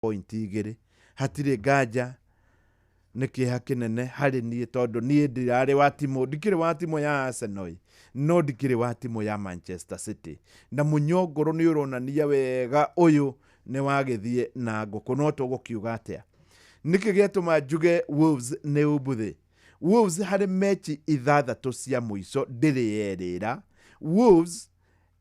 Point igĩrĩ. Hatirĩ nganja nĩ kĩeha kĩnene harĩ niĩ tondũ niĩ ndirarĩ wa timũ, ndikĩrĩ wa timũ ya Arsenal ĩ, no ndikĩrĩ wa timũ ya Manchester City. Na mũnyongoro nĩ ũronania wega ũyũ nĩ wagĩthiĩ na ngũkũ, no tũgũkiuga atĩa? Nĩkĩ gĩatũma njuge Wolves nĩ umbuthĩ? Wolves harĩ mechi ithathatũ cia mũico ndĩrĩ yerĩra. Wolves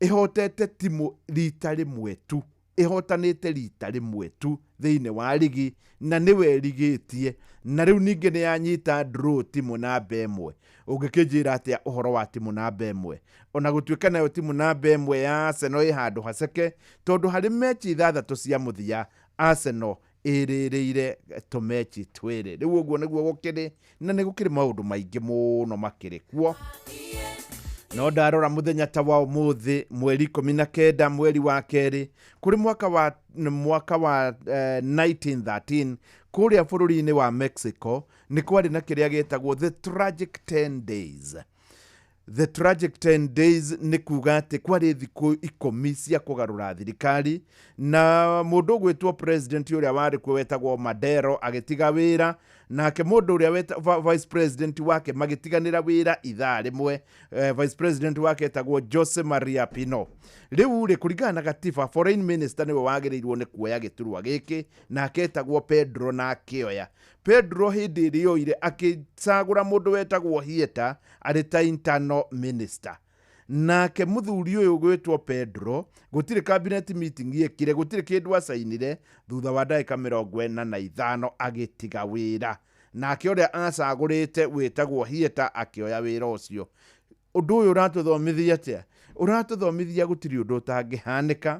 ĩhotete timũ rita rĩmwe tu, ĩhotanĩte rita rĩmwe tu thĩinĩ wa rigi na nĩwe ĩrigĩtie, na rĩu ningĩ nĩ yanyita draw timũ namba ĩmwe. Ũngĩkĩnjĩra atĩa ũhoro wa timũ namba ĩmwe? Ona gũtuĩka nayo timũ namba ĩmwe ya Arsenal ĩ handũ haceke, tondũ harĩ mechi ithathatũ cia mũthia Arsenal ĩrĩrĩire tũmechi twĩrĩ. Rĩu ũguo nĩguo gũkĩrĩ, na nĩ gũkĩrĩ maũndũ maingĩ mũno makĩrĩ kuo. No ndarora mũthenya ta wa ũmũthĩ, mweri 19 mweri wa kerĩ, kũrĩ mwaka wa 1913, kũrĩa bũrũri-inĩ wa Mexico nĩ kwarĩ na kĩrĩa gĩtagwo the tragic 10 days. The tragic 10 days nĩ kuga atĩ kwarĩ thikũ 10 cia kũgarũra thirikari, na mũndũ ũgwĩtwo president ũrĩa warĩ kuo wetagwo Madero agĩtiga wĩra, nake mũndũ ũrĩa vice president wake magĩtiganĩra wĩra ithaa rĩmwe. Vice president wake etagwo Jose Maria Pino. Rĩu rĩ, kũringana na gatiba, foreign minister nĩwe wagĩrĩirwo nĩ kuoya gĩturwa gĩkĩ, nake etagwo Pedro, na akĩoya. Pedro hĩndĩ ĩrĩa oire akĩcagũra mũndũ wetagwo Hieta arĩ ta internal minister. Nake mũthuri ũyũ ũgwĩtwo Pedro gũtirĩ cabinet meeting yekire, gũtirĩ kĩndũ acainire. Thutha wa ndagĩka 45 agĩtiga wĩra, nake ũrĩa acagũrĩte wĩtagwo Hieta akĩoya wĩra ũcio. Ũndũ ũyũ ũratũthomithia atĩa? Ũratũthomithia gũtirĩ ũndũ ũtangĩhanĩka.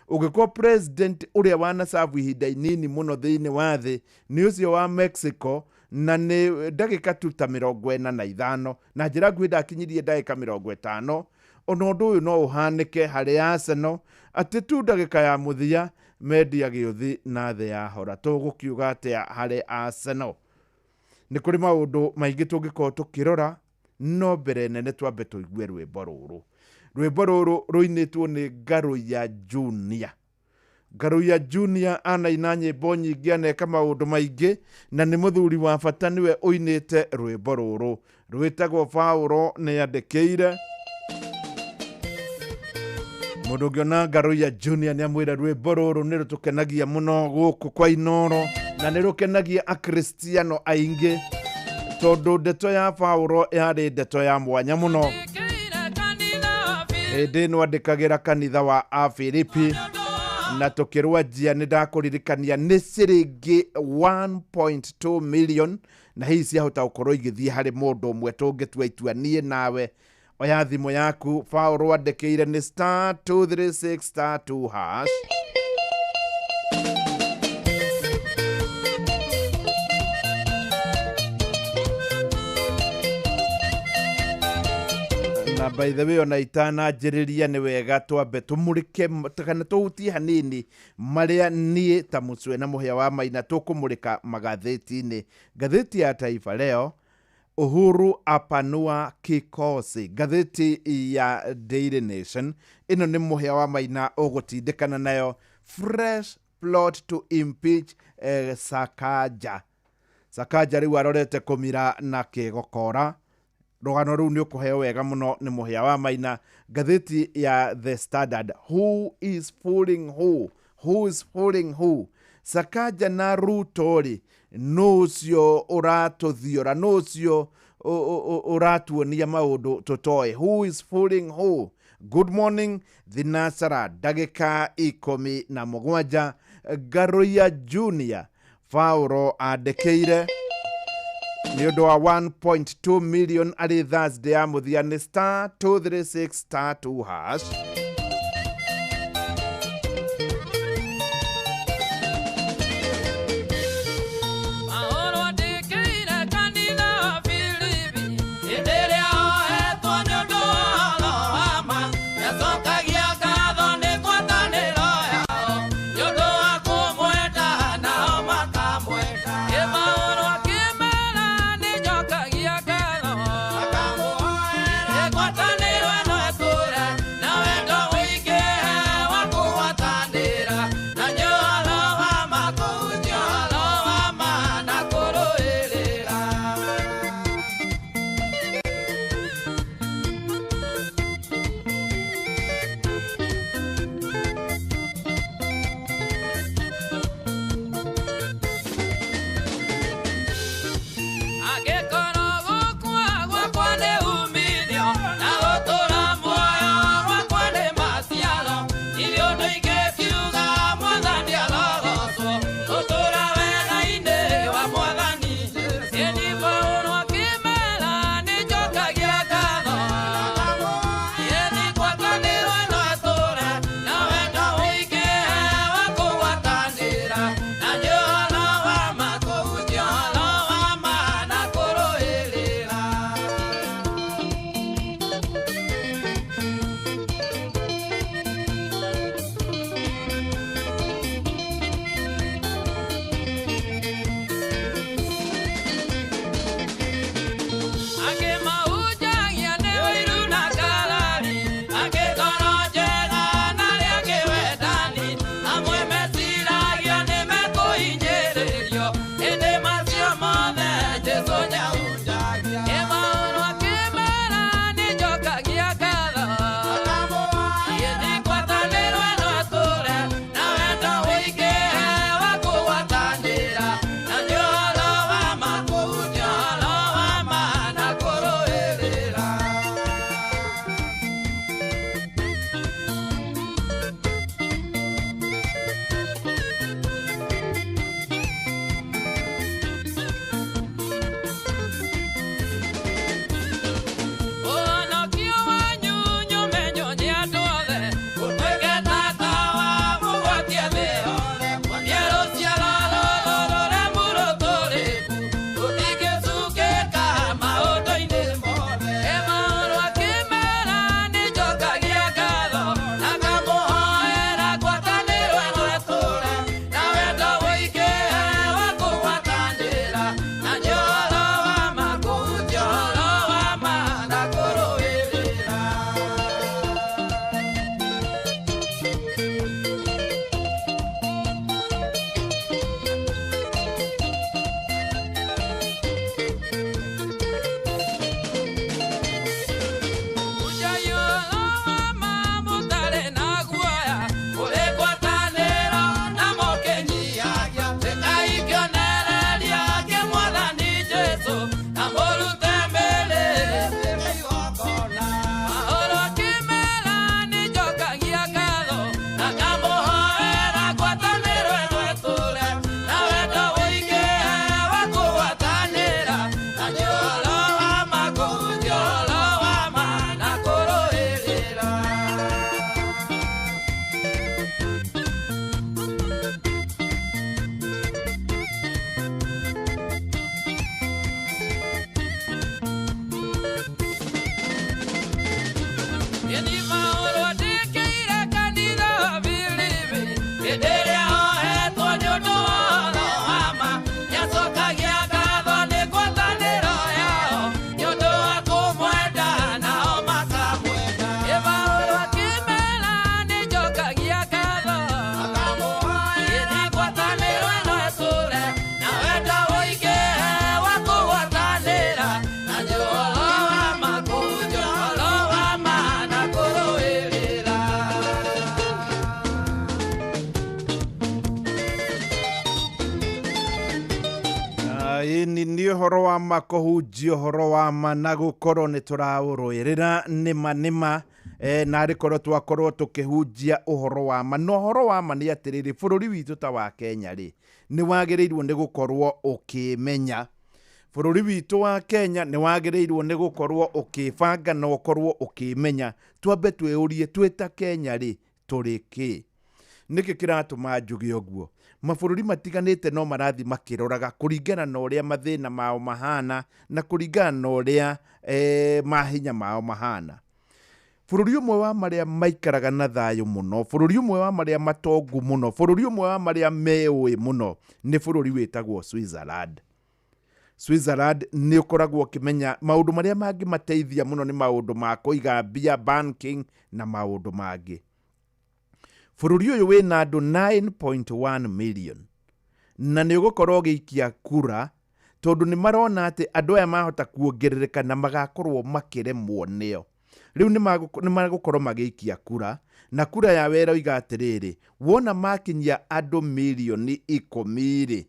Ũngĩkorwo president ũrĩa wanacabu ihinda inini mũno thĩinĩ wa thĩ nĩ ũcio wa Mexico, na nĩ ndagĩka tu ta 45, na njĩra nguhĩ ndakinyirie ndagĩka 50. Ona ũndũ ũyũ no ũhanĩke harĩ Arsenal, atĩ tu ndagĩka ya mũthia mendia gĩũthi na thĩ ya hora. Tũgũkiuga atĩa harĩ Arsenal? Nĩ kũrĩ maũndũ maingĩ tũngĩkorwo tũkĩrora, no mbere nene twambe tũigue rwĩmbo rũrũ. Rwĩmbo rũrũ rũinĩtwo nĩ Ngaruiya Junior. Ngaruiya Junior anaina nyĩmbo nyingĩ, aneka maũndũ maingĩ, na nĩ mũthuri wa bata. Nĩwe ũinĩte rwĩmbo rũrũ rwĩtagwo Paulo nĩ andĩkĩire. Mũndũ ũngĩona Ngaruiya Junior nĩ amwĩra rwĩmbo rũrũ nĩ rũtũkenagia mũno gũkũ kwa Inoro, na nĩ rũkenagia akristiano aingĩ, tondũ ndeto ya Paulo yarĩ ndeto ya mwanya mũno. Hĩndĩ ĩno andĩkagĩra kanitha wa Afilipi, na tũkĩrwanjia nĩ ndakũririkania nĩ ciringi 1.2 million, na hihi ciahota gũkorwo igĩthiĩ harĩ mũndũ ũmwe tũngĩtua itua niĩ nawe. Oya thimũ yaku. Paulo andĩkĩire nĩ star 236 star 2 hash. Na by the way, ona itananjĩrĩria, nĩ wega twambe tũmũrĩke kana tũhutie hanini marĩa niĩ ta mũcwe na mũhĩa wa maina tũkũmũrĩka magathĩti-inĩ. Ngathĩti ya Taifa Leo, Uhuru apanua kikosi. Ngathĩti ya Daily Nation, ĩno nĩ mũhĩa wa maina ũgũtindĩkana nayo, fresh plot to impeach Sakaja. Sakaja rĩu arorete kũmira na kĩgokora. Rũgano rũu nĩ ũkũheo wega mũno nĩ mũhĩa wa maina. Ngathĩti ya The Standard, who is fooling who? Who is fooling who? Sakaja na Ruto rĩ, nũ ũcio ũratũthiora? Nũ ũcio ũratuonia maũndũ tũtoĩ? Who is fooling who? Good morning, thinacara ndagĩka 17. Ngaruiya Junior, Paulo andĩkĩire nĩ ũndũ wa 1.2 million arĩ Thursday ya mũthia nĩ star 236 star 2 hash. Paulo andĩkĩire kanitha wa Filipi hĩndĩ ĩrĩa ohetwo nĩ ũndũ wa ũhoro wa ma, nĩacokagia ngatho nĩ ngwatanĩro yao nĩ ũndũ wa kũmwenda nao makamwenda. Ĩ Paulo akĩmera nĩ njokagia ngatho, ĩ ngwatanĩro ĩno ĩtũre na wendo. Ĩni nĩ ũhoro wa ma kũhunjia ũhoro wa ma na gũkorwo nĩ tũraũrũĩrĩra nĩma nĩma narĩ korwo twakorwo tũkĩhunjia ũhoro wa ma. Na ũhoro wa ma nĩ atĩrĩrĩ, bũrũri witũ ta wa Kenya rĩ, nĩ wagĩrĩirwo nĩ gũkorwo ũkĩmenya. Bũrũri witũ wa Kenya nĩ wagĩrĩirwo nĩ gũkorwo ũkĩbanga na ũkorwo ũkĩmenya. Twambe twĩyũrie twĩ ta Kenya rĩ, tũrĩ kĩ? Nĩkĩ kĩratũma njuge ũguo? Mabũrũri matiganĩte no marathiĩ makĩroraga kũringana na ũrĩa mathĩna mao mahana na kũringana na ũrĩa mahinya mao mahana. Bũrũri ũmwe wa marĩa maikaraga na thayũ mũno, bũrũri ũmwe wa marĩa matongu mũno, bũrũri ũmwe wa marĩa meũĩ mũno nĩ bũrũri wĩtagwo Switzerland. Switzerland nĩ ũkoragwo ũkĩmenya maũndũ marĩa mangĩmateithia mũno nĩ maũndũ ma kũiga mbia, banking na maũndũ mangĩ. Bũrũri ũyũ wĩna andũ 9.1 million na nĩ ũgũkorwo ũgĩikia kura tondũ nĩ marona atĩ andũ aya mahota kuongerereka na magakorwo makĩremwo nĩo. Rĩu nĩ magũkorwo magĩikia kura na kura yao ĩroiga atĩrĩrĩ, wona makinyia andũ mirioni 10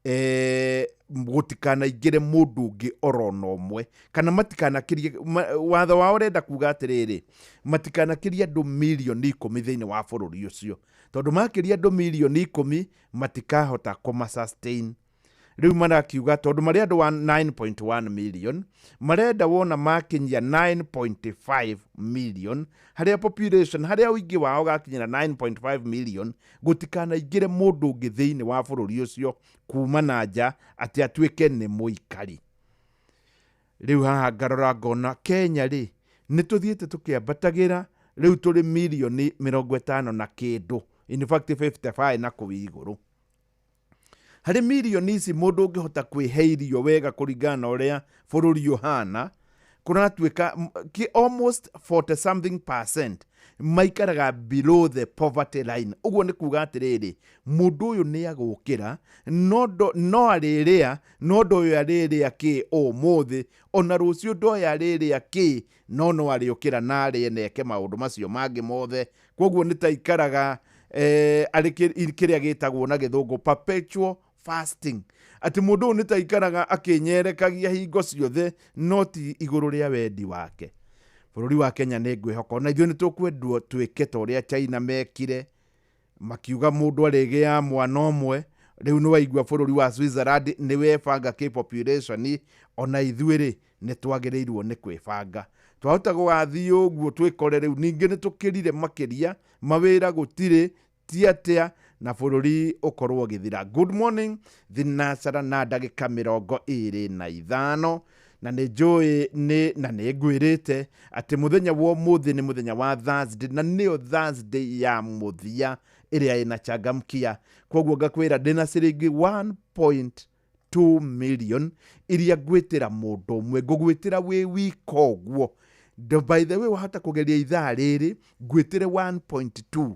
rĩ, gũtikanaingĩre mũndũ ũngĩ orona ũmwe kana matikanakĩrie watho wao ũrenda kuga atĩrĩrĩ, matikanakĩrie andũ mirioni 10 thĩinĩ wa bũrũri ũcio, tondũ makĩria andũ mirioni 10 matikahota kũma sustain. Rĩu marakiuga tondũ marĩ andũ wa 9.1 million, marenda wona makinyia 9.5 million, harĩa population, harĩa ũingĩ wao ũgakinyĩra 9.5 million, gũtikanaingĩre mũndũ ũngĩ thĩinĩ wa bũrũri ũcio kuma na nja atĩ atuĩke nĩ mũikari. Rĩu haha ngarora ngona Kenya rĩ, nĩ tũthiĩte tũkĩambatagĩra, rĩu tũrĩ mirioni 50 na kĩndũ, in fact 55 na kũu igũrũ. Harĩ mirioni ici mũndũ ũngĩhota kwĩhe irio wega kũringana na ũrĩa bũrũri ũhana, kũratuĩka almost 40 something percent maikaraga below the poverty line. Ũguo nĩ kuga atĩrĩrĩ, mũndũ ũyũ nĩ agũkĩra no arĩrĩa, no ndoĩ arĩrĩa kĩ ũmũthĩ, ona rũciũ ndoĩ arĩrĩa kĩ, no no arĩũkĩra na arĩe na eke maũndũ macio mangĩ mothe. Koguo nĩ ta ikaraga arĩ kĩrĩa gĩtagwo na gĩthũngũ perpetual fasting, atĩ mũndũ ũyũ nĩ ta ikaraga akĩnyerekagia hingo ciothe no ti igũrũ rĩa wendi wake. Bũrũri wa Kenya nĩ ngwĩhoka ona ithuĩ nĩ tũkwendwo twĩke ta ũrĩa China mekire, makiuga mũndũ arĩgĩa mwana ũmwe. Rĩu nĩ waigua bũrũri wa Switzerland nĩ webanga kĩ population, ona ithuĩ rĩ nĩ twagĩrĩirwo nĩ kwĩbanga. Twahota gũgathiĩ ũguo twĩkore rĩu ningĩ nĩ tũkĩrire makĩria, mawĩra gũtirĩ, ti atĩa, na bũrũri ũkorwo ũgĩthira. Good morning, thinacara na ndagĩka 25, na nĩ njũĩ nĩ na nĩ ngwĩrĩte atĩ mũthenya wa ũmũthĩ nĩ mũthenya wa Thursday, na nĩyo Thursday ya mũthia ĩrĩa ĩna changamkia. Koguo ngakwĩra ndĩna ciringi 1.2 million iria ngwĩtĩra mũndũ ũmwe, ngũgwĩtĩra wĩ wika ũguo. By the way, wahota kũgeria ithaa rĩrĩ ngwĩtĩre 1.2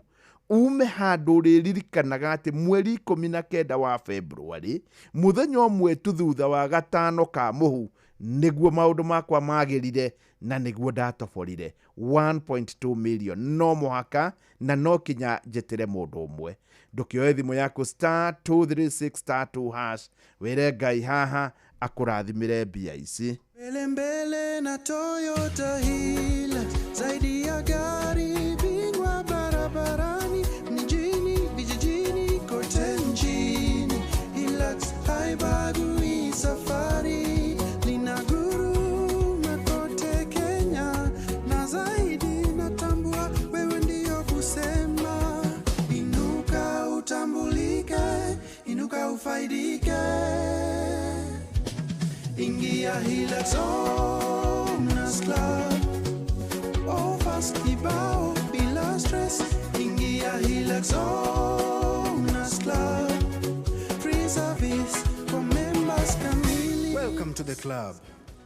ume handũ ũrĩririkanaga atĩ mweri 19 wa February, mũthenya ũmwe tu thutha wa gatano ka mũhu, nĩguo maũndũ makwa magĩrire na nĩguo ndatoborire 1.2 million. No mũhaka na no kinya njĩtĩre mũndũ ũmwe. Ndũkĩoe thimũ yaku star 236 star 2 hash, wĩre Ngai haha akũrathimĩre mbia ici. Mbele mbele na Toyota Hilux, zaidi ya gari bingwa barabarani, mjini vijijini kote nchini. Hilux haibagui safari, linaguruma kote Kenya na zaidi. Natambua wewe ndio kusema, inuka utambulike, inuka ufaidike. Ingia Hilux Owners Club, offers kibao bila stress. Ingia Hilux Owners Club, free service for members kamili. Welcome to the club.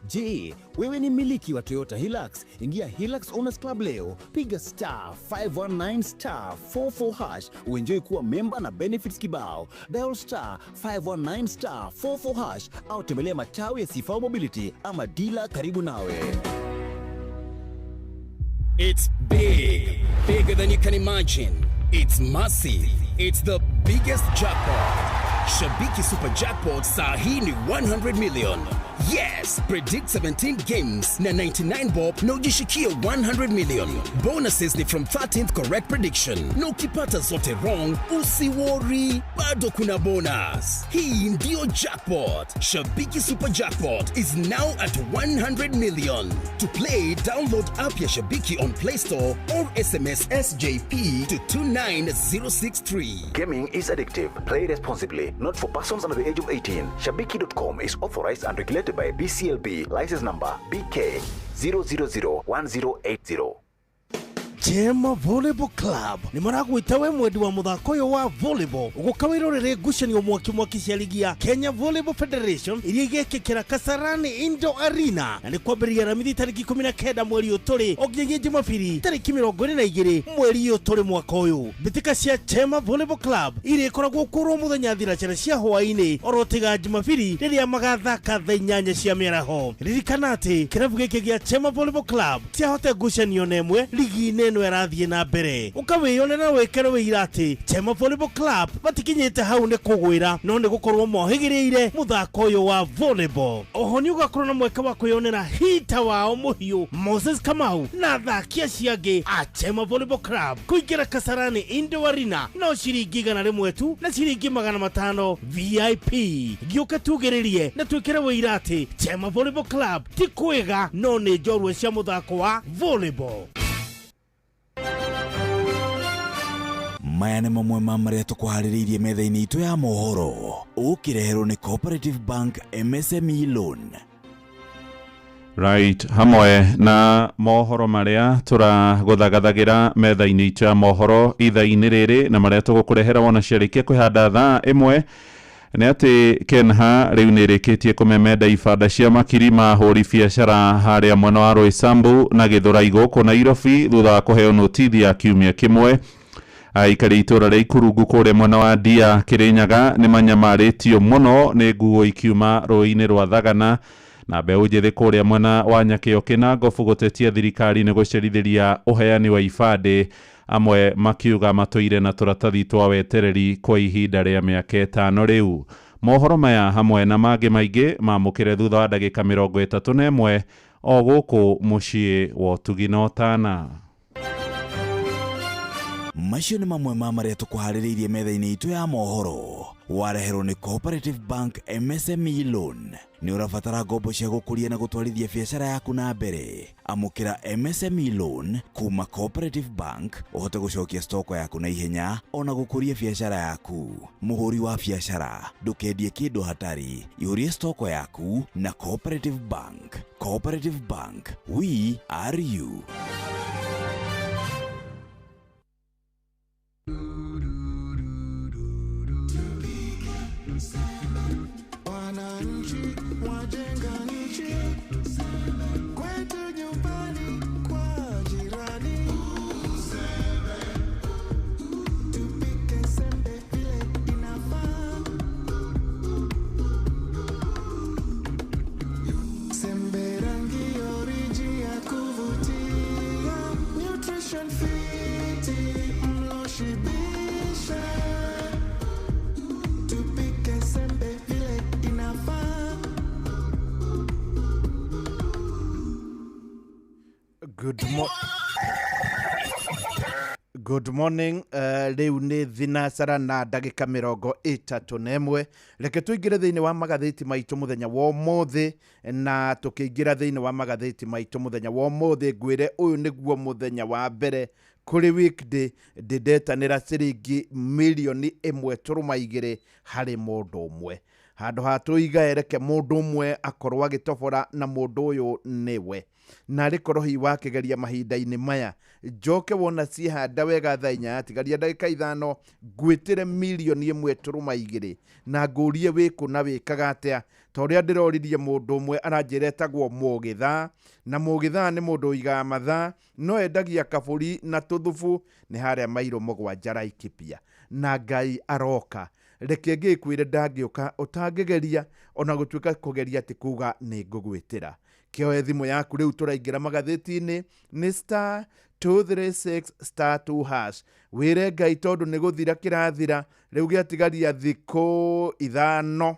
Je, wewe ni mmiliki wa Toyota Hilux? Ingia Hilux Owners Club leo, piga star 519 star 44 hash uenjoy kuwa memba na benefits kibao. Dial star 519 star 44 hash au tembelea matawi ya Sifao Mobility ama dealer karibu nawe. It's big, bigger than you can imagine. It's massive. It's the biggest jackpot. Shabiki Super Jackpot saa hii ni 100 million. Yes, predict 17 games na 99 bob na ujishikie 100 million. Bonuses ni from 13th correct prediction. Na ukipata zote wrong, usiworry, bado kuna bonus. Hii ndio jackpot. Shabiki Super Jackpot is now at 100 million. To play, download app ya Shabiki on Play Store or SMS SJP to 29063. Gaming is addictive. Play responsibly. Not for persons under the age of 18. Shabiki.com is authorized and regulated by BCLB. License number BK 0001080. Chema Volleyball Club nĩ maragwĩta we mwendi wa mũthako ũyũ wa volleyball ũgũka wĩrorere ngucanio mwaki mwaki cia ligi ya Kenya Volleyball Federation iria igekĩkĩra Kasarani Indoor Arena, na nĩ kwambĩrĩria Aramithi tarĩki 19 mweri ũyũ tũrĩ o nginyagia Jumapili tarĩki 22 mweri ũyũ tũrĩ mwaka ũyũ. Mbĩtĩka cia Chema Volleyball Club iria ikoragwo kũrwo mũthenya thinacara cia hwaĩ-inĩ oro tiga Jumapili rĩrĩa magathaka thaa 8 cia mĩaraho. Ririkana atĩ kĩrabu gĩkĩ gĩa Chema Volleyball Club ciahote ngucanio na ĩmwe ligi-inĩ ĩno ĩrathiĩ na mbere. Ũkawĩyonera wĩkere wĩira atĩ Chema Volleyball Club matikinyĩte hau nĩ kũgwĩra no nĩ gũkorwo mohĩgĩrĩire mũthako ũyũ wa volleyball. Oho nĩ ũgakorwo na mweke wa kwĩyonera hita wao mũhiũ Moses Kamau na athaki acio angĩ a Chema Volleyball Club kũingĩra Kasarani Indoor Arena no ciringi 100 tu na ciringi 500 VIP. Gĩũke tugĩrĩrie na twĩkĩre wĩira atĩ Chema Volleyball Club ti kwĩga no nĩ njorua cia mũthako wa volleyball. Maya nĩ mamwe ma marĩa tũkũharĩrĩirie metha-inĩ itũ ya mohoro ũkĩreherwo nĩ Cooperative Bank MSME Loan. Right, hamwe na mohoro marĩa tũragũthagathagĩra metha-inĩ itũ ya mohoro ithaa-inĩ rĩrĩ na marĩa tũgũkũrehera wona ciarĩkia kwĩhanda thaa 1 nĩ atĩ Kenha rĩu nĩ ĩrĩkĩtie kũmemenda ibanda cia makiri ma ahũri biacara harĩa mwena wa Roysambu na Gĩthũrai gũkũ Nairobi thutha wa kũheo notithi ya kiumia kĩmwe. Aikari itũra rĩa Ikurungu kũrĩa mwena wa Ndia Kĩrĩnyaga nĩ manyamarĩtio mũno nĩ nguo ikiuma rũĩ-inĩ rwa Thagana, na mbeũ njĩthĩ kũrĩa mwena wa Nyakĩo Kĩnangobu gũtetia thirikari nĩ gũcerithĩria ũheani wa ibandĩ, amwe makiuga matũire na tũratathi twa wetereri kwa ihinda rĩa mĩaka 5 rĩu. Mohoro maya hamwe na mangĩ maingĩ mamũkĩre thutha wa ndagĩka 31 o gũkũ mũciĩ wa ũtugi na ũtana. Macio nĩ mamwe ma marĩa tũkũharĩrĩirie metha-inĩ itũ ya mohoro wareherwo nĩ Cooperative Bank MSME Loan. Nĩ ũrabatara ngombo cia gũkũria na gũtwarithia biacara yaku na mbere. Amũkĩra MSME Loan kuma Cooperative Bank ũhote gũcokia stoko yaku na ihenya ona gũkũria biacara yaku. Mũhũri wa biacara ndũkendie kĩndũ hatari, ihũrie stoko yaku na Cooperative Bank. Cooperative Bank, we are you. Wananchi wajenga nchi, kwetu nyumbani kwa jirani. Tupike sembe vile inafaa. Sembe rangi oriji ya kuvutia, nutrition fiti mlo shibisha. Tupike sembe vile inafaa. Good morning. Rĩu nĩ thinacara na ndagĩka 31. Reke tũingĩre thĩinĩ wa magathĩti maitũ mũthenya wa ũmũthĩ, na tũkĩingĩra thĩinĩ wa magathĩti maitũ mũthenya wa ũmũthĩ ngwĩre ũyũ nĩguo mũthenya wa mbere kũrĩ weekday ndĩndetanĩra ciringi mirioni 1.2 harĩ mũndũ ũmwe. Handũ ha tũigae reke mũndũ ũmwe akorwo agĩtobora na mũndũ ũyũ nĩwe. Na rĩkorwo hihi wakĩgeria mahinda-inĩ maya njoke wona ciehanda wega thaa 4 yatigaria ndagĩka 5 ngwĩtĩre mirioni 1.2 na ngũrie wĩkũ na wĩkaga atĩa. Ta ũrĩa ndĩroririe mũndũ ũmwe aranjĩra etagwo Mũgĩthaa, na Mũgĩthaa nĩ mũndũ ũigaga mathaa no endagia kabũri na tũthubu nĩ harĩa mairũ 7 Laikipia, na Ngai aroka. Reke ngĩkwĩre ndangĩũka ũtangĩgeria, ona gũtuĩka kũgeria ti kuga nĩ ngũgwĩtĩra. Kĩoe thimũ yaku rĩu, tũraingĩra magathĩti-inĩ. Nĩ star 236 star 2 hash. Wĩre Ngai tondũ nĩ gũthira kĩrathira rĩu, gĩatigaria thikũ 5,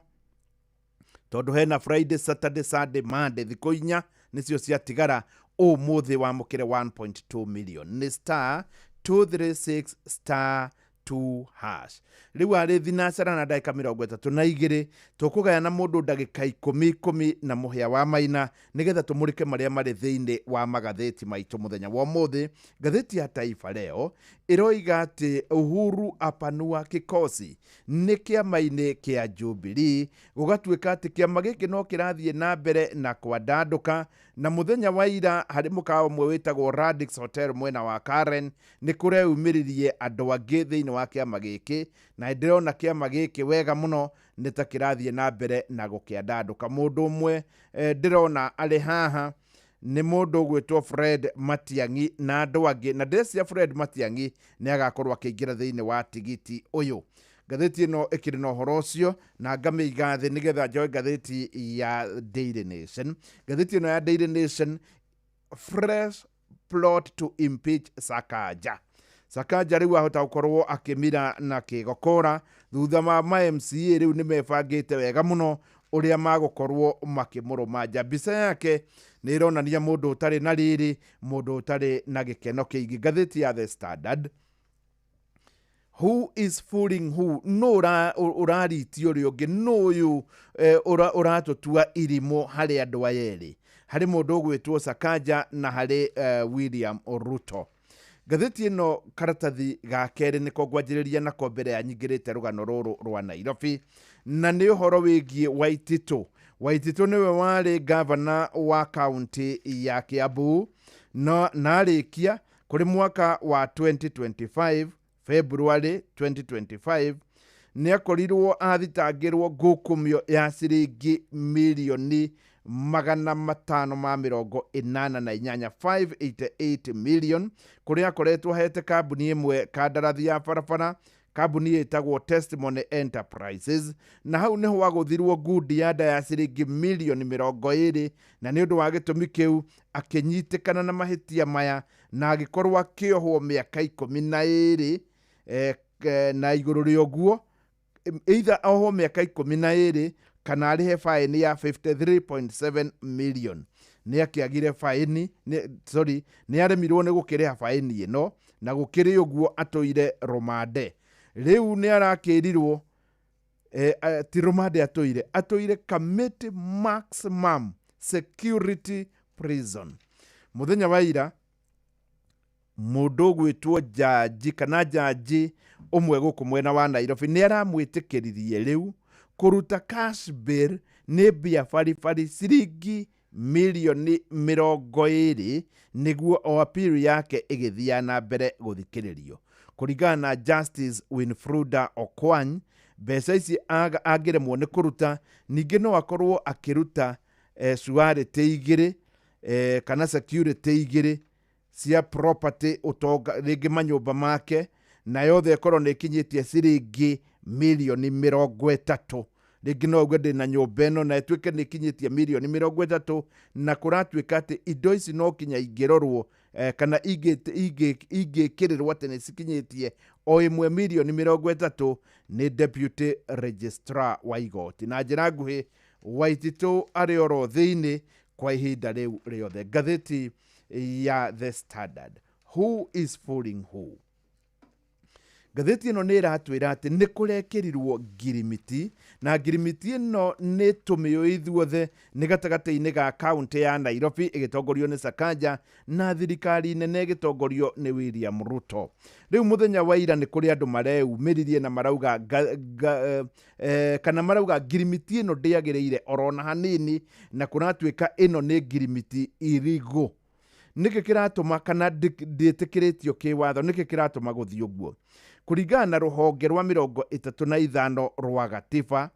tondũ hena Friday, Saturday, Sunday, Monday, thikũ 4 nĩcio ciatigara. Ũmũthĩ wamũkĩre 1.2 million. Nĩ star 236 star 2 hash. Rĩu arĩ thinacara na ndagĩka 32, tũkũgayana mũndũ ndagĩka 10 10 na mũhĩa wa maina, nĩgetha tũmũrĩke marĩa marĩ thĩinĩ wa magathĩti maitũ mũthenya wa ũmũthĩ. Ngathĩti ya Taifa Leo ĩroiga atĩ Uhuru apanua kikosi nĩ kĩama-inĩ kĩa Jubilee. Gũgatuĩka atĩ kĩama gĩkĩ no kĩrathiĩ na mbere na kwandandũka, na mũthenya wa ira harĩ mũkawa ũmwe wĩtagwo Radix Hotel mwena wa Karen nĩ kũreumĩririe andũ angĩ thĩinĩ wa kĩama gĩkĩ, na ndĩrona kĩama gĩkĩ wega mũno nĩ ta kĩrathiĩ na mbere na gũkĩandandũka. Mũndũ ũmwe ndĩrona arĩ haha nĩ mũndũ ũgwĩtwo Fred Matiang'i na andũ angĩ, na ndĩreciria Fred Matiang'i nĩ agakorwo akĩingĩra thĩinĩ wa tigiti ũyũ. Ngathĩti ĩno ĩkĩrĩ na ũhoro ũcio, na ngamĩiga thĩ nĩgetha njoe ngathĩti ya Daily Nation. Ngathĩti ĩno ya Daily Nation, fresh plot to impeach Sakaja. Sakaja rĩu ahota gũkorwo akĩmira na kĩgokora thutha wa ma MCA rĩu nĩ mebangĩte wega mũno ũrĩa magũkorwo makĩmũrũmanja. Mbica yake nĩ ĩronania mũndũ ũtarĩ na riri, mũndũ ũtarĩ na gĩkeno kĩingĩ. Ngathĩti ya The Standard, who is fooling who? No ũraritie ũrĩa ũngĩ? No ũyũ ũratũtua irimũ harĩ andũ aya erĩ, harĩ mũndũ ũgwĩtwo Sakaja na harĩ William Ruto. Ngathĩti ĩno karatathi ga kerĩ nĩko ngwanjĩrĩria nako mbere ya nyingĩrĩte rũgano rũrũ rwa Nairobi, na nĩ ũhoro wĩgiĩ Waititu. Waititu nĩwe warĩ gavana wa kaunti ya Kiambu, no na arĩkia kũrĩ mwaka wa 2025, February 2025, nĩ akorirwo athitangĩrwo ngukumio ya ciringi mirioni 588, 588 million, kũrĩa akoretwo ahete kambuni ĩmwe kandarathi ya barabara, kambuni ĩtagwo Testimony Enterprises, na hau nĩho wagũthirwo ngundi ya nda ya ciringi mirioni 20, na nĩ ũndũ wa gĩtũmi kĩu akĩnyitĩkana na mahĩtia maya na agĩkorwo akĩohwo mĩaka 12. Na igũrũ rĩa ũguo, either ohwo mĩaka 12 kana arĩhe faini ya 53.7 million. Nĩ akĩagire faini, sorry, nĩ aremirwo nĩ gũkĩrĩha faini ĩno, na gũkĩrĩ ũguo atũire rũmande. Rĩu nĩ arakĩrirwo, ti rũmande atũire, atũire Kamiti Maximum Security Prison. Mũthenya wa ira mũndũ ũgwĩtwo jaji kana jaji ũmwe gũkũ mwena wa Nairobi nĩ aramwĩtĩkĩririe rĩu kũruta cash bail, nĩ mbia baribari ciringi mirioni 20, nĩguo o appeal yake ĩgĩthiaga na mbere gũthikĩrĩrio. Kũringana na Justice Winfruda Okwany, mbeca ici angĩremwo nĩ kũruta, ningĩ no akorwo akĩruta surety 2 kana security 2 cia property, ũtonga, rĩngĩ manyũmba make, na yothe ĩkorwo nĩ ĩkinyĩtie ciringi mirioni 30. Rĩngĩ no uge ndĩna nyũmba ĩno na ĩtuĩke nĩ ĩkinyĩtie mirioni 30, na kũratuĩka atĩ indo ici no kinya ingĩrorwo kana ingĩkĩrĩrwo atĩ nĩ cikinyĩtie o ĩmwe mirioni 30 nĩ deputy registrar wa igoti. Na njĩra nguhĩ, Waititu arĩ oro thĩinĩ kwa ihinda rĩu rĩothe. Ngathĩti ya The Standard, who is fooling who? Ngathĩti ĩno nĩ ĩratwĩra atĩ nĩ kũrekĩrirwo ngirimiti, na ngirimiti ĩno nĩ tũmĩũĩ ithuothe nĩ gatagatĩ-inĩ ga kaunti ya Nairobi ĩgĩtongorio nĩ Sakaja na thirikari nene ĩgĩtongorio nĩ William Ruto. Rĩu mũthenya wa ira nĩ kũrĩ andũ mareumĩririe na marauga kana marauga ngirimiti ĩno ndĩagĩrĩire orona hanini, na kũratuĩka ĩno nĩ ngirimiti irigũ. Nĩkĩ kĩratũma kana ndĩtĩkĩrĩtio kĩwatho? Nĩkĩ kĩratũma gũthiĩ ũguo? Kũringana na rũhonge rwa 35 rwa gatiba,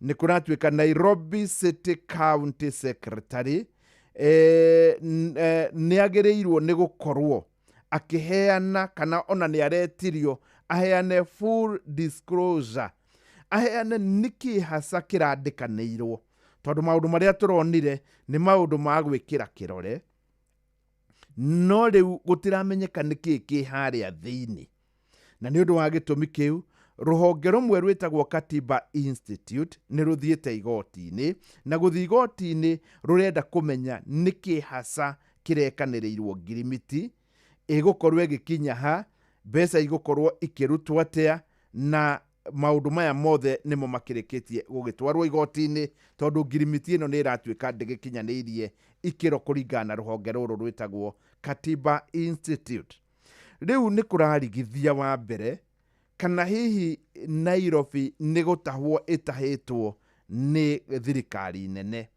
nĩ kũratuĩka Nairobi City County Secretary nĩ agĩrĩirwo nĩ gũkorwo akĩheana, kana ona nĩ aretirio aheane full disclosure, aheane nĩkĩ hasa kĩrandĩkanĩirwo, Tondũ maũndũ marĩa tũronire nĩ maũndũ ma gwĩkĩra kĩrore, no rĩu gũtiramenyeka nĩkĩĩ kĩ harĩa thĩinĩ. Na nĩ ũndũ wa gĩtũmi kĩu, rũhonge rũmwe rwĩtagwo Katiba Institute nĩ rũthiĩte igoti-inĩ, na gũthiĩ igoti-inĩ rũrenda kũmenya nĩkĩ hasa kĩrekanĩrĩirwo ngirimiti, ĩgũkorwo ĩgĩkinya ha, mbeca igũkorwo ikĩrutwo atĩa, na maũndũ maya mothe nĩmo makĩrĩkĩtie gũgĩtwarwo igoti-inĩ, tondũ ngirimiti ĩno nĩ ĩratuĩka ndĩgĩkinyanĩirie ikĩro kũringana na rũhonge rũrũ rwĩtagwo Katiba Institute. Rĩu nĩ kũrarigithia wa mbere kana hihi Nairobi nĩ gũtahwo ĩtahĩtwo nĩ thirikari nene.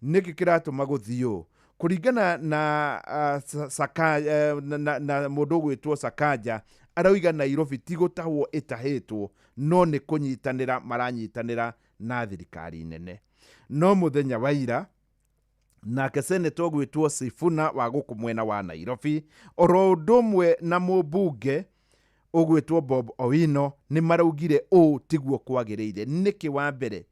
Nĩkĩ kĩratũma gũthiĩ ũũ? Kũringana na na mũndũ ũgwĩtwo Sakaja, arauga Nairobi ti gũtahwo ĩtahĩtwo, no nĩ kũnyitanĩra maranyitanĩra na thirikari nene. No mũthenya wa ira nake seneta ũgwĩtwo Sifuna wa gũkũ mwena wa Nairobi, oro ũndũ ũmwe na mũmbunge ũgwĩtwo Bob Owino, nĩ maraugire ũũ tiguo kwagĩrĩire. Nĩkĩ? Wa mbere,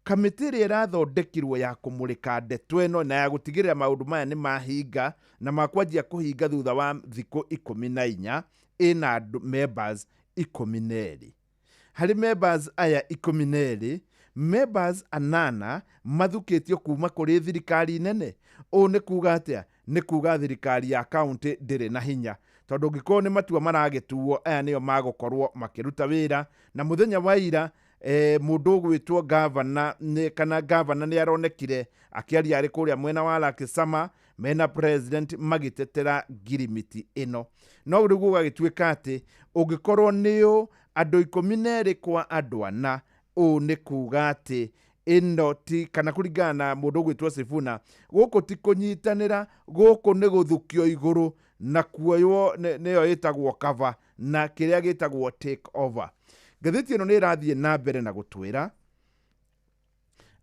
kamĩtĩ ĩrĩa ĩrathondekirwo ya kũmũrĩka ndeto ĩno na ya gũtigĩrĩra maũndũ maya nĩ mahinga na makwanjia kũhinga thutha wa thikũ 14, ĩna andũ members 12. Harĩ members aya 12, members 8 mathukĩtio kuma kũrĩ thirikari nene. Ũũ nĩ kuga atĩa? Nĩ kuga thirikari ya kaunti ndĩrĩ na hinya, tondũ ũngĩkorwo nĩ matua maragĩtuo, aya nĩo magũkorwo makĩruta wĩra. Na mũthenya wa ira mũndũ ũgwĩtwo gavana kana gavana nĩ aronekire akĩaria arĩ kũrĩa mwena wa Lakisama mena president magĩtetera ngirimiti ĩno. No rĩu gũgagĩtuĩka atĩ ũngĩkorwo nĩũ andũ 12 kwa andũ 4, ũũ nĩ kuga atĩ ĩno ti, kana kũringana na mũndũ ũgwĩtwo Sifuna, gũkũ ti kũnyitanĩra, gũkũ nĩ gũthukio igũrũ na kuoywo nĩyo ĩtagwo cover na kĩrĩa gĩtagwo take over. Ngathĩti ĩno nĩ ĩrathiĩ na mbere na gũtwĩra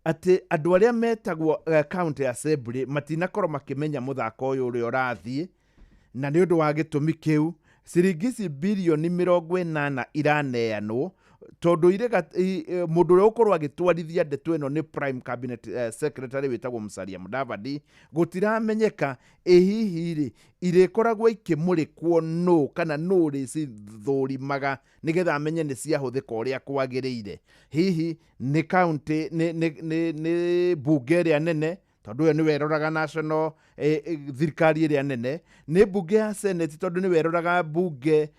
atĩ andũ arĩa metagwo county assembly matinakorwo makĩmenya mũthako ũyũ ũrĩa ũrathiĩ, na nĩ ũndũ wa gĩtũmi kĩu ciringi ici birioni 80 iraneanwo, tondũ mũndũ ũrĩa ũkorwo agĩtwarithia ndeto ĩno nĩ prime cabinet secretary wĩtagwo Musalia Mudavadi. Gũtiramenyeka ĩ hihi rĩ irĩkoragwo ikĩmũrĩkwo nũ kana nũ ũrĩcithũrimaga nĩgetha amenye nĩ ciahũthĩka ũrĩa kwagĩrĩire. Hihi nĩ county, nĩ mbunge ĩrĩa nene, tondũ ĩyo nĩwe ĩroraga national thirikari ĩrĩa nene, nĩ mbunge ya senate tondũ nĩwe ĩroraga mbunge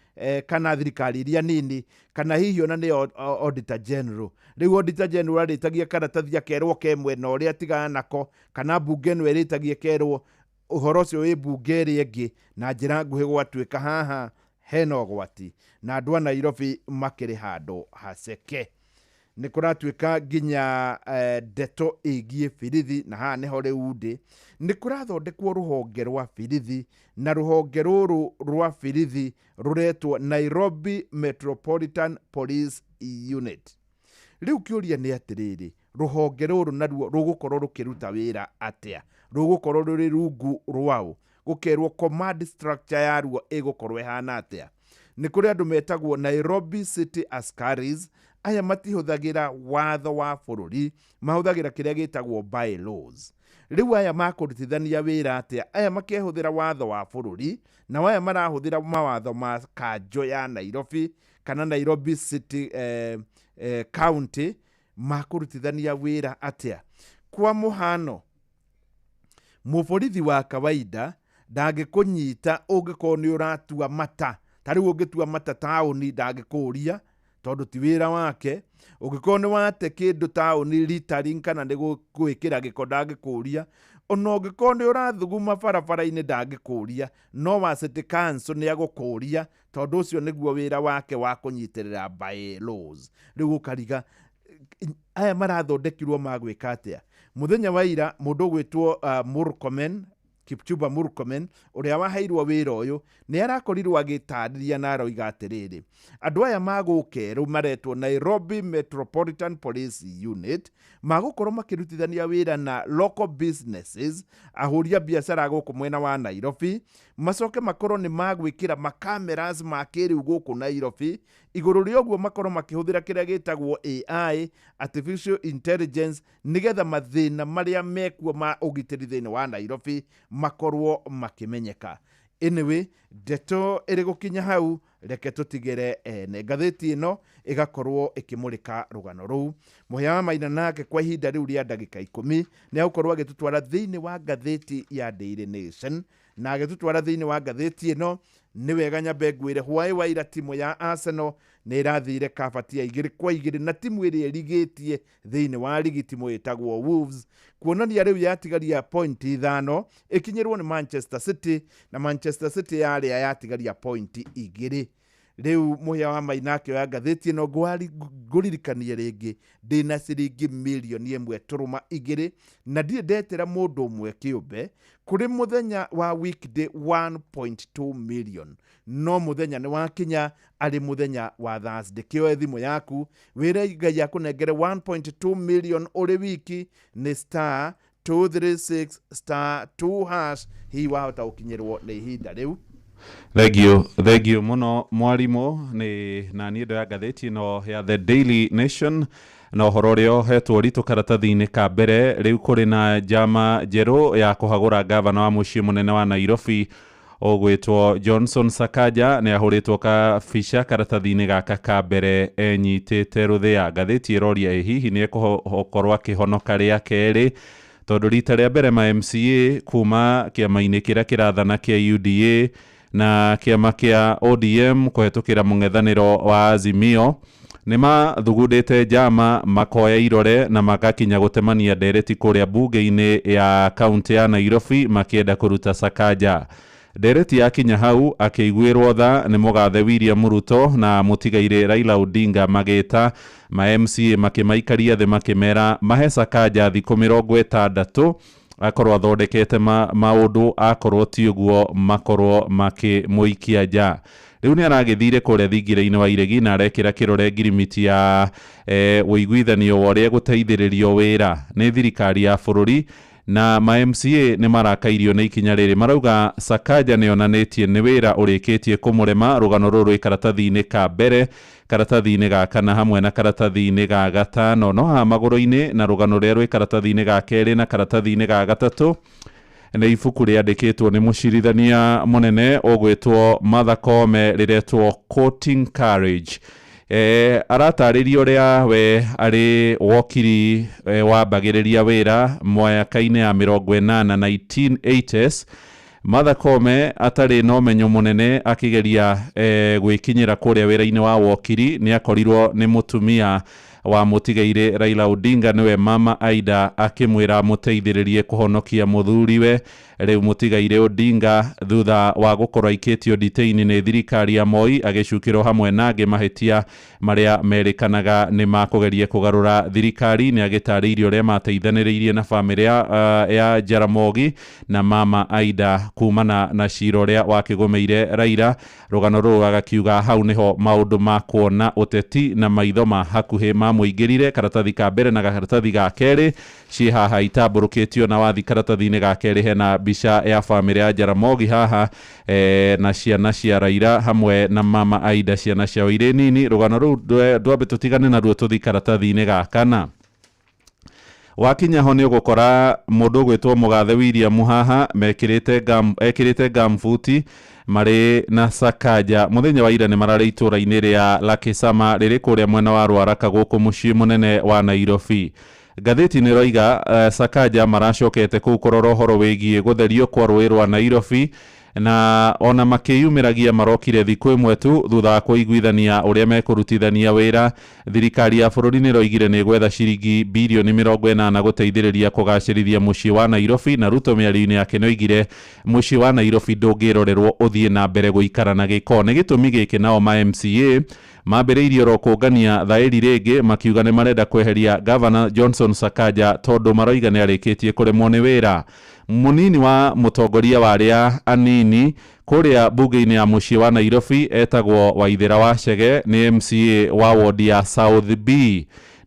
kana thirikari iria nini, kana hihi ona nĩ auditor general. Rĩu auditor general arĩtagia karatathi akerwo ke mwena ũrĩa atigana nako, kana mbunge ĩno ĩrĩtagia kerwo ũhoro ũcio wĩ mbunge ĩrĩa ĩngĩ. Na njĩra nguhĩ gwatuĩka haha hena ũgwati na andũ a Nairobi makĩrĩ handũ haceke. Nĩ kũratuĩka nginya ndeto ĩgiĩ birithi, na haha nĩho rĩu ndĩ. Nĩ kũrathondekwo rũhonge rwa birithi, na rũhonge rũrũ rwa birithi rũretwo Nairobi Metropolitan Police Unit. Rĩu kĩũria nĩ atĩrĩrĩ, rũhonge rũrũ naruo rũgũkorwo rũkĩruta wĩra atĩa? Rũgũkorwo rũrĩ rungu rwaũ? Gũkerwo command structure yaruo ĩgũkorwo ĩhana atĩa? Nĩ kũrĩ andũ metagwo Nairobi City Askaris. Aya matihũthagĩra watho wa bũrũri, mahũthagĩra kĩrĩa gĩtagwo bylaws. Rĩu aya makũrutithania wĩra atĩa? Aya makehũthĩra watho wa bũrũri, na aya marahũthĩra mawatho ma kanjũ ya Nairobi kana Nairobi City County, makũrutithania wĩra atĩa? Kwa mũhano, mũborithi wa kawaida ndangĩkũnyita ũngĩkorwo nĩ ũratua mata. Ta rĩu ũngĩtua mata taũni ndangĩkũria, tondũ ti wĩra wake. Ũngĩkorwo nĩ wate kĩndũ taũni littering kana nĩ gwĩkĩra gĩko ndangĩkũria. Ona ũngĩkorwo nĩ ũrathuguma barabara-inĩ ndangĩkũria, no wa city council nĩ agũkũria, tondũ ũcio nĩguo wĩra wake wa kũnyitĩrĩra bylaws. Rĩu ũkariga aya marathondekirwo magwĩka atĩa? Mũthenya wa ira mũndũ ũgwĩtwo Murkomen Kipchumba Murkomen ũrĩa waheirwo wĩra ũyũ nĩ arakorirwo agĩtarĩria na aroiga atĩrĩrĩ, andũ aya magũkerũ maretwo Nairobi Metropolitan Police Unit magũkorwo makĩrutithania wĩra na local businesses, ahũri a biacara gũkũ mwena wa Nairobi, macoke makorwo nĩ magwĩkĩra macameras ma kĩrĩu gũkũ Nairobi. Igũrũ rĩa ũguo makorwo makĩhũthĩra kĩrĩa gĩtagwo AI, artificial intelligence, nĩgetha mathĩna marĩa mekuo ma ũgitĩri thĩinĩ wa Nairobi makorwo makĩmenyeka. Anyway, ndeto ĩrĩ gũkinya hau, reke tũtigĩre ene ngathĩti ĩno ĩgakorwo ĩkĩmũrĩka rũgano rũu. Mũhĩa wa Maina nake kwa ihinda rĩu rĩa ndagĩka 10 nĩ agũkorwo agĩtũtwara thĩinĩ wa ngathĩti ya Daily Nation, na agĩtũtwara thĩinĩ wa ngathĩti ĩno nĩ wega nyambe ngwĩre hwaĩ wa ira timu ya Arsenal nĩ ĩrathire kabati ya 2-2 na timu ĩrĩa ĩrigĩtie thĩinĩ wa ligi, timu ĩtagwo Wolves, kuonania rĩu yatigaria pointi 5 ĩkinyĩrwo nĩ Manchester City, na Manchester City yarĩa yatigaria pointi 2. Rĩu Mũhĩa wa Maina akĩoya ngathĩti ĩno ngũririkanie rĩngĩ ndĩna ciringi mirioni 1.2 na ndirĩ ndetĩra mũndũ ũmwe kĩũmbe kũrĩ mũthenya wa weekday 1.2 million, no mũthenya nĩ wakinya arĩ mũthenya wa Thursday. Kĩoe thimũ yaku wĩre Ngai akũnengere 1.2 million ũrĩ wiki nĩ star 236 star 2 hash, hihi wahota gũkinyĩrwo nĩ ihinda rĩu. Thengio, thengio muno mwarimũ. Nĩ na niĩ ndoya ngathĩti ĩno ya The Daily Nation na ũhoro ũrĩa ũhetwo ũritũ karatathi-inĩ ka mbere. Rĩu kũrĩ na njama njerũ ya kũhagũra gavana wa mũciĩ mũnene wa Nairobi ũgwĩtwo Johnson Sakaja. Nĩ ahũrĩtwo kabica karatathi-inĩ gaka ka mbere enyitĩte rũthĩa. Ngathĩti ĩroria ĩ hihi nĩ ekũkorwo akĩhonoka rĩa kerĩ, tondũ rita rĩa mbere ma MCA kuma kĩama-inĩ kĩrĩa kĩrathana kĩa UDA na kĩama kĩa ODM kũhetũkĩra mũng'ethanĩro wa Azimio nĩ mathugundĩte njama, makoya irore na magakinya gũtemania ndereti kũrĩa bunge-inĩ ya kaunti ya Nairobi makĩenda kũruta Sakaja. Ndereti yakinya hau akĩiguĩrwo tha nĩ mũgathe William Ruto na mũtigairĩ Raila Odinga, magĩta ma MCA makĩmaikaria thĩ makĩmera mahe Sakaja thikũ 60 akorwo athondekete maũndũ, akorwo ti ũguo makorwo makĩmũikia nja. Rĩu nĩ aragĩthire kũrĩa thingira-inĩ wa iregi na arekĩra kĩrore ngirimiti ya ũiguithanio wa ũrĩa gũteithĩrĩrio wĩra nĩ thirikari ya bũrũri, na ma MCA nĩ marakairio nĩ ikinya rĩrĩ, marauga Sakaja nĩ onanĩtie nĩ wĩra ũrĩkĩtie kũmũrema. Rũgano rũrũ rwĩ karatathi-inĩ ka mbere, karatathi-inĩ ga kana hamwe na karatathi-inĩ ga gatano. No haha magũrũ-inĩ na rũgano rũrĩa rwĩ karatathi-inĩ ga kerĩ na karatathi-inĩ ga gatatũ nĩ ibuku rĩandĩkĩtwo nĩ mũcirithania mũnene ũgwĩtwo Martha Koome rĩretwo Courting Courage. Aratarĩria ũrĩa we arĩ wokiri wambagĩrĩria wĩra mwaka-inĩ ya 80 1980s. Martha Koome atarĩ na ũmenyo mũnene akĩgeria gwĩkinyĩra kũrĩa wĩra-inĩ wa wokiri nĩ akorirwo nĩ mũtumia wa mũtigairĩ Raila Odinga, nĩwe Mama Aida, akĩmwĩra amũteithĩrĩrie kũhonokia mũthuriwe rĩu mũtigairĩ Odinga thutha wa gũkorwo aikĩtio nditĩini nĩ thirikari ya Moi, agĩcukĩrwo hamwe na angĩ mahĩtia marĩa merĩkanaga nĩ makũgeria kũgarũra thirikari. Nĩ agĩtarĩirie ũrĩa mateithanĩrĩirie na bamĩrĩ ya Jaramogi na Mama Aida kumana na cira ũrĩa wakĩgũmĩire Raila. Rũgano rũrũ agakiuga hau nĩho maũndũ ma kuona ũteti na maitho ma hakuhĩ mamũingĩrire. Karatathi ka mbere na karatathi ga kerĩ ciĩ haha itambũrũkĩtio, na wathi karatathi-inĩ ga kerĩ hena mbica ya bamĩrĩ ya Jaramogi haha na ciana cia Raila hamwe na Mama Aida, ciana ciao irĩ nini. Rũgano rũu ndwambe tũtigane naruo tũthi karatathi-inĩ ga kana. Wakinya ho nĩ ũgũkora mũndũ ũgwĩtwo mũgathe William haha ekĩrĩte gambuti marĩ na Sakaja. Mũthenya wa ira nĩ mararĩ itũra-inĩ rĩa Lakisama rĩrĩ kũrĩa mwena wa Ruaraka gũkũ mũciĩ mũnene wa Nairobi. Ngathĩti nĩ ĩroiga Sakaja maracokete kũu kũrora ũhoro wĩgiĩ gũtherio kwa rũĩ rwa Nairobi, na ona makĩyumĩragia marokire thikũ ĩmwe tu thutha wa kũiguithania ũrĩa mekũrutithania wĩra. Thirikari ya bũrũri nĩ ĩroigire nĩ ĩgwetha ciringi birioni 80 gũteithĩrĩria kũgacĩrithia mũciĩ wa Nairobi, na Ruto mĩario-inĩ yake nĩ oigire mũciĩ wa Nairobi ndũngĩrorerwo ũthiĩ na mbere gũikara na gĩko. Nĩ gĩtũmi gĩkĩ nao ma MCA Mambĩrĩirie oro kũngania thaĩri rĩngĩ makiuga nĩ marenda kweheria Gavana Johnson Sakaja tondũ maroiga nĩ arĩkĩtie kũremwo nĩ wĩra. Mũnini wa mũtongoria wa arĩa anini kũrĩa bunge-inĩ ya mũciĩ wa Nairobi etagwo Waithĩra wa Chege, nĩ MCA wa wodi ya South B,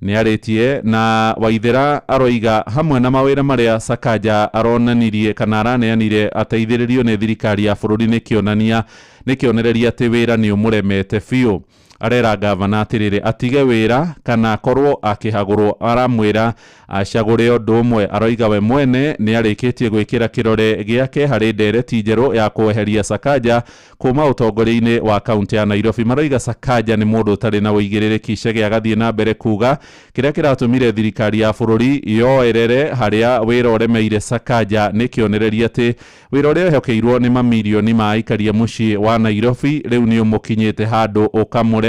nĩ arĩtie na Waithĩra aroiga hamwe na mawĩra marĩa Sakaja aronanirie kana araneanire ateithĩrĩrio nĩ thirikari ya bũrũri nĩ kĩonania nĩ kĩonereria atĩ wĩra nĩ ũmũremete biũ. Arera gavana atĩrĩrĩ atige wĩra kana akorwo akĩhagũrwo, aramwĩra acagũre ũndũ ũmwe. Aroiga we mwene nĩ arĩkĩtie gwĩkĩra kĩrore gĩake harĩ ndereti njerũ ya kweheria Sakaja kuma ũtongoria-inĩ wa kaunti ya Nairobi. Maroiga Sakaja nĩ mũndũ ũtarĩ na ũigĩrĩrĩki. Chege agathiĩ na mbere kuga kĩrĩa kĩratũmire thirikari ya bũrũri yoerere harĩa wĩra ũremeire Sakaja nĩ kĩonereria atĩ wĩra ũrĩa ehokeirwo nĩ mamirioni ma aikari a mũciĩ wa Nairobi rĩu nĩ ũmũkinyĩte handũ ũkamũrema.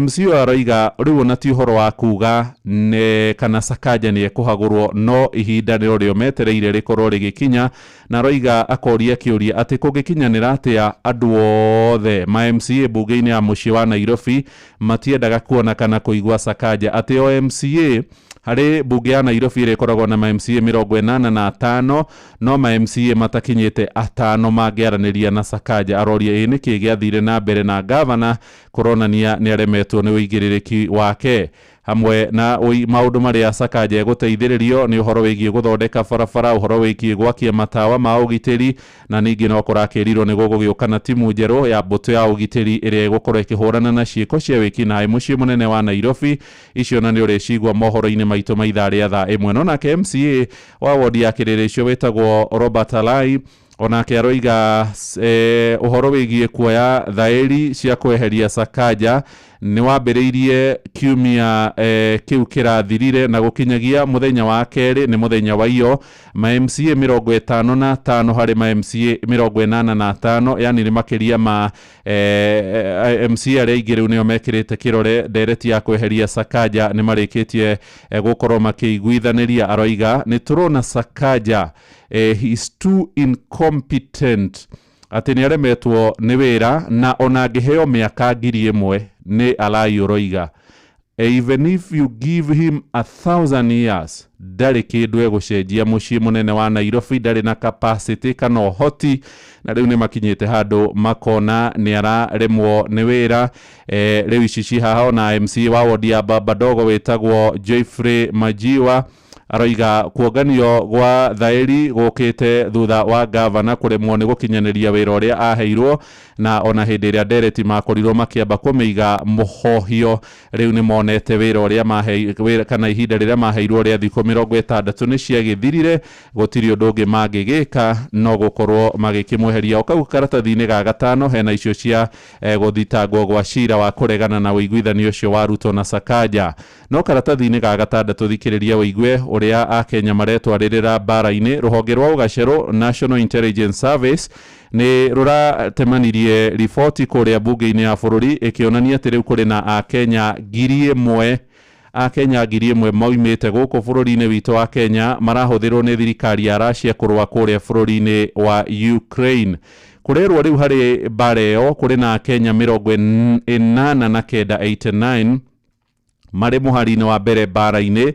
MCO aroiga rĩu ona ti ũhoro wa kuga ne kana Sakaja nĩ ekũhagũrwo, no ihinda nĩro rĩo metereire rĩkorwo rĩgĩkinya, na aroiga akoria kĩũria atĩ kũngĩkinyanĩra atĩa andũ othe ma MCA bunge-inĩ ya mũciĩ wa Nairobi matiendaga kuona kana kũigua Sakaja, atĩ o MCA harĩ bunge ya Nairobi ĩrĩa ĩkoragwo na ma MCA 85, no ma MCA matakinyĩte 5 mangĩaranĩria na Sakaja. Aroria ĩ nĩkĩ gĩathire na mbere na gavana kũronania nĩ aremetwo nĩ ũigĩrĩrĩki wake hamwe na maũndũ marĩa Sakaja egũteithĩrĩrio nĩ ũhoro wĩgiĩ gũthondeka barabara, ũhoro wĩgiĩ gwakia matawa ma ũgitĩri, na ningĩ no kũrakĩrirwo nĩ gũgũgĩũka na timu njerũ ya mbũtũ ya ũgitĩri ĩrĩa ĩgũkorwo ĩkĩhũrana na ciĩko cia wĩkinaĩ mũciĩ mũnene wa Nairobi. Icio na nĩ ũrĩcigua mohoro-inĩ maitũ ma ithaa rĩa thaa 1. No nake MCA wa wodi ya Kĩrĩrĩcio wĩtagwo Robert Alai onake aroiga ũhoro wĩgiĩ kuoya thaĩri cia kweheria Sakaja nĩ wambĩrĩirie kiumia kĩu kĩrathirire na gũkinyagia mũthenya wa kerĩ nĩ mũthenya wa iyo ma MCA 55 harĩ ma MCA 85, yani nĩ makĩria ma MCA arĩa aingĩ rĩu nĩo mekĩrĩte kĩrore ndereti ya kweheria Sakaja nĩ marĩkĩtie gũkorwo makĩiguithanĩria. Aroiga nĩ tũrona Sakaja he is too incompetent, atĩ nĩ aremetwo nĩ wĩra na ona angĩheo mĩaka 1000 nĩ Alai ũroiga even if you give him 1,000 years ndarĩ kĩndũ egũcenjia mũciĩ mũnene wa Nairobi, ndarĩ na capacity kana ũhoti, na rĩu nĩ makinyĩte handũ makona nĩ araremwo nĩ wĩra. Rĩu ici ci haha ona MC wa wodi ya Baba Dogo wĩtagwo Jeffrey Majiwa aroiga kuonganio gwa thaĩri gũkĩte thutha wa gavana kũremwo nĩ gũkinyanĩria wĩra ũrĩa aheirwo, na ona hĩndĩ ĩrĩa ndereti makorirwo makĩamba kũmĩiga mũhohio rĩu nĩ monete wĩra ũrĩa kana ihinda rĩrĩa maheirwo rĩa thikũ 60 nĩ ciagĩthirire, gũtirĩ ũndũ ũngĩ mangĩgĩka no gũkorwo magĩkĩmweheria. O kau karatathi-inĩ ga gatano hena icio cia gũthitangwo gwa cira wa kũregana na ũiguithanio ũcio wa Ruto na Sakaja. No karatathi-inĩ ga gatandatũ thikĩrĩria ũigue ũrĩa akenya maretwarĩrĩra mbara-inĩ. Rũhonge rwa ũgacerũ National Intelligence Service nĩ rũratemanirie riboti kũrĩa bunge-inĩ ya bũrũri ĩkĩonania atĩ rĩu kũrĩ na akenya 1000 akenya 1000 maumĩte gũkũ bũrũri-inĩ witũ wa Kenya marahũthĩrwo nĩ thirikari ya Russia kũrũa kũrĩa bũrũri-inĩ wa Ukraine. Kũrerwo rĩu harĩ mbara ĩyo kũrĩ na akenya 89 89 marĩ mũhari-inĩ wa mbere mbara-inĩ,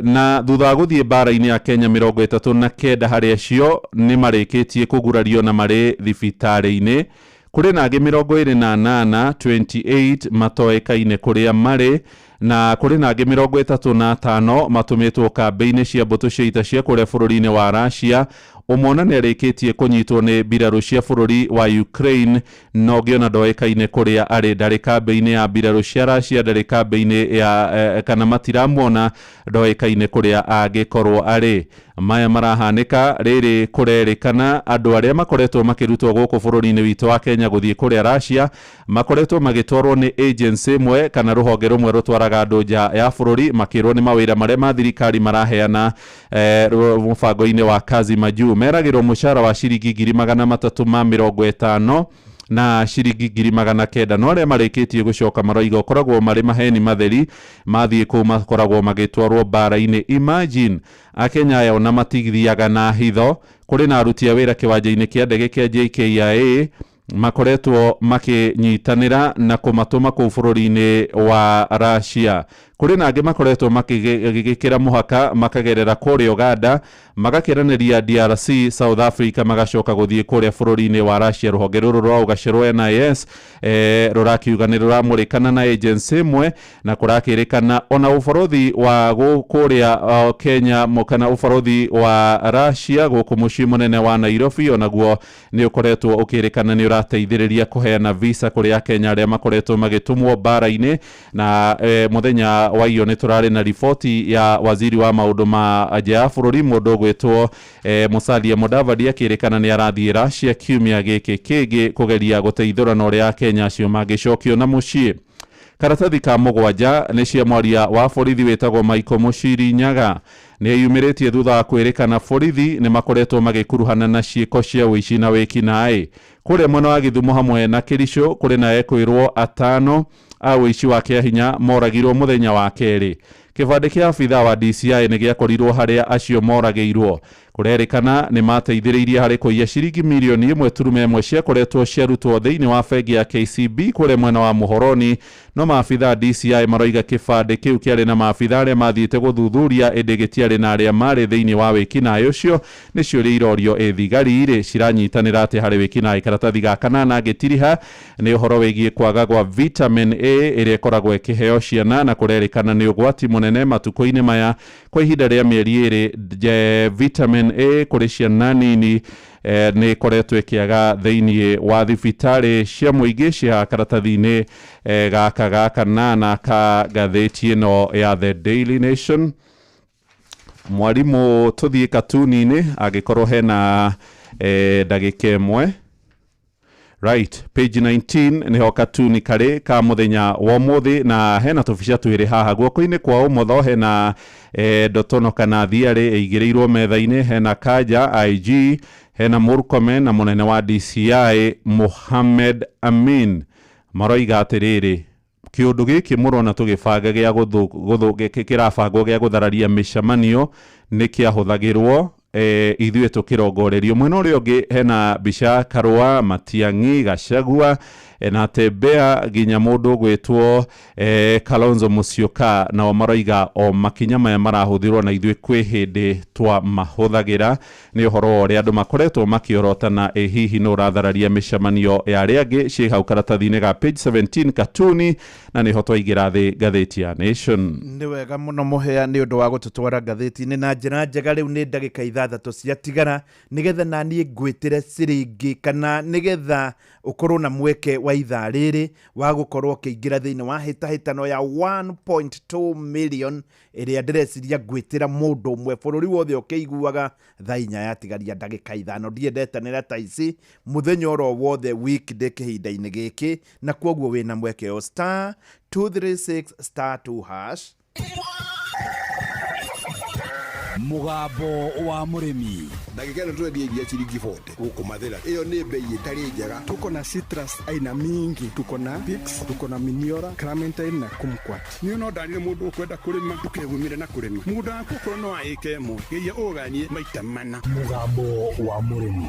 na thutha wa gũthiĩ mbara-inĩ ya Kenya 39 harĩ acio nĩ marĩkĩtie kũgurario na marĩ thibitarĩ-inĩ. Kũrĩ na angĩ 28 28 matoĩkaine kũrĩa marĩ, na kũrĩ na angĩ 35 matũmĩtwo kambĩ-inĩ cia mbũtũ cia ita cia kũrĩa bũrũri-inĩ wa Russia. Ũmwe ona nĩ arĩkĩtie kũnyitwo nĩ mbirarũ cia bũrũri wa Ukraine, na ũngĩ ona ndoĩkaine kũrĩa arĩ, ndarĩ kambĩ-inĩ ya mbirarũ cia Russia, ndarĩ kambĩ-inĩ ya kana matiramuona, ndoĩkaine kũrĩa angĩkorwo arĩ. Maya marahanĩka rĩrĩ kũrerĩkana andũ arĩa makoretwo makĩrutwo gũkũ bũrũri-inĩ witũ wa Kenya gũthiĩ kũrĩa Russia makoretwo magĩtwarwo nĩ agency ĩmwe kana rũhonge rũmwe rũtwaraga andũ nja ya bũrũri, makĩrwo nĩ mawĩra marĩa ma thirikari maraheana mũbango-inĩ wa Kazi Majuu. Meragĩrwo mũcara wa ciringi 350 na ciringi 900, no arĩa marĩkĩtie gũcoka maroiga ũkoragwo marĩ maheni matheri, mathiĩ kũu makoragwo magĩtwarwo mbara-inĩ. Imagine akenya aya ona matithiaga na hitho. Kũrĩ na aruti a wĩra kĩwanja-inĩ kĩa ndege kĩa JKIA Makoretwo makĩnyitanĩra na kũmatũma kũu bũrũri-inĩ wa Russia. Kũrĩ na angĩ makoretwo makĩgĩkĩra mũhaka makagerera kũrĩa Uganda, magakĩranĩria DRC, South Africa, magacoka gũthiĩ kũrĩa bũrũri-inĩ wa Russia. Rũhonge rũrũ rwa ũgace rwa NIS rũrakiuga nĩ rũramũrĩkana na agency ĩmwe, na kũrakĩrĩkana ona ũborothi wa kũrĩa Kenya kana ũborothi wa Russia gũkũ mũciĩ mũnene wa Nairobi onaguo nĩ ũkoretwo ũkĩrĩkana nĩ ũrateithĩrĩria kũheana visa kũrĩ Akenya arĩa makoretwo magĩtũmwo mbara-inĩ. Na mũthenya wa iyo nĩ tũrarĩ na riboti ya waziri wa maũndũ ma nja ya bũrũri, mũndũ ũgwĩtwo Musalia Mudavadi, akĩrĩkana nĩ arathiĩ Russia kiumia gĩkĩ kĩngĩ kũgeria gũteithũrana ũrĩa Akenya acio mangĩcokio na mũciĩ. Karatathi ka mũgwanja nĩ cia mwaria wa borithi wĩtagwo Michael Muchiri Nyaga. Nĩ eyumĩrĩtie thutha wa kwĩrĩkana borithi nĩ makoretwo magĩkuruhana na ciĩko cia ũici na wĩkinaĩ kũrĩa mwena wa Gĩthumo hamwe na Kericho. Kũrĩ na ekwĩrwo atano a ũici wa kĩahinya moragirwo mũthenya wa kerĩ. Kĩbandĩ kĩa abithaa wa DCI nĩ gĩakorirwo harĩa acio moragĩirwo. Kũrerĩkana nĩ mateithĩrĩirie harĩ kũiya ciringi 1.1 million ciakoretwo ciarutwo thĩinĩ wa bengi ya KCB kũrĩa mwena wa Muhoroni. No maabithaa DCI maroiga kĩbandĩ kĩu kĩarĩ na maabithaa arĩa mathiĩte gũthuthuria, ĩndĩ gĩtiarĩ na arĩa marĩ thĩinĩ wa wĩkinaĩ ũcio. Nĩ ciũria irorio ĩ thigari rĩ ciranyitanĩra atĩa harĩ wĩkinaĩ. Karatathi ga kanana ngĩtiriha nĩ ũhoro wĩgiĩ kwaga gwa vitamin A ĩrĩa ĩkoragwo ĩkĩheo ciana, na kũrerĩkana nĩ ũgwati mũnene matukũ-inĩ maya. Kwa ihinda rĩa mĩeri 2, vitamin A kũrĩ ciana nini nĩ ĩkoretwo ĩkĩaga thĩinĩ wa thibitarĩ cia mũingĩ cia. Karatathi-inĩ gaka ga kanana ka ngathĩti ĩno ya The Daily Nation. Mwarimũ, tũthiĩ katuni-inĩ angĩkorwo hena ndagĩka ĩmwe. Right, page 19 niho katuni karĩ ka mũthenya wa ũmũthĩ, na hena tũbica twĩrĩ haha guoko-inĩ kwa ũmotho. Hena ndotono kana thiarĩ ĩigĩrĩirwo metha-inĩ, hena Kanja IG, hena Murkomen na mũnene wa DCI Mohamed Amin. Maroiga atĩrĩrĩ, kĩũndũ gĩkĩ mũrona tũgĩbanga gĩa kĩrabangwo gĩa gũthararia mĩcemanio nĩ kĩahũthagĩrwo ithuĩ tũkĩrongorerio. Mwena ũrĩa ũngĩ hena mbica Karũa, Matiang'i, Gachagua na Tembea nginya mũndũ ũgwĩtwo Kalonzo Musyoka, nao maroiga o makinya maya marahũthĩrwo na ithuĩ kwĩ hĩndĩ twamahũthagĩra. Nĩ ũhoro wa ũrĩa andũ makoretwo makĩorotana ĩ hihi nũ ũrathararia mĩcemanio ya arĩa angĩ. Ciĩ hau karatathi-inĩ ga page 17 katuni, na nĩho twaingĩra thĩ ngathĩti ya Nation. Nĩ wega mũno Mũhea nĩ ũndũ wa gũtũtwara ngathĩti-inĩ na njĩra njega. Rĩu nĩ ndagĩka 6 ciatigara nĩgetha naniĩ ngwĩtĩre ciringi, kana nĩgetha ũkorwo na mweke wa ithaa rĩrĩ wa gũkorwo ũkĩingĩra thĩinĩ wa hĩtahĩtano ya 1.2 million ĩrĩa ndĩreciria ngwĩtĩra mũndũ ũmwe bũrũri wothe ũkĩiguaga. Thaa 4 yatigaria ndagĩka 5. Ndiendetanĩra ta ici mũthenya oro wothe weekday kĩhinda-inĩ gĩkĩ, na kwoguo wĩna mweke o *236*2#. Mũgambo wa mũrĩmi. Ndagĩka ĩno tũrendia iria ciringi 40 gũkũ Mathĩra. Ĩyo nĩ bei ĩtarĩ njega. Tuko na citrus aina mingi, tuko na Pix, tuko na Miniora, Clementine na Kumquat. Niĩ no ndarire mũndũ ũkwenda kũrĩma, ndũkegumire na kũrĩma mũgũnda waku. Okorwo no wa ĩka 1, geria ũganie maita mana. Mũgambo wa mũrĩmi.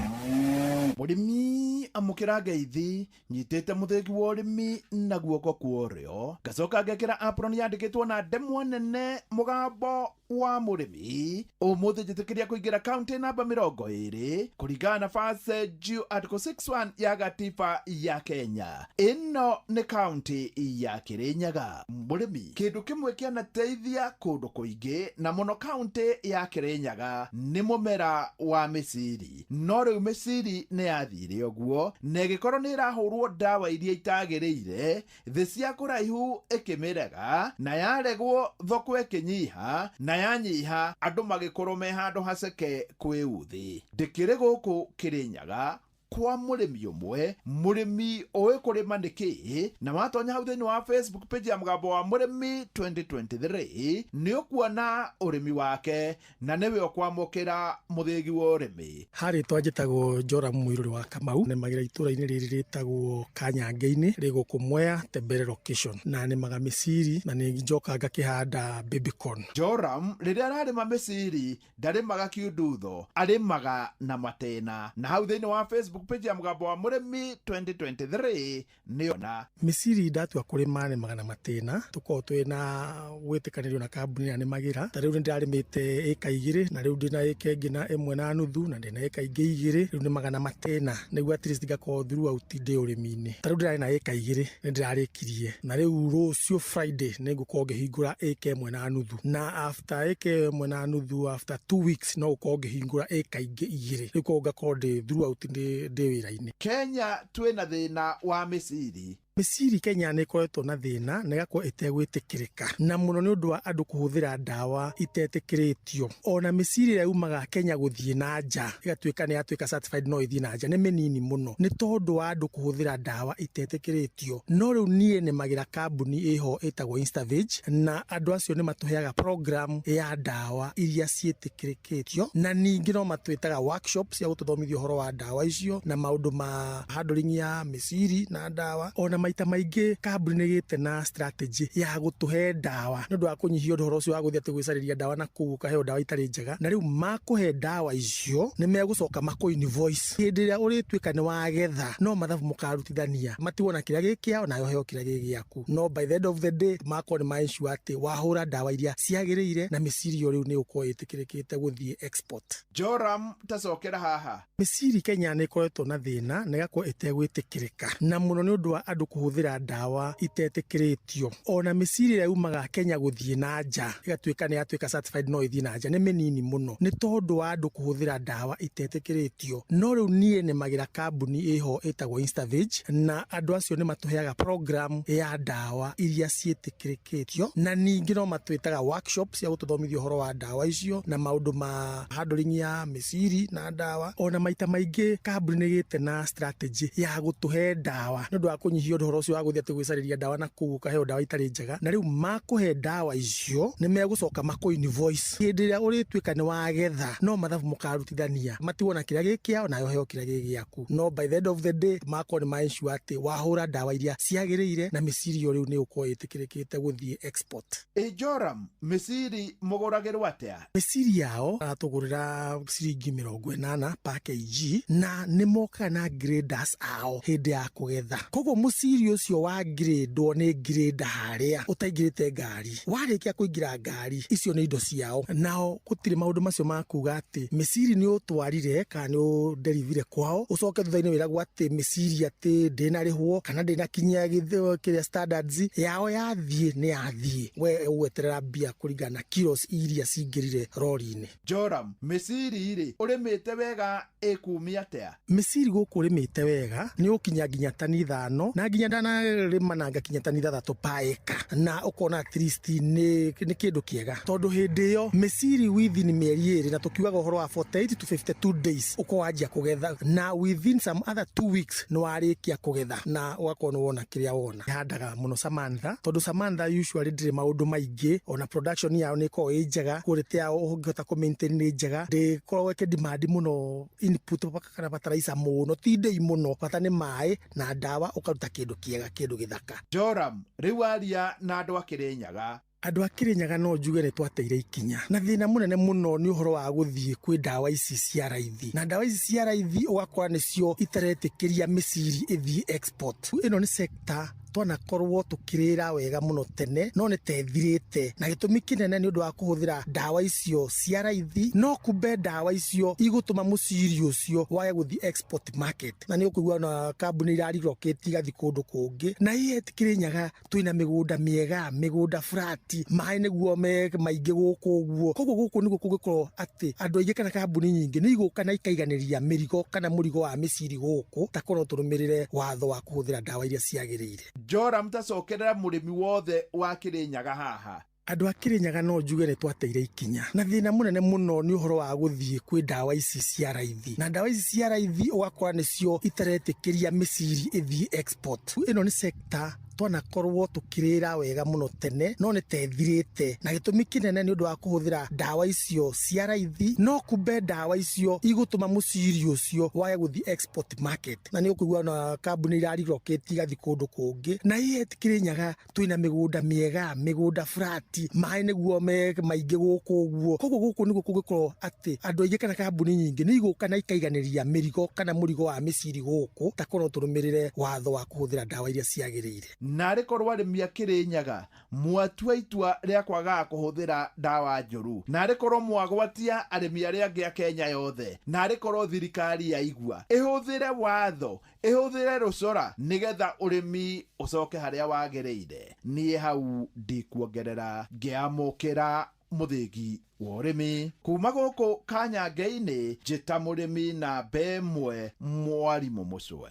Mũrĩmi, amũkĩra ngeithi. Nyitĩte mũthĩgi wa ũrĩmi na guoko kwa ũrĩo, ngacoka ngekĩra apron yandĩkĩtwo na ndemwa nene "Mũgambo wa Mũrĩmi". Ũmũthĩ njĩtĩkĩria kũingĩra kaunti namba 20 kũringana na First Due Article 61 ya gatiba ya Kenya. Ĩno nĩ kaunti ya Kĩrĩnyaga. Mũrĩmi, kĩndũ kĩmwe kĩanateithia kũndũ kũingĩ na mũno kaunti ya Kĩrĩnyaga nĩ mũmera wa mĩciri. No rĩu mĩciri nĩ yathire ũguo na ĩgĩkorwo nĩ ĩrahũrwo ndawa iria itagĩrĩire, thĩ cia kũraihu ĩkĩmĩrega, na yaregwo thoko ĩkĩnyiha, na yanyiha andũ magĩkorwo me handũ haceke kwĩ uthi. Ndĩkĩrĩ gũkũ Kĩrĩnyaga kwa mũrĩmi ũmwe, mũrĩmi ũĩ kũrĩma nĩ kĩĩ. Na watonya hau thĩinĩ wa Facebook page ya Mũgambo wa Mũrĩmi 2023 nĩ ũkuona ũrĩmi wake, na nĩwe ũkwamũkĩra mũthĩgi wa ũrĩmi. Harĩtwa njĩtagwo Joram Mũirũrĩ wa Kamau, nĩmagĩra itũra-inĩ rĩrĩ rĩtagwo Kanyange-inĩ, rĩ gũkũ Mwea Tembere location, na nĩmaga mĩciri na nĩ njoka ngakĩhanda baby corn. Joram rĩrĩa ararĩma mĩciri ndarĩmaga kiundutho, arĩmaga na matena. Na hau thĩinĩ wa Facebook Facebook page ya Mũgambo wa Mũrĩmi 2023 nĩona. Mĩciri ndatua kũrĩma nĩ magana matĩna tũkorwo twĩ na gwĩtĩkanĩrio na kambuni ĩrĩa nĩmagĩra. Ta rĩu nĩ ndĩrarĩmĩte ĩka 2 na rĩu ndĩna ĩka ĩngĩ na 1.5 na ndĩna ĩka ingĩ 2, rĩu nĩ magana matĩna nĩguo at least ngakorwo throughout ndĩ ũrĩmi-inĩ. Ta rĩu ndĩrarĩ na ĩka 2 nĩ ndĩrarĩkirie, na rĩu rũciũ Friday nĩ ngũkorwo ngĩhingũra ĩka 1.5, na after ĩka 1.5 after 2 weeks no gũkorwo ngĩhingũra ĩka ingĩ 2, rĩu koguo ngakorwo ndĩ throughout ndĩ wĩra-inĩ. Kenya twĩna thĩna wa mĩciri. Mĩciri Kenya nĩ ĩkoretwo na thĩna na ĩgakorwo ĩtegwĩtĩkĩrĩka, na mũno nĩ ũndũ wa andũ kũhũthĩra ndawa itetĩkĩrĩtio. Ona mĩciri ĩrĩa yumaga Kenya gũthiĩ na nja ĩgatuĩka nĩ yatuĩka certified no ĩthiĩ na nja nĩ mĩnini mũno, nĩ tondũ wa andũ kũhũthĩra ndawa itetĩkĩrĩtio. No rĩu niĩ nĩmagĩra kambuni ĩho ĩtagwo Instavege, na andũ acio nĩ matũheaga program ya ndawa iria ciĩtĩkĩrĩkĩtio, na ningĩ no matwĩtaga workshop cia gũtũthomithia ũhoro wa ndawa icio na maũndũ ma handling ya mĩciri na ndawa. Ona maita maingĩ kambuni nĩ ĩgĩte na strategy ya gũtũhe ndawa nĩ ũndũ wa kũnyihia ũhoro ũcio wa gũthiĩ atĩ gwĩcarĩria ndawa na kũu ũkaheo ndawa itarĩ njega. Na rĩu makũhe ndawa icio nĩ megũcoka makũ invoice hĩndĩ ĩrĩa ũrĩtuĩka nĩ wagetha, no mathabu mũkarutithania matigwo na kĩrĩa gĩ kĩao nawe ũheo kĩrĩa gĩ gĩaku. No by the end of the day makorwo nĩ ma ensure atĩ wahũra ndawa iria ciagĩrĩire na mĩciri ĩyo rĩu nĩ ũkorwo ĩtĩkĩrĩkĩte gũthiĩ export. Joram, tacokera haha. Mĩciri Kenya nĩ ĩkoretwo na thĩna na ĩgakorwo ĩtegwĩtĩkĩrĩka, na mũno nĩ ũndũ wa andũ kũhũthĩra ndawa itetĩkĩrĩtio. Ona mĩciri ĩrĩa yumaga Kenya gũthiĩ na nja ĩgatuĩka nĩ yatuĩka certified no ĩthiĩ na nja nĩ mĩnini mũno, nĩ tondũ wa andũ kũhũthĩra ndawa itetĩkĩrĩtio. No rĩu niĩ nĩmagĩra kambuni ĩho ĩtagwo Instavege, na andũ acio nĩ matũheaga program ya ndawa iria ciĩtĩkĩrĩkĩtio, na ningĩ no matwĩtaga workshop cia gũtũthomithia ũhoro wa ndawa icio na maũndũ ma handling ya mĩciri na ndawa. Ona maita maingĩ kambuni nĩ ĩgĩte na strategy ya gũtũhe ndawa nĩ ũndũ wa kũnyihia ũhoro ũcio wa gũthiĩ atĩ gwĩcarĩria ndawa na kũu ũkaheo ndawa itarĩ njega. Na rĩu makũhe ndawa icio nĩ megũcoka makũ invoice hĩndĩ ĩrĩa ũrĩtuĩka nĩ wagetha, no mathabu mũkarutithania matigwo na kĩrĩa gĩ kĩao nawe ũheo kĩrĩa gĩ gĩaku. No by the end of the day makorwo nĩ ma ensure atĩ wahũra ndawa iria ciagĩrĩire na mĩciri ĩyo rĩu nĩ ũkorwo ĩtĩkĩrĩkĩte gũthiĩ export. Ĩ Joram, mĩciri mũgũragĩrwo atĩa? Mĩciri yao aratũgũrĩra ciringi 80 per kg, na nĩ mokaga na graders ao hĩndĩ ya kũgetha. Koguo mũciri ũcio wa gradwo nĩ grader harĩa ũtaingĩrĩte ngari, warĩkia kũingĩra ngari icio nĩ indo ciao, nao gũtirĩ maũndũ macio ma kuga atĩ mĩciri nĩ ũtwarire kana nĩ ũnderivire kwao ũcoke thutha-inĩ wĩragwo atĩ mĩciri atĩ ndĩnarĩhwo kana ndĩnakinyia kĩrĩa standards yao yathiĩ nĩ yathiĩ, we ũgweterera mbia kũringana na kilos iria cingĩrire rori-inĩ. Joram, mĩciri rĩ ũrĩmĩte wega ĩkumia atĩa? Mĩciri gũkũ ũrĩmĩte wega nĩ ũkinya nginya tani 5 na nginya ndanarĩma na ngakinya tani 6 per acre, na ũkona at least nĩ kĩndũ kĩega, tondũ hĩndĩ ĩyo mĩciri within mĩeri 2, na tũkiugaga ũhoro wa 48 to 52 days ũkorwo wanjia kũgetha, na within some other 2 weeks nĩ warĩkia kũgetha na ũgakorwo nĩ wona kĩrĩa wona. Handaga mũno Samantha, tondũ Samantha usually ndĩrĩ maũndũ maingĩ, ona production yao nĩ ĩkoragwo ĩ njega, quality yao ũngĩhota kũ maintain nĩ njega, ndĩkoragwo ĩkĩ demand mũno input kana fertilizer mũno, ti ndĩi mũno, bata nĩ maĩ na ndawa ũkaruta kĩndũ kĩega, kĩndũ gĩthaka. Joram, rĩu aria na andũ a Kĩrĩnyaga. Andũ a Kĩrĩnyaga no njuge nĩ twateire ikinya, na thĩna mũnene mũno nĩ ũhoro wa gũthiĩ kwĩ ndawa ici cia raithi, na ndawa ici cia raithi ũgakora nĩcio itaretĩkĩria mĩciri ĩthiĩ export. Ĩno nĩ sector twanakorwo tũkĩrĩra wega mũno tene, no nĩ tethirĩte, na gĩtũmi kĩnene nĩ ũndũ wa kũhũthĩra ndawa icio cia raithi, no kumbe ndawa icio igũtũma mũciri ũcio wage gũthiĩ export market, na nĩ ũkũigua na kambuni irarelocate igathiĩ kũndũ kũngĩ. Na yet Kĩrĩnyaga twĩna mĩgũnda mĩega, mĩgũnda flat, maĩ nĩguo me maingĩ gũkũ ũguo, koguo gũkũ nĩguo kũngĩkorwo atĩ andũ aingĩ kana kambuni nyingĩ nĩ igũka na ikaiganĩria mĩrigo kana mũrigo wa mĩciri gũkũ, ta korwo tũrũmĩrĩre watho wa kũhũthĩra ndawa iria ciagĩrĩire. Joram, tacokerera mũrĩmi wothe wa Kĩrĩnyaga haha. Andũ a Kĩrĩnyaga no njuge nĩ twateire ikinya, na thĩna mũnene mũno nĩ ũhoro wa gũthiĩ kwĩ ndawa ici cia raithi, na ndawa ici cia raithi ũgakora nĩcio itaretĩkĩria mĩciri ĩthiĩ export. Ĩno nĩ sector Twanakorwo tũkĩrĩra wega mũno tene, no nĩ tethirĩte na gĩtũmi kĩnene nĩ ũndũ wa kũhũthĩra ndawa icio cia raithi, no kumbe ndawa icio igũtũma mũciri ũcio wage gũthiĩ export market, na nĩ ũkũigua na kambuni irarelocate igathiĩ kũndũ kũngĩ. Na yet Kĩrĩnyaga twĩna mĩgũnda mĩega, mĩgũnda flat, maĩ nĩguo me maingĩ gũkũ ũguo. Koguo gũkũ nĩguo kũngĩkorwo atĩ andũ aingĩ kana kambuni nyingĩ nĩ igũka na ikaiganĩria mĩrigo kana mũrigo wa mĩciri gũkũ, ta korwo tũrũmĩrĩre watho wa kũhũthĩra ndawa iria ciagĩrĩire. Narĩ korwo arĩmi a Kĩrĩnyaga mwatua itua rĩa kwagaga kũhũthĩra ndawa njũru, narĩ korwo mwagwatia arĩmi arĩa angĩ a Kenya yothe, narĩ korwo thirikari yaigua ĩhũthĩre watho, ĩhũthĩre rũcora nĩgetha ũrĩmi ũcoke harĩa wagĩrĩire. Niĩ hau ndikuongerera, ngĩamũkĩra mũthĩgi wa ũrĩmi kuma gũkũ Kanyange-inĩ, njĩta mũrĩmi namba ĩmwe, mwarimũ Mũcwe.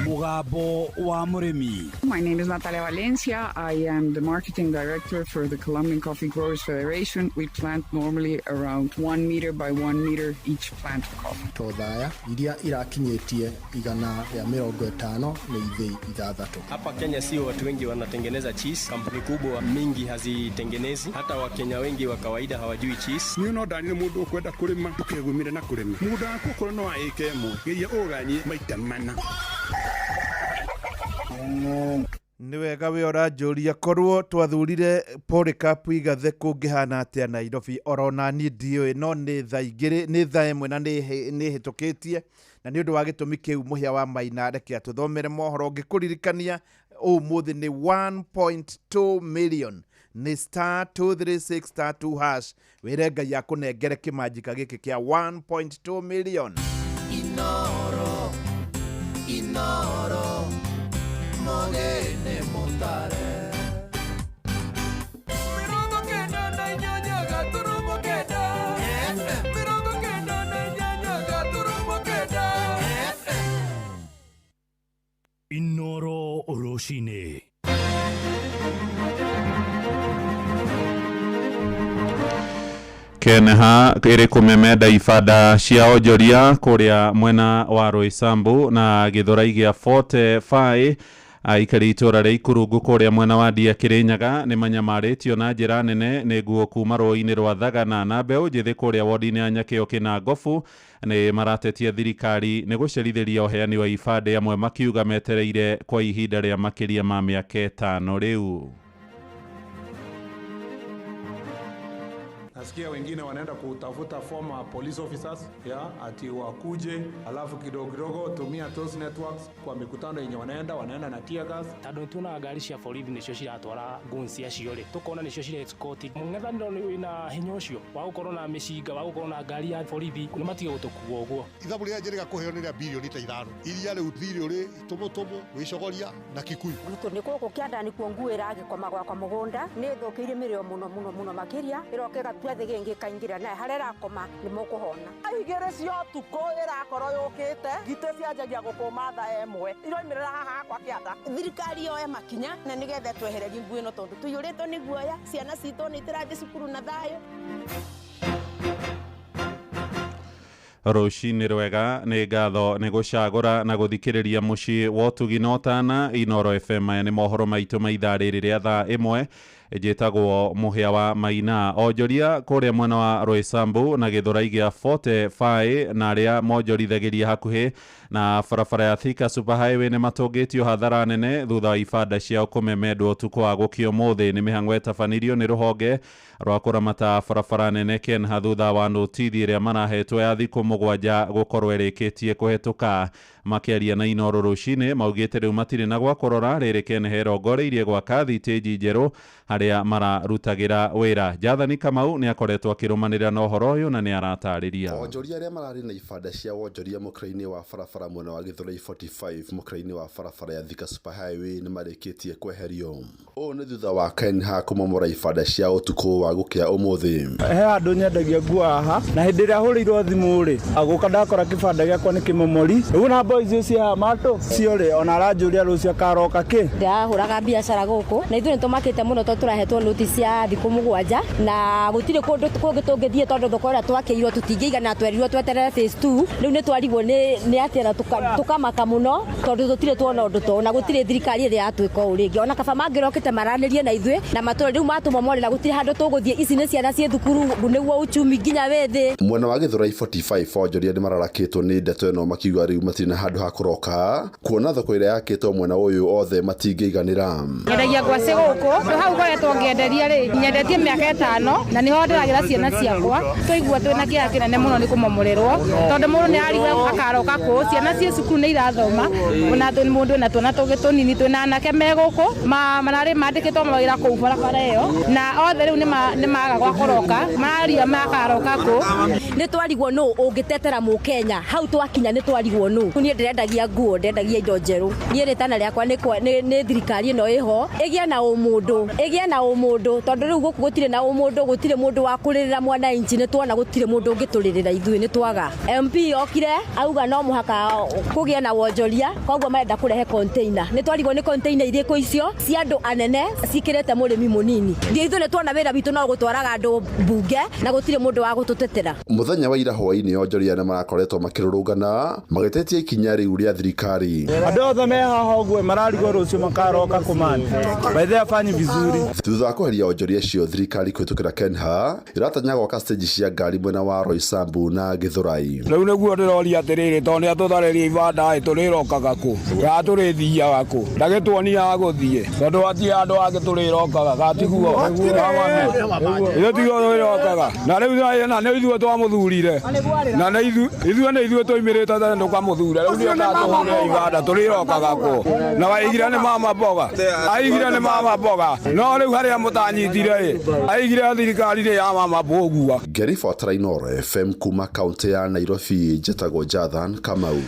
Mugambo wa Mũrĩmi. My name is Natalia Valencia. I am the marketing director for the Colombian Coffee Growers Federation. We plant normally around 1 meter by 1 meter each plant of coffee. Tothaya iria irakinyĩtie 150 nĩ ithĩi 6. Hapa Kenya sio watu wengi wanatengeneza cheese, kampuni kubwa mingi hazitengenezi, hata Wakenya wengi wa kawaida hawajui cheese. Niĩ no ndanire mũndũ ũkwenda kũrĩma ndũkegumire na kũrĩma mũgũnda waku okorwo no wa ĩka ĩmwe geria ũganie maita mana. Nĩ wega wĩ ũranjũria korwo twathurire Polycarp Igathe kũngĩhana atĩa Nairobi, orona niĩ ndiũĩ, no nĩ thaa igĩrĩ, nĩ thaa ĩmwe na nĩ hĩtũkĩtie, na nĩ ũndũ wa gĩtũmi kĩu Mũhĩa wa Maina reke atũthomere mohoro. Ngĩkũririkania ũmũthĩ nĩ 1.2 million, nĩ star 236 star 2 hash, wĩre Ngai akũnengere kĩmanjika gĩkĩ kĩa 1.2 million. Inoro, Inoro, mogene mutare. Mirongo kenda na inyanya gaturumo kenda. FM. Mirongo kenda na inyanya gaturumo kenda. FM. Inoro Rũcinĩ. Kenha ĩrĩ kũmemenda ibanda cia onjoria kũrĩa mwena wa Roysambu na Gĩthũrai gĩa 45. Aikari itũra rĩa Ikurungu kũrĩa mwena wa Ndia Kĩrĩnyaga nĩ manyamarĩtio na njĩra nene nĩ nguo kuma rũĩ-inĩ rwa Thagana, na mbeũ njĩthĩ kũrĩa wodi-inĩ ya Nyakĩo Kĩnangobu nĩ maratetia thirikari nĩ gũcerithĩria ũheani wa ibandĩ, amwe makiuga metereire kwa ihinda rĩa makĩria ma mĩaka 5 rĩu. Nasikia wengine wanaenda kutafuta former police officers ya ati wakuje, alafu kidogo kidogo tumia those networks kwa mikutano yenye wanaenda na tear gas. Tondũ tuonaga ngari cia borithi nĩcio ciratwara guns acio rĩ, tũkona nĩcio cire escort. Mũng'ethanĩro wĩna hinya ũcio wa gũkorwo na mĩcinga, wa gũkorwo na ngari ya borithi, nĩ matige gũtũkua ũguo. Ithabu rĩrĩa njĩrĩga kũheo nĩ rĩa bilioni ta 5 iria rĩu thirĩ ũrĩ tũmũtũmũ wĩcogoria na Kikuyu. Nĩ gũkũ kĩanda nĩkuo nguo ĩragĩkoma gwakwa mũgũnda, nĩ thũkĩire mĩrĩo mũno mũno mũno makĩria, ĩroka ĩgatua thĩ gĩngĩ ĩkaingĩra naye harĩa ĩrakoma nĩ mũkũhona. Igĩrĩ cia ũtukũ ĩrakorwo yũkĩte, ngitĩ cianjagia gũkũma thaa ĩmwe, iroimĩrĩra haha hakwa kĩanda. Thirikari yoe makinya na nĩgetha twehererie nguo ĩno tondũ tũiyũrĩtwo nĩ guoya, ciana citũ nĩ itirathiĩ cukuru na thayũ. Rũcinĩ rwega, nĩ ngatho nĩ gũcagũra na gũthikĩrĩria mũciĩ wa ũtugi na ũtana Inoro FM. Maya nĩ mohoro maitũ ma ithaa rĩrĩ rĩa thaa ĩmwe. Njĩtagwo Mũhĩa wa Maina. Onjoria kũrĩa mwena wa Roysambu na Gĩthũrai gĩa 45 na arĩa monjorithagĩria hakuhĩ na barabara ya Thika Super Highway nĩ matũngĩtio hathara nene thutha wa ibanda ciao kũmemendwo ũtukũ wa gũkĩa ũmũthĩ. Nĩ mĩhang'o ĩtabanirio nĩ rũhonge rwa kũramata barabara nene Kenha thutha wa notithi ĩrĩa marahetwo ya thikũ 7 gũkorwo ĩrĩkĩtie kũhetũka. Makĩaria na Inoro rũcinĩ maugĩte rĩu matirĩ na gwa kũrora, rĩrĩ Kenha ĩrongoreirie gwaka thitĩnji njerũ harĩa mararutagĩra wĩra. Jathani Kamau nĩ akoretwo akĩrũmanĩrĩra na ũhoro ũyũ na nĩ aratarĩria. Onjoria arĩa mararĩ na ibanda cia wonjoria mũkĩra-inĩ wa barabara mwena wa Gĩthũrai 45 mũkĩra-inĩ wa barabara ya Thika Super Highway nĩ marĩkĩtie kweherio. Ũũ nĩ thutha wa Kenha kũmomora ibanda cia ũtukũ wa gũkĩa ũmũthĩ. He handũ nyendagia nguo haha, na hĩndĩ ĩrĩa hũrĩirwo thimũ rĩ, agũka ndakora kĩbanda gĩakwa nĩ kĩmomori. Rĩu na boys icio haha matũ cio rĩ, ona aranjũria rũciũ akaroka kĩ. Ndĩrahũraga biacara gũkũ na ithuĩ nĩ tũmakĩte mũno tondũ Tũrahetwo notice ya thikũ 7 na gũtirĩ kũndũ kũngĩ tũngĩthiĩ tondũ thoko ĩrĩa twakĩirwo tũtingĩigana, twerirwo tweterere phase 2. Rĩu nĩ twarigwo nĩ atĩa na tũkamaka mũno tondũ tũtirĩ tuona ũndũ ta ũyũ na gũtirĩ thirikari ĩrĩa yatwĩka ũũ rĩngĩ. Ona kaba mangĩrokĩte maranĩrie na ithuĩ na matũre rĩu matũmomorera gũtirĩ handũ tũgũthiĩ. Ici nĩ ciana ciĩ thukuru, nĩguo uchumi nginya wĩ thĩ. Mwena wa Githurai 45 onjoria nĩ mararakĩtwo nĩ ndeto ĩno, makiuga rĩu matirĩ na handũ ha kũroka kuona thoko ĩrĩa yakĩtwo mwena ũyũ othe matingĩiganĩra. Nyendagia ngwacĩ gũkũ hau ngoretwo ngĩenderia rĩ, nyendetie mĩaka 5 na nĩho ndĩragĩra ciana ciakwa. Twaigua twĩna kĩeha kĩnene mũno nĩ kũmomorerwo tondũ mũndũ nĩ arigwo akaroka kũ, ciana ciĩ cukuru nĩ irathoma, ona mũndũ na twana tũngĩ tũnini twĩna anake me gũkũ mararĩ mandĩkĩtwo mawĩra kũu barabara ĩyo, na othe rĩu nĩ maga gwa kũroka, mararia makaroka kũ. Nĩ twarigwo nũ ũngĩtetera mũkenya hau twakinya, nĩ twarigwo nũ. Niĩ ndĩrendagia nguo, ndendagia indo njerũ. Niĩ rĩtana rĩakwa nĩ thirikari ĩno ĩho ĩgĩe na ũmũndũ, ĩgĩe na ũmũndũ tondũ rĩu gũkũ gũtirĩ na ũmũndũ, gũtirĩ mũndũ wa kũrĩrĩra mwananchi. Nĩ tuona gũtirĩ mũndũ ũngĩtũrĩrĩra ithuĩ, nĩ twaga. MP okire auga no mũhaka kũgĩe na wonjoria, koguo marenda kũrehe container. Nĩ twarigwo nĩ container irĩkũ icio cia andũ anene cikĩrĩte mũrĩmi mũnini. Ithuĩ nĩ tuona wĩra witũ no gũtwaraga andũ mbunge na gũtirĩ mũndũ wa gũtũtetera. Mũthenya wa ira hwaĩ-inĩ onjoria nĩ marakoretwo makĩrũrũngana magĩtetia ikinya rĩu rĩa thirikari. Andũ othe me haha ũguo mararigwo rũciũ makaroka kũmani baithe afanyi vizuri. Thutha wa kweheria onjoria acio, thirikari kũhĩtũkĩra Kenha ĩratanya gwaka stage cia ngari mwena wa Roysambu na Githurai. Rĩu nĩguo ndĩroria atĩrĩrĩ, tondũ nĩ atũtharĩria ibanda ĩ, tũrĩrokaga kũ kana tũrĩthiaga kũ? Ndagĩtuonia ha gũthiĩ tondũ hatirĩ handũ hangĩ tũrĩrokaga, gatiguo ithuĩ tiguo tũrĩrokaga. Na rĩu na nĩ ithuĩ twamũthurire, na nĩ ithuĩ nĩ ithuĩ tũimĩrĩte tene tũkamũthura. Rĩu nĩ atũhũrĩra ibanda, tũrĩrokaga kũ? Na waigire nĩ mama mboga, aigire nĩ mama mboga, no rĩu harĩa mũtanyitire ĩ, aigire thirikari nĩ ya mama mbũgua. Ngĩribotera Inooro FM kuma kaunti ya Nairobi, njĩtagwo Jathan Kamau.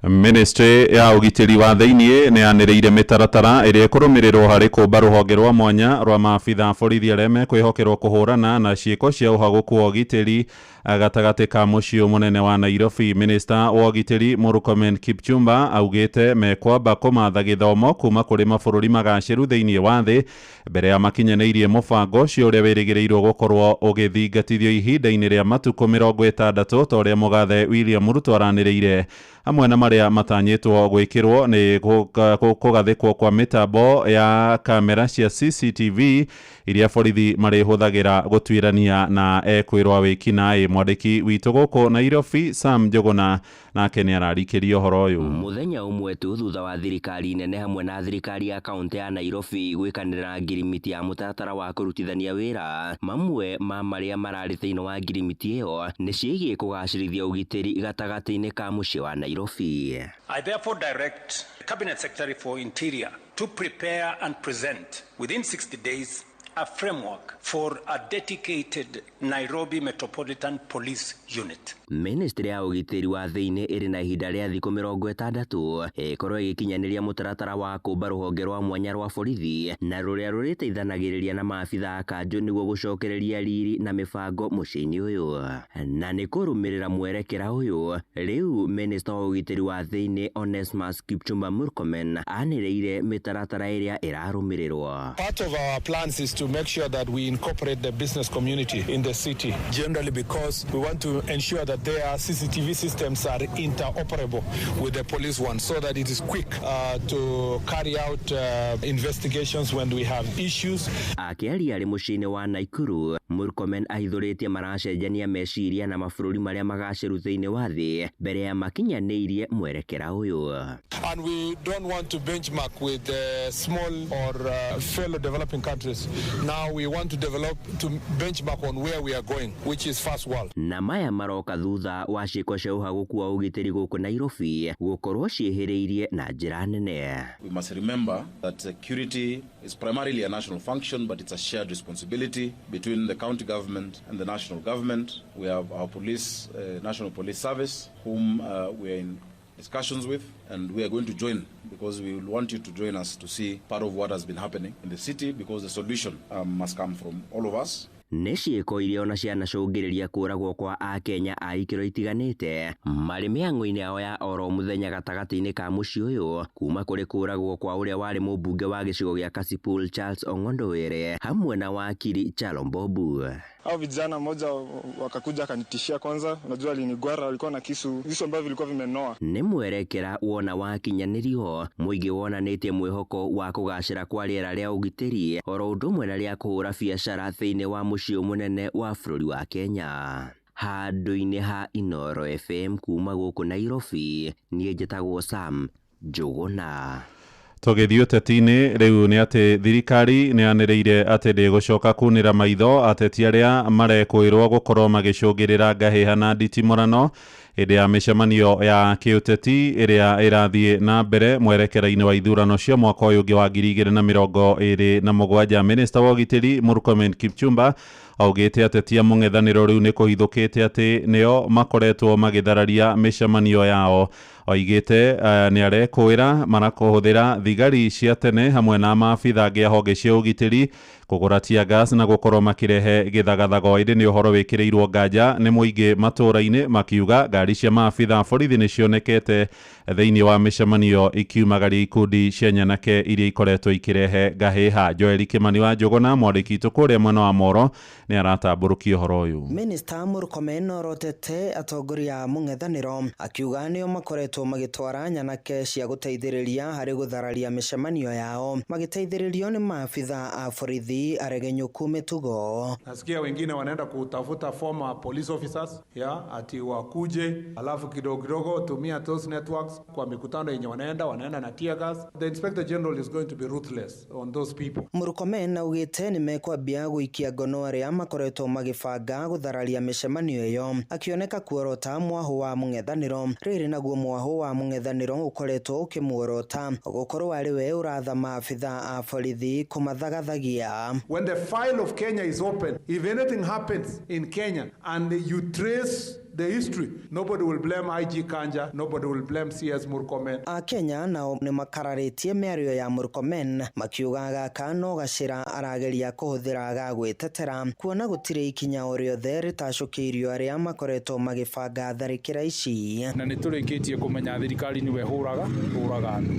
Ministry ya ũgitĩri wa thĩiniĩ nĩ yanĩrĩire mĩtaratara ĩrĩa ĩkũrũmĩrĩrwo harĩ kũmba rũhonge rwa mwanya rwa maabitha a borithi arĩa mekwĩhokerwo kũhũrana na ciĩko cia ũhagũku wa ũgitĩri gatagatĩ ka mũciĩ mũnene wa Nairobi. Minister wa ũgitĩri Murkomen Kipchumba augĩte mekwamba kũmatha gĩthomo kuma kũrĩ mabũrũri magacĩru thĩiniĩ wa thĩ mbere ya makinyanĩirie mũbango ũcio ũrĩa wĩrĩgĩrĩirwo gũkorwo ũgĩthingatithio ihinda-inĩ rĩa matukũ 60 ta ũrĩa mũgathe William Ruto aranĩrĩire. Hamwe na marĩa matanyĩtwo gwĩkĩrwo nĩ kũgathĩkwo kwa mĩtambo ya kamera cia CCTV iria borithi marĩhũthagĩra gũtuĩrania na ekwĩrwo wĩkinaĩ. Mwandĩki witũ gũkũ Nairobi Sam Njuguna nake nĩ ararikĩria ũhoro ũyũ. Mũthenya ũmwe tu thutha wa thirikari nene hamwe na thirikari ya kaunti ya Nairobi gwĩkanĩra ngirimiti ya mũtaratara wa kũrutithania wĩra, mamwe ma marĩa mararĩ thĩinĩ wa ngirimiti ĩyo nĩ ciĩgiĩ kũgacĩrithia ũgitĩri gatagatĩ-inĩ ka mũciĩ wa Nairobi. I therefore direct the Cabinet Secretary for Interior to prepare and present within 60 days a framework for a dedicated Nairobi Metropolitan Police Unit. Ministry ya ũgitĩri wa thĩinĩ ĩrĩ na ihinda rĩa thikũ 60 ĩkorwo ĩgĩkinyanĩria mũtaratara wa kũmba rũhonge rwa mwanya rwa borithi na rũrĩa rũrĩteithanagĩrĩria na maabitha a kanjũ nĩguo gũcokereria riri na mĩbango mũciĩ-inĩ ũyũ. Na nĩ kũrũmĩrĩra mwerekera ũyũ, rĩu Minister wa ũgitĩri wa thĩinĩ Onesmus Kipchumba Murkomen anĩrĩire mĩtaratara ĩrĩa ĩrarũmĩrĩrwo. Part of our plans is to make sure that we incorporate the business community in the city generally, because we want to ensure that their CCTV systems are interoperable with the police one, so that it is quick to carry out investigations when we have issues. Akĩaria arĩ mũciĩ-inĩ wa Nakuru, Murkomen ahithũrĩtie maracenjania meciria na mabũrũri marĩa magacĩru thĩinĩ wa thĩ mbere ya makinyanĩirie mwerekera ũyũ. And we don't want to benchmark with small or fellow developing countries. Now we want to develop to benchmark on where we are going, which is first world. Na maya maroka thutha wa ciĩko cia ũhagũku wa ũgitĩri gũkũ Nairobi gũkorwo ciĩhĩrĩirie na njĩra nene. We must remember that security is primarily a national function, but it's a shared responsibility between the county government and the national government. We have our police, National Police Service, whom we are in discussions with, and we are going to join because we will want you to join us to see part of what has been happening in the city, because the solution must come from all of us. Nĩ ciĩko iria ona cianacũngĩrĩria kũragwo kwa akenya a ikĩro itiganĩte marĩ mĩhang'o-inĩ yao ya oro mũthenya gatagatĩ-inĩ ka mũciĩ ũyũ, kuma kũrĩ kũragwo kwa ũrĩa warĩ mũmbunge wa gĩcigo gĩa Kasipul Charles Ong'ondo Were hamwe na wakiri Chalo Mbobu. Hao vijana mmoja wakakuja akanitishia kwanza, unajua alinigwara, walikuwa na kisu, visu ambavyo vilikuwa vimenoa. Nĩ mwerekera wona wakinyanĩrio mũingĩ wonanĩtie mwĩhoko wa kũgacĩra kwa rĩera rĩa ũgitĩri oro ũndũ ũmwe na rĩa kũhũra biacara thĩinĩ wa mũciĩ mũnene wa bũrũri wa Kenya. Handũ-inĩ ha Inooro FM kuma gũkũ Nairobi, niĩ njĩtagwo Sam Njũgũna. Tũgĩthiĩ ũteti-inĩ rĩu nĩ atĩ thirikari nĩ yanĩrĩire atĩ ndĩgũcoka kunĩra maitho ateti arĩa marekũĩrwo gũkorwo magĩcũngĩrĩra ngahĩha na nditimũrano hĩndĩ ya mĩcemanio ya kĩũteti ĩrĩa ĩrathiĩ na mbere mwerekera-inĩ wa ithurano cia mwaka ũyũ ũngĩ wa 2027. Minista wa ũgitĩri Murkomen Kipchumba augĩte ateti a mũng'ethanĩro rĩu nĩ kũhithũkĩte atĩ nĩo makoretwo magĩthararia mĩcemanio yao. Oigĩte nĩ arekũĩra marakũhũthĩra thigari cia tene hamwe na maabitha angĩ a honge cia ũgitĩri kũgũra tear gas na gũkorwo makĩrehe gĩthagathago. Ĩndĩ nĩ ũhoro wĩkĩrĩirwo nganja nĩ mũingĩ matũũra-inĩ makiuga ngari cia maabitha a borithi nĩ cionekete thĩinĩ wa mĩcemanio ikiumagaria ikundi cia nyanake iria ikoretwo ikĩrehe ngahĩha. Joel Kimani wa Njũgũna, mwandĩki witũ kũrĩa mwena wa Moro, nĩ aratambũrũkia ũhoro ũyũ. Minista Murkomen orotete atongoria a mũng'ethanĩro akiuga nĩo makoretwo magĩtwara nyanake cia gũteithĩrĩria harĩ gũthararia mĩcemanio yao magĩteithĩrĩrio nĩ maabitha a borithi aregenyũku mĩtugo. Nasikia wengine wanaenda kutafuta former police officers ya ati wakuje, alafu kidogo kidogo tumia those networks kwa mikutano yenye wanaenda na tear gas. The Inspector General is going to be ruthless on those people. Murkomen augĩte nĩ mekwambia gũikia ngono arĩa makoretwo magĩbanga gũthararia mĩcemanio ĩyo, akĩoneka kuorota mwahũ wa mũng'ethanĩro. Rĩrĩ naguo mwahũ wa mũng'ethanĩro ũkoretwo ũkĩmuorota gũkorwo arĩ we ũratha maabitha a borithi kũmathagathagia. When the file of Kenya is open, if anything happens in Kenya and you trace the history, nobody will blame IG Kanja, nobody will blame CS Murkomen. Akenya nao nĩ makararĩtie mĩario ya Murkomen makiuga gaka no gacĩra arageria kũhũthĩra ga gwĩtetera kuona gũtirĩ ikinya o rĩothe rĩtacũkĩirio arĩa makoretwo magĩbanga tharĩkĩra ici. Na nĩ tũrĩkĩtie kũmenya thirikari nĩwe hũraga andũ,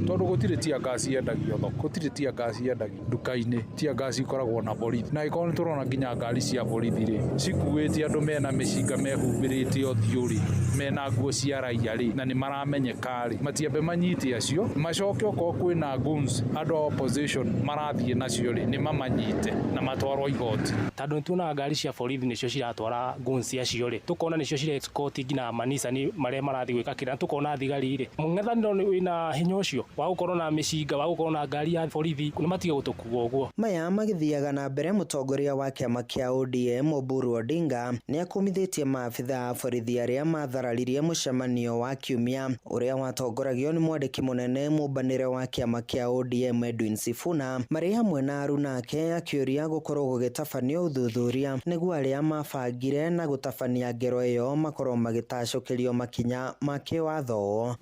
tondũ gũtirĩ tear gas yendagio thoko, gũtirĩ tear gas yendagio nduka-inĩ, tear gas ikoragwo na borithi, na ĩkorwo nĩ tũrona nginya ngari cia borithi rĩ cikuĩte andũ mena mĩcinga mehumbĩrĩte ũthiũ rĩ, mena nguo cia raia rĩ, na nĩ maramenyeka rĩ, matiambe manyite acio, macoke okorwo kwĩna guns andũ a opposition marathiĩ nacio rĩ, nĩ mamanyite na matwarwo igoti. Tondũ nĩ tuonaga ngari cia borithi nĩcio ciratwara guns acio rĩ, tũkona nĩcio cire escort nginya manisa nĩ marĩa marathiĩ gwĩka kĩrĩa, tũkona thigari rĩ, mũng'ethanĩro wĩna hinya ũcio wa gũkorwo na mĩcinga, wa gũkorwo na ngari ya borithi, nĩ matige gũtũkua ũguo. Maya magĩthiaga na mbere, mũtongoria wa kĩama kĩa ODM Oburu Odinga nĩ akumithĩtie maabitha a borithi arĩa mathararirie mũcemanio wa kiumia ũrĩa watongoragio nĩ mwandĩki mũnene mũmbanĩre wa kĩama kĩa ODM Edwin Sifuna marĩ hamwe na aruna ake, akĩũria gũkorwo gũgĩtabanio ũthuthuria nĩguo arĩa mabangire na gũtabania ngero ĩyo makorwo magĩtacũkĩrio makinya ma kĩwatho.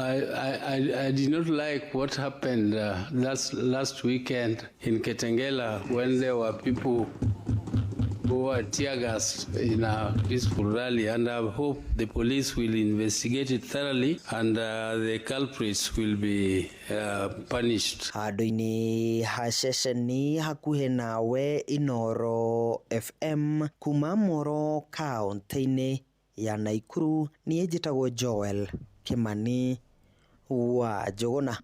I did not like what happened last weekend in Kitengela when there were people who were tear gassed in a peaceful rally, and I hope the police will investigate it thoroughly and the culprits will be punished. Handũ-inĩ ha ceceni hakuhĩ nawe Inooro FM kuma Moro kaũntĩ-inĩ ya Naikuru, niĩ njĩtagwo Joel Kimani wa Njũgũna.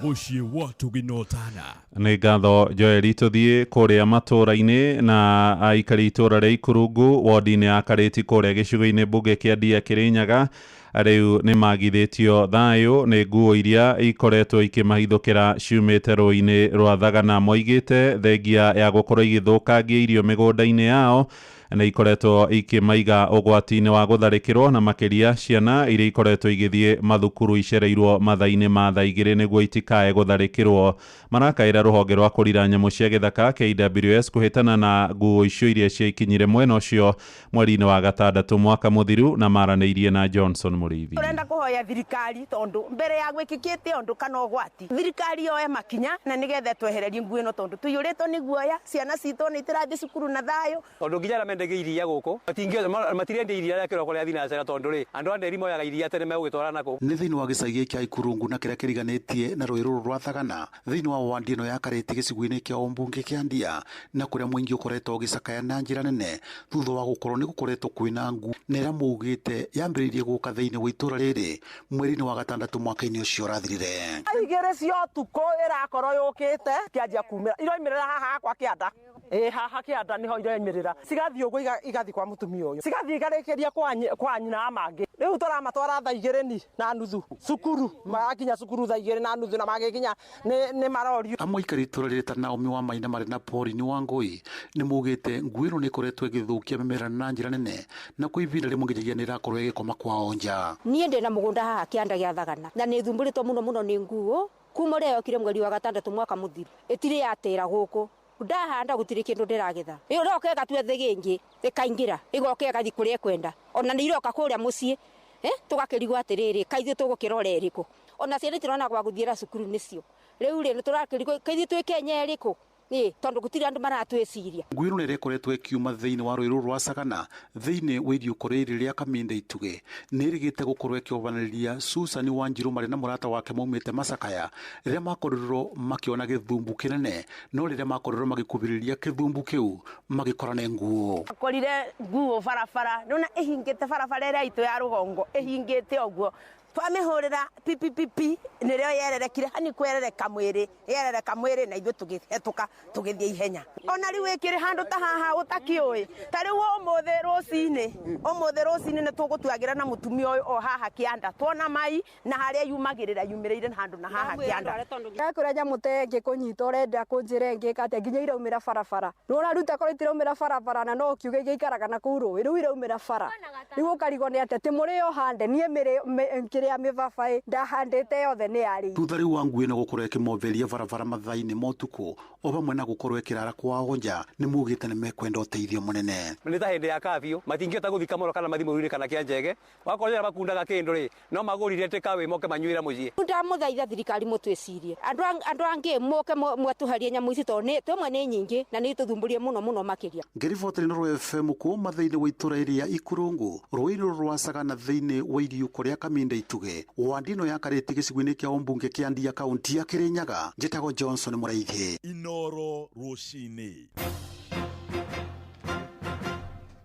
Mũciĩ wa tũgĩnotana. Nĩ ngatho Joel. Tũthiĩ kũrĩa matũũra-inĩ na aikari itũũra rĩa Ikurungu wodi-inĩ ya Karĩti kũrĩa gĩcigo-inĩ mbunge kĩa Ndia Kĩrĩnyaga rĩu nĩ magithĩtio thayũ nĩ nguo iria ikoretwo ikĩmahithũkĩra ciumĩte rũĩ-inĩ rwa Thagana. Moigĩte thengia ya gũkorwo igĩthũkangia irio mĩgũnda-inĩ yao nĩ ikoretwo ikĩmaiga ũgwati-inĩ wa gũtharĩkĩrwo, na makĩria ciana iria ikoretwo igĩthiĩ mathukuru icereirwo mathaa-inĩ ma thaa igĩrĩ nĩguo itikae gũtharĩkĩrwo. Marakaĩra rũhonge rwa kũrira nyamũ cia gĩthaka KWS kũhĩtana na nguo icio iria ciaikinyire mwena ũcio mweri-inĩ wa gatandatũ mwaka mũthiru, na maranĩirie na Johnson. Mũrĩithi. Turenda kuhoya thirikari tondu mbere ya gwikikite undu kana ugwati thirikari yoe makinya na nigetha twehererie nguo ino tondu tuyuritwo ni guoya ciana citu ni itirathi cukuru na thayo tondu nginya aria mendagia iria guku matirendia iria ria kiroko ria thinacera tondu ri andu a nderi moyaga iria tene megugitwara naku. Ni thiini wa gicagi kia Ikurungu na kiria kiriganitie na rui ruru rwa Thagana thiini wa wandi ino ya Kariti gicigo-ini kia umbunge kia Ndia na kuria mwingi ukoretwo ugicakaya na njira nene thutha wa gukorwo ni gukoretwo kwina ngu na ira maugite yambiririe guka thiini wa itura riri mweri-ini wa gatandatu mwaka-ini ucio urathirire. Igiri cia utuku irakorwo yukite kianjia kumira iroimirira haha hakwa kianda haha kianda niho iroimirira cigathii uguo igathii kwa mutumia uyu cigathii igarikiria kwa nyina mangi riu turamatwara thaa igiri na nuthu cukuru magakinya cukuru thaa igiri na nuthu na magikinya ni marorio. Amwe aikari itura riri ta Naomi wa Maina mari na Pauline wa Ngui ni maugite ngui ino ni ikoretwo igithukia mimera na njira nene na kwa ihinda rimwe nginyagia ni irakorwo igikoma kwao nja. Nie ndina mugunda haha kianda gia Thagana na ni thumburitwo muno muno ni nguo kuma uria yokire mweri wa gatandatu mwaka muthiru itiri yatira guku ndahanda gutiri kindu ndiragetha iroka ĩgatua thĩgĩngĩ ĩkaingĩra ĩgoka ĩgathiĩ kũrĩa ĩkwenda ona nĩ iroka kũrĩa mũciĩ tũgakĩrigwo atĩrĩrĩ kaithuĩ tũgũkĩrora ĩrĩkũ ona ciana itirona gwa gũthiĩra cukuru nĩcio rĩu rĩ nĩtũrakĩrigwo kaithuĩ twĩ Kenya ĩrĩkũ tondu gutiri andu maratwiciria. Ngui ino ĩrĩa ĩkoretwo ĩkiuma thĩinĩ wa rũĩ rũrũ rwa Sagana thĩinĩ wa iriũko rĩrĩ rĩa Kaminda Ituge nĩ ĩrĩgĩte gũkorwo ĩkĩobanĩrĩria Susan Wanjiru marĩ na mũrata wake maumĩte Macakaya rĩrĩa makorirwo makĩona gĩthumbu kĩnene no rĩrĩa makorirwo magĩkuhĩrĩria kĩthumbu kĩu magĩkora nĩ nguo. Akorire nguo barabara nona ĩhingĩte barabara ĩrĩa itũ ya rũgongo ĩhingĩte ũguo twamihurira pipipipi nirio yererekire hani kwerereka mwiri yerereka mwiri na ithuĩ tũgĩhetũka tũgĩthiĩ ihenya ona rĩu ĩkĩrĩ handũ ta haha ũtakĩũĩ ta rĩu ũmũthĩ rũcinĩ nĩ tũgũtuagĩra na mũtumia ũyũ o haha kĩanda tuona mai na harĩa yumagĩrĩra yumĩrĩire handũ na haha kĩanda. Ndakũra nyamũ ta ĩngĩ kũnyita ũrenda kũnjĩra ĩngĩ atĩa nginya iraumĩra barabara nĩũraruta korwo itiraumĩra barabara na no ũkiuge igĩikaraga na kũu rũĩ rĩu iraumĩra bara rĩu ũkarigwo nĩ atĩa tĩ mũrĩo hande niĩ kĩrĩa mĩbabaĩ ndahandĩte yothe nĩ yarĩ. Thutha rĩu wa ngui ĩno gũkorwo ĩkĩmoberia barabara mathaa-inĩ ma ũtukũ o hamwe na gũkorwo ĩkĩrara kwao nja nĩ maugĩte nĩ mekwenda ũteithio mũnene. Nĩ ta hĩndĩ ya kabiũ matingĩhota gũthika mũno kana mathiĩ mũru-inĩ kana kĩa wakorwo arĩa makundaga kĩndũ rĩ no magũrire takeaway moke manyuĩre mũciĩ. Ndamũthaitha thirikari mũtwĩcirie andũ angĩ moke mwatũharie nyamũ ici tondũ twĩmwe nĩ nyingĩ na nĩ itũthumbũrie mũno mũno makĩria. Ngĩribotera Inooro FM kuma thĩinĩ wa itũra rĩa Ikurungu rũĩ rũrũ rwa Sagana thĩinĩ wa iriũko rĩa Kaminda Ituge wandi ĩno ya Karĩti gĩcigo-inĩ kĩa ũmbunge kĩa Ndia kaunti ya Kĩrĩnyaga. Njĩtagwo Johnson Mũraithi. Inooro rũcinĩ.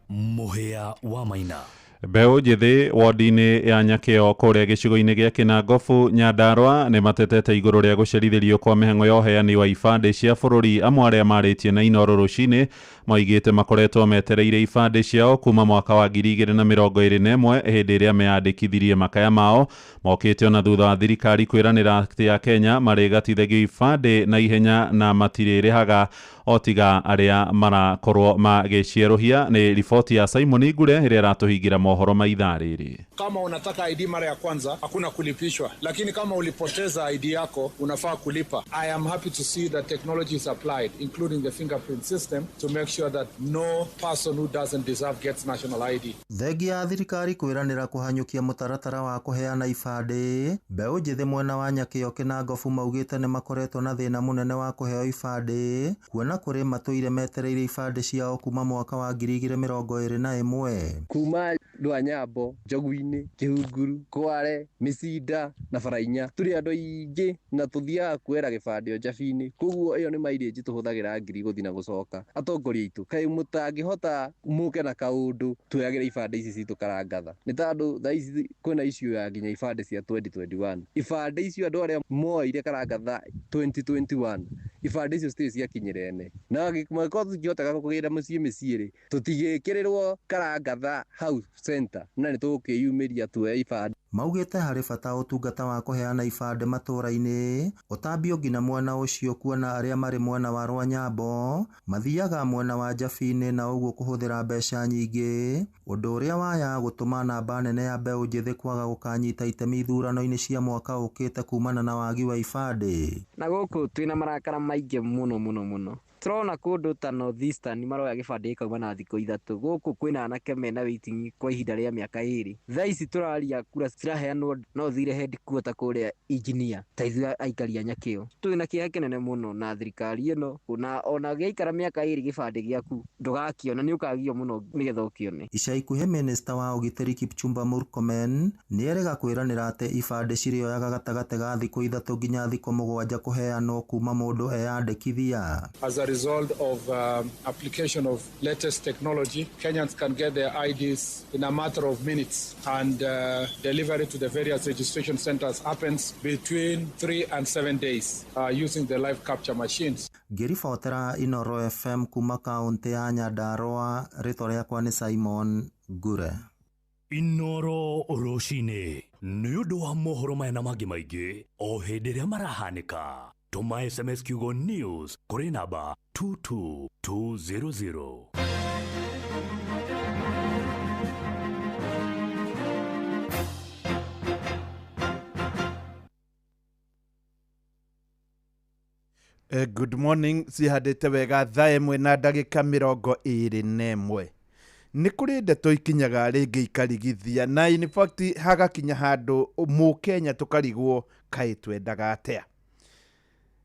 Mũhĩa wa Maina. Mbeũ njĩthĩ wodi-inĩ ya Nyakĩo kũrĩa gĩcigo-inĩ gĩa Kĩnangobu Nyandarũa nĩ matetete igũrũ rĩa gũcerithĩrio kwa mĩhang'o ya ũheani wa ibandĩ cia bũrũri. Amwe arĩa marĩtie na Inooro rũcinĩ moigĩte makoretwo metereire ibandĩ ciao kuma mwaka wa 2021 hĩndĩ ĩrĩa meyandĩkithirie makaya mao mokĩte ona thutha wa thirikari kwĩranĩra atĩ a Kenya marĩgatithagio ibandĩ na ihenya na matirĩrĩhaga o tiga arĩa marakorwo magĩcierũhia. Nĩ riboti ya Simon Ngure ĩrĩa ĩratũhingĩra mohoro ma ithaa rĩrĩ. Kama unataka ID mara ya kwanza hakuna kulipishwa, lakini kama ulipoteza ID yako unafaa kulipa. I am happy to see that technology is applied including the fingerprint system to make sure that no person who doesn't deserve gets national ID. Thengia ya thirikari kwĩranĩra kũhanyũkia mũtaratara wa kũheana ibandĩ, mbeũ njĩthĩ mwena wa Nyakĩo Kĩnangobu maugĩte nĩ makoretwo na thĩna mũnene wa kũheo ibandĩ kuona kũrĩ matũire metereire ibandĩ ciao kuma mwaka wa 2021. Kuma Rwanyambo, Njogu-inĩ, Kĩhunguru, Kware, Mĩcinda na Barainya tũrĩ andũ aingĩ na tũthiaga kuoera gĩbandĩ o njabi-inĩ, koguo ĩyo nĩ mileage tũhũthagĩra ngiri gũthiĩ na gũcoka. Atongoria aitũ kaĩ mũtangĩhota mũke na kaũndũ tuoyagĩre ibandĩ ici citũ karangatha, nĩ tondũ thaa ici kwĩna issue ya nginya ibandĩ cia 2021. Ibandĩ icio andũ arĩa moire karangatha 2021 ibandĩ icio citirĩ ciakinyĩra ene, na mangĩkorwo tũtingĩhota kũgĩra mũciĩ mĩciĩ rĩ tũtigĩkĩrĩrwo karangatha hau center na nĩ tũgũkĩyumĩria tuoye ibandĩ. Maugĩte harĩ bata ũtungata wa kũheana ibandĩ matũra-inĩ ũtambio nginya mwena ũcio kuona arĩa marĩ mwena wa Rwanyambo mathiaga mwena wa Njabi-inĩ na ũguo kũhũthĩra mbeca nyingĩ, ũndũ ũrĩa waya gũtũma namba nene ya mbeũ njĩthĩ kwaga gũkanyita itemi ithurano-inĩ cia mwaka ũkĩte kumana na wagi wa ibandĩ. Na gũkũ twĩna marakara maingĩ mũno mũno mũno Tũrona kũndũ ta North Eastern maroya gĩbandĩ gĩkauma na thikũ 3, gũkũ kwĩna anake mena waiting kwa ihinda rĩa mĩaka 2. Thaa ici tũraria kura ciraheanwo no ũthire headquarter kũrĩa engineer ta ithuĩ aikari a Nyakĩo. Twĩna kĩeha kĩnene mũno na thirikari ĩno, na ona gĩaikara mĩaka 2 gĩbandĩ gĩaku ndũgakĩona, nĩ ũkagio mũno nĩgetha ũkĩone. Ica ikuhĩ minista wa ũgitĩri Kipchumba Murkomen nĩerĩga kwĩranĩra atĩ ibandĩ cirĩoyaga gatagatĩ ga thikũ 3 nginya thikũ 7 kũheanwo kuma mũndũ eyandĩkithia. As a result of application of latest technology, Kenyans can get their IDs in a matter of minutes, and delivery to the various registration centers happens between 3 and 7 days using the live capture machines. Ngĩribotera Inoro FM kuma kaunti ya Nyandarua, rĩtwa rĩakwa nĩ Simon Ngure. Inoro rũcinĩ nĩ ũndũ wa mohoro maya na mangĩ maingĩ o hĩndĩ ĩrĩa marahanĩka. Tũma SMS kiugo news kũrĩ namba 22200. Good morning, cihandĩte wega thaa 1 na ndagĩka 21. Nĩ kũrĩ ndeto ikinyaga rĩngĩ ikarigithia, na in fact hagakinya handũ mũkenya tũkarigwo kaĩ twendaga atĩa.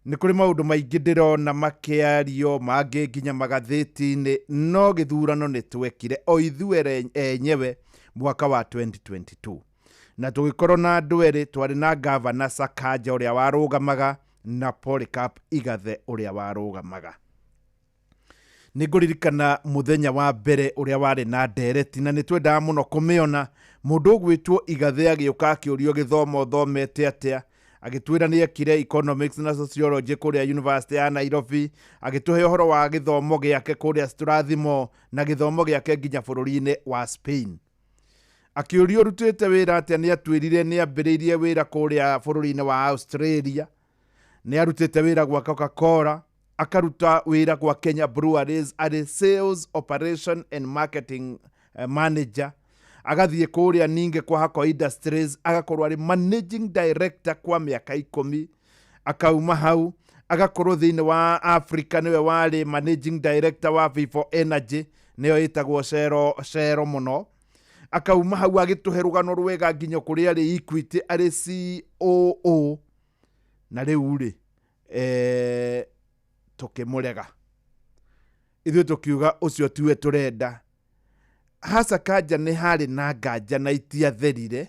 Nĩ kũrĩ maũndũ maingĩ ndĩrona makĩario mangĩ nginya magathĩti-inĩ, no gĩthurano nĩ twekire o ithuĩ enyewe mwaka wa 2022, na tũgĩkorwo na andũ erĩ, twarĩ na gavana Sakaja ũrĩa warũgamaga na Polycarp Igathe ũrĩa warũgamaga. Nĩ ngũririkana mũthenya wa mbere ũrĩa warĩ na ndereti, na nĩ twendaga mũno kũmĩona. Mũndũ ũgwĩtwo Igathe agĩũka akĩũrio gĩthomo thomete atĩa, agĩtwĩra nĩ ekire economics na sociology kũrĩa University ya Nairobi, agĩtũhe ũhoro wa gĩthomo gĩake kũrĩa Strathmore na gĩthomo gĩake nginya bũrũri-inĩ wa Spain. Akĩũrio ũrutĩte wĩra atĩa, nĩ atwĩrire nĩ ambĩrĩirie wĩra kũrĩa bũrũri-inĩ wa Australia, nĩ arutĩte wĩra gwa Coca-Cola, akaruta wĩra gwa Kenya Breweries arĩ sales operation and marketing manager, agathiĩ kũrĩa ningĩ kwa Hako Industries agakorwo arĩ managing director kwa mĩaka 10, akauma hau agakorwo thĩinĩ wa Africa nĩwe warĩ managing director wa Vivo Energy, nĩyo ĩtagwo Shell mũno. Akauma hau agĩtũhe rũgano rwega nginya kũrĩa arĩ Equity arĩ COO, na rĩu rĩ tũkĩmũrega ithuĩ tũkiuga ũcio tiwe tũrenda. Sakaja nĩ harĩ na nganja na itiatherire,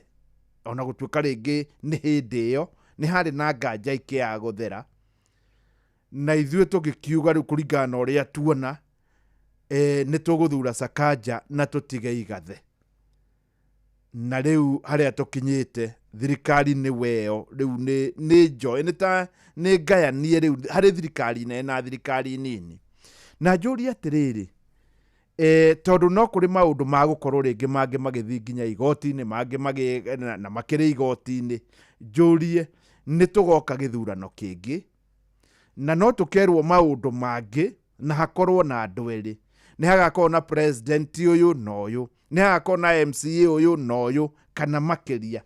ona gũtuĩka rĩngĩ nĩ hĩndĩ ĩyo nĩ harĩ na nganja ikĩaga gũthera, na ithuĩ tũgĩkiuga rĩu kũringana na ũrĩa tuona nĩ tũgũthura Sakaja na tũtige Igathe. Na rĩu harĩa tũkinyĩte thirikari nĩ weo rĩu nĩ njoe nĩ ta nĩ ngayanie rĩu harĩ thirikari nene na thirikari nini. Na njũrie atĩrĩrĩ, tondũ no kũrĩ maũndũ ma gũkorwo rĩngĩ mangĩ magĩthiĩ nginya igoti-inĩ, mangĩ na makĩrĩ igoti-inĩ, njũrie nĩ tũgoka gĩthurano kĩngĩ na no tũkerwo maũndũ mangĩ na hakorwo na andũ erĩ, nĩ hagakorwo na president ũyũ na ũyũ, nĩ hagakorwo na MCA ũyũ na ũyũ kana makĩria,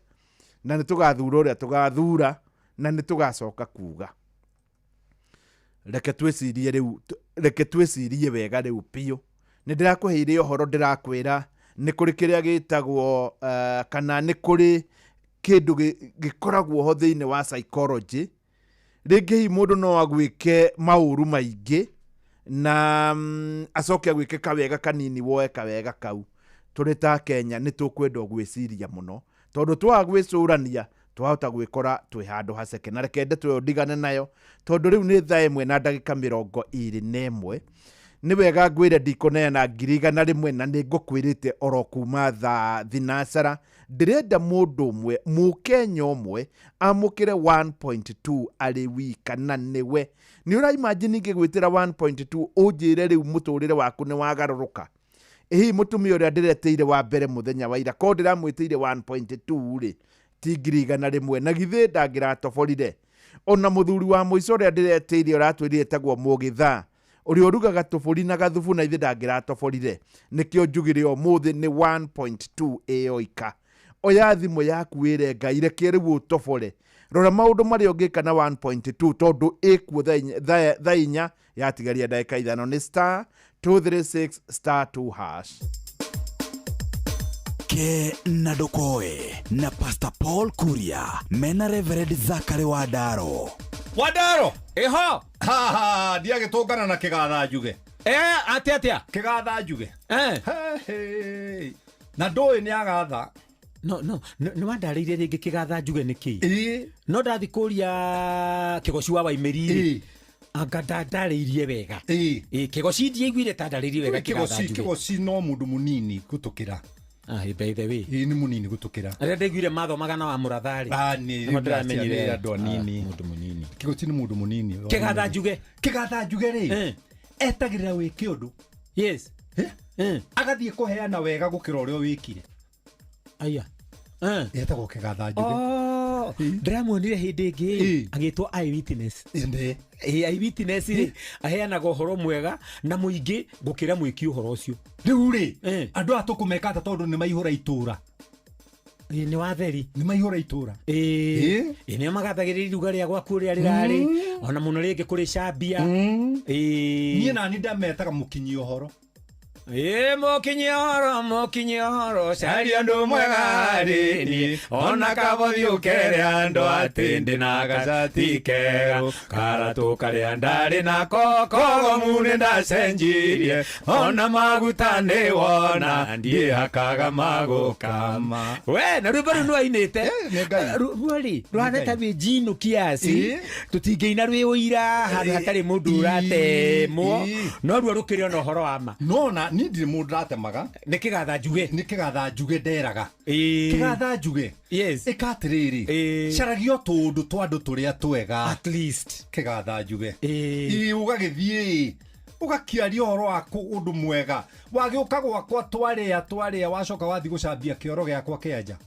na nĩ tũgathura ũrĩa tũgathura na nĩ tũgacoka kuga. Reke twĩcirie rĩu, reke twĩcirie wega rĩu biũ. Nĩ ndĩrakũheire ũhoro, ndĩrakwĩra nĩ kũrĩ kĩrĩa gĩtagwo kana nĩ kũrĩ kĩndũ gĩkoragwo ho thĩinĩ wa psychology. Rĩngĩ hihi mũndũ no agwĩke maũru maingĩ na acoke agwĩke kawega kanini, woe kawega kau. Tũrĩ ta Kenya nĩ tũkwenda gwĩciria mũno, tondũ twaga gwĩcũrania twahota gwĩkora twĩ handũ haceke. Na reke ndeto ĩyo ndigane nayo, tondũ rĩu nĩ thaa 1 na ndagĩka 21. Nĩ wega ngwĩre ndikũneana 100,000 na nĩ ngũkwĩrĩte oro kuma thaa 3. Ndĩrenda mũndũ ũmwe mũkenya ũmwe amũkĩre 1.2 arĩ wika, na nĩwe. Nĩ ũraimagine ingĩgwĩtĩra 1.2 ũnjĩre rĩu mũtũrĩre waku nĩ wagarũrũka? Hihi mũtumia ũrĩa ndĩretĩire wa mbere mũthenya wa ira, korwo ndĩramwĩtĩire 1.2 rĩ, ti 100,000, na githĩ ndangĩratoborire? Ona mũthuri wa mũico ũrĩa ndĩretĩire ũratwĩrire etagwo Mũgĩtha, ũrĩa ũrugaga tũbũri na gathubu, na ithe ndangĩratoborire. Nĩkĩo njugire ũmũthĩ nĩ 1.2 ĩyo ika. Oya thimũ yaku wĩre Ngai reke rĩu ũtobore. Rora maũndũ marĩa ũngĩka na 1.2 tondũ ĩkuo thaa 4 yatigaria ndagĩka 5 nĩ star 236 star 2 hash. Ke na Ndokoe na Pastor Paul Kuria mena Reverend Zachary Wandaro. Wandaro eho ha ndiagĩtũngana na kĩgatha njuge. Atia atia kĩgatha njuge. Na ndũĩ nĩ agatha. No no nĩ wandarĩirie rĩngĩ kĩgatha njuge nĩ kĩ. No ndathi kũria kĩgoci wa Waimĩri anga ndarĩirie wega. Kĩgoci ndiaiguire ta ndarĩirie wega kĩgatha njuge. Kĩgoci no mũndũ mũnini gũtũkĩra. By the way nĩ mũnini gũtũkĩra. Arĩa ndaiguire mathomaga na wa mũratharĩ. Nĩ ndĩramenyire andũ anini. Mũndũ mũnini. Kĩgoci nĩ mũndũ mũnini. Kĩgatha njuge. Kĩgatha njuge rĩ etagĩrĩra wĩke ũndũ. Yes. Agathiĩ kũheana wega gũkĩra ũrĩa wĩkire. Aya. Etagwo kĩgatha njuge. Ndĩramuonire hĩndĩ ĩngĩ agĩtwo eyewitness. Eyewitness rĩ aheanaga ũhoro mwega na mũingĩ gũkĩra mwĩki ũhoro ũcio. Rĩu rĩ andũ aya tũkũmeka atĩa tondũ nĩ maihũra itũra. Nĩ watheri. Nĩ maihũra itũra. Nĩo magathagĩrĩria iruga rĩa gwaku ũrĩa rĩrarĩ ona mũno rĩngĩ kũrĩ cambia. Niĩ nani ndametaga mũkinyi ũhoro. Mũkinyi ũhoro caria ũndũ mwega rĩ ona kabothi ũkere andũ atĩ ndĩ na gacati kerũ karatũ karĩa ndarĩ nako kogomu nĩ ndacenjirie ona maguta nĩ wona ndiĩhakaga magũkama. We na rwĩmbo rũu nĩwainĩte ruo rĩ rũhana ta wĩ njino kiasi tũtingĩina rwĩ ũira handũ hatarĩ mũndũ ũratemwo no ruo rũkĩrĩ ona ũhoro wa ma. Nona ni ndirĩ mũndũ ndatemaga. Nĩ kĩgatha njuge. Nĩ kĩgatha njuge nderaga. Kĩgatha njuge. Yes. Ĩka atĩrĩrĩ. Caragia tũũndũ twa andũ tũrĩa twega. At least. Kĩgatha njuge. Ũgagĩthiĩ ũgakĩaria ũhoro waku ũndũ mwega. Wagĩũka gwakwa twarĩa wacoka wathiĩ gũcambia kĩoro gĩakwa kĩa nja.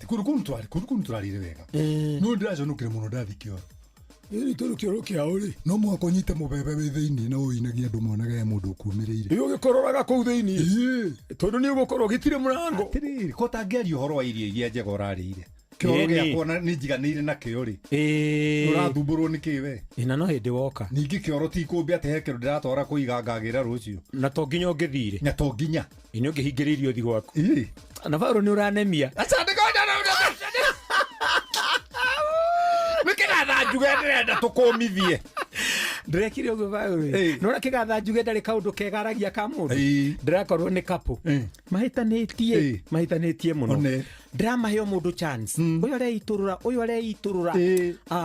Kũndũ twarĩire wega. No ndĩraconokire mũno ndathiĩ kĩoro. Ĩni tondũ kĩoro kĩao rĩ no mũhaka ũnyite mũbebe wĩ thĩinĩ na ũinagie andũ monage he mũndũ ũkumĩrĩire. Ĩ ũgĩkororaga kũu thĩinĩ tondũ nĩ ũgũkorwo gĩtirĩ mũrango. Atĩrĩrĩ ko tangĩaria ũhoro wa irio iria njega ũrarĩire kĩoro gĩakwa nĩ njiganĩire nakĩo rĩ ũrathumbũrwo nĩ kĩ we? Na no hĩndĩ woka. Ningĩ kĩoro ti ikũmbĩ atĩ he kĩndũ ndĩratwara kũiga ngagĩra rũciũ. Na to nginya ũngĩthire. Na to nginya. Nĩ ũngĩhingĩrĩirio ũthiĩ gwaku. Na Paũlũ nĩ ũranemia. Nĩ kĩgatha njuge ndĩrenda tũkũmithie. Ndĩrekire ũguo Paũlũ. Nĩwona kĩgatha njuge ndarĩ kaũndũ kega aragia ka mũndũ. Ndĩrakorwo nĩ couple. Mahĩtanĩtie mũno. Ndĩramahe o mũndũ chance. Ũyũ areitũrũra, ũyũ areitũrũra.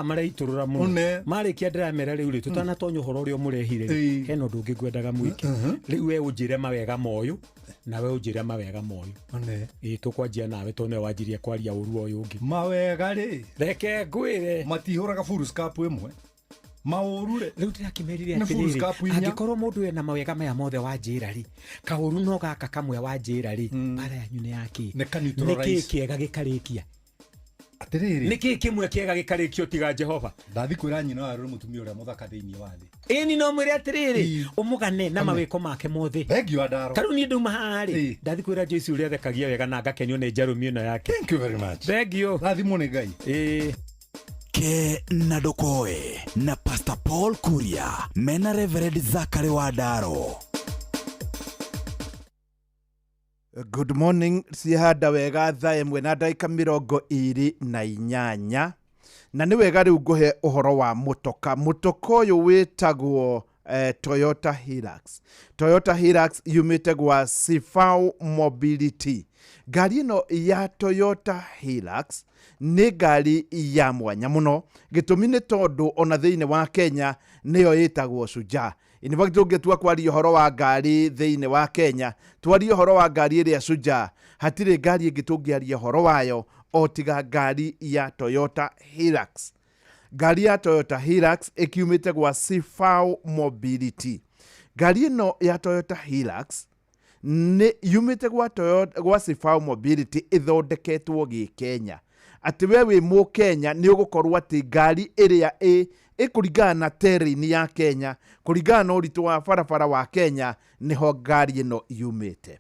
Mareitũrũra mũno. Marĩkia ndĩramera rĩu rĩ tũtanatonya ũhoro ũrĩa ũmũrehire rĩ hena ũndũ ũngĩ ngwendaga mwĩke. Rĩu we ũnjĩre mawega moyũ nawe ũnjĩre mawega moyũ. Tũkwanjia nawe tondũ nĩwe wanjirie kwaria ũru ũyũ ũngĩ. Mawega rĩ reke ngwĩre matihũraga full scarp ĩmwe. Maũru rĩ rĩu ndĩrakĩmerire atĩrĩrĩ angĩkorwo mũndũ ena mawega maya mothe wanjĩra rĩ kaũru no gaka kamwe wanjĩra rĩ mbara yanyu nĩ yakĩ? Nĩ kĩĩ kĩega gĩkarĩkia? Atĩrĩrĩ nĩ kĩĩ kĩmwe kĩega gĩkarĩkio tiga Jehova? Ndathi kwĩra nyina wa rũrũ mũtumia ũrĩa mũthaka thĩinĩ wa thĩ. Ĩni no mwĩre atĩrĩrĩ ũmũgane na mawĩko make mothe. Thengiũ Wandaro. Ta rĩu niĩ ndauma haha rĩ ndathi kwĩra Joyce ũrĩa thekagia wega na ngakenio nĩ njarũmi ĩno yake. Thank you very much. Thengiũ. Rathimwo nĩ Ngai. Ke na Ndokoe na Pastor Paul Kuria mena Reverend Zachary Wandaro. Good morning cihanda wega thaa 1 na ndagĩka 28 na nĩ wega rĩu ngũhe ũhoro wa mũtoka. Mũtoka ũyũ wĩtagwo Toyota Hilux. Toyota Hilux yumĩte gwa Sifau Mobility. Ngari ĩno ya Toyota Hilux nĩ ngari ya mwanya mũno. Gĩtũmi nĩ tondũ ona thĩinĩ wa Kenya nĩyo ĩtagwo Shujaa. In fact tũngĩtua kwaria ũhoro wa ngari thĩinĩ wa Kenya twarie ũhoro wa ngari ĩrĩa Shujaa, hatirĩ ngari ĩngĩ tũngĩaria ũhoro wayo o tiga ngari ya Toyota Hilux. Ngari ya Toyota Hilux ĩkiumĩte gwa Sifau Mobility. Ngari ĩno ya Toyota Hilux nĩ yumĩte gwa Toyota gwa Sifau Mobility ĩthondeketwo gĩ-Kenya. Atĩ we wĩ mũkenya nĩ ũgũkorwo atĩ ngari ĩrĩa ĩkũringana na terrain ya Kenya, kũringana na ũritũ wa barabara wa Kenya, nĩho ngari ĩno yumĩte.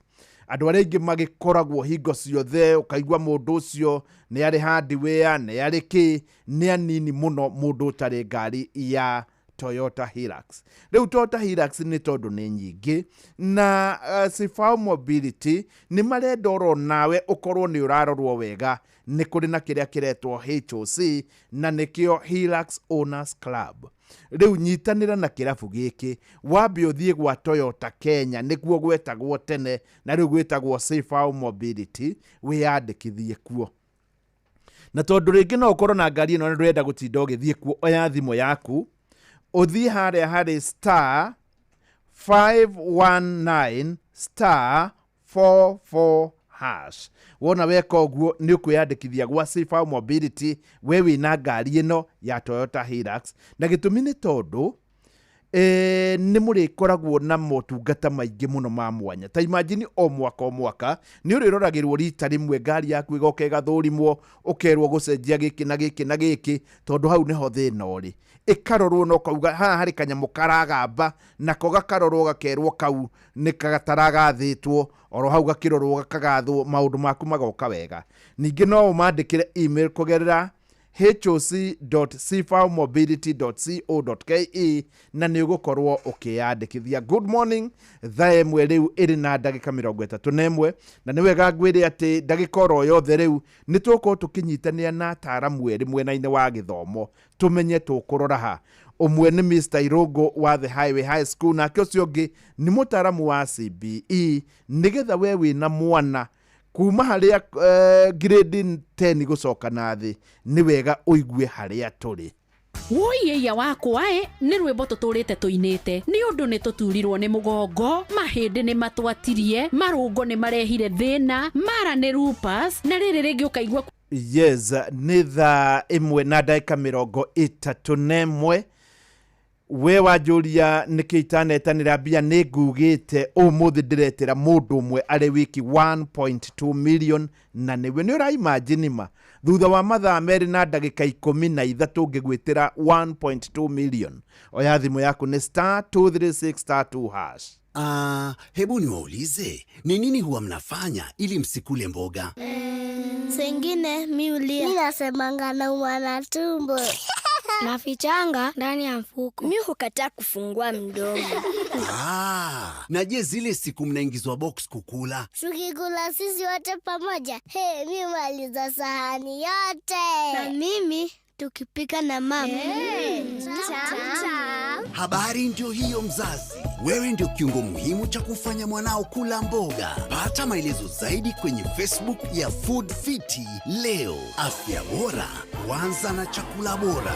Andũ arĩa aingĩ magĩkoragwo hingo ciothe ũkaigua mũndũ ũcio nĩ arĩ hardware, nĩ arĩ kĩ, nĩ anini mũno mũndũ ũtarĩ ngari ya Toyota Hilux. Rĩu Toyota Hilux nĩ tondũ nĩ nyingĩ na Sifao Mobility nĩ marenda oro nawe ũkorwo nĩ ũrarorwo wega. Nĩ kũrĩ na kĩrĩa kĩretwo HOC na nĩkĩo Hilux Owners Club. Rĩu nyitanĩra na kĩrabu gĩkĩ, wambe ũthiĩ gwa Toyota Kenya nĩkuo gwetagwo tene na rĩu gwĩtagwo Sifao Mobility, wĩyandĩkithie kuo. Na tondũ rĩngĩ no ũkorwo na ngari ĩno na ndũrenda gũtinda ũgĩthiĩ kuo, oya thimũ yaku ũthiĩ harĩa harĩ star 519 star 44 hash. Wona weka ũguo nĩ ũkwĩyandĩkithia gwa Sifao Mobility we wĩna ngari ĩno ya Toyota Hilux. Na gĩtũmi nĩ tondũ nĩ mũrĩkoragwo na motungata maingĩ mũno ma mwanya. Ta imagine o mwaka o mwaka nĩ ũrĩroragĩrwo rita rĩmwe ngari yaku ĩgoka ĩgathũrimwo, ũkerwo gũcenjia gĩkĩ na gĩkĩ na gĩkĩ, tondũ hau nĩho thĩna ũrĩ. Ĩkarorwo na ũkauga haha harĩ kanyamũ karagamba, nako gakarorwo gakerwo kau nĩ gataragathĩtwo, oro hau gakĩrorwo gakagathwo, maũndũ maku magoka wega. Ningĩ no ũmandĩkĩre email kũgerera hoc.cfamobility.co.ke na nĩ ũgũkorwo ũkĩyandĩkithia. Good morning, thaa ĩmwe rĩu ĩrĩ na ndagĩka 31, na nĩ wega ngwĩre atĩ ndagĩka oro yothe rĩu nĩ tũgũkorwo tũkĩnyitanĩra na ataaramu erĩ mwena-inĩ wa gĩthomo, tũmenye tũkũrora ha. Ũmwe nĩ Mr. Irũngũ wa The Highway High School, nake ũcio ũngĩ nĩ mũtaaramu wa CBE, nĩgetha we wĩna mwana kuma harĩa grade 10 gũcoka na thĩ, nĩ wega ũigue harĩa tũrĩ. Woi wakwa ĩ nĩ rwĩmbo tũtũrĩte tũinĩte nĩ ũndũ nĩ tũturirwo nĩ mũgongo, mahĩndĩ nĩ matwatirie, marũngo nĩ marehire thĩna, mara nĩ lupus, na rĩrĩ rĩngĩ ũkaigua. Yes, nĩ thaa ĩmwe na ndagĩka 31. We wanjũria nĩkĩ itanetanĩra mbia, nĩ ngugĩte ũmũthĩ ndĩretĩra mũndũ ũmwe arĩ wiki 1.2 million, na nĩwe nĩ ũraimagine ma thutha wa mathaa 2 na ndagĩka 13 ngĩgwĩtĩra 1.2 million. Oya thimũ yaku nĩ star 236 star 2 hash. Hebu niwaulize, ni nini huwa mnafanya ili msikule mboga? Sengine mi ulia. Mi nasemanga naumwa na tumbo. Nafichanga ndani ya mfuko. Mi hukataa kufungua mdomo. Na je zile siku mnaingizwa box kukula? Tukikula sisi wote pamoja, hey, mi maliza sahani yote. Na mimi tukipika na mama. Hey, Habari ndio hiyo mzazi. Wewe ndio kiungo muhimu cha kufanya mwanao kula mboga. Pata maelezo zaidi kwenye Facebook ya Food Fiti leo. Afya bora, huanza na chakula bora.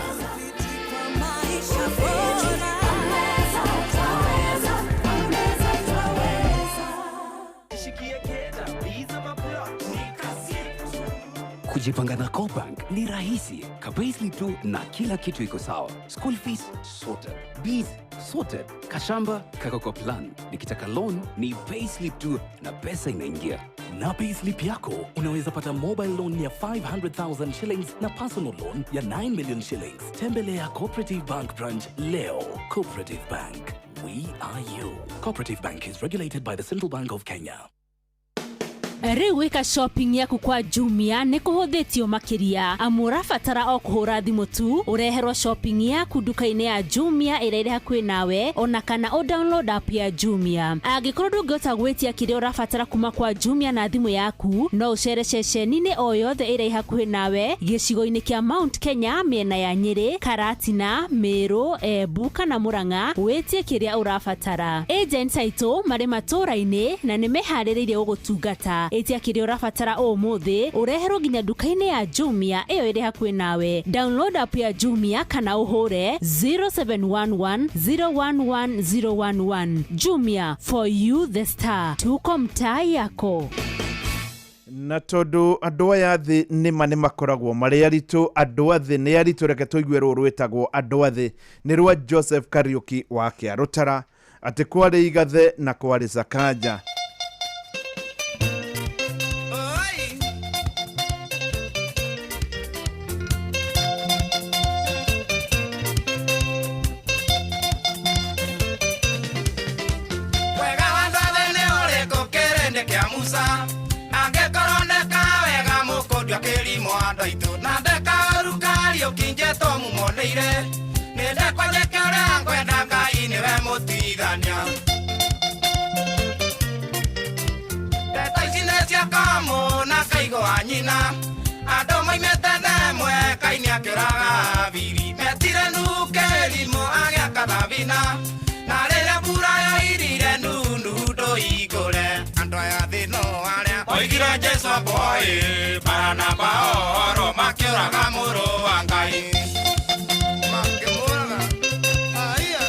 Kujipanga na CoBank ni rahisi. Ka-payslip tu na kila kitu iko sawa. School fees sorted, bills sorted, kashamba kako kwa plan. Nikitaka loan ni payslip tu na pesa inaingia. Na payslip yako unaweza pata mobile loan ya 500,000 shillings na personal loan ya 9 million shillings. Tembelea Cooperative Bank branch leo. Cooperative Bank, we are you. Cooperative Bank is regulated by the Central Bank of Kenya. Rĩu gwĩka shopping yaku kwa Jumia nĩ kũhũthĩtio makĩria, amu ũrabatara o kũhũra thimũ tu ũreherwo shopping yaku nduka-inĩ ya Jumia ĩrĩa ĩrĩ hakuhĩ nawe, ona kana ũ download app ya Jumia. Angĩkorwo ndũngĩhota gwĩtia kĩrĩa ũrabatara kuma kwa Jumia na thimũ yaku, no ũcere ceceni-inĩ o yothe ĩrĩa ĩ hakuhĩ nawe gĩcigo-inĩ kĩa Mount Kenya, mĩena ya Nyĩrĩ, Karatina, Meru, Embu kana Murang'a, wĩtie kĩrĩa ũrabatara. Agents aitũ marĩ matũũra-inĩ na nĩ meharĩrĩirie gũgũtungata. Ĩtia kĩrĩa ũrabatara ũmũthĩ ũreherwo nginya nduka-inĩ ya Jumia ĩyo ĩrĩ hakuhĩ nawe. Download app ya Jumia kana ũhũre 0711 011 011. Jumia, for you the star. Tuko mtaa yako. Na tondũ andũ aya thĩ nĩma nĩ makoragwo marĩ aritũ, andũ a thĩ nĩ aritũ, reke tũigue rũũ rwĩtagwo andũ a thĩ nĩ rwa Joseph Kariuki wa Kĩarũtara, atĩ kwarĩ Igathe na kwarĩ Sakaja. njiganĩire nĩndekwa njĩke ũrĩa ngwenda Ngai nĩwe mũtigithania ndeto ici nĩ cia kamũ na kaigo wa nyina andũ moimĩte themwe Kaini akĩũraga Habili metire Nuhu kĩrimũ agĩaka thabina na rĩrĩa mbura yoirire Nuhu ndũhingũre andũ aya thĩ no arĩa moigire Jesũ boy Baranaba oro makĩũraga mũrũ wa Ngai makĩmũraga aya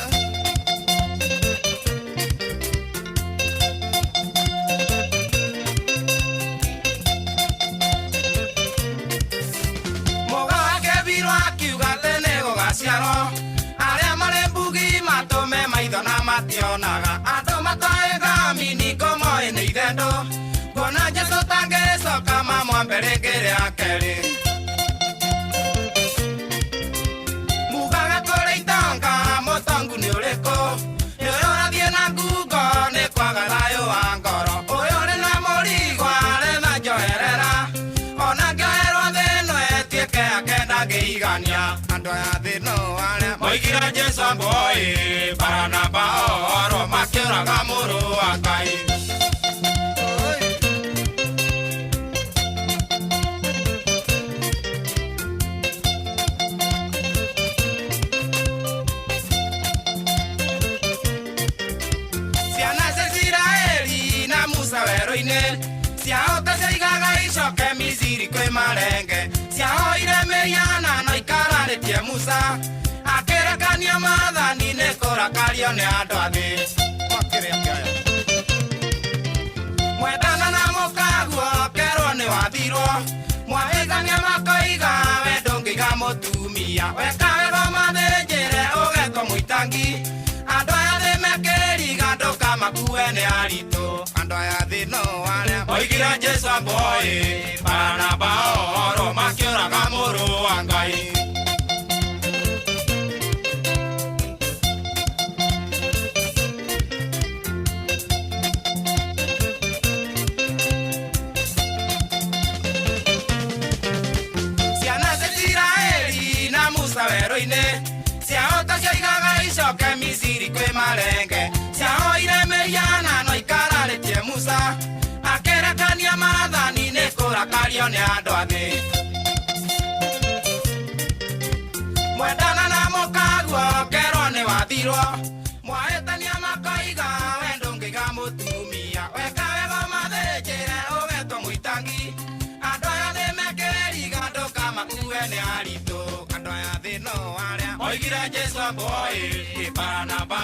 Mũga wakebirwo akiuga atĩ nĩgũgaciarwo arĩa marĩ mbugi matũme maitho na mationaga andũ matoĩ thamini moĩ nĩ ithendũ nguona Jesũ tangĩcoka mamwambe rĩngĩ rĩa kerĩ mugaga kũrĩ itonga mũtongu nĩ ũrĩkũ nĩ ũyũ ũrathiĩ na ngungo nĩ kwaga thayũ wa ngoro ũyũ ũrĩ na mũrigo aretha njoherera ona ngĩoherwo thĩ ĩno ĩtuĩke yake ndangĩigania andũ aya thĩ no arĩa moigire Jesũ boy Baranaba oro makĩũraga mũrũ wa Ngai ciana cia Isiraeli na Musa werũ-inĩ ciahota ciaigaga icoke Misiri kwĩ marenge ciahoire mĩhianano ikararĩtie Musa akĩrekania maathani nĩ kũrakario nĩ andũ a thĩ mwendana na mũkaguo kerwo nĩ wathirwo mwahĩtania makoiga we ndũngĩiga mũtumia weka wega mathĩnjĩre ũgetwo mũitangi andũ aya thĩ mekĩriga ndũkamakue nĩ aritũ andũ aya thĩ no arĩa moigire Jesũ boy Baranaba oro makĩũraga mũrũ wa Ngai ciana cia Isiraeli na Musa werũ-inĩ ciahota ciaigaga icoke Misiri kwĩ marenge ciahoire mĩhianano ikararĩtie Musa akĩrekania maathani nĩ kũrakario nĩ andũ a thĩ mwendana na mũkaguo kerwo nĩ wathirwo mwahĩtania makoiga we ndũngĩiga mũtumia weka wega mathĩnjĩre ũgetwo mũitangi andũ aya thĩ mekĩriga ndũkamakue nĩ aritũ andũ aya thĩ no arĩa moigire Jesũ boy Baranaba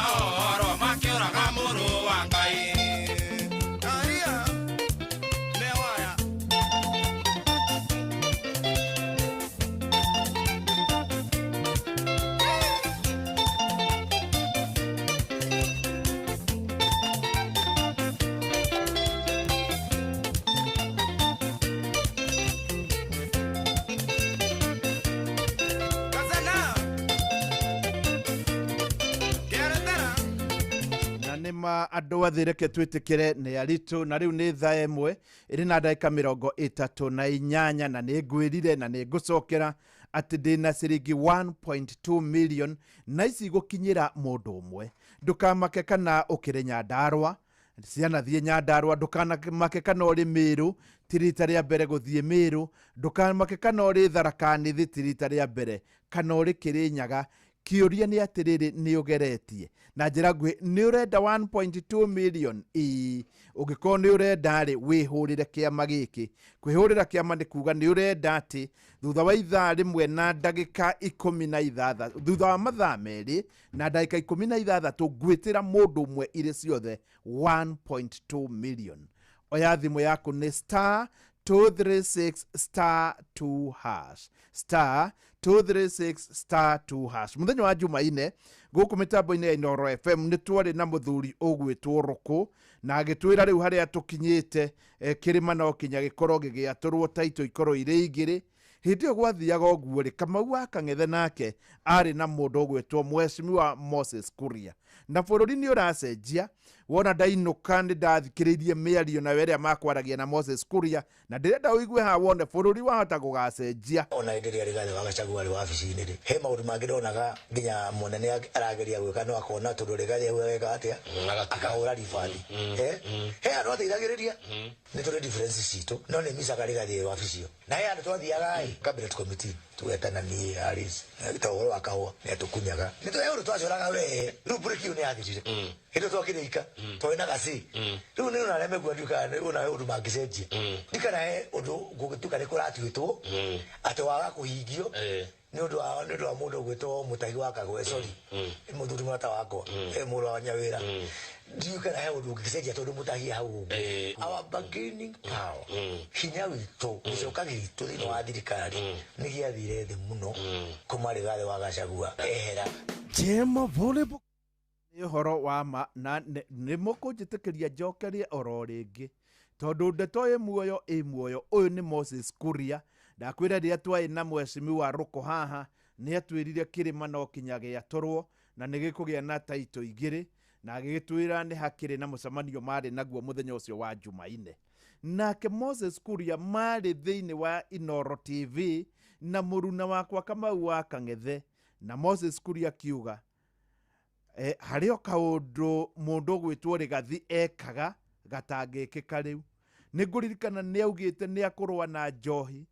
oro makĩũraga mũrũ wa Ngai Aria, nĩ waya. Na nĩ ma andũ athĩ reke twĩtĩkĩre nĩ aritũ na rĩu nĩ thaa 1 ĩrĩ na ndagĩka 38 na nĩ ngwĩrire na nĩ ngũcokera atĩ ndĩna ciringi 1.2 million na ici gũkinyĩra mũndũ ũmwe ndũkamake kana ũkĩrĩ Nyandarũa ciana thiĩ Nyandarũa ndũkanamake kana ũrĩ Mĩrũ ti rita rĩa mbere gũthiĩ Mĩrũ ndũkamake kana ũrĩ Tharaka Nithi ti rita rĩa mbere kana ũrĩ Kĩrĩnyaga kĩũria nĩ atĩrĩrĩ nĩ ũgeretie na njĩra nguhĩ nĩ ũrenda 1.2 million ĩĩ ũngĩkorwo nĩ ũrenda rĩ wĩhũrĩre kĩama gĩkĩ kwĩhũrĩra kĩama nĩ kuga nĩ ũrenda atĩ thutha wa ithaa 1 na ndagĩka 16 thutha wa mathaa 2 na ndagĩka 16 ngwĩtĩra mũndũ ũmwe irĩ ciothe 1.2 million oya thimũ yaku nĩ star 236 star 2 hash star 236 star 2 hash muthenya wa Jumaine gũkũ mĩtambo-inĩ ya Inooro FM nĩ twarĩ na mũthuri ũgwĩtwo Rũkũ na agĩtwĩra rĩu harĩa tũkinyĩte kĩrĩma no kinya gĩkorwo gĩgĩatũrwo taitũ ikorwo irĩ igĩrĩ hĩndĩ ĩyo gwathiaga ũguo rĩ Kamau wa Kang'ethe nake arĩ na mũndũ ũgwĩtwo Mheshimiwa Moses Kuria na bũrũri nĩ ũracenjia Wona ndainũka nĩ ndathikĩrĩirie mĩario nayo ĩrĩa makwaragia na Moses Kuria, na ndĩrenda ũigue haha wone bũrũri wahota gũgacenjia. Ona hĩndĩ ĩrĩa Rigathĩ wa Gachagua arĩ wabici-inĩ rĩ, he maũndũ mangĩ ndonaga nginya mũnene arageria gwĩka no akona tondũ Rigathĩ auga eka atĩa, akahũra ribathi. He andũ ateithagĩrĩria, nĩ tũrĩ difference citũ, no nĩ micaga Rigathĩ wabici ĩyo. Na he andũ twathiaga ĩ cabinet committee tũgetana niĩ Alice, ta ũhoro wa kahũa nĩ atũkunyaga, nĩ tũhe ũndũ twacoraga we rĩu break ĩyo nĩ yathirire. Hĩndĩ twakĩrĩka twarĩ na gacĩ rĩu nĩ ona arĩa mekua ndiũkaga nĩ ona ũndũ mangĩcenjia, ndikana he ũndũ gũgĩtuĩka nĩ kũratuĩtwo atĩ waga kũhingio nĩ ũndũ wa mũndũ ũgwĩtwo Mũtahi wa Kagwe, sorry, mũthuri mũrata wakwa, mũrũ wa Nyawĩra, ndiũĩ kana he ũndũ ũngĩcenjia tondũ Mũtahi hau ũguo. Our bargaining power, hinya witũ, gĩcoka gitũ thĩinĩ wa thirikari nĩ gĩathire thĩ mũno kuma Rigathĩ wa Gachagua ehera. Jema Volleyball nĩ ũhoro wa ma na nĩ mũkũnjĩtĩkĩria njokerie oro rĩngĩ tondũ ndeto ĩ muoyo ĩ muoyo. Ũyũ nĩ Moses Kuria. Ndakwĩra rĩrĩa twarĩ na mheshimiwa Rũkũ haha nĩ atwĩrire kĩrĩma no kinya gĩatũrwo na nĩ gĩkũgĩa na taito igĩrĩ, na agĩgĩtwĩra nĩ hakĩrĩ na mũcemanio marĩ naguo mũthenya ũcio wa Jumaine. Nake Moses Kuria marĩ thĩinĩ wa Inoro TV na mũruna wakwa Kamau wa Kang'ethe, na Moses Kuria akiuga harĩ o kaũndũ mũndũ ũgwĩtwo Rigathi ekaga gatangĩkĩka. Rĩu nĩ ngũririkana nĩ augĩte nĩ akũrũa na njohi.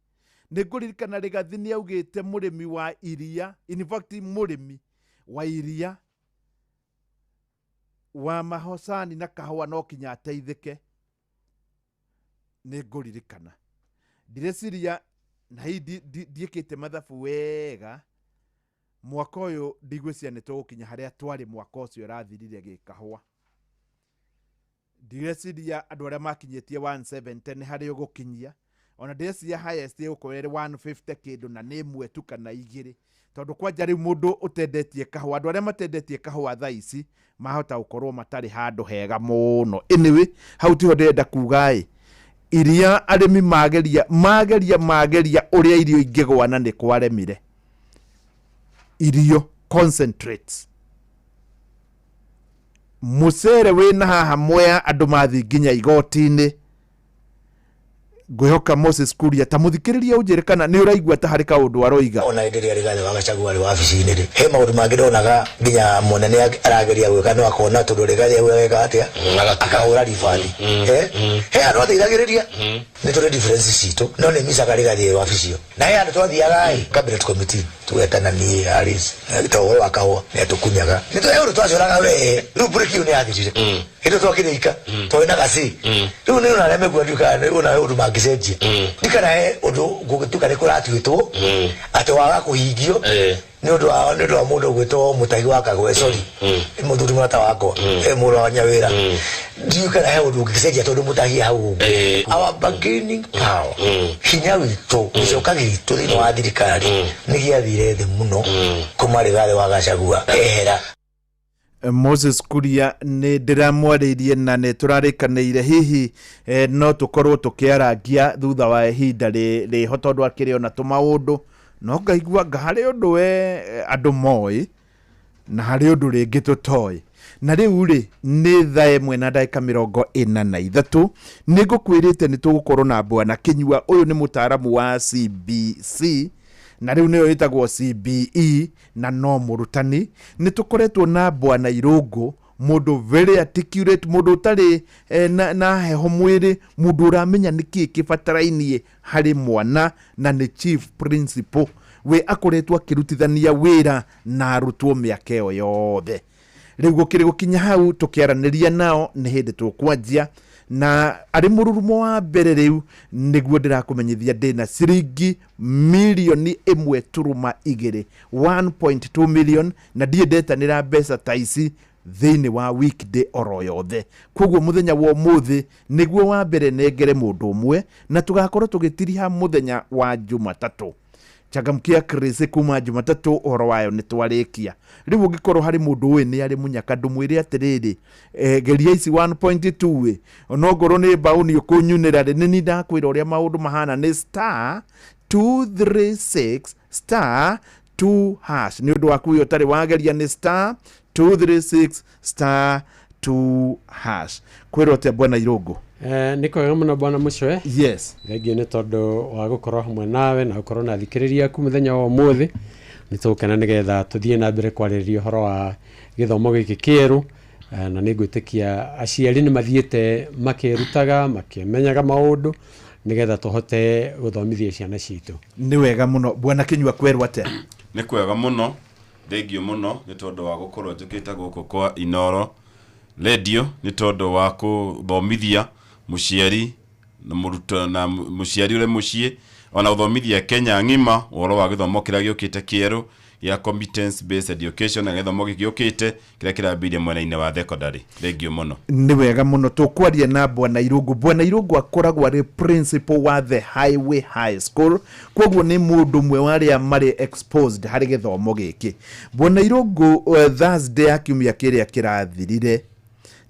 Nĩ ngũririkana Rigathi nĩ augĩte mũrĩmi wa iria, in fact mũrĩmi wa iria wa mahocani na kahũa no kinya ateithĩke. Nĩ ngũririkana, ndireciria na hihi ndiĩkĩte mathabu wega, mwaka ũyũ ndigwĩciria nĩ tũgũkinya harĩa twarĩ mwaka ũcio ũrathirire gĩkahũa. Ndireciria andũ arĩa makinyĩtie 170 nĩ harĩ ũgũkinyia, ona ndĩreciria highest ĩgũkorwo ĩrĩ 150 kĩndũ na nĩ ĩmwe tu kana igĩrĩ, tondũ kwanja rĩu mũndũ ũtendetie kahũa, andũ arĩa matendetie kahũa thaa ici mahota gũkorwo matarĩ handũ hega mũno. Anyway, hau tiho ndĩrenda kuga ĩ iria arĩmi mageria mageria mageria ũrĩa irio ingĩgwa na nĩ kwaremire irio concentrates mũcere wĩna haha Mwea, andũ mathiĩ nginya igoti-inĩ. Ngwĩhoka Moses Kuria ta mũthikĩrĩria ũnjĩre kana nĩ ũraigua ta harĩ kaũndũ aroiga. Ona hĩndĩ ĩrĩa Rigathĩ wa Gachagua arĩ wabici-inĩ rĩ, he maũndũ mangĩ ndonaga nginya mũnene arageria gwĩka no akona tondũ Rigathĩ auga eka atĩa, akahũra ribathi. He andũ ateithagĩrĩria, nĩ tũrĩ difference citũ, no nĩ micaga Rigathĩ wabici ĩyo. Na he andũ twathiaga ĩ cabinet committee tũgetana niĩ Alice, ta ũhoro wa kahũa nĩ atũkunyaga, nĩ tũhe ũndũ twacoraga we rĩu break ĩyo nĩ yathirire. Hĩndĩ twakĩrĩka twarĩ na gacĩ rĩu nĩ ona arĩa mekua ndiũkaga nĩ ona ũndũ mangĩcenjia, ndikana he ũndũ gũgĩtuĩka nĩ kũratuĩtwo atĩ waga kũhingio nĩ ũndũ wa mũndũ ũgwĩtwo Mũtahi wa Kagwe, sorry, mũthuri mũrata wakwa, mũrũ wa Nyawĩra, ndiũĩ kana he ũndũ ũngĩcenjia tondũ Mũtahi hau ũguo. Our bargaining power, hinya witũ, gĩcoka gitũ thĩinĩ wa thirikari nĩ gĩathire thĩ mũno kuma Rigathĩ wa Gachagua ehera. Moses Kuria nĩ ndĩramwarĩirie na nĩ tũrarĩkanĩire hihi no tũkorwo tũkĩarangia thutha wa ihinda rĩho tondũ akĩrĩ ona tũmaũndũ no ngaigua nga harĩ ũndũ we andũ moĩ na harĩ ũndũ rĩngĩ tũtoĩ. Na rĩu rĩ nĩ 1:43. Nĩ ngũkwĩrĩte nĩ tũgũkorwo na Bwana Kinyua. Ũyũ nĩ mũtaaramu wa CBC na rĩu nĩyo ĩtagwo CBE na no mũrutani. Nĩ tũkoretwo na Bwana Irũngũ, mũndũ very articulate, mũndũ ũtarĩ na heho mwĩrĩ, mũndũ ũramenya nĩkĩĩ kĩbatarainie harĩ mwana, na nĩ chief principal we akoretwo akĩrutithania wĩra na arutwo mĩaka ĩyo yothe. Rĩu gũkĩrĩ gũkinya hau tũkĩaranĩria nao nĩ hĩndĩ tũkwanjia na arĩ mũrurumo wa mbere. Rĩu nĩguo ndĩrakũmenyithia ndĩna ciringi 1.2 million, 1.2 million, na ndirĩ ndetanĩra mbeca ta ici thĩinĩ wa weekday oro yothe. Koguo mũthenya wa ũmũthĩ nĩguo wa mbere nengere mũndũ ũmwe na tũgakorwo tũgĩtiriha mũthenya wa Jumatatũ. Changamkia Chris kuma Jumatatũ ũhoro wayo nĩ twarĩkia. Rĩu ũngĩkorwo harĩ mũndũ ũĩ nĩ arĩ mũnyaka, ndũmwĩre atĩrĩrĩ, geria ici 1.2 ĩ onongorwo nĩ mbaũni ũkũnyunĩra rĩ, nĩ ni ndakwĩra ũrĩa maũndũ mahana. Nĩ *236*2#. Nĩ ũndũ waku ũyũ ũtarĩ wageria, nĩ *236* 2 hash. Kwĩrwo atĩa bwana Irũngũ? Nĩ kwega mũno bwana Mũcwe. Yes. Thengiũ nĩ tondũ wa gũkorwo hamwe nawe na gũkorwo na athikĩrĩria aku mũthenya wa ũmũthĩ. Nĩ tũgũkena nĩgetha tũthiĩ na mbere kwarĩrĩria ũhoro wa gĩthomo gĩkĩ kĩerũ. Na nĩ ngwĩtĩkia aciari nĩ mathiĩte makĩrutaga makĩmenyaga maũndũ nĩgetha tũhote gũthomithia ciana citũ. Nĩ wega mũno bwana Kinyua, kwerwo atĩa? Nĩ kwega mũno, thengio mũno nĩ tondũ wa gũkorwo njũkĩte gũkũ kwa Inoro Radio, nĩ tondũ wa kũthomithia mũciari na mũrutwo na mũciari ũrĩ mũciĩ, ona gũthomithia Kenya ng'ima ũhoro wa gĩthomo kĩrĩa gĩũkĩte kĩerũ gĩa competence based education, na gĩthomo gĩkĩ gĩũkĩte kĩrĩa kĩrambĩrĩria mwena-inĩ wa secondary. Thengio mũno. Nĩ wega mũno. Tũkwaria na bwana Irũngũ. Bwana Irũngũ akoragwo arĩ principal wa the Highway High School, koguo nĩ mũndũ ũmwe wa arĩa marĩ exposed harĩ gĩthomo gĩkĩ. Bwana Irũngũ, Thursday ya kiumia kĩrĩa kĩrathirire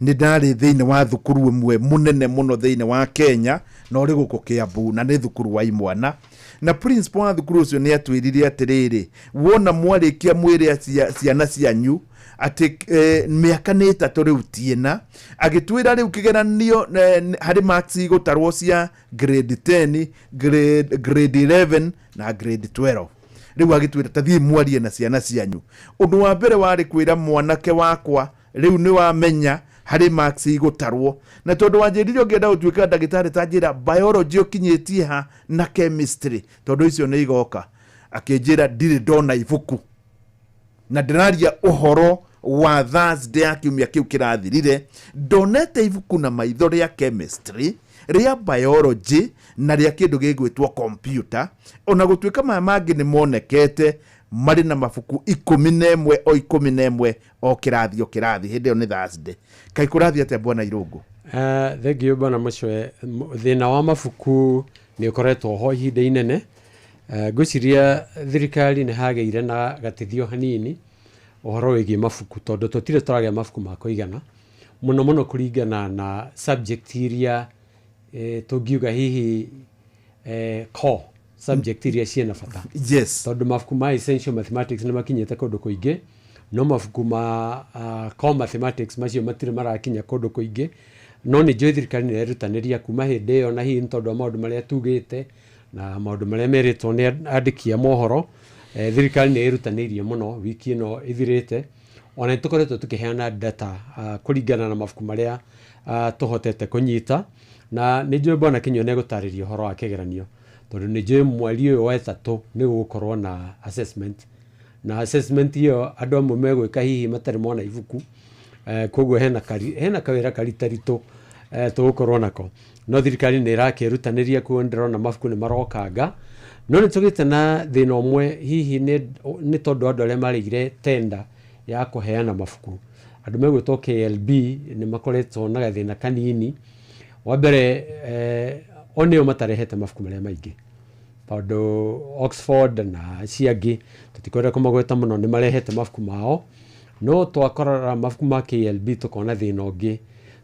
nĩ ndarĩ thĩinĩ wa thukuru ĩmwe mũnene mũno thĩinĩ wa Kenya na ũrĩ gũkũ Kiambu, na nĩ thukuru wa imwana, na principal wa thukuru ũcio nĩ atwĩrire atĩrĩrĩ, wona mwarĩkia mwĩre ciana cianyu atĩ mĩaka nĩ 3 rĩu ti 4. Agĩtwĩra rĩu kĩgeranio harĩ marks igũtarwo cia grade 10, grade 11 na grade 12. Rĩu agĩtwĩra ta thiĩ mwarie na ciana cianyu. Ũndũ wa mbere warĩ kwĩra mwanake wakwa rĩu nĩ wamenya harĩ marks igũtarwo, na tondũ wanjĩrire ũngĩenda gũtuĩka ndagĩtarĩ ta njĩra biology ũkinyĩtie ha na chemistry, tondũ icio nĩ igoka. Akĩnjĩra ndirĩ ndona ibuku, na ndĩraria ũhoro wa Thursday ya kiumia kĩu kĩrathirire, ndonete ibuku na maitho rĩa chemistry, rĩa biology na rĩa kĩndũ gĩgwĩtwo computer. Ona gũtuĩka maya mangĩ nĩ monekete marĩ na mabuku 11 o 11 o kĩrathi o kĩrathi. Hĩndĩ ĩyo nĩ Thursday. Kaĩ kũrathiĩ atĩa bwana Irũngũ? Thengio bwana Mũcwe. Thĩna wa mabuku nĩ ũkoretwo ho ihinda inene. Ngwĩciria thirikari nĩ hagĩire na gatithio hanini ũhoro wĩgiĩ mabuku, tondũ tũtirĩ tũragĩa mabuku ma kũigana mũno mũno kũringana na subject iria tũngiuga hihi core subject iria ciĩna bata. Yes. Tondũ mabuku ma essential mathematics nĩ makinyĩte kũndũ kũingĩ, no mabuku ma core mathematics macio matirĩ marakinya kũndũ kũingĩ. No nĩ njũĩ thirikari nĩ ĩrerutanĩria kuma hĩndĩ ĩyo, na hihi nĩ tondũ wa maũndũ marĩa tugĩte na maũndũ marĩa merĩtwo nĩ andĩki a mohoro, thirikari nĩ ĩrutanĩirie mũno wiki ĩno ĩthirĩte. Ona nĩ tũkoretwo tũkĩheana data kũringana na mabuku marĩa tũhotete kũnyita, na nĩ njũĩ bwana Kinyua nĩ egũtarĩria ũhoro wa kĩgeranio, tondũ nĩ njũĩ mweri ũyũ wa 3 nĩ gũgũkorwo na assessment, na assessment ĩyo andũ amwe megwĩka hihi matarĩ mona ibuku, koguo hena kawĩra karitaritũ tũgũkorwo nako. No thirikari nĩ ĩrakĩrutanĩria, kuo ndĩrona mabuku nĩ marokanga. No nĩ tũgĩte na thĩna ũmwe hihi nĩ tondũ andũ arĩa marĩire tenda ya kũheana mabuku, andũ megwĩtwo KLB nĩ makoretwo na gathĩna kanini. Wa mbere o nĩo matarehete mabuku marĩa maingĩ, tondũ Oxford na acio angĩ tũtikwenda kũmagweta mũno nĩ marehete mabuku mao, no twakorora mabuku ma KLB tũkona thĩna ũngĩ,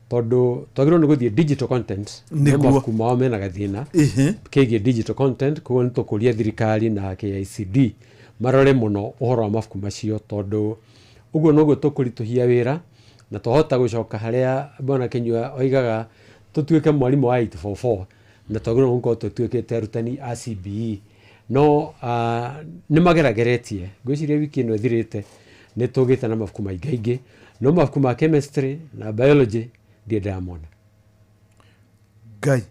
tondũ twagĩrĩirwo nĩ gũthiĩ digital content, no mabuku mao mena gathĩna kĩgiĩ digital content. Koguo nĩ tũkũria thirikari na KICD marore mũno ũhoro wa mabuku macio, tondũ ũguo noguo tũkũritũhia wĩra na twahota gũcoka harĩa bwana Kinyua oigaga tũtuĩke mwarimũ wa 844, na twagĩrĩirwo gũkorwo tũtuĩkĩte arutani a CBE. No nĩ magerageretie, ngwĩciria wiki ĩno ĩthirĩte nĩ tũgĩte na mabuku maingaingĩ, no mabuku ma chemistry na biology ndirĩ ndĩramona. Ngai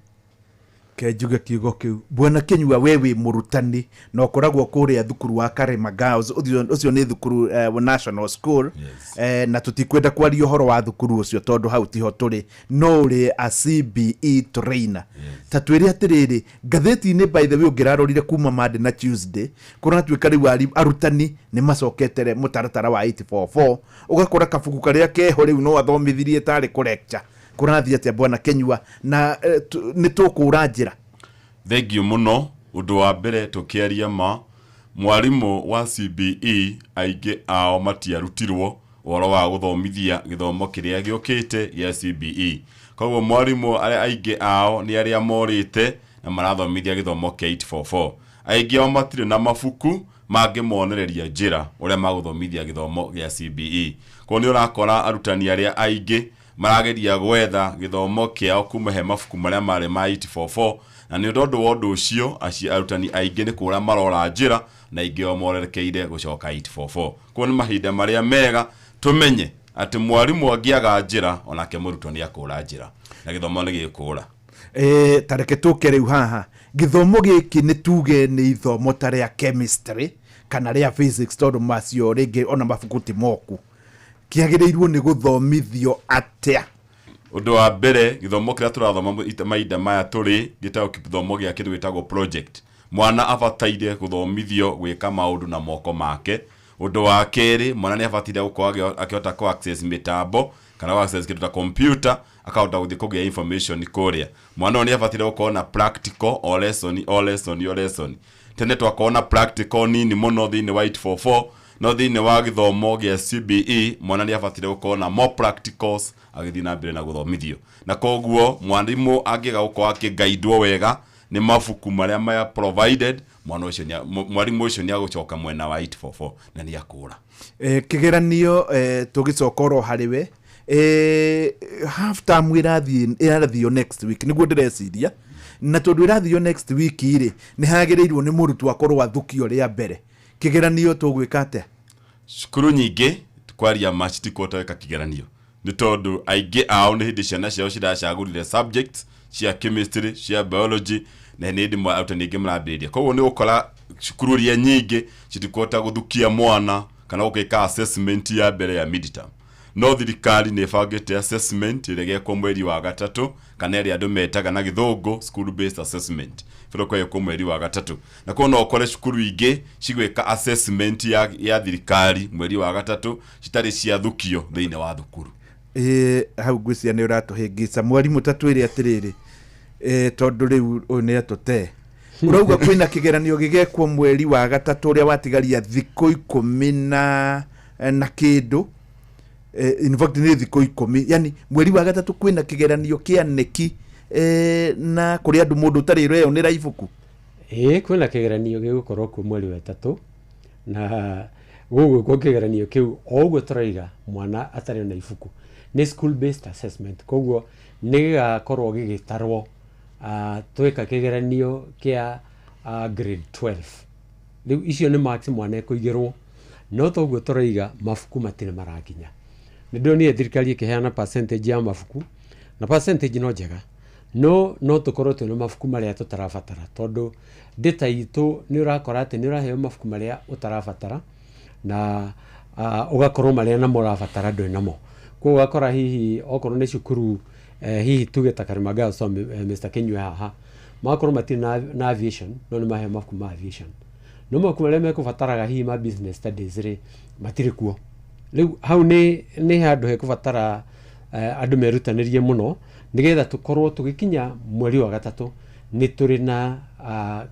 kenjuge kiugo kĩu. Bwana Kinyua, we wĩ mũrutani na ũkoragwo kũrĩa thukuru wa Karema Girls, ũcio nĩ thukuru national school. Yes. Na tũtikwenda kwaria ũhoro wa thukuru ũcio tondũ hau tiho tũrĩ, no ũrĩ a CBE trainer. Yes. Ta twĩre atĩrĩrĩ, ngathĩti-inĩ by the way ũngĩrarorire kuma Monday na Tuesday, kũratuĩka rĩu arutani nĩ macokete mũtaratara wa 844, ũgakora kabuku karĩa keho rĩu no athomithirie tarĩ kũ lecture. Kũrathiĩ atĩa bwana Kinyua, na nĩ tũkũra njĩra? Thengio mũno. Ũndũ wa mbere tũkĩaria ma mwarimũ wa CBE aingĩ ao matiarutirwo ũhoro wa gũthomithia gĩthomo kĩrĩa gĩũkĩte gĩa CBE. Koguo mwarimũ arĩa aingĩ ao nĩ arĩa morĩte na marathomithia gĩthomo kĩa 844. Aingĩ ao matirĩ na mabuku mangĩmonereria njĩra ũrĩa magũthomithia gĩthomo gĩa CBE. Koguo nĩ ũrakora arutani arĩa aingĩ Marageria gwetha gĩthomo kĩao kuma he mabuku marĩa marĩ ma 844, na nĩ ũndũ wa ũndũ ũcio arutani aingĩ nĩ kũra marora njĩra na aingĩ o morerekeire gũcoka 844. Koguo nĩ mahinda marĩa mega tũmenye atĩ mwarimũ angĩaga njĩra onake mũrutwo nĩ akũra njĩra na gĩthomo nĩ gĩkũra. Tareke tũke rĩu haha gĩthomo gĩkĩ nĩ tuge nĩ ithomo ta rĩa chemistry kana rĩa physics, tondũ macio rĩngĩ ona mabuku ti moku, kĩagĩrĩirwo nĩ gũthomithio atĩa? Ũndũ wa mbere, gĩthomo kĩrĩa tũrathoma mahinda maya tũrĩ gĩtagwo gĩthomo gĩa kĩndũ gĩtagwo project. Mwana abataire gũthomithio gwĩka maũndũ na moko make. Ũndũ wa kerĩ, mwana nĩ abataire gũkorwo akĩhota kũ access mĩtambo kana kũ access kĩndũ ta computer, akahota gũthiĩ kũgĩa information kũrĩa. Mwana ũyũ nĩ abataire gũkorwo na practical o lesson o lesson o lesson. Tene twakorwo na practical nini mũno thĩinĩ wa 844, no thĩinĩ wa gĩthomo gĩa CBE mwana nĩ abataire gũkorwo na more practicals agĩthiĩ na mbere na gũthomithio. Na koguo mwarimũ angĩaga gũkorwo akĩgaidwo wega nĩ mabuku marĩa maya provided, mwana ũcio mwarimũ ũcio nĩ agũcoka mwena wa 844 na nĩ akũra. Kĩgeranio tũgĩcoka oro harĩ we, half term ĩrathio next week nĩguo ndĩreciria, na tondũ ĩrathio next week rĩ, nĩ hagĩrĩirwo nĩ mũrutwo akorwo athukio rĩa mbere. Kĩgeranio tũgwĩka atĩa? Cukuru nyingĩ kwaria ma citikũhota gwĩka kĩgeranio nĩ tondũ aingĩ ao nĩ hĩndĩ ciana ciao ciracagũrire subjects cia chemistry, cia biology, na nĩ hĩndĩ arutani aingĩ marambĩrĩria. Koguo nĩ ũgũkora cukuru iria nyingĩ citikũhota gũthukia mwana kana gũgĩka assessment ya mbere ya midterm. No thirikari nĩ ĩbangĩte assessment ĩrĩa ĩgekwo mweri wa gatatũ, kana ĩrĩa andũ metaga na gĩthũngũ school based assessment, ĩbataire kwĩkwo mweri wa gatatũ. Na koguo no ũkore cukuru ingĩ cigwĩka assessment ya thirikari mweri wa gatatũ citarĩ ciathukio thĩinĩ wa thukuru. Hau ngwĩciria nĩ ũratũhĩngĩca mwarimũ, ta twĩre atĩrĩrĩ, tondũ rĩu ũyũ nĩ atũte. Ũrauga kwĩna kĩgeranio gĩgekwo mweri wa gatatũ ũrĩa watigaria thikũ 10 na kĩndũ, in fact nĩ thikũ 10, yani mweri wa gatatũ kwĩna kĩgeranio kĩa neki, na kũrĩ andũ mũndũ ũtarĩ ũreyonera ibuku. Ĩĩ, kwĩna kĩgeranio gĩgũkorwo kuo mweri wa ĩtatũ, na gũgwĩkwo kĩgeranio kĩu o ũguo tũraiga mwana atarĩ na ibuku. Nĩ school based assessment, koguo nĩ gĩgakorwo gĩgĩtarwo tweka kĩgeranio kĩa grade 12. Rĩu icio nĩ marks mwana ekũigĩrwo, no toguo tũraiga mabuku matirĩ marakinya. Nĩ ndonire thirikari ĩkĩheana percentage ya mabuku, na percentage no njega, no tũkorwo twĩna mabuku marĩa tũtarabatara, tondũ data itũ nĩ ũrakora atĩ nĩ ũraheo mabuku marĩa ũtarabatara, na ũgakorwo marĩa namo ũrabatara ndũrĩ namo. Koguo ũgakora hihi okorwo nĩ cukuru, hihi tuge ta Karima Girls o Mr. Kinyua haha, magakorwo matirĩ na aviation, no nĩ maheo mabuku ma aviation. No mabuku marĩa mekũbataraga hihi ma business studies rĩ, matirĩ kuo. Rĩu hau nĩ handũ hekũbatara andũ merutanĩrie mũno nĩgetha tũkorwo tũgĩkinya mweri wa gatatũ nĩ tũrĩ na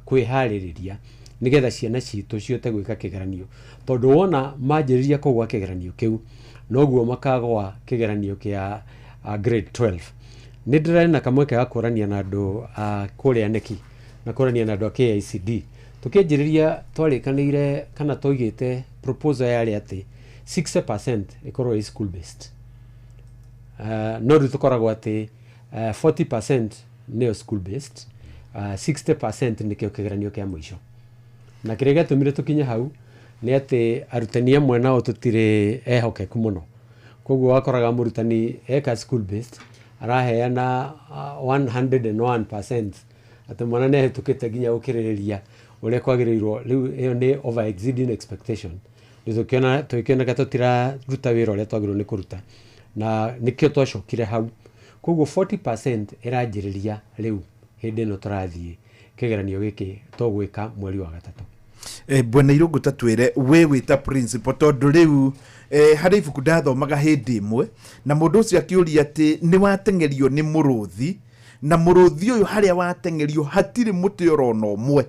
kwĩharĩrĩria nĩgetha ciana citũ cihote gwĩka kĩgeranio, tondũ wona manjĩrĩria kũgwa kĩgeranio kĩu noguo makagwa kĩgeranio kĩa grade 12. Nĩ ndĩrarĩ na kamweke ga kũrania na andũ kũrĩa neki na kũrania na andũ a KICD. Tũkĩanjĩrĩria twarĩkanĩire kana twaigĩte proposal yarĩ atĩ 60% ĩkorwo ĩ school based. No rĩu tũkoragwo atĩ 40% nĩyo school based, 60% nĩkĩo kĩgeranio kĩa mũico. Na kĩrĩa gĩatũmire tũkinye hau nĩ atĩ arutani amwe nao tũtirĩ ehokeku mũno. Koguo wakoraga mũrutani eka school based araheana 101% atĩ mwana nĩ ahĩtũkĩte nginya gũkĩrĩrĩria ũrĩa kwagĩrĩirwo. Rĩu ĩyo nĩ over exceeding expectation. Rĩu tũgĩkĩoneka tũtiraruta wĩra ũrĩa twagĩrĩirwo nĩ kũruta, na nĩkĩo twacokire hau. Koguo 40% ĩranjĩrĩria rĩu hĩndĩ ĩno tũrathiĩ kĩgeranio gĩkĩ tũgwĩka mweri wa gatatũ. Bwana Irũngũ, ta twĩre we wĩta principal, tondũ rĩu harĩ ibuku ndathomaga hĩndĩ ĩmwe na mũndũ ũcio akĩũria atĩ nĩ wateng'erio nĩ mũrũthi, na mũrũthi ũyũ harĩa wateng'erio hatirĩ mũtĩ orona ũmwe,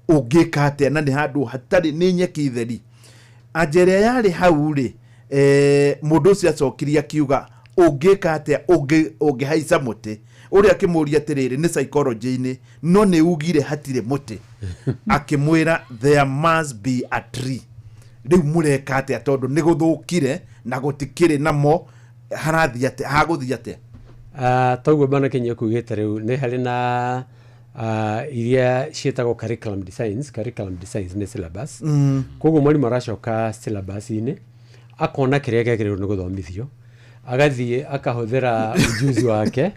ũngĩka atĩa na nĩ handũ hatarĩ nĩ nyeki theri. Anja ĩrĩa yarĩ hau rĩ, mũndũ ũcio acokirie akiuga ũngĩka atĩa ũngĩhaica mũtĩ. Ũrĩa akĩmũria atĩrĩrĩ, nĩ psychology-inĩ, no nĩ ugire hatirĩ mũtĩ. Akĩmwĩra there must be a tree. Rĩu mũreka atĩa tondũ nĩ gũthũkire na gũtikĩrĩ namo, Harathiĩ atĩa, hagũthiĩ atĩa? Toguo bana Kenya kugĩte rĩu nĩ harĩ na iria ciĩtagwo curriculum designs. Curriculum designs nĩ syllabus. Koguo mwarimũ aracoka syllabus-inĩ, akona kĩrĩa kĩagĩrĩirwo nĩ gũthomithio, agathiĩ akahũthĩra ujuzi wake,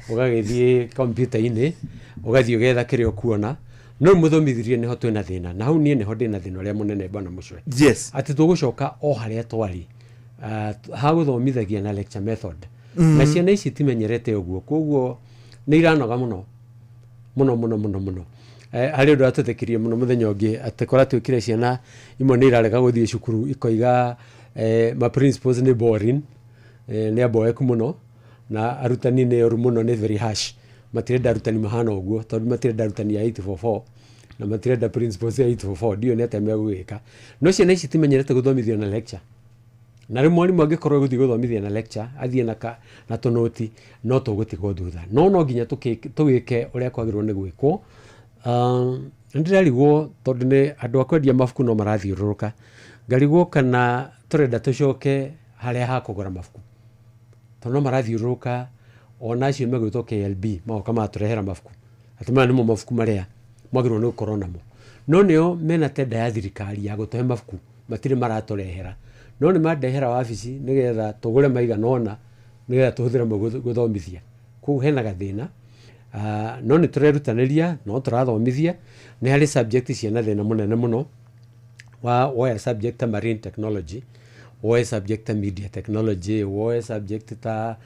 ũgagĩthiĩ kompiuta-inĩ, ũgathiĩ ũgetha kĩrĩa ũkuona. No mũthomithirie nĩho twĩna thĩna, na hau niĩ nĩho ndĩna thĩna ũrĩa mũnene, bwana Mũcwe, atĩ tũgũcoka o harĩa twarĩ, hagũthomithagia na lecture method. Na ciana ici timenyerete ũguo, koguo nĩ iranoga mũno mũno mũno mũno mũno. Harĩ ũndũ watũthekirie mũno mũthenya ũngĩ, atĩ kũratuĩkire ciana imwe nĩ irarega gũthiĩ cukuru, ikoiga ma principals nĩ boring, nĩ aboeku mũno, na arutani nĩ oru mũno, nĩ very harsh. Matirenda arutani mahana ũguo, tondũ matirenda arutani a 844 na matirenda principals a 844. Ndiũĩ nĩ atĩa megũgĩka, no ciana ici timenyerete gũthomithio na lecture. Na rĩu mwarimũ angĩkorwo gũthiĩ gũthomithia na lecture, athiĩ na tũnũti, no tũgũtigwo thutha. No nginya tũgĩke ũrĩa kwagĩrĩirwo nĩ gwĩkwo. Nĩndĩrarigwo tondũ nĩ andũ a kwendia mabuku no marathiũrũrũka, ngarigwo kana tũrenda tũcoke harĩa ha kũgũra mabuku, tondũ no marathiũrũrũka, ona acio megwĩtwo KLB magoka magatũrehera mabuku atĩ maya nĩmo mabuku marĩa mwagĩrĩirwo nĩ gũkorwo namo, no nĩo mena tenda ya thirikari ya gũtũhe mabuku, matirĩ maratũrehera, no nĩ mandehera wabici nĩgetha tũgũre maigana ũna, nĩgetha tũhũthĩre mo gũthomithia. Koguo hena gathĩna. No nĩ tũrerutanĩria, no tũrathomithia. Nĩ harĩ subject ciĩna thĩna mũnene mũno. Wa woya subject ta marine technology, woe subject ta media technology, woe subject ta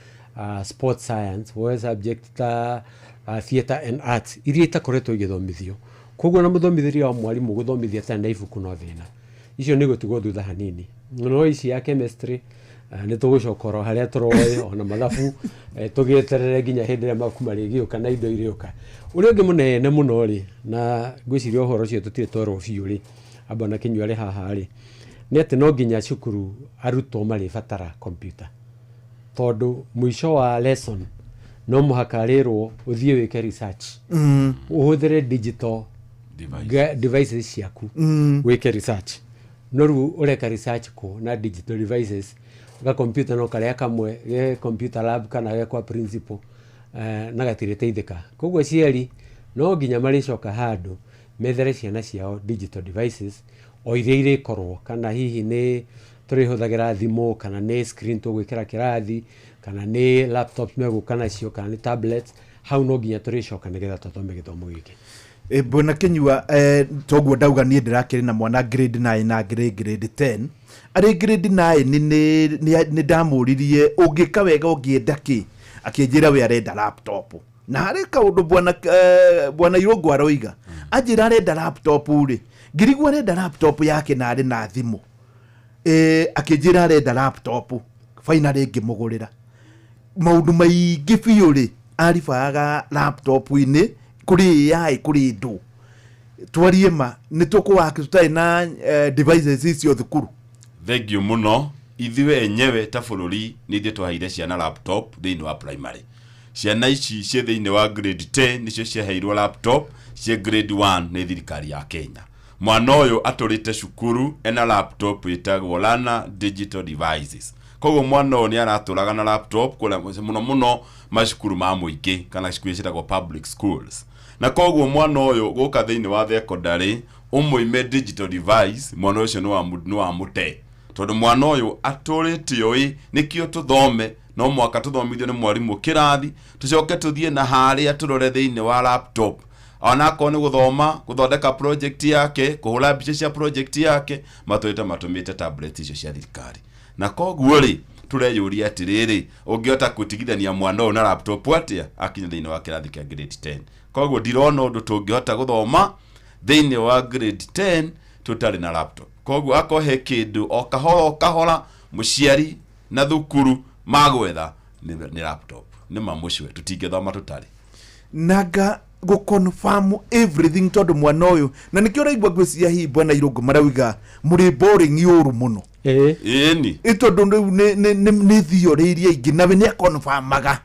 sport science, woe subject ta theatre and arts, iria itakoretwo igĩthomithio. Koguo na mũthomithĩrie wa mwarimũ gũthomithia atarĩ na ibuku no thĩna. Icio nĩ gũtigwo thutha hanini. No ici ya chemistry, nĩ tũgũcoka oro harĩa tũroĩ, ona mathabu, tũgĩeterere nginya hĩndĩ ĩrĩa mabuku marĩgĩũka na indo irĩũka. Ũrĩa ũngĩ mũnene mũno rĩ, na ngwĩciria ũhoro ũcio tũtirĩ twerwo biũ rĩ, amba na Kĩnyua arĩ haha rĩ, nĩ atĩ no nginya cukuru arutwo marĩbatara computer, tondũ mũico wa lesson no mũhaka rĩrwo ũthiĩ wĩke research, ũhũthĩre digital devices ciaku, wĩke research. No rĩu ũreka research kũ na digital devices? Ga computer no karĩa kamwe ge computer lab kana ge kwa principal, na gatirĩteithĩka. Koguo aciari no nginya marĩcoka handũ methere ciana ciao digital devices o iria irĩkorwo, kana hihi nĩ tũrĩhũthagĩra thimũ, kana nĩ screen tũgwĩkĩra kĩrathi, kana nĩ laptops megũka nacio, kana nĩ tablets. Hau no nginya tũrĩcoka nĩgetha tũthome gĩthomo gĩkĩ. Bwana Kinyua, toguo ndauga niĩ ndĩrakĩrĩ na mwana grade 9 na grade 10. Arĩ grade 9 nĩ ndamũririe, ũngĩka wega ũngĩenda kĩ? Akĩnjĩra we arenda laptop. Na harĩ kaũndũ bwana Irũngũ aroiga, anjĩra arenda laptop rĩ, ngĩrigwo arenda laptop yake na arĩ na thimũ. Akĩnjĩra arenda laptop, finally ngĩmũgũrĩra. Maũndũ maingĩ biũ rĩ aribaga laptop-inĩ, kũrĩ AI, kũrĩ ndũ. Twarie ma, nĩ tũkũwaki tũtarĩ na devices icio thukuru? Thengiũ mũno. Ithuĩ enyewe ta bũrũri nĩ ithuĩ twaheire ciana laptop thĩinĩ wa primary. Ciana ici ciĩ thĩinĩ wa grade 10 nĩcio ciaheirwo laptop ciĩ grade 1 nĩ thirikari ya Kenya. Mwana ũyũ atũrĩte cukuru ena laptop ĩtagwo Learner Digital Devices. Koguo mwana ũyũ nĩ aratũraga na laptop kũrĩa mũno mũno macukuru ma mũingĩ, kana cukuru iria ciĩtagwo public schools. Na koguo mwana ũyũ gũka thĩinĩ wa secondary ũmũime digital device, mwana ũcio nĩ wa mũte, tondũ mwana ũyũ atũrĩte oĩ nĩkĩo tũthome no mwaka tũthomithio nĩ mwarimũ kĩrathi, tũcoke tũthiĩ na harĩa tũrore thĩinĩ wa laptop, onakorwo nĩ gũthoma, gũthondeka project yake, kũhũra mbica cia project yake. Matũrĩte matũmĩte tablet icio cia thirikari. Na koguo rĩ, tũreyũria atĩrĩrĩ, ũngĩhota gũtigithania mwana ũyũ na laptop atĩa akinya thĩinĩ wa kĩrathi kĩa grade 10? Koguo ndirona ũndũ tũngĩhota gũthoma thĩinĩ wa grade 10 tũtarĩ na laptop. Koguo akorwo he kĩndũ o kahora o kahora mũciari na thukuru magwetha nĩ laptop. Nĩ mamũcwe tũtingĩthoma tũtarĩ. Nanga gũ confirm everything, tondũ mwana ũyũ na nĩkĩo ũraigua ngwĩciria hihi bwana Irũngũ marauga mũrĩ boring ũru mũno. Ĩni. Ĩ tondũ rĩu nĩ theory iria ingĩ nawe nĩ akonfamaga,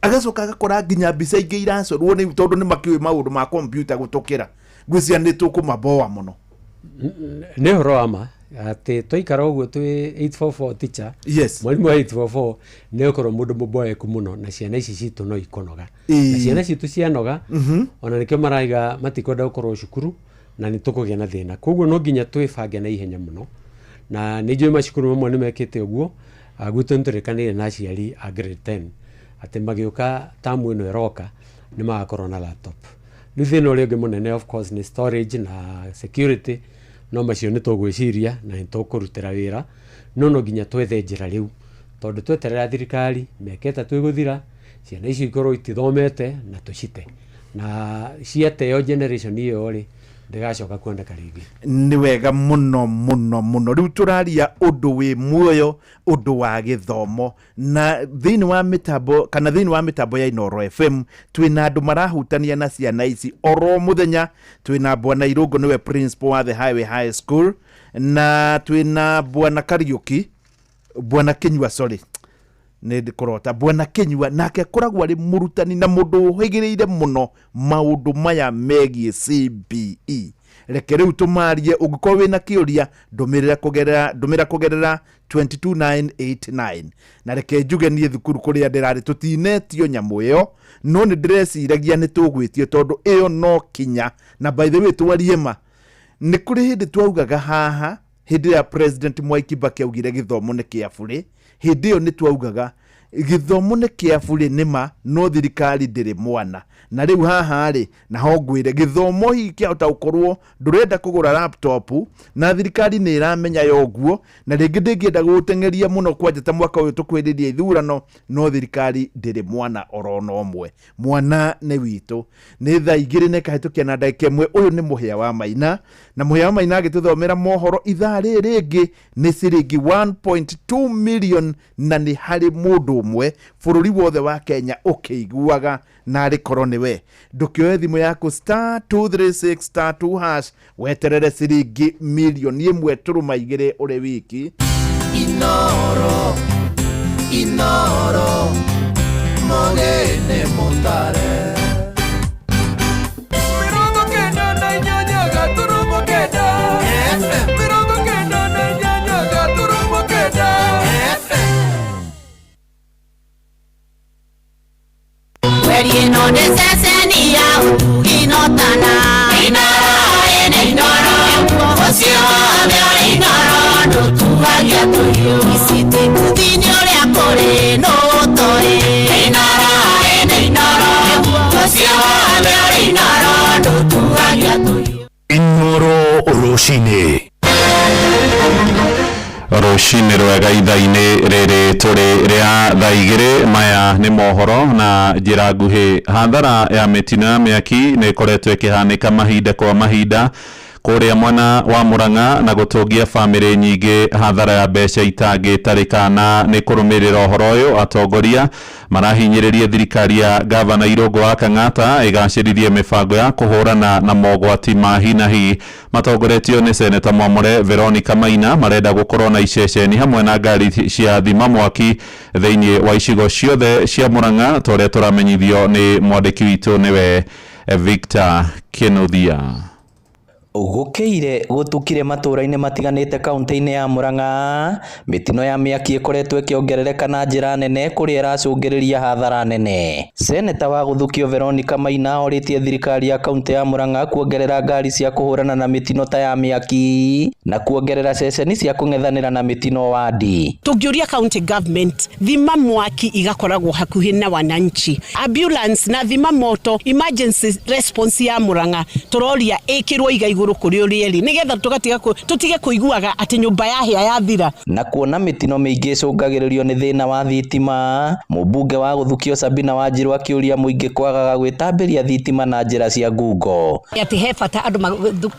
agacoka agakora nginya mbica ingĩ iracorwo rĩu, tondũ nĩ makĩũĩ maũndũ ma computer gũtũkĩra. Ngwĩciria nĩ tũkũmaboa mũno. Nĩ ũhoro wa ma. Atĩ twaikara ũguo twĩ 844 teacher, Yes. mwarimũ wa 844 nĩ ũkorwo mũndũ mũboeku mũno, na ciana ici citũ no ikonoga. Na ciana citũ cianoga, ona nĩkĩo maraiga matikwenda gũkorwo cukuru, na nĩ tũkũgĩa na thĩna. Koguo no nginya twĩbange na ihenya mũno, na nĩ njũĩ macukuru mamwe nĩ mekĩte ũguo. Gwitũ nĩ tũrĩkanĩire na aciari a grade 10 atĩ magĩũka tamu ĩno ĩroka nĩ magakorwo na laptop. Rĩu thĩna ũrĩa ũngĩ mũnene, of course, nĩ storage na security, no macio nĩ tũgwĩciria na nĩ tũkũrutĩra wĩra, no no nginya twethe njĩra rĩu, tondũ tweterera thirikari mĩaka 3 ĩgũthira, ciana icio ikorwo itithomete na tũcite, na ciateo generation ĩyo rĩ, ndĩgacoka kuoneka rĩngĩ. Nĩ wega mũno mũno mũno. Rĩu tũraria ũndũ wĩ muoyo, ũndũ wa gĩthomo, na thĩinĩ wa mĩtambo, kana thĩinĩ wa mĩtambo ya Inooro FM, twĩna andũ marahutania na ciana ici oro mũthenya. Twĩna Bwana Irũngũ, nĩwe principal wa The Highway High School, na twĩna Bwana Kariũki, Bwana Kinyua, sorry, nĩ kũrota, Bwana Kinyua, nake akoragwo arĩ mũrutani na mũndũ ũhĩgĩrĩire mũno maũndũ maya megiĩ CBE. Reke rĩu tũmarie. Ũngĩkorwo wĩna kĩũria, ndũmĩrĩra kũgerera, ndũmĩra kũgerera 22989. Na reke njuge, niĩ thukuru kũrĩa ndĩrarĩ tũtinetio nyamũ ĩyo, no nĩ ndĩreciragia nĩ tũgwĩtio, tondũ ĩyo no kinya. Na by the way, twarie ma, nĩ kũrĩ hĩndĩ twaugaga haha, hĩndĩ ĩrĩa President Mwai Kibaki augire gĩthomo nĩ kĩa burĩ, hĩndĩ ĩyo nĩ twaugaga gĩthomo nĩ kĩa burĩ nĩma, no thirikari ndĩrĩ mwana. Na rĩu haha rĩ, naho ngwĩre, gĩthomo hihi kĩahota gũkorwo ndũrenda kũgũra laptop, na thirikari nĩ ĩramenya ya ũguo, na rĩngĩ ndĩngĩenda gũgũteng'eria mũno kwanja ta mwaka ũyũ tũkwĩrĩria ithurano, no thirikari ndĩrĩ mwana orona ũmwe. Mwana nĩ witũ. Nĩ thaa 2 na ĩkahĩtũkia na ndagĩka 1. Ũyũ nĩ Mũhĩa wa Maina, na Mũhĩa wa Maina agĩtũthomera mohoro. Ithaa rĩrĩ rĩngĩ nĩ ciringi 1.2 million, na nĩ harĩ mũndũ ũmwe bũrũri wothe wa Kenya ũkĩiguaga, na arĩ korwo nĩwe. Ndũkĩoe thimũ yaku, *236*2#, weterere ciringi mirioni 1.2 ũrĩ wiki. Inoro, Inoro, mogene mutare. 98.9 FM, 98.9 FM. Mweri ĩno nĩ ceceni ya ũtugi notana. Inoro ĩnĩ Inoro, ũcio wothe ũrĩ Inoro ndũtuagia tũhiũ. Iciti kuthi-inĩ ũrĩa kũrĩ nũtoĩ. Inoro ĩnĩ Inoro, ũcio wothe ũrĩ Inoro ndũtuagia tũhiũ. Inoro rũcinĩ. Rũcinĩ rwega. Ithaa-inĩ rĩrĩ tũrĩ rĩa thaa 2. Maya nĩ mohoro na njĩra nguhĩ. Hathara ya mĩtino ya mĩaki nĩ ĩkoretwo ĩkĩhanĩka mahinda kwa mahinda kũrĩa mwena wa Murang'a, na gũtũngia bamĩrĩ nyingĩ hathara ya mbeca itangĩtarĩka. Na nĩ kũrũmĩrĩra ũhoro ũyũ, atongoria marahinyĩrĩria thirikari ya gavana Irũngũ wa Kang'ata ĩgacĩrithie mĩbango ya kũhũrana na mogwati ma hi na hi. Matongoretio nĩ seneta mwamũre Veronica Maina, marenda gũkorwo na iceceni hamwe na ngari cia thima mwaki thĩinĩ wa icigo ciothe cia Murang'a, ta ũrĩa tũramenyithio nĩ mwandĩki witũ, nĩwe Victor Kinuthia. Gũkĩire gũtukire matũũra-inĩ matiganĩte kaunti-inĩ ya Murang'a. Mĩtino ya mĩaki ĩkoretwo ĩkĩongerereka na njĩra nene, kũrĩa ĩracũngĩrĩria hathara nene. Seneta wa Gũthukio Veronica Maina orĩtie thirikari ya kaunti ya Murang'a kuongerera ngari cia kũhũrana na mĩtino ta ya mĩaki, na kuongerera ceceni cia kũng'ethanĩra na mĩtino wadi. Tũngĩũria county government, thima mwaki igakoragwo hakuhĩ na wananchi, ambulance na thima moto, emergency response ya Murang'a tũroria ĩkĩrwo iga igũrũ kũrĩ ũrĩa ĩrĩ, nĩgetha tũgatiga tũtige kũiguaga atĩ nyũmba yahĩa yathira. Na kuona mĩtino mĩingĩ ĩcũngagĩrĩrio nĩ thĩna wa thitima, mũmbunge wa Gũthukio Sabina Wanjiru akĩũria mũingĩ kwagaga gwĩtambĩria thitima na njĩra cia ngungo. Atĩ he bata andũ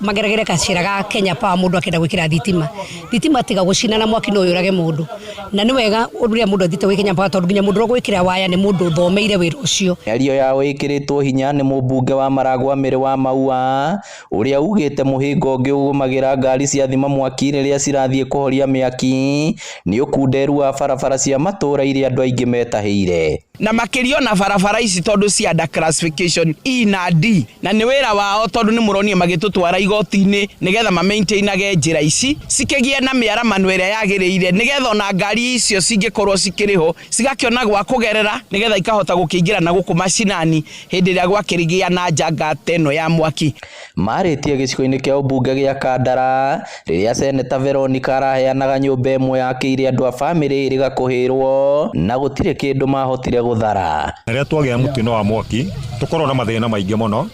mageragĩre gacĩra ga Kenya Power. Mũndũ akĩenda gwĩkĩra thitima, thitima tiga gũcina na mwaki no yũrage mũndũ, na nĩ wega ũrĩa mũndũ athiĩte gwĩ Kenya Power, tondũ nginya mũndũ ũrĩa ũgwĩkĩra waya nĩ mũndũ ũthomeire wĩra ũcio. Mĩario yao ĩkĩrĩtwo hinya nĩ mũmbunge wa Maragwa Mĩrĩ wa Maua, ũrĩa ugĩte mũhĩnga ũngĩ ũgũmagĩra ngari cia thima mwaki rĩrĩa cirathiĩ kũhoria mĩaki nĩ ũkunderu wa barabara cia matũũra iria andũ aingĩ metahĩire. Na makĩria ona barabara ici tondũ cia under classification E na D, na nĩ wĩra wao tondũ nĩ mũronire magĩtũtwara igoti-inĩ nĩgetha mamaintainage njĩra ici cikĩgĩe na mĩaramano ĩrĩa yagĩrĩire, nĩgetha ona ngari icio cingĩkorwo cikĩrĩ ho cigakĩona gwa kũgerera, nĩgetha ikahota gũkĩingĩra na gũkũ macinani hĩndĩ ĩrĩa gwakĩgĩa na njanga ta ĩno ya mwaki. Marĩtie gĩcigo-inĩ kĩa ũmbunge gĩa Kandara rĩrĩa Seneta Veronica araheanaga nyũmba ĩmwe yakĩire andũ a bamĩrĩ ĩrĩ gakũhĩrwo na gũtirĩ kĩndũ mahotire gũthara. Rĩrĩa twagĩa mũtino wa mwaki tũkorwo na mathĩna maingĩ mũno,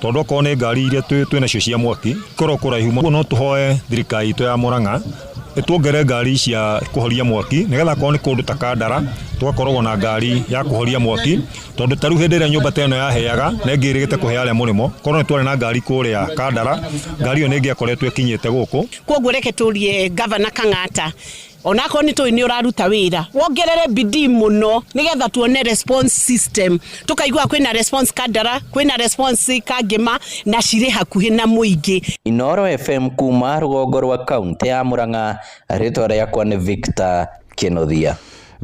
tondũ okorwo nĩ ngari iria twĩ nacio cia mwaki ikorwo kũraihu mũno. No tũhoe thirikari itũ ya Murang'a ĩtuongere ngari cia kũhoria mwaki, nĩgetha akorwo nĩ kũndũ ta Kandara tũgakoragwo na ngari ya kũhoria mwaki, tondũ ta rĩu hĩndĩ ĩrĩa nyũmba ta ĩno yaheaga na ĩngĩ ĩrĩgĩte kũhe arĩa mũrĩmo, korwo nĩ twarĩ na ngari kũrĩa Kandara, ngari ĩyo nĩ ĩngĩakoretwo ĩkinyĩte gũkũ. Koguo reke tũrie Gavana Kang'ata, onakorwo nĩ tũĩ nĩ ũraruta wĩra, wongerere bidii mũno nĩgetha tuone response system, tũkaigua kwĩna response Kandara, kwĩna response Kangema, na cirĩ hakuhĩ na mũingĩ. Inooro FM kuma rũgongo rwa kaunti ya Murang'a, rĩtwa rĩakwa nĩ Victor Kĩnuthia.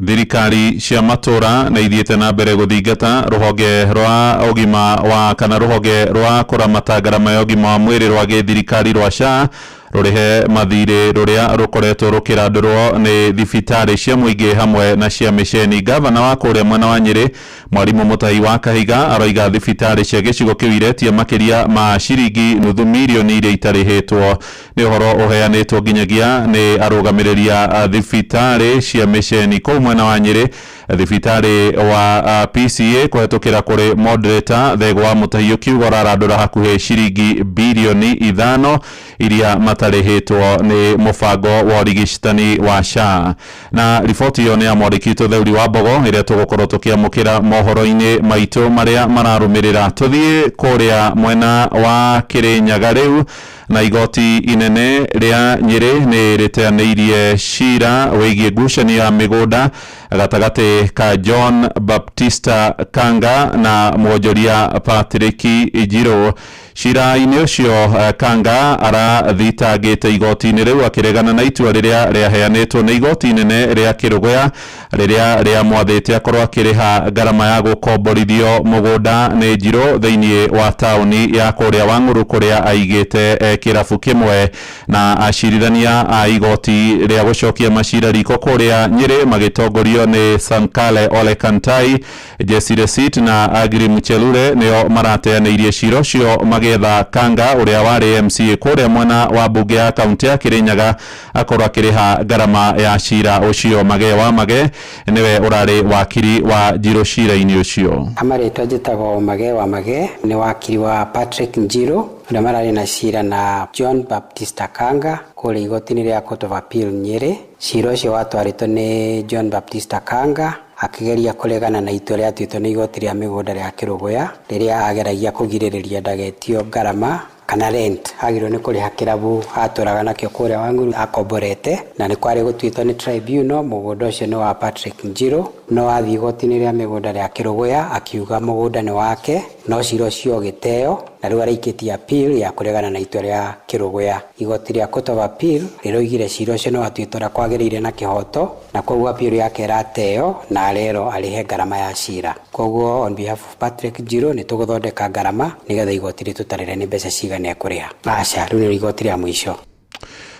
Thirikari cia matũra nĩ ithiĩte na mbere gũthingata rũhonge rwa ũgima wa kana rũhonge rwa kũramata ngarama ya ũgima wa mwĩrĩ rwa gĩthirikari rwa SHA rũrĩhe mathirĩ rũrĩa rũkoretwo rũkĩrandũrwo nĩ thibitarĩ cia mũingĩ hamwe na cia mĩceni. Gavana wa kũrĩa mwena wa Nyĩrĩ Mwarimũ Mũtahi wa Kahiga aroiga thibitarĩ cia gĩcigo kĩu iretia makĩria ma ciringi nuthu mirioni iria itarĩhĩtwo. Nĩ ũhoro ũheanĩtwo nginyagia nĩ arũgamĩrĩri a thibitarĩ cia mĩceni kũu mwena wa Nyĩrĩ, thibitarĩ wa PCA kũhetũkĩra kũrĩ moderator Thegwa wa Mũtahi ũkiuga ũrarandũra hakuhĩ ciringi birioni 5 iria matarĩhĩtwo nĩ mũbango wa ũrigitani wa SHA. Na riboti ĩyo nĩ ya mwandĩki witũ Theuri wa Mbogo ĩrĩa tũgũkorwo tũkĩamũkĩra mohoro-inĩ maitũ marĩa mararũmĩrĩra. Tũthiĩ kũrĩa mwena wa Kĩrĩnyaga rĩu, na igoti inene rĩa Nyĩrĩ nĩ rĩteanĩirie cira wĩgiĩ ngucanio ya mĩgũnda gatagatĩ ka John Baptista Kanga na mwonjoria Patrick Njirũ. Cira-inĩ ũcio Kanga arathitangĩte igoti-inĩ rĩu akĩregana na itua rĩrĩa rĩaheanĩtwo nĩ igoti inene rĩa Kĩrũgũya rĩrĩa rĩamwathĩte akorwo akĩrĩha ngarama ya gũkomborithio mũgũnda nĩ Njirũ thĩinĩ wa taũni ya kũrĩa Wang'ũrũ kũrĩa aigĩte kĩrabu kĩmwe. Na acirithania a igoti rĩa gũcokia macira riko kũrĩa Nyĩrĩ magĩtongorio nĩ Sankale Ole Kantai, Jesse Resit na Agri Muchelure nĩo marateanĩirie cira ũcio magĩetha Kanga ũrĩa warĩ MCA kũrĩa mwena wa mbunge ya kaunti ya Kĩrĩnyaga akorwo akĩrĩha ngarama ya cira ũcio. Mage wa Mage nĩwe ũrarĩ wakiri wa Njirũ cira-inĩ ũcio. Amarĩtwa njĩtagwo Mage wa Mage, nĩ wakiri wa Patrick Njirũ ũrĩa mararĩ na cira na John Baptista Kanga kũrĩa igoti-inĩ rĩa Court of Appeal Nyĩrĩ. Cira ũcio watwarĩtwo nĩ John Baptista Kanga akĩgeria kũregana na itua rĩatuĩtwo nĩ igoti rĩa mĩgũnda rĩa Kĩrũgũya rĩrĩa ageragia kũgirĩrĩria ndagetio ngarama kana rent agĩrĩirwo nĩ kũrĩha kĩrabu atũraga nakĩo kũrĩa Wang'ũrũ akomborete, na nĩ kwarĩ gũtuĩtwo nĩ tribunal mũgũnda ũcio nĩ wa Patrick Njirũ, no athiĩ igoti-inĩ rĩa mĩgũnda rĩa Kĩrũgũya akiuga mũgũnda nĩ wake, no cira ũcio ũgĩteo na rĩu araikĩtie appeal ya kũregana na itua rĩa Kĩrũgũya. Igoti rĩa Court of Appeal rĩroigire cira ũcio nĩ watuĩtwo ũrĩa kwagĩrĩire na kĩhoto, na koguo appeal yake ĩrateo na arerwo arĩhe ngarama ya cira. Koguo on behalf of Patrick Njirũ nĩ tũgũthondeka ngarama nĩgetha igoti rĩtũtarĩre nĩ mbeca cigana ekũrĩha. Aca, rĩu nĩ igoti rĩa mũico.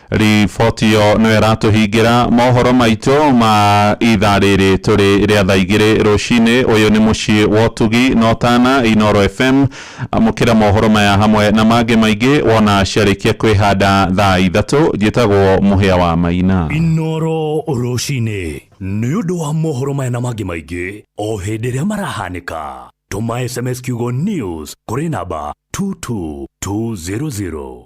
Riboti ĩyo nĩyo ĩratũhingĩra mohoro maitũ ma ithaa rĩrĩ tũrĩ rĩa thaa 2 rũcinĩ. Ũyũ nĩ mũciĩ wa ũtugi na ũtana Inooro FM. Amũkĩra mohoro maya hamwe na mangĩ maingĩ wona ciarĩkia kwĩhanda thaa 3. Njĩtagwo Mũhĩa wa Maina. Inooro rũcinĩ nĩ ũndũ wa mohoro maya na mangĩ maingĩ o hĩndĩ ĩrĩa marahanĩka. Tũma SMS kiugo news kũrĩ namba 22200.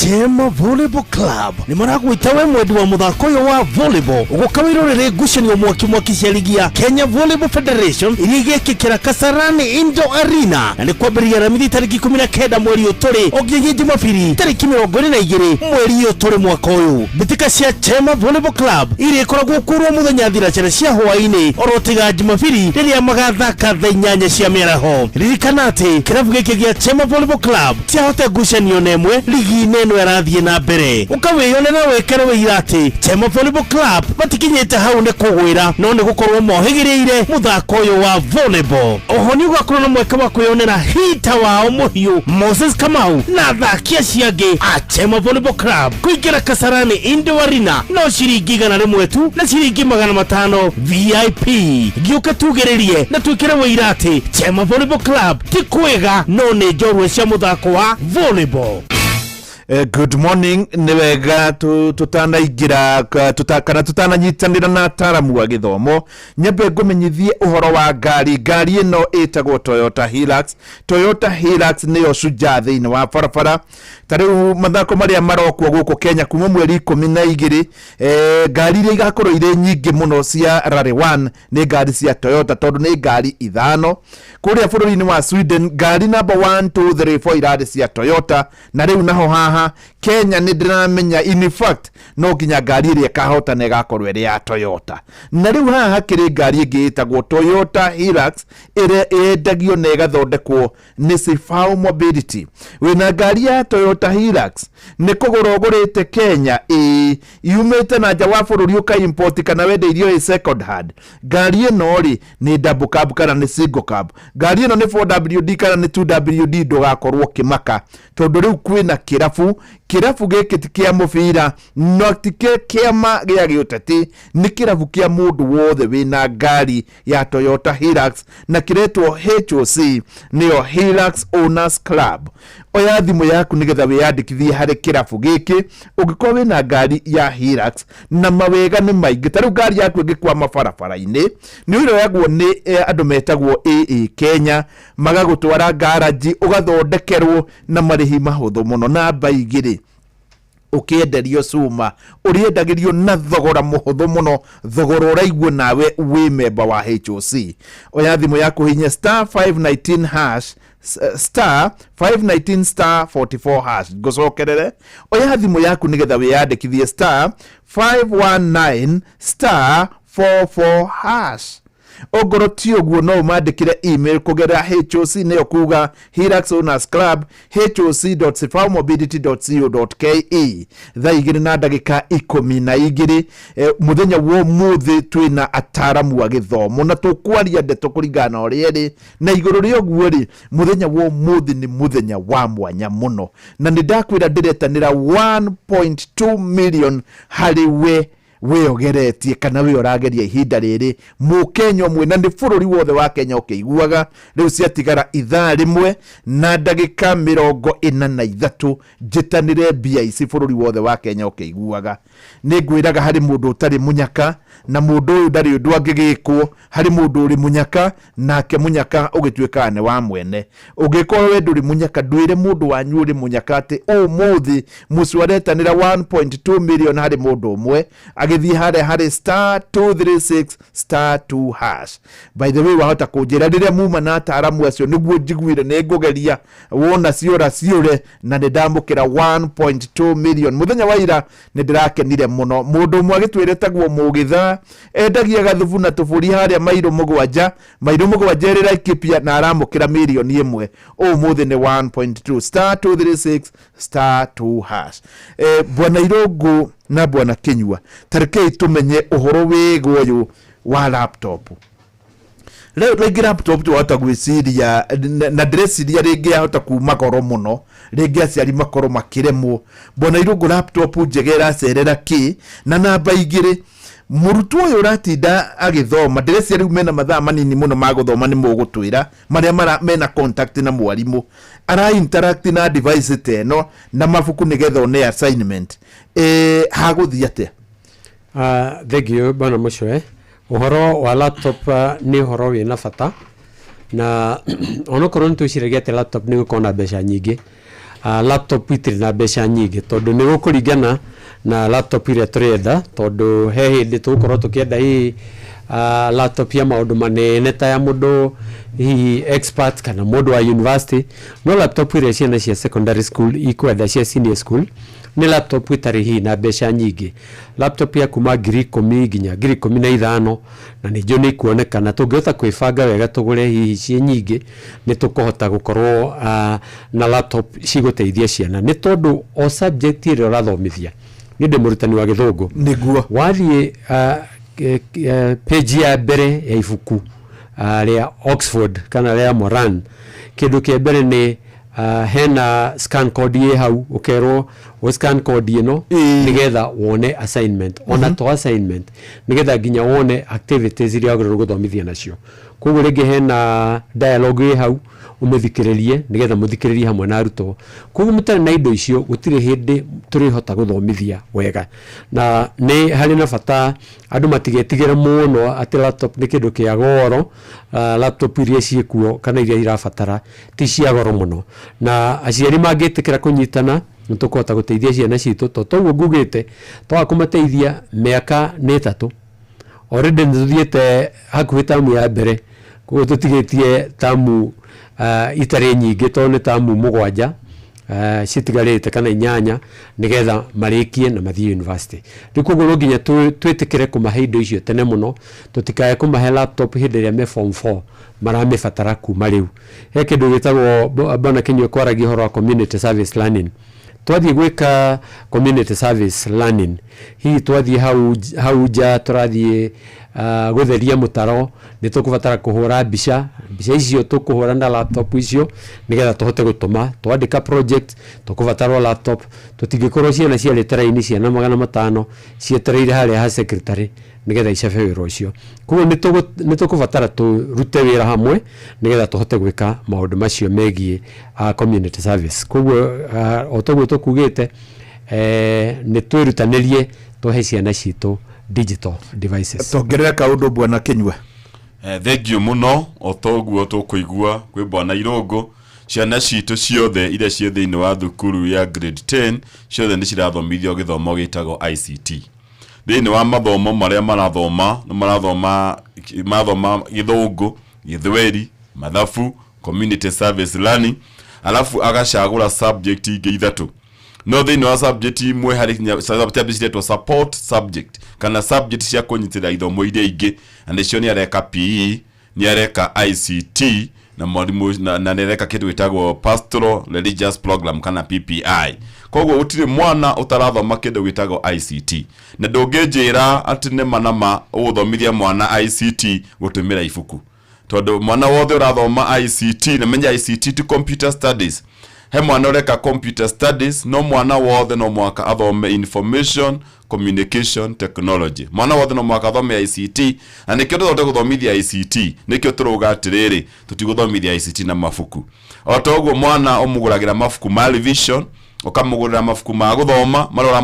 Chema Volleyball Club nĩ maragwĩta we mwendi wa mũthako ũyũ wa volleyball ũgũka wĩrorere ngucanio mwaki mwaki cia ligi ya Kenya Volleyball Federation iria igekĩkĩra Kasarani Indoor Arena na nĩ kwambĩrĩria Aramithi tarĩki 19 mweri ũyũ tũrĩ o nginyagia Jumapili tarĩki 22 mweri ũyũ tũrĩ mwaka ũyũ. Mbĩtĩka cia Chema Volleyball Club iria ikoragwo kũrwo mũthenya thinacara cia hwaĩ-inĩ oro tiga Jumapili rĩrĩa magathaka thaa 8 cia mĩaraho. Ririkana atĩ kĩrabu gĩkĩ gĩa Chema Volleyball Club ciahota ngucanio na ĩmwe ligi-inĩ ĩno ĩrathiĩ na mbere. Ũkawĩyonera wĩkere wĩira atĩ Chema Volleyball Club matikinyĩte hau nĩ kũgwĩra no nĩ gũkorwo mohĩgĩrĩire mũthako ũyũ wa volleyball. Oho nĩ ũgakorwo na mweke wa kwĩyonera hita wao mũhiũ Moses Kamau na athaki acio angĩ a Chema Volleyball Club kũingĩra Kasarani Indoor Arena no ciringi 100 tu na ciringi 500 VIP. Gĩũke tugĩrĩrie na twĩkĩre wĩira atĩ Chema Volleyball Club ti kwega no nĩ njorua cia mũthako wa volleyball. Good morning, nĩ wega tũtanaingĩra kana tũtananyitanĩra na ataramu a gĩthomo, nyambe ngũmenyithie ũhoro wa ngari. Ngari ĩno ĩtagwo Toyota Hilux. Toyota Hilux nĩyo shujaa thĩinĩ wa barabara. Ta rĩu mathako marĩa marokwo gũkũ Kenya kuma mweri 12, ngari iria igakorwo irĩ nyingĩ mũno cia Rally 1 nĩ ngari cia Toyota, tondũ nĩ ngari 5. Kũrĩa bũrũri-inĩ wa Sweden ngari namba 1 2 3 4 irarĩ cia Toyota, na rĩu naho haha Kenya nĩ ndĩramenya in fact no nginya ngari ĩrĩa ĩkahotana ĩgakorwo ĩrĩ ya Toyota. Na rĩu haha hakĩrĩ ngari ĩngĩ ĩtagwo Toyota Hilux ĩrĩa ĩendagio na ĩgathondekwo nĩ Sifau Mobility. Wĩna ngari ya Toyota Hilux nĩ kũgũra ũgũrĩte Kenya, ĩĩ yumĩte na nja wa bũrũri ũka import kana wendeirio ĩ second hand. Ngari ĩno rĩ nĩ double cab kana nĩ single cab, ngari ĩno nĩ 4WD kana nĩ 2WD, ndũgakorwo ũkĩmaka tondũ rĩu kwĩna kĩrabu. Kĩrabu gĩkĩ ti kĩa mũbira no ti kĩama gĩa gĩũteti, nĩ kĩrabu kĩa mũndũ wothe wĩna ngari ya Toyota Hilux na kĩretwo HOC, nĩyo Hilux Owners Club. Oya thimũ yaku nĩgetha wĩyandĩkithie harĩ kĩrabu gĩkĩ ũngĩkorwo wĩna ngari ya Hilux, na mawega nĩ maingĩ. Ta rĩu ngari yaku ĩngĩkwama barabara-inĩ nĩ ũrĩoyagwo nĩ andũ metagwo AA Kenya, magagũtwara ngaraji ũgathondekerwo na marĩhi mahũthũ mũno. Namba 2, ũkĩenderio cuma ũrĩendagĩrio na thogora mũhũthũ mũno, thogora ũraiguo nawe wĩ memba wa HOC. Oya thimũ yaku hinya star 519 hash star 519 star 44 hash. Ngũcokerere, oya thimũ yaku nĩgetha wĩyandĩkithie star 519 star 44 hash. Ongorwo ti ũguo no ũmandĩkĩre email kũgerera HOC, nĩyo kuga Hilux Owners Club, hoc.sifaumobility.co.ke. Thaa 2:12 mũthenya wa ũmũthĩ twĩna ataramu a gĩthomo na tũkwaria ndeto kũringana na ũrĩa ĩrĩ, na igũrũ rĩa ũguo rĩ, mũthenya wa ũmũthĩ nĩ mũthenya wa mwanya mũno, na nĩ ndakwĩra ndĩretanĩra 1.2 million harĩ we wĩogeretie kana wĩ ũrageria ihinda rĩrĩ mũkenya ũmwe, na nĩ bũrũri wothe wa Kenya ũkĩiguaga. Rĩu ciatigara ithaa 1:43 njĩtanĩre mbia ici bũrũri wothe wa Kenya ũkĩiguaga. Nĩ ngwĩraga harĩ mũndũ ũtarĩ mũnyaka, na mũndũ ũyũ ndarĩ ũndũ angĩgĩkwo. Harĩ mũndũ ũrĩ mũnyaka, nake mũnyaka ũgĩtuĩkaga nĩ wa mwene. Ũngĩkorwo we ndũrĩ mũnyaka, ndwĩre mũndũ wanyu ũrĩ mũnyaka atĩ ũmũthĩ mũciĩ aretanĩra 1.2 million harĩ mũndũ ũmwe agĩthiĩ harĩa harĩ star 236 star 2 hash. By the way, wahota kũnjĩra rĩrĩa muma na ataramu acio nĩguo njiguire nĩ ngũgeria wona ciũra ciũre, na nĩ ndamũkĩra 1.2 million. Mũthenya wa ira nĩ ndĩrakenire mũno, mũndũ ũmwe agĩtwĩre taguo mũgĩtha endagia gathubu na tũbũri harĩa mairo 7, mairo 7 ĩrĩ Laikipia, na aramũkĩra mirioni 1. Ũmũthĩ nĩ 1.2 star 236 star 2 hash. Bwana Irũngũ na bwana Kinyua, tarekei tumenye ũhoro wĩgiĩ ũyũ wa laptop. Rĩu rĩngĩ laptop twahota gwĩciria na ndĩreciria rĩngĩ yahota kuma goro mũno, rĩngĩ aciari makorwo makĩremwo. Bwana Irũngũ, laptop njega ĩracerera kĩ? Na namba 2, mũrutwo ũyũ ũratinda agĩthoma, ndĩreciria rĩu mena mathaa manini mũno ma gũthoma, nĩ mũgũtwĩra marĩa mena contact na mwarimũ, ara interact na device ta ĩno na mabuku nĩgetha one assignment, hagũthiĩ atĩa? Thank you bwana Mũcwe. Ũhoro wa laptop nĩ ũhoro wĩna bata, na onokorwo nĩ twĩciragia atĩ laptop nĩ gũkorwo na mbeca nyingĩ, Laptop itirĩ na mbeca nyingĩ tondũ nĩ gũkũringana na laptop ĩrĩa tũrenda, tondũ he hĩndĩ tũgũkorwo tũkĩenda hihi laptop ya maũndũ manene ta ya mũndũ hihi expert kana mũndũ wa university, no laptop ĩrĩa ciana cia secondary school ikwenda, cia senior school, nĩ laptop ĩtarĩ hihi na mbeca nyingĩ, laptop ya kuma 10,000 nginya 15,000, na nĩ njũĩ nĩ ikuonekana. Tũngĩhota kwĩbanga wega tũgũre hihi ciĩ nyingĩ, nĩ tũkũhota gũkorwo na laptop cigũteithia ciana, nĩ tondũ o subject ĩrĩa ũrathomithia, niĩ ndĩ mũrutani wa gĩthũngũ, nĩguo wathiĩ page ya mbere ya ibuku rĩa Oxford kana rĩa Moran, kĩndũ kĩa mbere nĩ hena scan code ĩ hau, ũkerwo ũ scan code ĩno nĩgetha wone assignment, ona to assignment, nĩgetha nginya wone activities iria wagĩrĩirwo gũthomithia nacio. Koguo rĩngĩ hena dialogue ĩ hau, ũmĩthikĩrĩrie nĩgetha mũthikĩrĩrie hamwe na arutwo. Koguo mũtarĩ na indo icio, gũtirĩ hĩndĩ tũrĩhota gũthomithia wega, na nĩ harĩ na bata andũ matigetigĩre mũno atĩ laptop nĩ kĩndũ kĩa goro. Laptop iria ciĩkuo kana iria irabatara ti cia goro mũno, na aciari mangĩtĩkĩra kũnyitana, nĩ tũkũhota gũteithia ciana citũ, to toguo ngugĩte twaga kũmateithia mĩaka nĩ 3 already, nĩ tũthiĩte hakuhĩ tamu ya mbere, koguo tũtigĩtie tamu itarĩ nyingĩ, tondũ nĩ tamu 7 citigarĩte kana 8 nĩgetha marĩkie na mathiĩ university. Rĩu koguo no nginya twĩtĩkĩre kũmahe indo icio tene mũno, tũtikae kũmahe laptop hĩndĩ ĩrĩa me form 4, maramĩbatara kuma rĩu. He kĩndũ gĩtagwo, bwana Kinyua kwaragia ũhoro wa community service learning. Twathiĩ gwĩka community service learning, hihi twathiĩ hau nja, tũrathiĩ gũtheria mũtaro, nĩ tũkũbatara kũhũra mbica. Mbica icio tũkũhũra na laptop icio nĩgetha tũhote gũtũma. Twandĩka project, tũkũbatarwo laptop. Tũtingĩkorwo ciana ciarĩte raini, ciana 500 cietereire harĩa ha secretary nĩgetha icabe wĩra ũcio. Koguo nĩ tũkũbatara tũrute wĩra hamwe nĩgetha tũhote gwĩka maũndũ macio megiĩ community service. Koguo o toguo tũkugĩte, nĩ twĩrutanĩrie tũhe ciana citũ digital devices. Tongerera kaũndũ, bwana Kinyua. Thank you mũno. O toguo tũkũigua kwĩ bwana Irũngũ, ciana citũ ciothe iria ciĩ thĩinĩ wa thukuru ya grade 10 ciothe nĩ cirathomithio gĩthomo gĩtagwo ICT. Thĩinĩ wa mathomo marĩa marathoma, nĩ marathoma gĩthũngũ, gĩthweri, mathabu, community service learning, alafu agacagũra subject ingĩ ithatũ. No thĩinĩ wa subject imwe harĩ nginya subject ciretwo support subject kana subject cia kũnyitĩrĩra ithomo iria ingĩ, na nĩcio nĩ areka PE, nĩ areka ICT na mwarimũ na nĩ areka kĩndũ gĩtagwo pastoral religious program kana PPI. Koguo gũtirĩ mwana ũtarathoma kĩndũ gĩtagwo ICT, na ndũngĩnjĩra atĩ nĩma nama ũgũthomithia mwana ICT gũtũmĩra ibuku, tondũ mwana wothe ũrathoma ICT, na menya ICT ti computer studies, he mwana ũreka computer studies, no mwana wothe no mwaka athome information communication technology, mwana wothe no mwaka athome ICT, na nĩkĩo tũhote gũthomithia ICT. Nĩkĩo tũrauga atĩrĩrĩ, tũtigũthomithia ICT na mabuku. O ta ũguo mwana ũmũgũragĩra mabuku ma revision, ũkamũgũrĩra mabuku ma gũthoma marĩa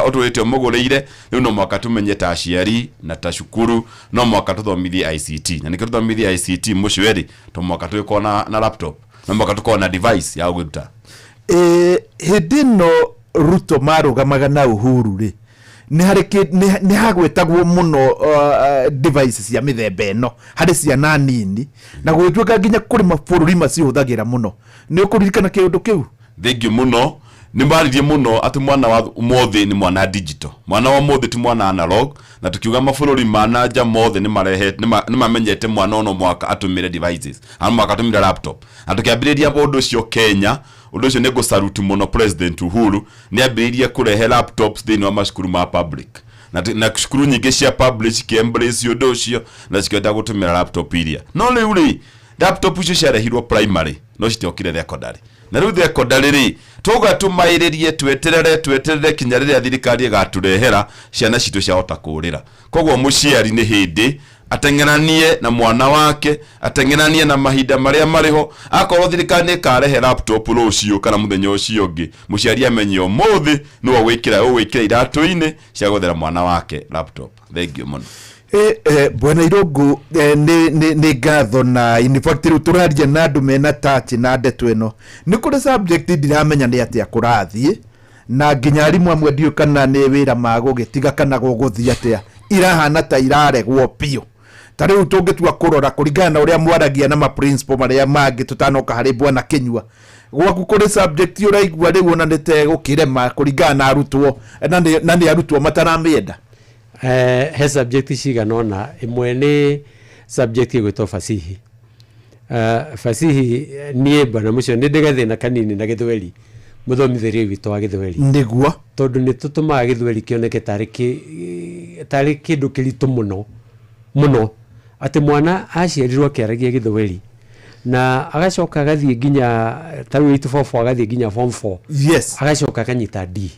ũtũrĩte ũmũgũrĩire, rĩu no mwaka tũmenye ta aciari na ta cukuru no mwaka tũthomithie ICT, na nĩkĩo tũthomithie ICT mũcio to mwaka tũgĩkorwo na laptop, no mwaka tũkorwo na device ya gũruta. Hĩndĩ ĩno Ruto marũgamaga na Uhuru rĩ, nĩ harĩ nĩ hagwetagwo mũno device cia mĩthemba ĩno harĩ ciana nini, na gũgĩtuĩka nginya kũrĩ mabũrũri macihũthagĩra mũno. Nĩ ũkũririkana kĩũndũ kĩu? Thengiũ mũno. Nĩ maririe mũno atĩ mwana wa ũmũthĩ nĩ mwana digital, mwana wa ũmũthĩ ti mwana analog, na tukiuga mabũrũri ma na nja mothe nĩ marehe nĩ mamenyete mwana ono mwaka atũmĩre devices, ano mwaka atũmĩre laptop, na tũkĩambĩrĩria ũndũ ũcio Kenya. Ũndũ ũcio nĩ ngũsaluti mũno President Uhuru, nĩ ambĩrĩirie kũrehe laptops thĩinĩ wa macukuru ma public, na cukuru nyingĩ cia public cikĩembrace ũndũ ũcio na cikĩhota gũtũmĩra laptop iria. No rĩu rĩ, laptop icio ciarehirwo primary no citiokire secondary, na rĩu secondary rĩ, twauga tũmaĩrĩrie, tweterere kinya rĩrĩa thirikari ĩgatũrehera, ciana citũ ciahota kũrĩra. Koguo mũciari nĩ hĩndĩ ateng'eranie na mwana wake, ateng'eranie na mahinda marĩa marĩho. Akorwo thirikari nĩ ĩkarehe laptop rũciũ kana mũthenya ũcio ũngĩ, mũciari amenye ũmũthĩ nĩwe ũgwĩkĩra iratũ-inĩ cia gwethera mwana wake laptop. Thank you mũno. Bwana Irũngũ, nĩ ngatho, na in fact rĩu tũraria na andũ mena touch na ndeto ĩno. Nĩ kũrĩ subject ndiramenya nĩ atĩa kũrathiĩ, na nginya arimũ amwe ndiũĩ kana nĩ wĩra magũgĩtiga kana gũgũthiĩ atĩa, irahana ta iraregwo biũ. Ta rĩu tũngĩtua kũrora kũringana na ũrĩa mwaragia na maprincipal marĩa mangĩ, tũtanoka harĩ bwana Kĩnyua, gwaku kũrĩ subject ũraigua rĩu ona nĩ tegũkĩrema kũringana na arutwo, na nĩ arutwo mataramĩenda? He subject cigana ũna. Ĩmwe nĩ subject ĩgwĩtwo fasihi. Fasihi, niĩ bwana mũcio nĩ ndĩ gathĩna kanini na gĩthweri, mũthomithĩrie witũ wa gĩthweri. Tondũ nĩ tũtũmaga gĩthweri kĩoneke tarĩ kĩndũ kĩritũ mũno mũno, atĩ mwana aciarirwo akĩaragia gĩthweri na agacoka agathiĩ nginya ta rĩu 8 4 4, agathiĩ nginya form 4, agacoka akanyita D,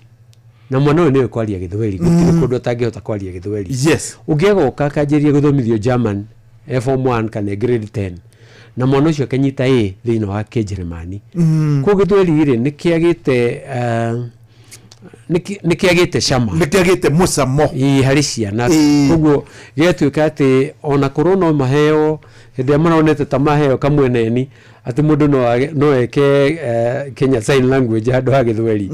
na mwana ũyũ nĩwe kwaria gĩthweri gũtirĩ kũndũ atangĩhota kwaria gĩthweri. Ũngĩ agoka akanjĩrĩria gũthomithio German e form 1 kana e grade 10, na mwana ũcio akanyita A thĩinĩ wa kĩnjeremani. Koguo gĩthweri rĩ nĩ kĩagĩte nĩ kĩagĩte cama. Nĩ kĩagĩte mũcamo. Ĩĩ, harĩ ciana. Koguo gĩgatuĩka atĩ ona korwo no maheo hĩndĩ ĩrĩa maronete ta maheo kamweneni atĩ mũndũ no eke Kenya Sign Language handũ ha gĩthweri,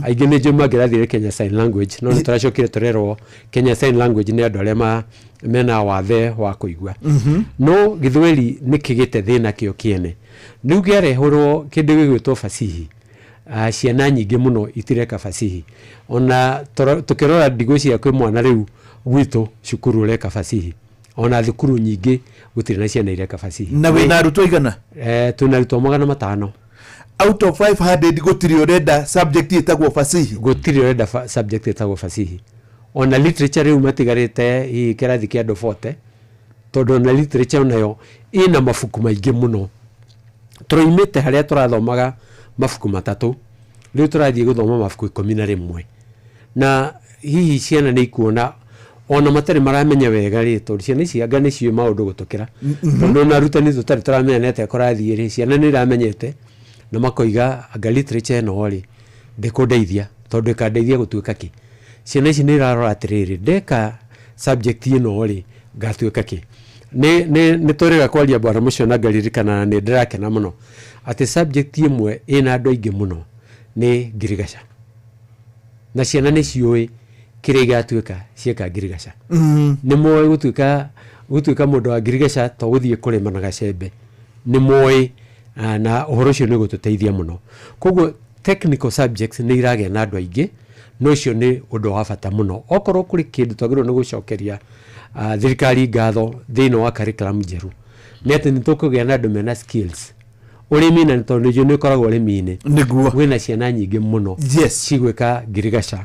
aingĩ nĩ njũĩ mangĩrathire Kenya Sign Language, no nĩ tũracokire tũrerwo Kenya Sign Language nĩ andũ arĩa mena wathe wa kũigua. No gĩthweri nĩ kĩgĩte thĩna kĩo kĩene. Rĩu kĩarehũrwo kĩndũ gĩgwĩtwo fasihi, ciana nyingĩ mũno itireka fasihi. Ona tũkĩrora ndigwĩciria kwĩ mwana rĩu gwitũ cukuru ũreka fasihi. Ona thukuru nyingĩ gũtirĩ na ciana ireka fasihi. Na wĩna arutwo igana? Twĩna arutwo 500. Out of 500 gũtirĩ ũrenda subject ĩtagwo fasihi? Gũtirĩ ũrenda subject ĩtagwo fasihi. Ona literature rĩu matigarĩte hihi kĩrathi kĩa andũ 40, tondũ ona literature onayo ĩna mabuku maingĩ mũno. Tũroimĩte harĩa tũrathomaga mabuku matatũ, rĩu tũrathiĩ gũthoma mabuku 11, na hihi ciana nĩ ikuona ona matarĩ maramenya wega rĩ, tondũ ciana ici anga nĩ ciũĩ maũndũ gũtũkĩra, tondũ ona arutani tũtarĩ tũramenya nĩ atĩa kũrathiĩ rĩ, ciana nĩ iramenyete na makoiga anga literature ĩno rĩ ndĩkũndeithia, tondũ ĩkandeithia gũtuĩka kĩ. Ciana ici nĩ irarora atĩrĩrĩ, ndeka subject ĩno rĩ ngatuĩka kĩ? Nĩ tũrĩga kwaria bwana mũcio na ngaririkana na nĩ ndĩrakena mũno atĩ subject ĩmwe ĩna andũ aingĩ mũno nĩ ngirigaca, na ciana nĩ ciũĩ kĩrĩa igatuĩka cieka ngirigaca. Nĩ moĩ gũtuĩka mũndũ wa ngirigaca to gũthiĩ kũrĩma na gacembe, nĩ moĩ, na ũhoro ũcio nĩ ũgũtũteithia mũno. Koguo technical subjects nĩ iragĩa na andũ aingĩ, na ũcio nĩ ũndũ wa bata mũno. Okorwo kũrĩ kĩndũ twagĩrĩirwo nĩ gũcokeria thirikari ngatho thĩinĩ wa curriculum njerũ, nĩ atĩ nĩ tũkũgĩa na andũ mena skills ũrĩmi, na tondũ nĩnjũĩ nĩ ũkoragwo ũrĩmi-inĩ. Kwĩna ciana nyingĩ mũno cigwĩka ngirigaca,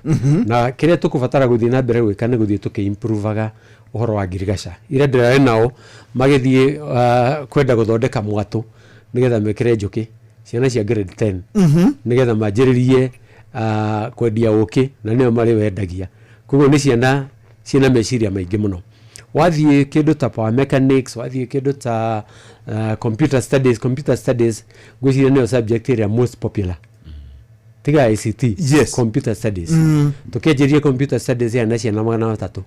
na kĩrĩa tũkũbatara gũthiĩ na mbere gwĩka nĩ gũthiĩ tũkĩ-improvaga ũhoro wa ngirigaca. Ira ndĩrarĩ nao magĩthiĩ kwenda gũthondeka mwatũ nĩgetha mekĩre njũkĩ, ciana cia grade 10, nĩgetha manjĩrĩrie kwendia ũkĩ, na nĩo marĩ wendagia. Koguo nĩ ciana ciĩna meciria maingĩ mũno. Wathiĩ kĩndũ ta power mechanics, wathiĩ kĩndũ ta computer studies, computer studies ngwĩciria nĩyo subject ĩrĩa most popular tiga ICT. Computer studies, tũkĩanjĩrĩria computer studies yarĩ na ciana 300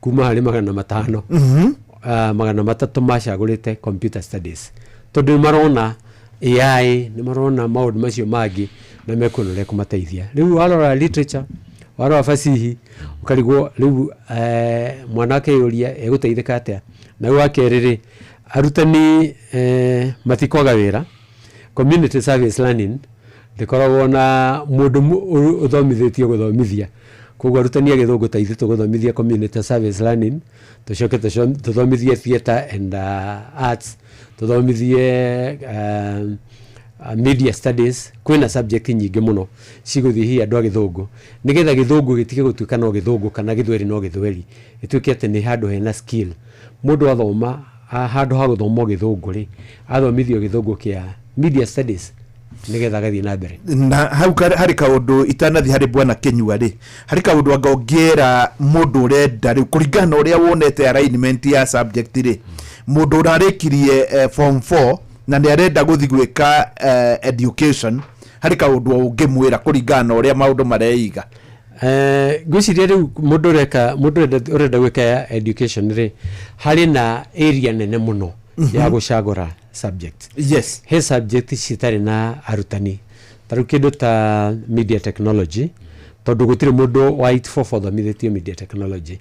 kuma harĩ 500. 300 macagũrĩte computer studies tondũ nĩ marona AI, nĩ marona maũndũ macio mangĩ na mekuona ũrĩa kũmateithia. Rĩu warora literature, warora fasihi, ũkarigwo rĩu mwana akeyũria egũteithĩka atĩa. Na rĩu wa kerĩ rĩ, arutani matikwaga wĩra. Community service learning ndĩkoragwo na mũndũ ũthomithĩtio gũthomithia. Koguo arutani a gĩthũngũ ta ithuĩ tũgũthomithia community service learning, tũcoke tũthomithie theatre and arts, tũthomithie media studies. Kwĩna subject nyingĩ mũno cigũthiĩ hihi andũ a gĩthũngũ, nĩgetha gĩthũngũ gĩtige gũtuĩka no gĩthũngũ kana gĩthweri no gĩthweri, gĩtuĩke atĩ nĩ handũ hena skill. Mũndũ athoma handũ ha gũthoma o gĩthũngũ rĩ, athomithio gĩthũngũ kĩa media studies nĩgetha agathiĩ na mbere. Na hau harĩ kaũndũ itanathiĩ harĩ bwana Kĩnyua rĩ, harĩ kaũndũ anga ũngĩra mũndũ ũrenda rĩu kũringana na ũrĩa wonete alignment ya subject rĩ, mũndũ ũrarĩkirie form 4 na nĩ arenda gũthiĩ gwĩka education, harĩ kaũndũ ũngĩmwĩra kũringana na ũrĩa maũndũ mareiga? Ngwĩciria rĩu mũndũ ũreka mũndũ ũrenda gwĩka education rĩ, harĩ na area nene mũno ya gũcagũra subject. He subject citarĩ na arutani, ta rĩu kĩndũ ta media technology, tondũ gũtirĩ mũndũ wa 844 ũthomithĩtio media technology.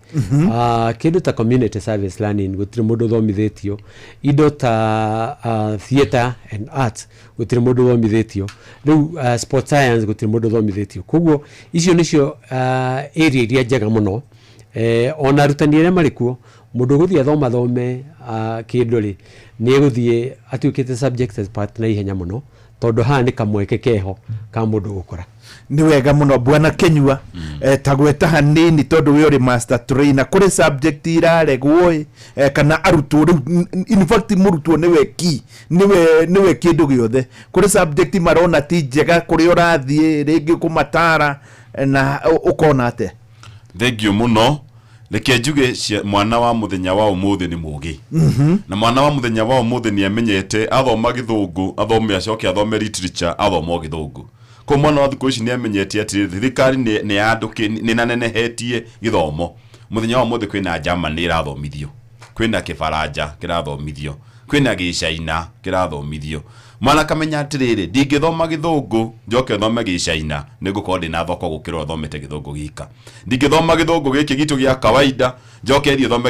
Kĩndũ ta community service learning, gũtirĩ mũndũ ũthomithĩtio. Indo ta theatre and arts, gũtirĩ mũndũ ũthomithĩtio. Rĩu sport science, gũtirĩ mũndũ ũthomithĩtio. Koguo icio nĩcio area iria njega mũno. Ona arutani arĩa marĩ kuo, mũndũ ũgũthiĩ athoma thome kĩndũ rĩ, nĩ egũthiĩ atuĩkĩte subject expert na ihenya mũno, tondũ haha nĩ kamweke keho ka mũndũ gũkũra. Nĩ wega mũno, bwana Kenyua. Ta gweta hanini, tondũ we ũrĩ master trainer, kũrĩ subject iraregwo ĩ, kana arutwo rĩu, in fact mũrutwo nĩwe key, nĩwe kĩndũ gĩothe. Kũrĩ subject marona ti njega, kũrĩa ũrathiĩ rĩngĩ kũmatara na ũkona atĩa? Thengiũ mũno. Reke njuge mwana wa mũthenya wa ũmũthĩ nĩ mũgĩ, na mwana wa mũthenya wa ũmũthĩ nĩ amenyete athoma Gĩthũngũ, athome, acoke athome literature, athoma o Gĩthũngũ. Koguo mwana wa thikũ ici nĩ amenyete atĩrĩrĩ, thirikari nĩ yandũkĩ nĩ nanenehetie gĩthomo. Mũthenya wa ũmũthĩ kwĩna German ĩrathomithio, kwĩna Kĩbaranja kĩrathomithio, kwĩna Gĩcaina kĩrathomithio. Mwana akamenya atĩrĩrĩ, ndingĩthoma Gĩthũngũ njoke thome Gĩcaina, nĩ ngũkorwo ndĩna thoko gũkĩra ũthomete Gĩthũngũ gika. Ndingĩthoma Gĩthũngũ gĩkĩ gitũ gĩa kawaida njoke thiĩ thome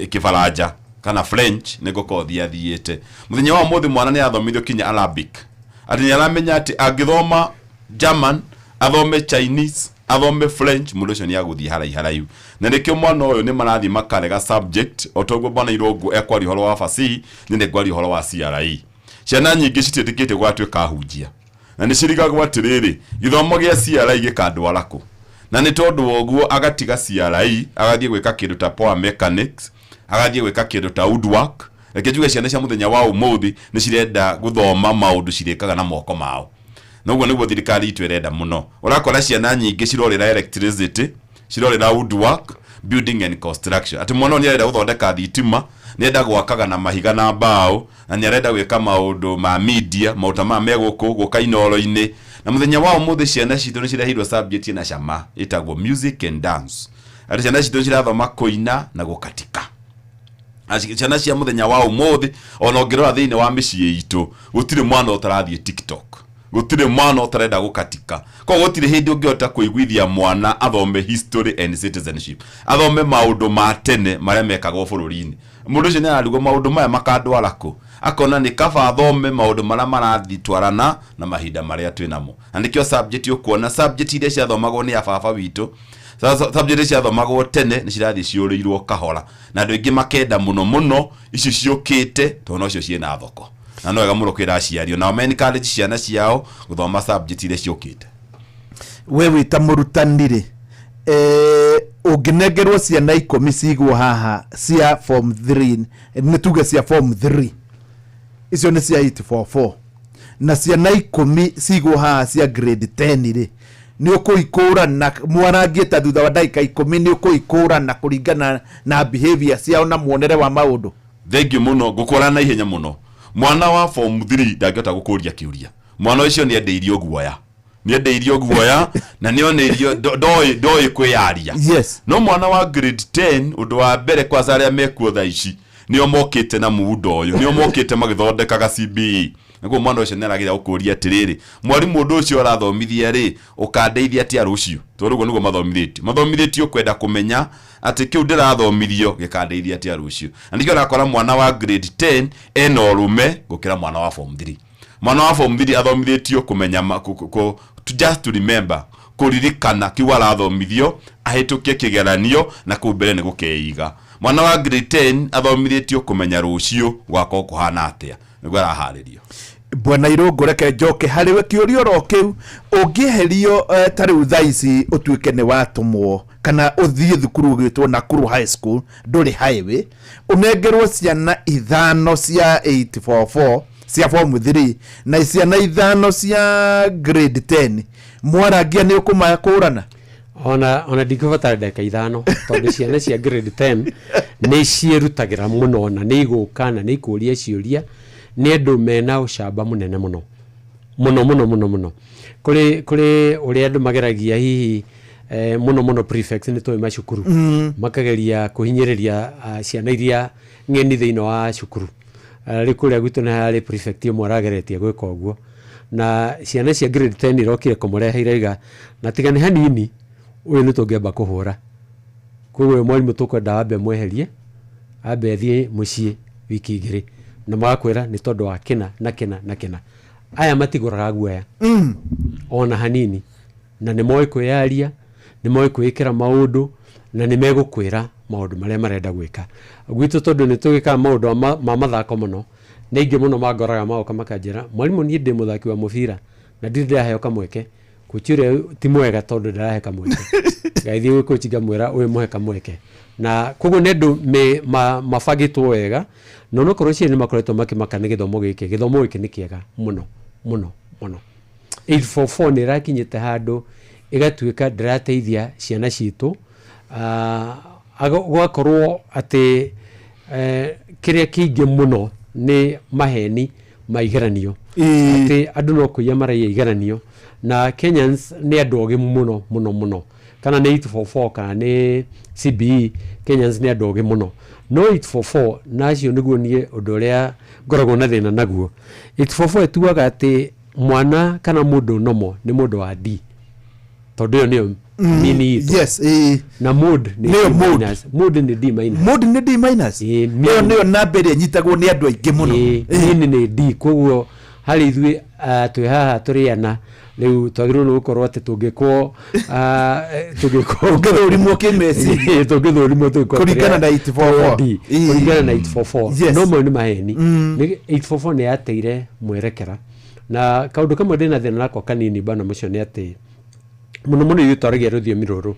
Kĩbaranja kana French, nĩ ngũkorwo thiĩ athiĩte. Mũthenya wa ũmũthĩ mwana nĩ athomithio kinya Arabic, atĩ nĩ aramenya atĩ angĩthoma German, athome Chinese, athome French, mũndũ ũcio nĩ agũthiĩ haraiharaihu. Na nĩkĩo mwana ũyũ nĩ marathiĩ makarega subject. O toguo bwana Irũngũ ekwaria ũhoro wa fasihi, nĩ nĩ ngwaria ũhoro wa CRE. Ciana nyingĩ citiĩtĩkĩtie gwatuĩka hunjia, na nĩ cirigagwo atĩrĩrĩ, gĩthomo gĩa CRE gĩkandwara kũ? Na nĩ tondũ wa ũguo agatiga CRE, agathiĩ gwĩka kĩndũ ta power mechanics, agathiĩ gwĩka kĩndũ ta woodwork. Reke njuge ciana cia mũthenya wa ũmũthĩ nĩ cirenda gũthoma maũndũ cirĩkaga na moko mao, na ũguo nĩguo thirikari itũ ĩrenda mũno. Ũrakora ciana nyingĩ cirorĩra electricity, cirorĩra woodwork, building and construction, atĩ mwana ũyũ nĩ arenda gũthondeka thitima, nĩ arenda gwakaga na mahiga na mbaũ, na nĩ arenda gwĩka maũndũ ma media, maũndũ ta maya megũkũ gũka Inoro-inĩ. Na mũthenya wa ũmũthĩ ciana citũ nĩ cireheirwo subject ĩna cama ĩtagwo music and dance, atĩ ciana citũ nĩ cirathoma kũina na gũkatika. Ciana cia mũthenya wa ũmũthĩ, ona ũngĩrora thĩinĩ wa mĩciĩ itũ, gũtirĩ mwana ũtarathiĩ TikTok, gũtirĩ mwana ũtarenda gũkatika. Koguo gũtirĩ hĩndĩ ũngĩhota kũiguithia mwana athome history and citizenship, athome maũndũ ma tene marĩa mekagwo bũrũri-inĩ. Mũndũ ũcio nĩ ararigwo maũndũ maya makandwara kũ, akona nĩ kaba athome maũndũ marĩa marathiĩ twarana na mahinda marĩa twĩ namo. Na nĩkĩo subject ũkuona subject iria ciathomagwo nĩ ababa witũ, subject iria ciathomagwo tene, nĩ cirathiĩ ciũrĩirwo kahora, na andũ aingĩ makenda mũno mũno ici ciũkĩte, tondũ nocio ciĩna thoko. Na no wega mũno kwĩra aciari onao me encourage ciana ciao gũthoma subject iria ciũkĩte. We wĩ ta mũrutani rĩ, ũngĩnengerwo ciana 10 cigwo haha cia form 3, nĩ tuge cia form 3, icio nĩ cia 844, na ciana 10 cigwo haha cia grade 10 rĩ, nĩ ũkũikũrana mwarangie ta thutha wa ndagĩka 10? Nĩ ũkũikũrana kũringana na behavior ciao na muonere wa maũndũ? Thengiũ mũno. Ngũkũrana na ihenya mũno. Mwana wa form 3 ndangĩhota gũkũria kĩũria. Mwana ũcio nĩ endeirio guoya, nĩ endeirio guoya na nĩ oneirio ndoĩ kwĩyaria. No mwana wa grade 10, ũndũ wa mbere, kwanza arĩa mekuo thaa ici nĩo mokĩte na muundo ũyũ, nĩo mokĩte magĩthondekaga CBE. Naguo mwana ũcio nĩ aragĩra gũkũria atĩrĩrĩ, mwarimũ, ũndũ ũcio ũrathomithia rĩ, ũkandeithia atĩa rũciũ? Tondũ ũguo nĩguo mathomithĩtio kwenda kũmenya atĩ kĩu ndĩrathomithio gĩkandeithia atĩa rũciũ. Na nĩkĩo ũrakora mwana wa grade 10 ena ũrũme gũkĩra mwana wa form 3. Mwana wa form 3 athomithĩtio kũmenya to just to remember, kũririkana kiu arathomithio, ahĩtũkie kĩgeranio, na kũu mbere nĩ gũkeiga. Mwana wa grade 10 athomithĩtio kũmenya rũciũ gwakorwo kũhana atĩa, nĩguo araharĩrio. Bwana Irũngũ, reke njoke harĩ we. Kĩũria oro kĩu, ũngĩeherio ta rĩu thaa ici, ũtuĩke nĩ watũmwo kana ũthiĩ thukuru ũgĩtwo Nakuru High School, ndũrĩ highway, ũnengerwo ciana ithano cia 844 cia form 3 na ciana ithano cia grade 10, mwarangia nĩ ũkũmakũrana? Ona ndingĩbatara ndagĩka 5, tondũ ciana cia grade 10 nĩ ciĩrutagĩra mũno, na nĩ igũka na nĩ ikũria ciũria. Nĩ andũ mena ũcamba mũnene mũno mũno mũno mũno mũno. Kũrĩ ũrĩa andũ mageragia hihi Mũno mũno prefects nĩ tũĩ macukuru makageria kũhinyĩrĩria ciana iria ng'eni thĩinĩ wa cukuru. Rĩu kũrĩa gwitũ nĩ harĩ prefect ũmwe ũrageretie gwĩka ũguo, na ciana cia grade 10 irokire kũmũrehe iraiga na tiga nĩ hanini ũyũ nĩ tũngĩamba kũhũra. Koguo ũyũ mwarimũ tũkwenda ambe mweherie, ambe athiĩ mũciĩ wiki 2, na magakwĩra nĩ tondũ wa kĩna na kĩna na kĩna. Aya matigũraga guoya ona hanini, na nĩ moĩ kwĩyaria, nĩ moĩ kwĩĩkĩra maũndũ, na nĩ megũkwĩra maũndũ marĩa marenda gwĩka. Gwitũ tondũ nĩ tũgĩkaga maũndũ ma mathako mũno, nĩ aingĩ mũno mangoraga magoka makanjĩra, mwarimũ niĩ ndĩ mũthaki wa mũbira na ndirĩ ndĩraheo kamweke, kochi ũrĩa ti mwega tondũ ndarahe kamweke. Ngagĩthiĩ gwĩ kochi ngamwĩra ũyũ mũhe kamweke. Na koguo nĩ andũ mabangĩtwo wega, na onokorwo aciari nĩ makoretwo makĩmaka nĩ gĩthomo gĩkĩ, gĩthomo gĩkĩ nĩ kĩega mũno mũno mũno. 844 nĩ ĩrakinyĩte handũ ĩgatuĩka ndĩrateithia ciana citũ, gũgakorwo atĩ kĩrĩa kĩingĩ mũno nĩ maheni ma igeranio. Atĩ andũ no kũiya maraiya igeranio, na Kenyans nĩ andũ ogĩ mũno mũno mũno, kana nĩ 844 kana nĩ CBE, Kenyans nĩ andũ ogĩ mũno. No 844 na acio nĩguo niĩ ũndũ ũrĩa ngoragwo na thĩna naguo. 844 ĩtuaga atĩ mwana kana mũndũ nomo nĩ mũndũ wa D, tondũ ĩyo nĩyo mini itũ. Yes, ĩĩ. Na mode nĩ Nĩyo D mode. minus. Mode nĩ D minus. Mode nĩ D minus. Ĩĩ, Ĩyo nĩyo namba ĩrĩa ĩnyitagwo nĩ andũ aingĩ mũno. Ĩĩ, mini nĩ D, koguo harĩ ithuĩ twĩ haha tũrĩ ana rĩu twagĩrĩirwo nĩ gũkorwo atĩ tũngĩkwo, tũngĩkwo Tũngĩthũrimwo kĩmeciria. Ĩĩ, tũngĩthũrimwo tũngĩkorwo Kũringana na 844. tũrĩ a D, kũringana na 844. No mau nĩ maheni. Nĩ 844 nĩ yateire mwerekera. Na kaũndũ kamwe ndĩna thĩna nako kanini bana mũcio nĩ atĩ mũno mũno ithuĩ twaragia rũthiomi rũrũ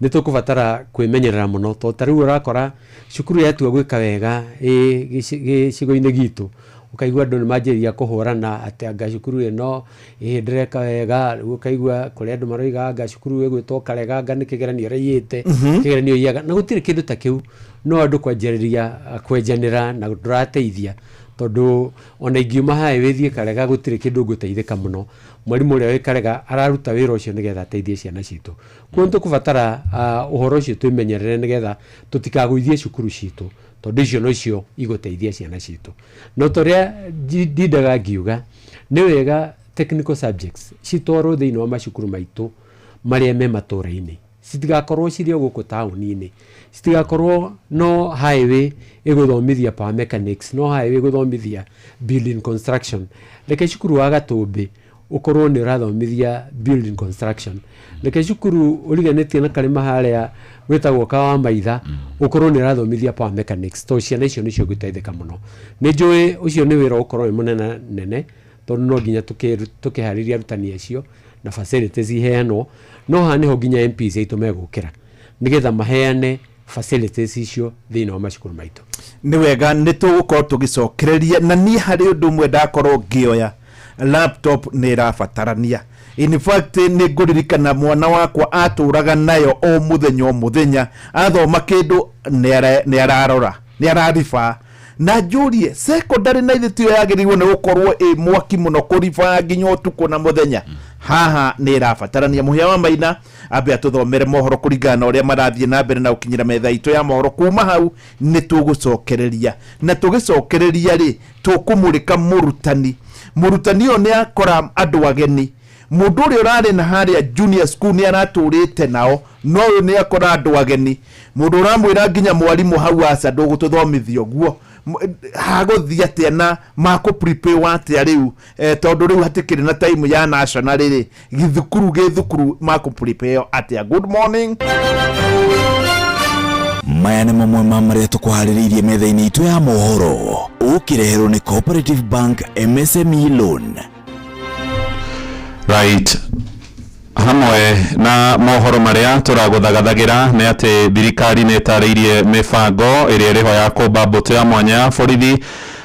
nĩ tũkũbatara kwĩmenyerera mũno, tondũ ta rĩu ũrakora cukuru yatua gwĩka wega gĩcigo-inĩ gitũ, ũkaigua andũ nĩ manjĩrĩria kũhũrana atĩ anga cukuru ĩno ĩĩ ndĩreka wega, rĩu ũkaigua kũrĩ andũ maroiga anga cukuru ĩgwĩtwo Karega anga nĩ kĩgeranio ĩraiyĩte, kĩgeranio ĩiyaga, na gũtirĩ kĩndũ ta kĩu, no andũ kwanjĩrĩria kwenjanĩra na ndũrateithia, tondũ ona ingiuma haha wĩthiĩ Karega gũtirĩ kĩndũ ngũteithĩka mũno. Mwarimũ ũrĩa wĩ Karega araruta wĩra ũcio nĩgetha ateithie ciana citũ. Koguo nĩ tũkũbatara ũhoro ũcio twĩmenyerere nĩgetha tũtikagũithie cukuru citũ, tondũ icio nocio igũteithia ciana citũ. No ta ũrĩa ndindaga ngiuga, nĩ wega technical subjects citwarwo thĩinĩ wa macukuru maitũ marĩa me matũra-inĩ, citigakorwo cirĩ o gũkũ taũni-inĩ, citigakorwo no highway ĩgũthomithia power mechanics, no highway ĩgũthomithia building construction. Reke cukuru wa Gatũmbĩ ũkorwo nĩ ũrathomithia building construction, reke cukuru ũriganĩtie na karĩma harĩa wĩtagwo Kawamaitha ũkorwo nĩ ũrathomithia power mechanics, tondũ ciana icio nĩcio ingĩteithĩka mũno. Nĩ njũĩ ũcio nĩ wĩra ũgũkorwo wĩ mũnene nene, tondũ no nginya tũkĩharĩrie arutani acio na facilities iheanwo, no haha nĩho nginya MPs aitũ megũkĩra nĩgetha maheane facilities icio thĩinĩ wa macukuru maitũ. Nĩ wega, nĩ tũgũkorwo tũgĩcokereria, na niĩ harĩ ũndũ ũmwe ndakorwo ngĩoya, laptop nĩ ĩrabatarania. In fact, nĩ ngũririkana mwana wakwa atũraga nayo o mũthenya o mũthenya, athoma kĩndũ nĩ ararora, nĩ arariba. Na njũrie, secondary na ithe tiyo yagĩrĩirwo nĩ gũkorwo ĩ mwaki mũno kũriba nginya ũtukũ na mũthenya. Haha nĩ ĩrabatarania. Mũhĩa wa Maina ambe atũthomere mohoro kũringana na ũrĩa marathiĩ na mbere na gũkinyĩra metha itũ ya mohoro. Kuma hau nĩ tũgũcokereria, na tũgĩcokereria rĩ, tũkũmũrĩka mũrutani. Mũrutani ũyũ nĩ akora andũ ageni, mũndũ ũrĩa ũrarĩ na harĩa junior school nĩ aratũrĩte nao, no ũyũ nĩ akora andũ ageni, mũndũ ũramwĩra nginya mwarimũ hau aca ndũgũtũthomithia ũguo. Hagũthiĩ atĩa na makũ prepare atĩa rĩu, tondũ rĩu hatikĩrĩ na time ya national rĩrĩ, gĩthukuru gĩthukuru makũ prepare atĩa? Good morning. Maya nĩ mamwe ma marĩa tũkũharĩrĩirie metha-inĩ itũ ya mohoro, ũkĩreherwo nĩ Cooperative Bank MSME Loan. Right. Hamwe na mohoro marĩa tũragũthagathagĩra nĩ atĩ thirikari nĩ ĩtarĩirie mĩbango ĩrĩa ĩrĩho ya kũmba mbũtũ ya mwanya ya borithi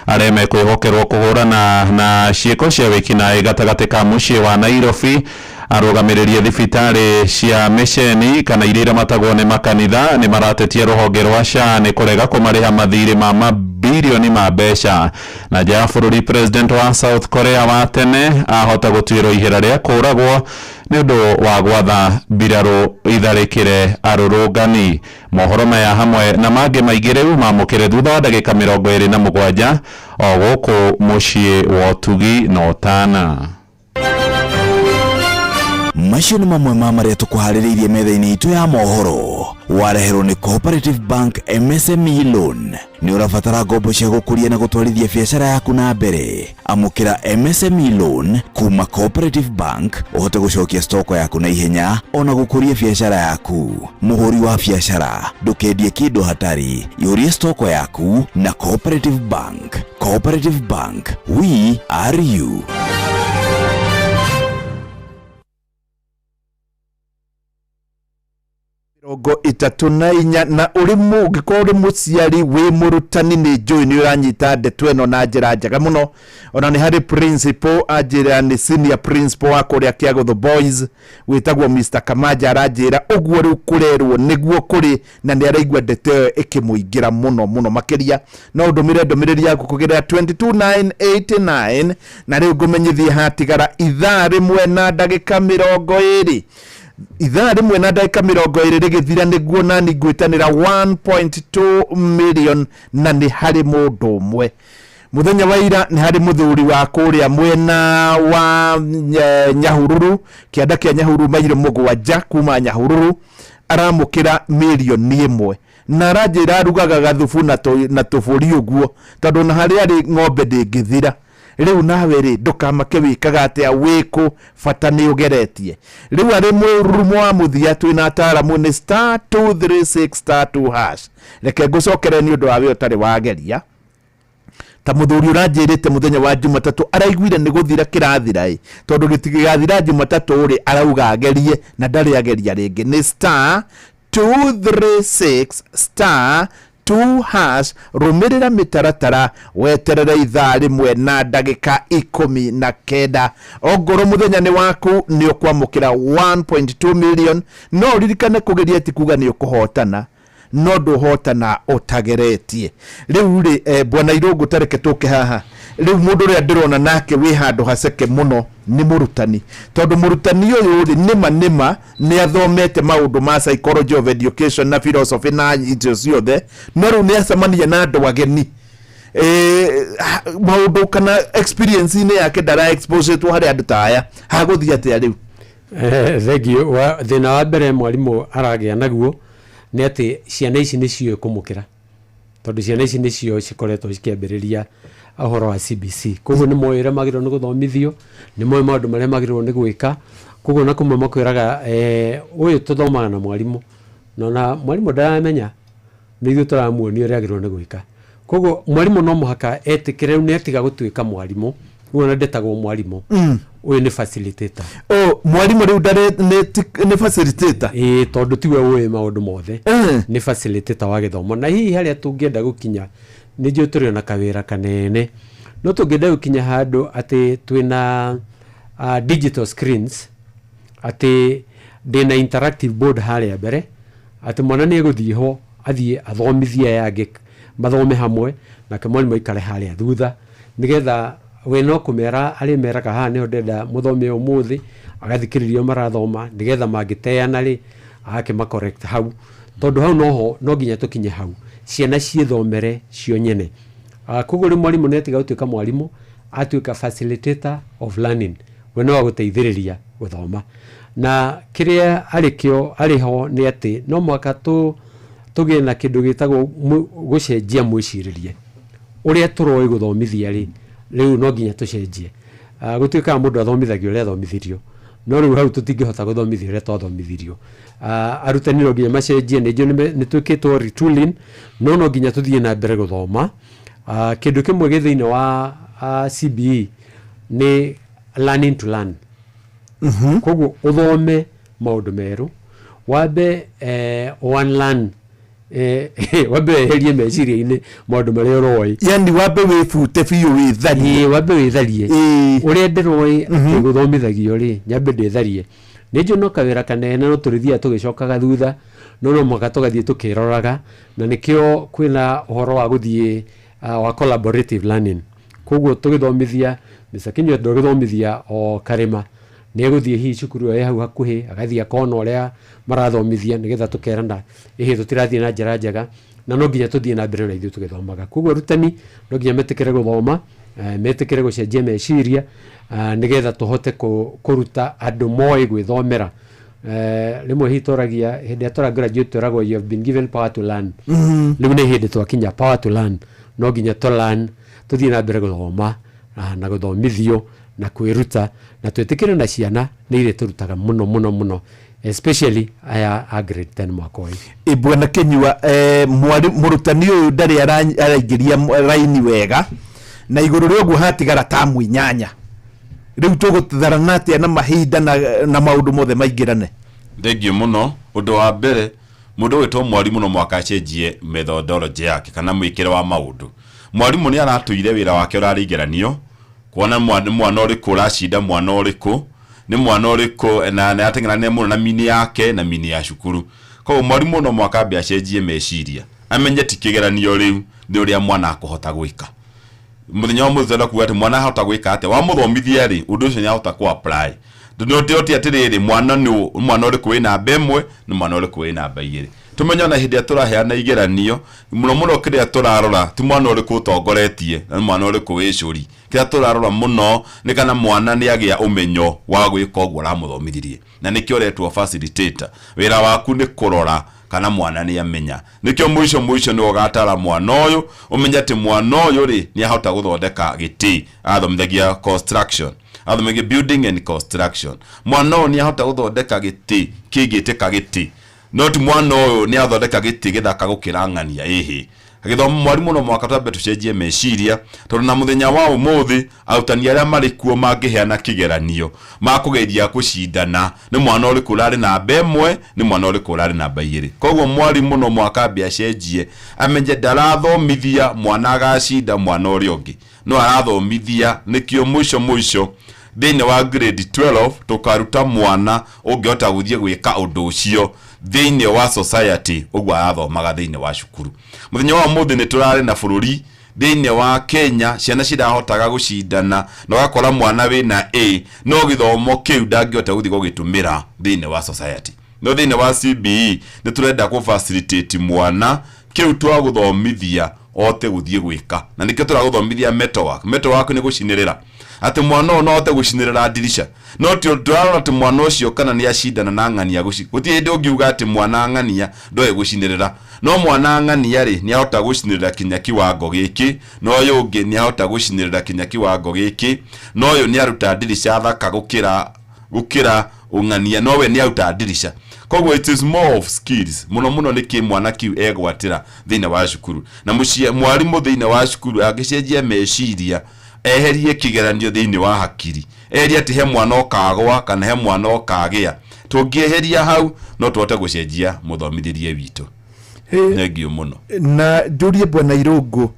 arĩa mekwĩhokerwo kũhũrana na ciĩko cia wĩkinaĩ gatagatĩ ka mũciĩ wa Nairobi. Arũgamĩrĩri a thibitarĩ cia mĩceni kana iria iramatagwo nĩ makanitha nĩ maratetia rũhonge rwa SHA nĩ kũrega kũmarĩha mathirĩ ma mabilioni Mabirioni ma mbeca. Na nja ya bũrũri, president wa South Korea wa tene ahota gũtuĩrwo ihera rĩa kũũragwo nĩ ũndũ wa gwatha mbirarũ itharĩkĩre arũrũngani. Mohoro maya hamwe na mangĩ maingĩ rĩu mamũkĩre thutha wa ndagĩka 27 o gũkũ mũciĩ wa ũtugi na ũtana. Macio nĩ mamwe ma marĩa tũkũharĩrĩirie metha-inĩ itũ ya mohoro. Wareherwo nĩ Cooperative Bank MSME Loan. Nĩ ũrabatara ngombo cia gũkũria na gũtwarithia biacara yaku na mbere. Amũkĩra MSME Loan kuma Cooperative Bank ũhote gũcokia stoko yaku na ihenya ona gũkũria biacara yaku. Mũhũri wa biacara, ndũkendie kĩndũ hatarĩ. Ihũrie stoko yaku na Cooperative Bank. Cooperative Bank, we are you. 34 na uri ũngĩkorwo ũrĩ mũciari wĩ mũrutani nĩ njũĩ nĩ ũranyita ndeto ĩno na njĩra njega mũno. Ona nĩ harĩ principal anjĩra nĩ senior principal wa kũrĩa Kĩagũthũ Boys wĩtagwo Mr Kamaja, aranjĩra ũguo rĩu kũrerwo nĩguo kũrĩ, na nĩ araigua ndeto ĩyo ĩkĩmũingĩra mũno mũno makĩria. No ũndũmĩre ndũmĩrĩri yaku kũgerera 22989 na rĩu ngũmenyithie hatigara ithaa 1 na ndagĩka 20. Ithaa 1 na ndagĩka 20 rĩgĩthira nĩguo nani ngwĩtanĩra 1.2 million na nĩ harĩ mũndũ ũmwe. Mũthenya wa ira nĩ harĩ mũthuri wa kũrĩa mwena wa Nyahururu, kĩanda kĩa Nyahururu, mairo 7 kuma Nyahururu, aramũkĩra mirioni 1 na aranjĩra arugaga gathubu na tũbũri ũguo tondũ na harĩa arĩ ng'ombe ndĩngĩthira. Rĩu nawe rĩ ndũkamake wĩkaga atĩa wĩkũ, bata nĩ ũgeretie. Rĩu arĩ mũrurumo wa mũthia twĩna ataaramu nĩ star 236 star 2 hash. Reke ngũcokere nĩ ũndũ wa wĩ ũtarĩ wageria. Ta mũthuri ũranjĩrĩte mũthenya wa Jumatatũ araiguire nĩ gũthira kĩrathira ĩ, tondũ gĩtigĩgathira Jumatatũ rĩ arauga agerie na ndarĩ ageria rĩngĩ. Nĩ star 236 star 2 hash. Rũmĩrĩra mĩtaratara weterere ithaa 1 na ndagĩka 19. Ongorwo mũthenya nĩ waku nĩ ũkwamũkĩra 1.2 million. No ũririkane kũgeria ti kuga nĩ ũkũhotana, no ndũhotana ũtageretie. Rĩu rĩ bwana Irũngũ, tareke tũke haha. Rĩu mũndũ ũrĩa ndĩrona nake wĩ handũ haceke mũno nĩ mũrutani, tondũ mũrutani ũyũ rĩ nĩma nĩma nĩ athomete maũndũ ma psychology of education na philosophy na icio ciothe, no rĩu nĩ acemania na andũ ageni maũndũ kana experience-inĩ yake ndara exposetwo harĩ andũ ta aya. Hagũthiĩ atĩa rĩu? Thengiũ. Thĩna wa mbere mwarimũ aragĩa naguo nĩ atĩ ciana ici nĩcio ĩkũmũkĩra, tondũ ciana ici nĩcio cikoretwo cikĩambĩrĩria ũhoro wa CBC. Koguo nĩ moĩ ũrĩa magĩrĩirwo nĩ gũthomithio, nĩ moĩ maũndũ marĩa magĩrĩirwo nĩ gwĩka. Koguo na kũmwe makwĩraga ũyũ tũthomaga na mwarimũ, na ona mwarimũ ndaramenya, nĩ ithuĩ tũramuonia ũrĩa agĩrĩirwo nĩ gwĩka. Koguo mwarimũ no mũhaka etĩkĩre rĩu nĩ atiga gũtuĩka mwarimũ, rĩu ona ndetagwo mwarimũ, ũyũ nĩ facilitator. Oh, mwarimũ rĩu ndarĩ nĩ facilitator? Ĩĩ, tondũ tiwe ũĩ maũndũ mothe, nĩ facilitator wa gĩthomo. Na hihi harĩa tũngĩenda gũkinya nĩ njũĩ tũrĩ ona kawĩra kanene, no tũngĩenda gũkinya handũ atĩ twĩna digital screens, atĩ ndĩna interactive board harĩa mbere, atĩ mwana nĩ egũthiĩ ho athiĩ athomithie aya angĩ mathome hamwe, nake mwarimũ aikare harĩa thutha, nĩgetha we no kũmera arĩa meraga haha nĩho ndĩrenda mũthome ũmũthĩ, agathikĩrĩria marathoma, nĩgetha mangĩteana rĩ agakĩma correct hau, tondũ hau noho no nginya tũkinye hau ciana ciĩthomere cio nyene. Koguo rĩu mwarimũ nĩ atiga gũtuĩka mwarimũ, atuĩka facilitator of learning, we no agũteithĩrĩria gũthoma. Na kĩrĩa arĩ kĩo arĩ ho nĩ atĩ no mũhaka tũgĩe na kĩndũ gĩtagwo gũcenjia mwĩcirĩrie ũrĩa tũroĩ gũthomithia rĩ, rĩu no nginya tũcenjie. Gũtuĩkaga mũndũ athomithagio ũrĩa athomithirio, no rĩu hau tũtingĩhota gũthomithia ũrĩa twathomithirio. Arutani no nginya macenjie, nĩ njũĩ nĩ twĩkĩtwo retooling, no no nginya tũthiĩ na mbere gũthoma. Kĩndũ kĩmwe gĩ thĩinĩ wa CBE nĩ learning to learn. Koguo ũthome maũndũ merũ, wambe unlearn, wambe weherie meciria-inĩ maũndũ marĩa ũroĩ. Yani wambe wĩbute biũ wĩtharie. Ĩĩ, wambe wĩtharie. Ũrĩa ndĩroĩ atĩ gũthomithagio rĩ, nyambe ndĩtharie. Nĩ njũĩ no kawĩra kanene, no tũrĩthiaga tũgĩcokaga thutha, no no mũhaka tũgathiĩ tũkĩroraga, na nĩkĩo kwĩna ũhoro wa gũthiĩ wa collaborative learning. Koguo tũgĩthomithia Mr. Kinyua ndũgĩthomithia o karĩma, nĩ egũthiĩ hihi cukuru ĩyo ĩ hau hakuhĩ, agathiĩ akona ũrĩa marathomithia, nĩgetha tũkerana ĩhĩ tũtirathiĩ na njĩra njega, na no nginya tũthiĩ na mbere na ithuĩ tũgĩthomaga. Koguo arutani no nginya metĩkĩre gũthoma, metĩkĩre gũcenjia meciria, nĩgetha tũhote kũruta andũ moĩ gwĩthomera. Rĩmwe hihi tũragia hĩndĩ ĩrĩa tũra graduate twĩragwo you have been given power to learn. Rĩu nĩ hĩndĩ twakinya power to learn, no nginya tũ learn, tũthiĩ na mbere gũthoma na gũthomithio na kwĩruta, na twĩtĩkĩre na ciana nĩ irĩ tũrutaga mũno mũno mũno, especially aya a grade 10 mwaka ũyũ. Ĩ bwana Kinyua, mũrutani ũyũ ndarĩ araingĩria raini wega, na igũrũ rĩa ũguo hatigara tamu 8. Rĩu tũgũtharana atĩa na mahinda na maũndũ mothe maingĩrane? Thengiũ mũno. Ũndũ wa mbere, mũndũ ũgwĩtwo mwarimũ no mũhaka acenjie methodology yake kana mwĩkĩre wa maũndũ. Mwarimũ nĩ aratũire wĩra wake ũrarĩ igeranio, kuona nĩ mwana ũrĩkũ ũracinda mwana ũrĩkũ, nĩ mwana ũrĩkũ na nĩ ateng'eranire mũno na mini yake na mini ya cukuru. Koguo mwarimũ no mũhaka ambe acenjie meciria, amenye ti kĩgeranio rĩu nĩ ũrĩa mwana akũhota gwĩka. Mũthenya wa mũthenya kuga atĩ mwana ahota gwĩka atĩa, wamũthomithia rĩ, ũndũ ũcio nĩ ahota kũ apply. Tondũ ti atĩrĩrĩ, mwana nĩ mwana ũrĩkũ wĩ namba 1, nĩ mwana ũrĩkũ wĩ namba 2. Tũmenye ona hĩndĩ ĩrĩa tũraheana igeranio, mũno mũno kĩrĩa tũrarora ti mwana ũrĩkũ ũtongoretie, na nĩ mwana ũrĩkũ wĩ cũri. Kĩrĩa tũrarora mũno nĩ kana mwana nĩ agĩa ũmenyo wa gwĩka ũguo ũramũthomithirie. Na nĩkĩo ũretwo facilitator. Wĩra waku nĩ kũrora kana mwana nĩ amenya. Nĩkĩo mũico mũico nĩ ũgatara mwana ũyũ, ũmenye atĩ mwana ũyũ rĩ, nĩ ahota gũthondeka gĩtĩ. Athomithagia construction, athomithagia building and construction. Mwana ũyũ nĩ ahota gũthondeka gĩtĩ kĩngĩtĩka gĩtĩ. No ti mwana ũyũ nĩ athondeka gĩtĩ gĩthaka gũkĩra ng'ania ĩhĩ. Gĩthomo mwarimũ no mũhaka twambe tũcenjie meciria, tondũ na mũthenya wa ũmũthĩ arutani arĩa marĩ kuo mangĩheana kĩgeranio makũgeria gũcindana nĩ mwana ũrĩkũ ũrarĩ namba 1, nĩ mwana ũrĩkũ ũrarĩ namba 2. Koguo mwarimũ no mũhaka ambe acenjie, amenye ndarathomithia mwana agacinda mwana ũrĩa ũngĩ, no arathomithia. Nĩkĩo mũico mũico thĩinĩ wa grade 12 tũkaruta mwana ũngĩhota gũthiĩ gwĩka ũndũ ũcio thĩinĩ wa society ũguo arathomaga thĩinĩ wa cukuru. Mũthenya wa ũmũthĩ nĩ tũrarĩ na bũrũri thĩinĩ wa Kenya ciana cirahotaga gũcindana, na ũgakora mwana wĩna A no gĩthomo kĩu ndangĩhota gũthiĩ gũgĩtũmĩra thĩinĩ wa society. No thĩinĩ wa CBE nĩ tũrenda kũ facilitate mwana kĩu twagũthomithia ote gũthiĩ gwĩka, na nĩkĩo tũragũthomithia metalwork. Metalwork nĩ gũcinĩrĩra, atĩ mwana ũyũ no ahote gũcinĩrĩra ndirica, no ti tũrarora atĩ mwana ũcio kana nĩ acindana na ng'ania gũtirĩ hĩndĩ ũngiuga atĩ mwana ng'ania ndoĩ gũcinĩrĩra, no mwana ng'ania rĩ nĩ ahota gũcinĩrĩra kinya kiwango gĩkĩ, na ũyũ ũngĩ nĩ ahota gũcinĩrĩra kinya kiwango gĩkĩ, na ũyũ nĩ aruta ndirica thaka gũkĩra ũng'ania, no we nĩ aruta ndirica. Koguo it is more of skills mũno mũno nĩ kĩ mwana kĩu egwatĩra thĩinĩ wa cukuru. Na mwarimũ thĩinĩ wa cukuru angĩcenjia meciria, eherie kĩgeranio thĩinĩ wa hakiri, eherie atĩ he mwana ũkagwa kana he mwana ũkagĩa, tũngĩeheria hau no tũhote gũcenjia mũthomithĩrie witũ. Thengiũ mũno. Na njũrie bwana Irũngũ,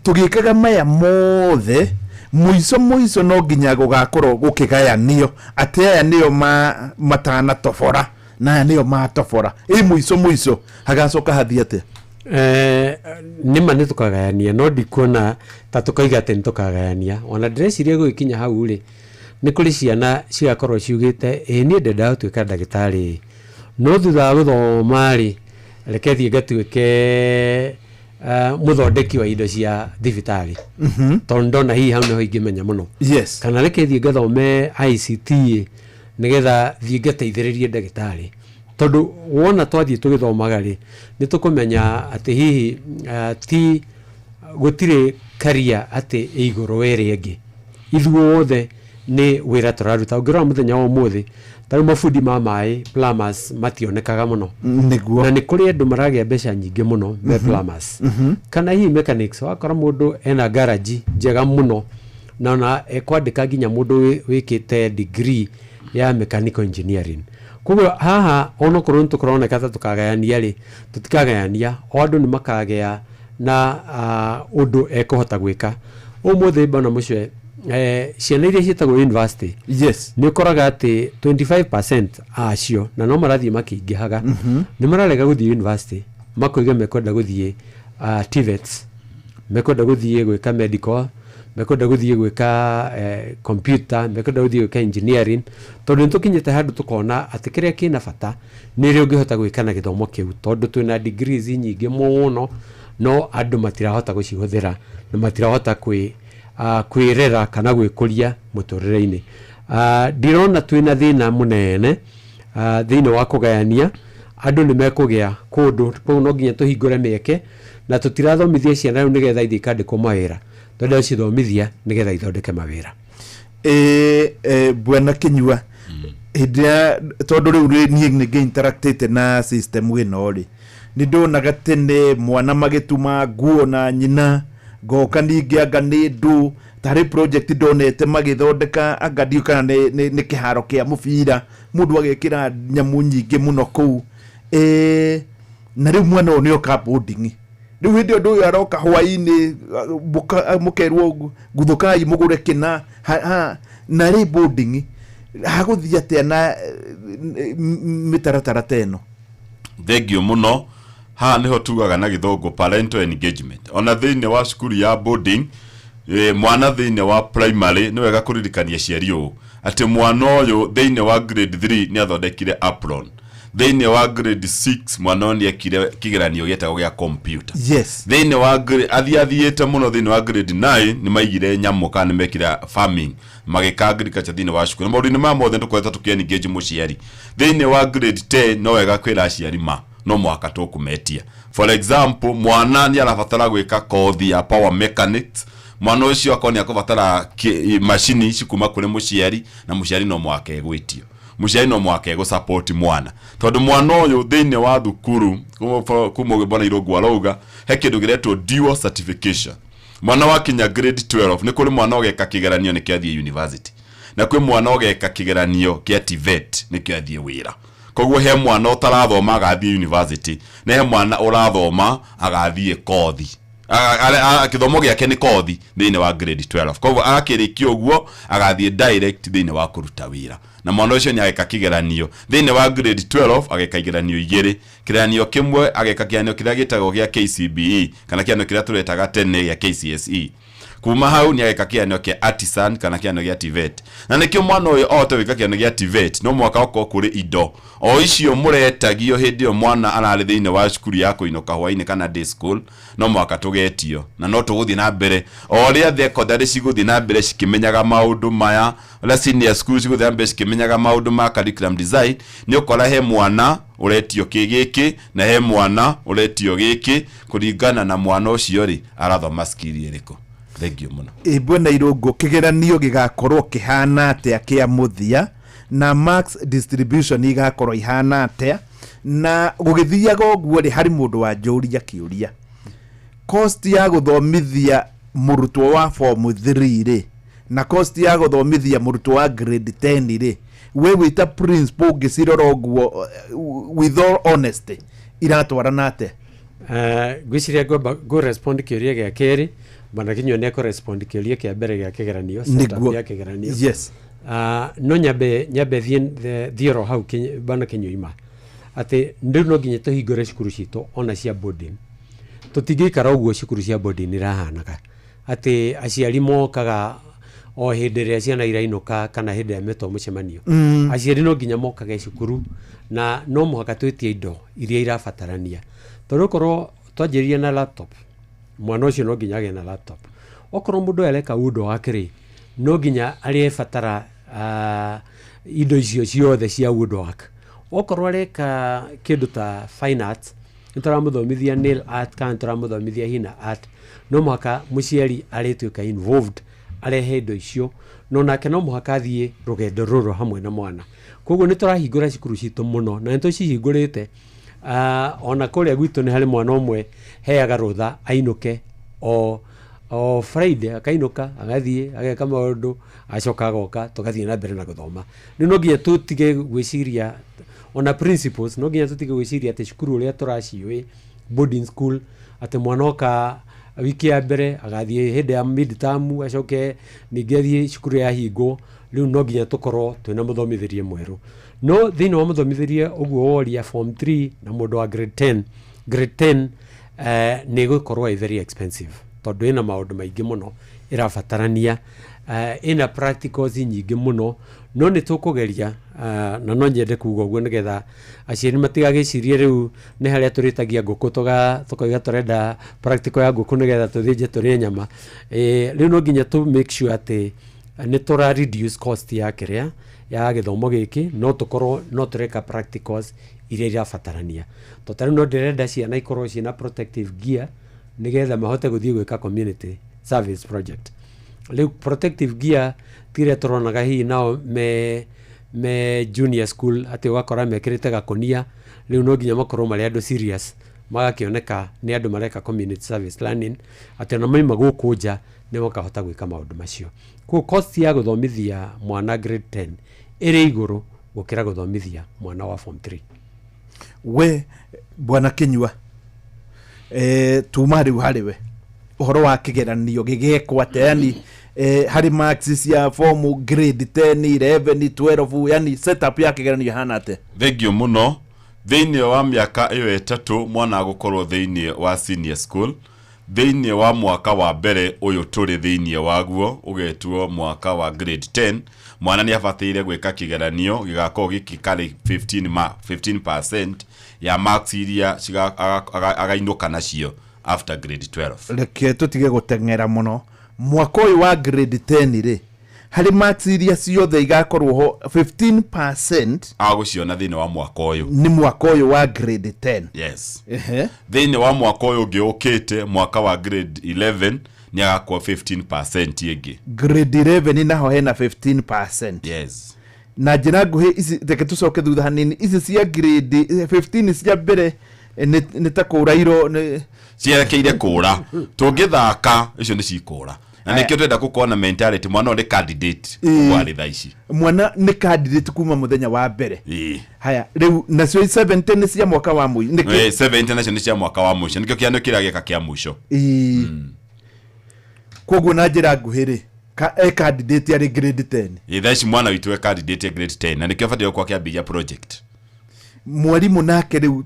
tũgĩkaga maya mothe, mũico mũico no nginya gũgakorwo gũkĩgayanio atĩ aya nĩo matanatobora na aya nĩo matobora. Ĩ mũico mũico hagacoka hathiĩ atĩa? Nĩ ma nĩ tũkagayania, no ndikuona ta tũkaiga atĩ nĩ tũkagayania. Ona ndĩreciria gũgĩkinya hau rĩ, nĩ kũrĩ ciana cigakorwo ciugĩte ĩ niĩ ndendaga gũtuĩka ndagĩtarĩ, no thutha wa gũthoma rĩ, reke thiĩ ngatuĩke mũthondeki wa indo cia thibitarĩ. Tondũ ndona hihi hau nĩho ingĩmenya mũno. Kana reke thiĩ ngathome ICT nĩgetha thiĩ ngateithĩrĩrie ndagĩtarĩ. Tondũ wona twathiĩ tũgĩthomaga rĩ, nĩ tũkũmenya atĩ hihi ti gũtirĩ career atĩ ĩ igũrũ ĩrĩa ĩngĩ. Ithuothe nĩ wĩra tũraruta. Ũngĩrora mũthenya wa ũmũthĩ, ta rĩu mabundi ma maĩ, plumbers, mationekaga mũno. Na nĩ kũrĩ andũ maragĩa mbeca nyingĩ mũno me plumbers. Kana hihi mechanics, wakora mũndũ ena garage njega mũno, na ona ekwandĩka nginya mũndũ wĩkĩte degree ya mechanical engineering. Koguo haha onokorwo nĩ tũkoroneka ta tũkagayania rĩ, tũtikagayania, o andũ nĩ makagĩa na ũndũ ekũhota gwĩka. Ũmũthĩ bwana Mũcwe, ciana iria ciĩtagwo university, nĩ ũkoraga atĩ 25% acio, na no marathiĩ makĩingĩhaga, nĩ mararega gũthiĩ university, makoiga mekwenda gũthiĩ TVETs. Mekwenda gũthiĩ gwĩka medical, mekwenda gũthiĩ gwĩka computer, mekwenda gũthiĩ gwĩka engineering, tondũ nĩ tũkinyĩte handũ tũkona atĩ kĩrĩa kĩna bata nĩ ũrĩa ũngĩhota gwĩka na gĩthomo kĩu, tondũ twĩna degrees nyingĩ mũno no andũ matirahota gũcihũthĩra na matirahota kwĩrera kana gwĩkũria mũtũrĩre-inĩ. Ndirona twĩna thĩna mũnene thĩinĩ wa kũgayania andũ nĩ mekũgĩa kũndũ kũu, no nginya tũhingũre mĩeke na tũtirathomithia ciana rĩu nĩgetha ithiĩ ikandĩkwo mawĩra, twenda gũcithomithia nĩgetha ithondeke mawĩra. Ĩ bwana Kinyua, hĩndĩ ya tondũ rĩu niĩ nĩ ngĩ-interactĩte na system ĩno rĩ, nĩ ndonaga tene mwana magĩtuma nguo na nyina, ngoka ningĩ anga nĩ ndũ tarĩ project ndonete magĩthondeka, anga ndiũ kana nĩ kĩharo kĩa mũbira, mũndũ agekĩra nyamũ nyingĩ mũno kũu. Na rĩu mwana ũyũ nĩoka boarding, rĩu hĩndĩ ĩyo ũndũ ũyũ aroka hwaĩ-inĩ, mũkerwo guthũkai mũgũre kĩna na rĩ boarding hagũthiĩ atĩa na mĩtaratara ta ĩno? Thengio mũno. Haha nĩho tugaga na gĩthũngũ parental engagement. Ona thĩinĩ wa cukuru ya boarding, mwana thĩinĩ wa primary, nĩ wega kũririkania aciari ũũ atĩ mwana ũyũ thĩinĩ wa grade 3 nĩ athondekire apron, thĩinĩ wa grade 6 mwana ũyũ nĩ ekire kĩgeranio gĩetagwo gĩa computer, thĩinĩ wa grade athiĩ athiĩte mũno, thĩinĩ wa grade 9 nĩ maigire nyamũ kana nĩ mekire farming, magĩka agriculture thĩinĩ wa cukuru. Na maũndũ-inĩ maya mothe tũkoretwo tũkĩ engage mũciari. Thĩinĩ wa grade 10 no wega kwĩra aciari ma no mũhaka tũkũmetia. For example, mwana nĩ arabatara gwĩka kothi ya power mechanics, mwana ũcio akorwo nĩ akũbatara macini ici kuma kũrĩ mũciari, na mũciari no mũhaka egwĩtio, mũciari no mũhaka egũ mwana, tondũ mwana ũyũ thĩinĩ wa thukuru kuma bwana Irũngũ arauga he kĩndũ kĩretwo dual certification. Mwana wakinya grade 12, nĩ kũrĩ mwana ũgeka kĩgeranio nĩkĩo athiĩ university, na kwĩ mwana ũgeka kĩgeranio kĩa TVET nĩkĩo athiĩ wĩra. Koguo he mwana ũtarathoma agathiĩ university, na he mwana ũrathoma agathiĩ kothi. Gĩthomo gĩake nĩ kothi thĩinĩ wa grade 12, koguo akĩrĩkia ũguo agathiĩ direct thĩinĩ wa kũruta wĩra. Na mwana ũcio nĩ ageka kĩgeranio thĩinĩ wa grade 12, ageka igeranio igĩrĩ. Kĩgeranio kĩmwe ageka kĩgeranio kĩrĩa gĩtagwo gĩa KCPE kana kĩgeranio kĩrĩa tũretaga tene gĩa KCSE. Kuma hau nĩ ageka kĩgeranio kĩa artisan kana kĩgeranio gĩa TVET. Na nĩkĩo mwana ũyũ ahote gwĩka kĩgeranio gĩa TVET no mũhaka okorwo kũrĩ indo o icio mũretagio hĩndĩ ĩyo mwana ararĩ thĩinĩ wa cukuru ya kũinũka hwainĩ kana day school, no mũhaka tũgetio. Na no tũgũthiĩ na mbere o ũrĩa thekondarĩ cigũthiĩ na mbere cikĩmenyaga maũndũ maya, ũrĩa senior school cigũthiĩ na mbere cikĩmenyaga maũndũ ma curriculum design, nĩ ũkora he mwana ũretio kĩ gĩkĩ na he mwana ũretio gĩkĩ, kũringana na mwana ũcio rĩ arathoma skill ĩrĩkũ. Thengio mũno. Ĩ bwana Irũngũ, kĩgeranio gĩgakorwo kĩhana atĩa kĩa mũthia, na marks distribution igakorwo ihana atĩa? Na gũgĩthiaga ũguo rĩ, harĩ mũndũ wanjũria kĩũria, cost ya gũthomithia mũrutwo wa form 3 rĩ na cost ya gũthomithia mũrutwo wa grade 10 rĩ, we wĩta principal ũngĩcirora ũguo, with all honesty, iratwarana atĩa? Ngwĩciria ngwamba ngũ respond kĩũria gĩa kerĩ, bwana Kinyua nĩ ekũ respond kĩũria kĩa mbere gĩa kĩgeranio, setup ya kĩgeranio. No nyambe thiĩ oro hau bwana Kinyua, atĩ rĩu no nginya tũhingũre cukuru citũ ona cia boarding. Tũtingĩikara ũguo cukuru cia boarding irahanaga atĩ aciari mokaga o hĩndĩ ĩrĩa ciana irainũka kana hĩndĩ ĩrĩa metwo mũcemanio. Aciari no nginya mokage cukuru, na no mũhaka twĩtie indo iria irabatarania, tondũ okorwo twanjĩrĩria na laptop, mwana ũcio no nginya agĩe na laptop. Okorwo mũndũ areka woodwork rĩ, no nginya arĩbatara indo icio ciothe cia woodwork. Okorwo areka kĩndũ ta fine art, nĩ tũramũthomithia nail art kana nĩ tũramũthomithia hina art, no mũhaka mũciari arĩtuĩka involved, arehe indo icio, no nake no mũhaka athiĩ rũgendo rũrũ hamwe na mwana. Koguo nĩ tũrahingũra cukuru citũ mũno, na nĩ tũcihingũrĩte. Ona kũrĩa gwitũ nĩ harĩ mwana ũmwe heaga rũtha ainũke o Friday, akainũka agathiĩ ageka maũndũ, acoka agoka, tũgathiĩ na mbere na gũthoma. Rĩu no nginya tũtige gwĩciria, ona principals no nginya tũtige gwĩciria atĩ cukuru ũrĩa tũraciũĩ boarding school, atĩ mwana oka wiki ya mbere agathiĩ hĩndĩ ya mid term, acoke ningĩ athiĩ cukuru yahingwo. Rĩu no nginya tũkorwo twĩna mũthomithĩrie mwerũ. No thĩinĩ wa mũthomithĩrie ũguo woria form 3 na mũndũ wa grade 10, grade 10 nĩ ĩgũkorwo ĩ very expensive, Tondũ ĩna maũndũ maingĩ mũno ĩrabatarania, ĩna practicals nyingĩ mũno, no nĩ tũkũgeria, na no nyende kuga ũguo nĩgetha aciari matigagĩcirie rĩu nĩ harĩa tũrĩtagia ngũkũ, tũkoiga tũrenda practical ya ngũkũ nĩgetha tũthĩnje tũrĩe nyama. Rĩu no nginya tũ make sure atĩ nĩ tũra reduce cost ya kĩrĩa ya gĩthomo gĩkĩ, no tũkorwo no tũreka practicals iria irabatarania, to tarĩu no ndĩrenda ciana ikorwo ciĩna protective gear nĩgetha mahote gũthiĩ gwĩka community service project. Rĩu protective gear ti ĩrĩa tũronaga hihi nao me junior school, atĩ ũgakora mekĩrĩte gakũnia. Rĩu no nginya makorwo marĩ andũ serious, magakĩoneka nĩ andũ mareka community service learning, atĩ ona maima gũkũ nja nĩ makahota gwĩka maũndũ macio. Koguo cost ya gũthomithia mwana grade 10 ĩrĩ igũrũ gũkĩra gũthomithia mwana wa form 3. We bwana Kinyua, tuma rĩu harĩ we ũhoro wa kĩgeranio gĩgekwo atĩa, yani harĩ marks cia form grade 10, 11, 12, yani setup ya kĩgeranio ĩhana atĩa? Thengio mũno. Thĩinĩ wa mĩaka ĩyo 3 mwana agũkorwo thĩinĩ wa senior school, thĩinĩ wa mwaka wa mbere ũyũ tũrĩ thĩinĩ waguo ũgetwo mwaka wa grade 10, mwana nĩ abataire gwĩka kĩgeranio gĩgakorwo gĩkĩkarĩ 15% ya marks iria againũka nacio after grade 12. Reke tũtige gũteng'era mũno. Mwaka ũyũ wa grade 10 rĩ, harĩ marks iria ciothe igakorwo ho 15% agũciona thĩinĩ wa mwaka ũyũ. Nĩ mwaka ũyũ wa grade 10. Yes. Ehe. Thĩinĩ wa mwaka ũyũ ũngĩ ũkĩte, mwaka wa grade 11, nĩ agakorwo 15% ĩngĩ. Grade 11 naho hena 15%. Yes. Na njĩra nguhĩ ici, reke tũcoke thutha hanini, ici cia grade 15 cia mbere nĩ ta kũra iro nĩ cierekeire kũra, tũngĩthaka icio nĩ cikũra, na nĩkĩo twenda gũkorwo na mentality mwana ũyũ nĩ candidate kwarĩ thaa ici. Mwana nĩ candidate kuma mũthenya wa mbere. Ĩĩ. Haya, rĩu nacio 70 nĩ cia mwaka wa mũico. Nĩkĩ? 70 nacio nĩ cia mwaka wa mũico, nĩkĩo kĩano kĩrĩa gĩka kĩa mũico. Ĩĩ. Koguo na njĩra nguhĩ rĩ, e candidate arĩ grade 10. Ĩĩ, thaa ici mwana witũ e candidate ya grade 10, na nĩkĩo abatiĩ gũkorwo akĩambĩrĩria project. Mwarimũ nake rĩu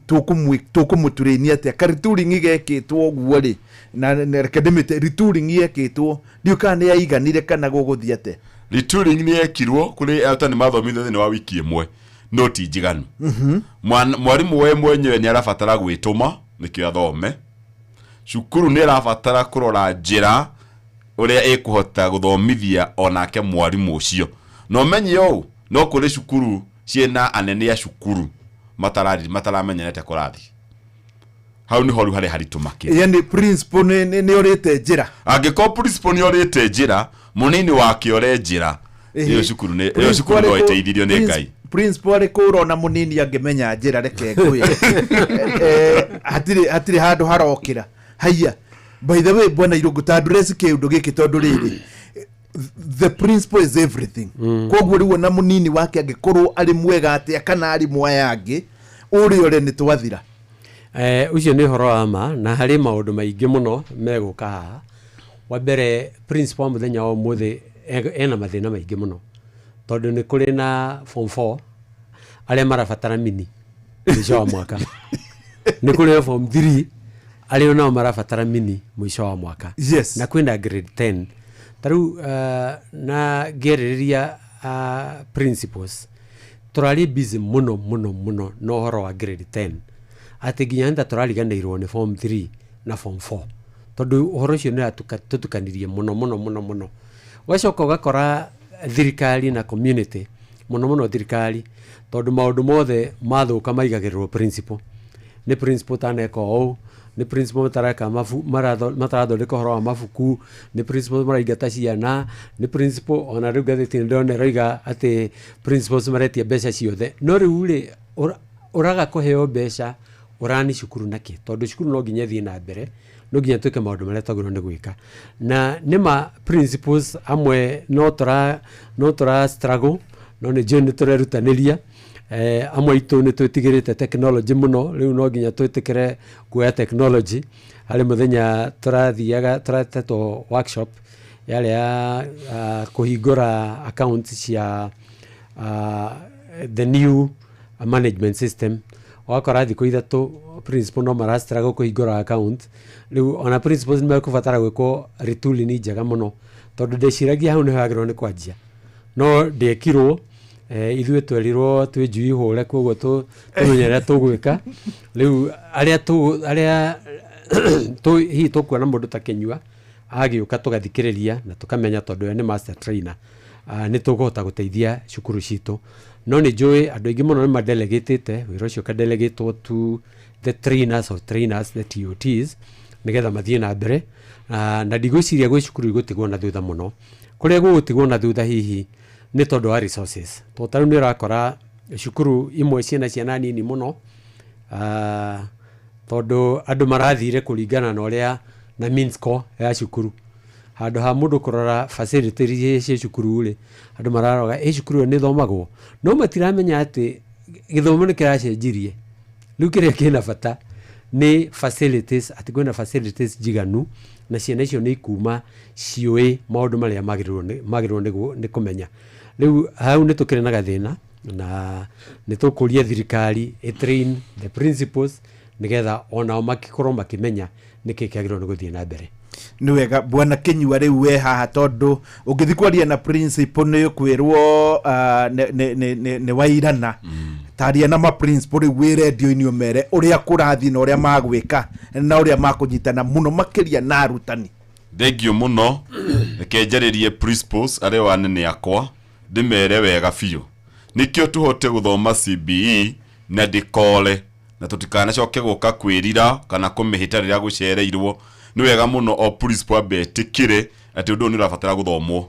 tũkũmũtũrĩnia atĩa? Ka retooling gekĩtwo ũguo rĩ, na reke ndĩmĩte retooling yekĩtwo, ndiũĩ kana nĩ yaiganire kana gũgũthiĩ atĩa? Retooling nĩ yekirwo kũrĩ arutani mathomithio thĩinĩ wa wiki ĩmwe, no ti njiganu. Mwarimũ we mwenyewe nĩ arabatara gwĩtũma nĩkĩo athome. Cukuru nĩ ĩrabatara kũrora njĩra ũrĩa ĩkũhota gũthomithia onake mwarimũ ũcio. Na ũmenye ũũ, no kũrĩ cukuru ciĩna anene a cukuru mataramenyerete kũrathi. Hau nĩho rĩu harĩ haritũ makĩria. Yani principal nĩ orĩte njĩra. Angĩkorwo principal nĩ orĩte njĩra, mũnini wake ore njĩra, ĩyo cukuru nĩ, ĩyo cukuru no ĩteithirio nĩ Ngai. Principal arĩ kũra ona mũnini angĩmenya njĩra, reke ngwĩre. Hatirĩ handũ harokĩra. Haiya, by the way, bwana Irũngũ, ta address kĩũndũ gĩkĩ tondũ rĩrĩ, the principal is everything. Koguo rĩu ona mũnini wake angĩkorwo arĩ mwega atĩa kana arĩ mwaya angĩ, ũrĩa ũrĩ nĩ twathira. Ũcio nĩ ũhoro wa ma, na harĩ maũndũ maingĩ mũno megũka haha. Wa mbere, principal mũthenya wa ũmũthĩ ena mathĩna maingĩ mũno, tondũ nĩ kũrĩ na form 4 arĩa marabatara mini mũico wa mwaka. Nĩ kũrĩ na form 3 arĩa onao marabatara mini mũico wa mwaka. Yes. Na kwĩna grade 10. Ta rĩu, na ngĩarĩrĩria, principals, tũrarĩ busy mũno mũno mũno na ũhoro wa grade 10, atĩ nginya nĩ ta tũrariganĩirwo nĩ form 3 na form 4, tondũ ũhoro ũcio nĩ tũtukanirie mũno mũno mũno mũno. Ũgacoka ũgakora thirikari na community, mũno mũno thirikari, tondũ maũndũ mothe mathũka maigagĩrĩrwo principal. Nĩ principal taneka ũũ, nĩ principal matareka matarathondeka ũhoro wa mabuku, nĩ principal maraingata ciana, nĩ principal ona rĩu ngathĩti nĩ ndĩrona ĩroiga atĩ principals maretia mbeca ciothe. No rĩu rĩ, ũraga kũheo mbeca ũrani cukuru nakĩ? Tondũ cukuru no nginya ĩthiĩ na mbere, no nginya twĩke maũndũ marĩa twagĩrĩirwo nĩ gwĩka. Na nĩma principals amwe no tũra struggle, no nĩ njũĩ nĩ tũrerutanĩria. Amwe aitũ nĩ twĩtigĩrĩte technology mũno, rĩu no nginya twĩtĩkĩre kuoya technology. Harĩ mũthenya tũrathiaga, tũratetwo workshop yarĩ ya kũhingũra account cia the new management system. Ũgakora thikũ 3 principal no marastruggle kũhingũra account. Rĩu ona principals nĩ mekũbatara gwĩkwo retooling njega mũno, tondũ ndĩciragia hau nĩho yagĩrĩirwo nĩ kwanjia, no ndĩekirwo. Ithuĩ twerirwo twĩ njui hũre, koguo tũmenye ũrĩa tũgwĩka. Rĩu arĩa arĩa hihi tũkuona mũndũ ta Kĩnyua agĩũka, tũgathikĩrĩria na tũkamenya, tondũ we nĩ master trainer, nĩ tũkũhota gũteithia cukuru citũ. No nĩ njũĩ andũ aingĩ mũno nĩ madelegatĩte wĩra ũcio, ũkadelegatwo to the trainers of trainers, the TOTs, nĩgetha mathiĩ na mbere. Na ndigwĩciria gwĩ cukuru igũtigwo na thutha mũno. Kũrĩa gũgũtigwo na thutha hihi nĩ tondũ wa resources, tondũ ta rĩu nĩ ũrakora cukuru imwe ciĩna ciana nini mũno, tondũ andũ marathire kũringana na ũrĩa na mean score ya cukuru, handũ ha mũndũ kũrora facility iria ciĩ cukuru rĩ. Andũ mararoga ĩ cukuru ĩyo nĩ ĩthomagwo, no matiramenya atĩ gĩthomo nĩ kĩracenjirie. Rĩu kĩrĩa kĩna bata nĩ facilities, atĩ kwĩna facilities njiganu na ciana icio nĩ ikuma ciũĩ maũndũ marĩa magĩrĩirwo nĩ kũmenya. Rĩu hau nĩ tũkĩrĩ na gathĩna, na nĩ tũkũria thirikari ĩ train the principals, nĩgetha onao makĩkorwo makĩmenya nĩkĩ kĩagĩrĩirwo nĩ gũthiĩ na mbere. Nĩ wega, bwana Kĩnyua. Rĩu we haha, tondũ ũngĩthiĩ kwaria na principal nĩ ũkwĩrwo nĩ wairana. Taria na ma principal rĩu wĩ rendio-inĩ, ũmere ũrĩa kũrathiĩ na ũrĩa magwĩka na ũrĩa makũnyitana mũno makĩria na arutani. Thengio mũno. Reke njarĩrie principals arĩa anene akwa, ndĩmere wega biũ nĩkĩo tũhote gũthoma CBE na ndĩkore na tũtikanacoke gũka kwĩrira kana kũmĩhĩta rĩrĩa gũcereirwo. Nĩ wega mũno o principal ambe etĩkĩre atĩ ũndũ ũyũ nĩ ũrabatara gũthomwo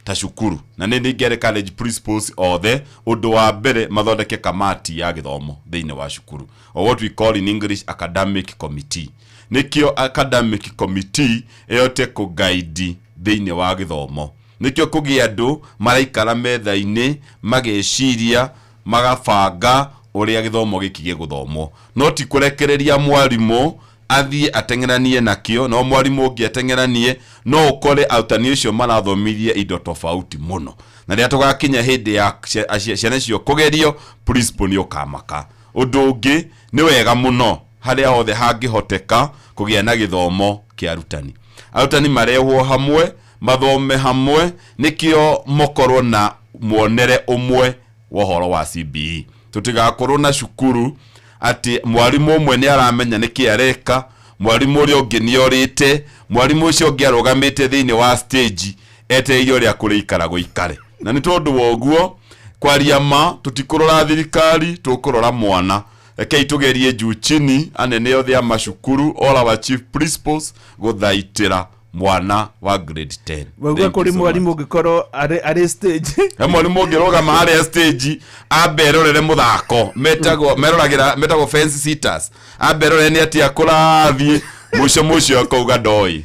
ta cukuru, na nĩ ningĩ encourage principals othe, ũndũ wa mbere mathondeke kamati ya gĩthomo thĩinĩ wa cukuru, or what we call in English academic committee, nĩkĩo academic committee ĩhote kũguide thĩinĩ wa gĩthomo, nĩkĩo kũgĩa andũ maraikara metha-inĩ, mageciria, magabanga ũrĩa gĩthomo gĩkĩ gĩgũthomwo, no ti kũrekereria mwarimũ athiĩ ateng'eranie nakĩo. No mwarimũ ũngĩ ateng'eranie, no ũkore arutani ũcio marathomithia indo tofauti mũno, na rĩrĩa tũgakinya hĩndĩ ya ciana icio kũgerio, principal nĩ ũkamaka. Ũndũ ũngĩ, nĩ wega mũno harĩa hothe hangĩhoteka kũgĩa na gĩthomo kĩa arutani, arutani marehwo hamwe, mathome hamwe, nĩkĩo mokorwo na muonere ũmwe wa ũhoro wa CBE. Tũtigakorwo na cukuru atĩ mwarimũ ũmwe nĩ aramenya nĩkĩ areka, mwarimũ ũrĩa ũngĩ nĩ orĩte, mwarimũ ũcio ũngĩ arũgamĩte thĩinĩ wa stage etereire ũrĩa kũrĩikara gũikare. Na nĩ tondũ wa ũguo, kwaria ma, tũtikũrora thirikari, tũkũrora mwana. Rekei tũgerie juu chini, anene othe a macukuru, all our chief principals, gũthaitĩra mwana wa grade 10. Wauga kũrĩ mwarimũ ũngĩkorwo arĩ stage? He mwarimũ ũngĩrũgama harĩa stage, ambe erorere mũthako metagwo, meroragĩra, metagwo fence sitters, ambe erorere nĩ atĩa kũrathiĩ, mũico mũico akauga ndoĩ.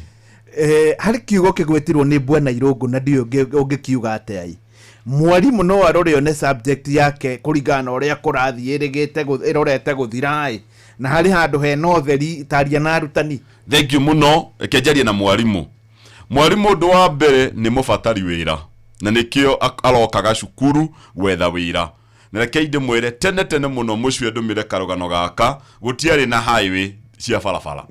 Harĩ kiugo kĩgwetirwo nĩ bwana Irũngũ na ndiũĩ ũngĩkiuga atĩa. I mwarimũ no arore one subject yake kũringana na ũrĩa kũrathiĩ ĩrĩgĩte ĩrorete gũthira-ĩ, na harĩ handũ hena ũtheri. Taria na arutani. Thank you mũno. Reke njarie na mwarimũ. Mwarimũ, ũndũ wa mbere, nĩ mũbatari wĩra, na nĩkĩo arokaga cukuru gwetha wĩra. Na reke ndĩmwĩre, tene tene mũno, mũcio ndũmĩre karũgano gaka, gũtiarĩ na highway cia barabara.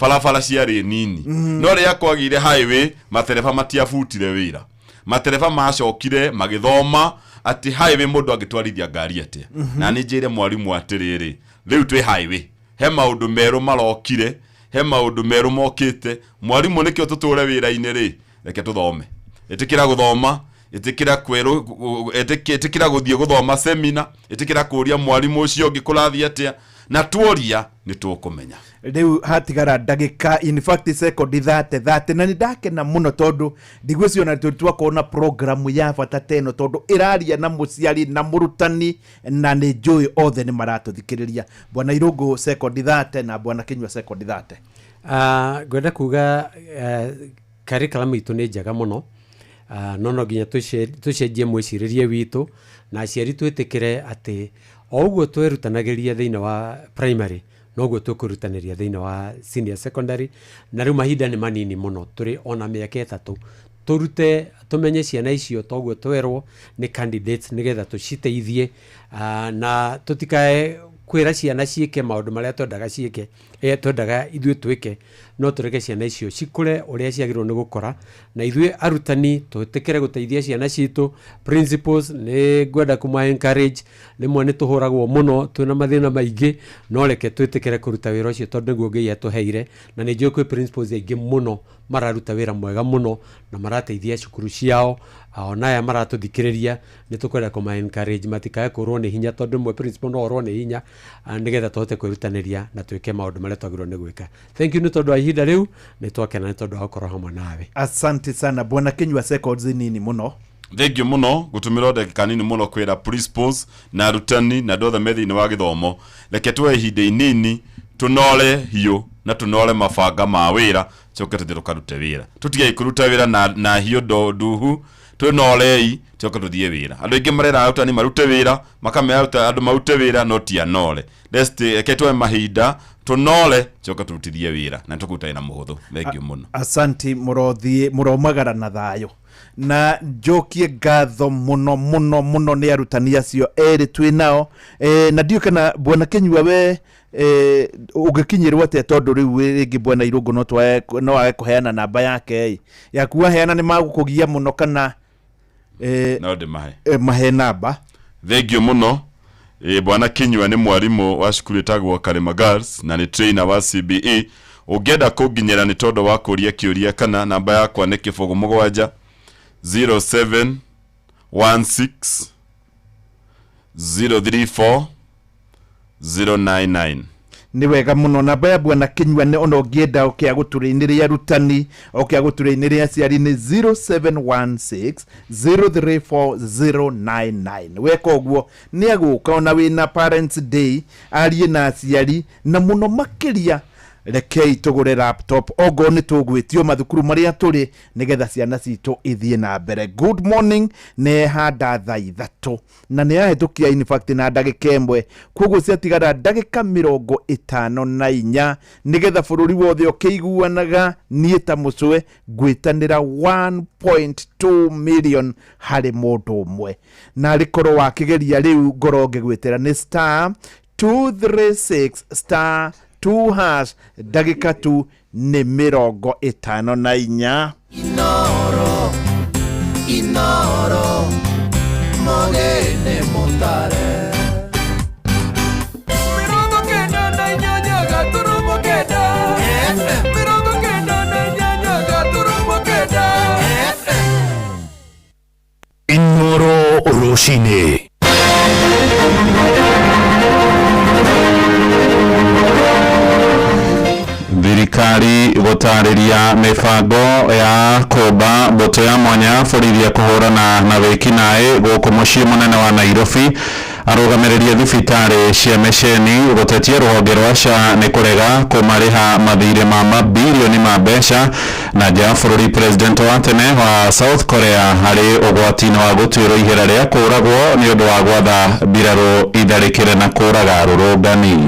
Barabara ciarĩ nini. No rĩrĩa kwagĩire highway, matereba matiabutire wĩra. Matereba macokire magĩthoma atĩ highway mũndũ angĩtwarithia ngari atĩa. Na nĩ njĩre mwarimũ atĩrĩrĩ, rĩu twĩ highway, he maũndũ merũ marokire, he maũndũ merũ mokĩte. Mwarimũ, nĩkĩo tũtũre wĩra-inĩ rĩ, reke tũthome. Ĩtĩkĩra gũthoma, ĩtĩkĩra kwerũ, ĩtĩkĩra gũthiĩ gũthoma semina, ĩtĩkĩra kũria mwarimũ ũcio ũngĩ kũrathiĩ atĩa, na tuoria nĩ tũkũmenya. Rĩu hatigara ndagĩka, in fact sekondi 30 30, na nĩ ndakena mũno tondũ ndigwĩciria ona tũrĩ twakorwo na programu ya bata ta ĩno, tondũ ĩraria na mũciari na mũrutani, na nĩ njũĩ othe nĩ maratũthikĩrĩria. Bwana Irũngũ, sekondi 30, na bwana Kĩnyua, sekondi 30. Ngwenda kuga curriculum itũ nĩ njega mũno, no no nginya tũcenjie mwĩcirĩrie witũ na aciari, twĩtĩkĩre atĩ o ũguo twerutanagĩria thĩinĩ wa primary, noguo tũkwĩrutanĩria thĩinĩ wa senior secondary. Na rĩu mahinda nĩ manini mũno, tũrĩ ona mĩaka 3 tũrute tũmenye ciana icio toguo twerwo nĩ candidates, nĩgetha tũciteithie, na tũtikae Kwĩra ciana ciĩke maũndũ marĩa twendaga ciĩke, eh, twendaga ithuĩ twĩke, no tũreke ciana icio cikũre ũrĩa ciagĩrĩirwo nĩ gũkũra, na ithuĩ arutani twĩtĩkĩre gũteithia ciana citũ. Principals nĩ ngwenda kũma encourage, rĩmwe nĩ tũhũragwo mũno twĩna mathĩna maingĩ, no reke twĩtĩkĩre kũruta wĩra ũcio tondũ nĩguo Ngai atũheire, na nĩ njũĩ kwĩ principals aingĩ mũno mararuta wĩra mwega mũno na marateithia cukuru ciao, ona aya maratũthikĩrĩria nĩ tũkwenda kũma encourage matikae kũrwo nĩ hinya tondũ rĩmwe principal no orwo nĩ hinya, nĩgetha tũhote kwĩrutanĩria na twĩke maũndũ marĩa twagĩrĩirwo nĩ gwĩka. Thank you nĩ tondũ wa ihinda rĩu, nĩ twakena nĩ tondũ wa gũkorwo hamwe nawe. Asante sana bwana Kinyua, seconds nini mũno. Thengio mũno gũtũmĩra ndagĩka nini mũno kwĩra principals na arutani na andũ othe me thĩinĩ wa gĩthomo, reke tuoe ihinda inini tũnore hiũ na tũnore mabanga ma wĩra, coke tũthiĩ tũkarute wĩra. Tũtigei kũruta wĩra na hiũ nduhu, twĩnorei coke tũthiĩ wĩra. Andũ aingĩ marera arutani marute wĩra, makamera andũ marute wĩra no ti anore. Reke tuoe mahinda tũnore coke tũrutithie wĩra na tũkũruta wĩra mũhũthũ. Thengio mũno. Asanti, mũrothiĩ mũromagara na thayũ, na njokie ngatho mũno mũno mũno nĩ arutani acio erĩ twĩ nao, na ndiũĩ kana bwana Kinyua we ũngĩkinyĩrwo atĩa, tondũ rĩu rĩngĩ bwana Irũngũ no age kũheana namba yake ĩ yaku, waheana nĩ magũkũgia mũno kana no ndĩmahe? Mahe namba. Thengio mũno. Bwana Kinyua nĩ mwarimũ wa cukuru ĩtagwo Karima Girls na nĩ trainer wa CBE. Ũngĩenda kũnginyĩra nĩ tondũ wa kũria kĩũria kana namba yakwa nĩ 07 07 16 034 099. Nĩ wega mũno. Namba ya bwana Kinyua nĩ ona ũngĩenda ũkĩa gũtũrĩ-inĩ rĩa arutani, ũkĩa gũtũrĩ-inĩ rĩa aciari, nĩ 0716 034099. Weka ũguo nĩ agũka ona wĩna parents day arie na aciari, na mũno makĩria rekei tũgũre laptop ongorwo nĩ tũgwĩtio mathukuru marĩa tũrĩ nĩgetha ciana citũ ithiĩ na mbere. Good morning nĩ handa thaa 3 na nĩ yahĩtũkia in fact na ndagĩka 1, koguo ciatigara ndagĩka 54 nĩgetha bũrũri wothe ũkĩiguanaga. Niĩ ta mũcwe ngwĩtanĩra 1.2 million harĩ mũndũ ũmwe, na rĩkorwo wakĩgeria rĩu ngorwo ngĩgwĩtĩra nĩ star 236 star 2 hash. Ndagĩka tu nĩ 54. Inoro, Inoro, Mogene Mutare. 98.9 FM, 98.9 FM. Inoro rũcinĩ. Thirikari gũtarĩria mĩbango ya kũmba mbũtũ ya mwanya ya borithi ya kũhũrana na wĩkinaĩ gũkũ mũciĩ mũnene wa Nairobi. Arũgamĩrĩri a thibitarĩ cia meceni gũtetia rũhonge rwa SHA nĩ kũrega kũmarĩha mathirĩ ma mabirioni ma mbeca. Na nja ya bũrũri, president wa tene wa South Korea harĩ ũgwati-inĩ wa gũtuĩrwo ihera rĩa kũũragwo nĩ ũndũ wa gwatha mbirarũ itharĩkĩre na kũũraga arũrũngani.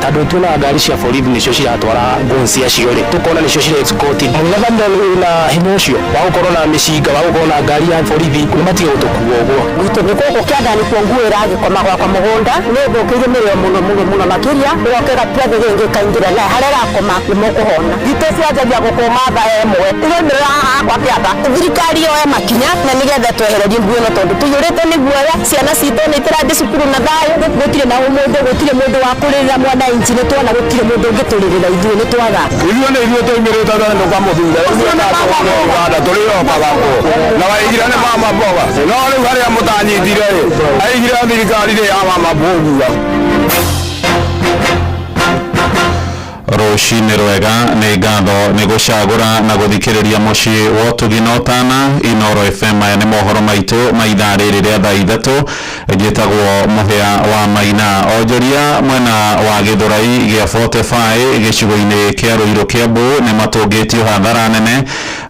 Tondũ tuonaga ngari cia borithi nĩcio ciratwara guns acio rĩ, tũkona nĩcio cira escort mũng'ethanĩro wĩna hinya ũcio wa gũkorwo na mĩcinga, wa gũkorwo na ngari ya borithi, nĩ matige gũtũkua ũguo. Gwitũ nĩ gũkũ kĩanda nĩkuo nguo ĩragĩkoma gwakwa mũgũnda, nĩ thũkĩire mĩrĩo mũno mũno mũno makĩria, ĩgoka ĩgatua thĩ ĩngĩ ĩkaingĩra na harĩa ĩrakoma nĩ mũkũhona. Thitũ cianjagia gũkũma thaa 1 ĩraumĩrĩra haha hakwa kĩanda. Thirikari yoe makinya na nĩgetha twehererie nguo ĩno tondũ tũiyũrĩte nĩ guoya, ciana citũ nĩ itirathiĩ cukuru na thayũ, gũtirĩ na ũmũndũ, gũtirĩ mũndũ wa kũrĩrĩra mwananchi, nĩ tuona gũtirĩ mũndũ ũngĩtũrĩrĩra ithuĩ nĩ twaga. Ithuĩ nĩ ithuĩ tũimĩrĩte tondũ kwa mũthuri Uganda tũrĩokaga na waigire nĩ mama mboga, no rĩu harĩa mũtanyitire rĩ, aigire thirikari rĩ ya mama mboga. Rũcinĩ rwega, nĩ ngatho nĩ gũcagũra na gũthikĩrĩria mũciĩ wa ũtugi na ũtana Inoro FM. Maya nĩ mohoro maitũ ma ithaa rĩrĩ rĩa thaa 3. Njĩtagwo Mũhĩa wa Maina. Onjoria mwena wa Gĩthũrai gĩa 45 gĩcigo-inĩ kĩa Rũirũ Kĩambu nĩ matũngĩtio hathara nene.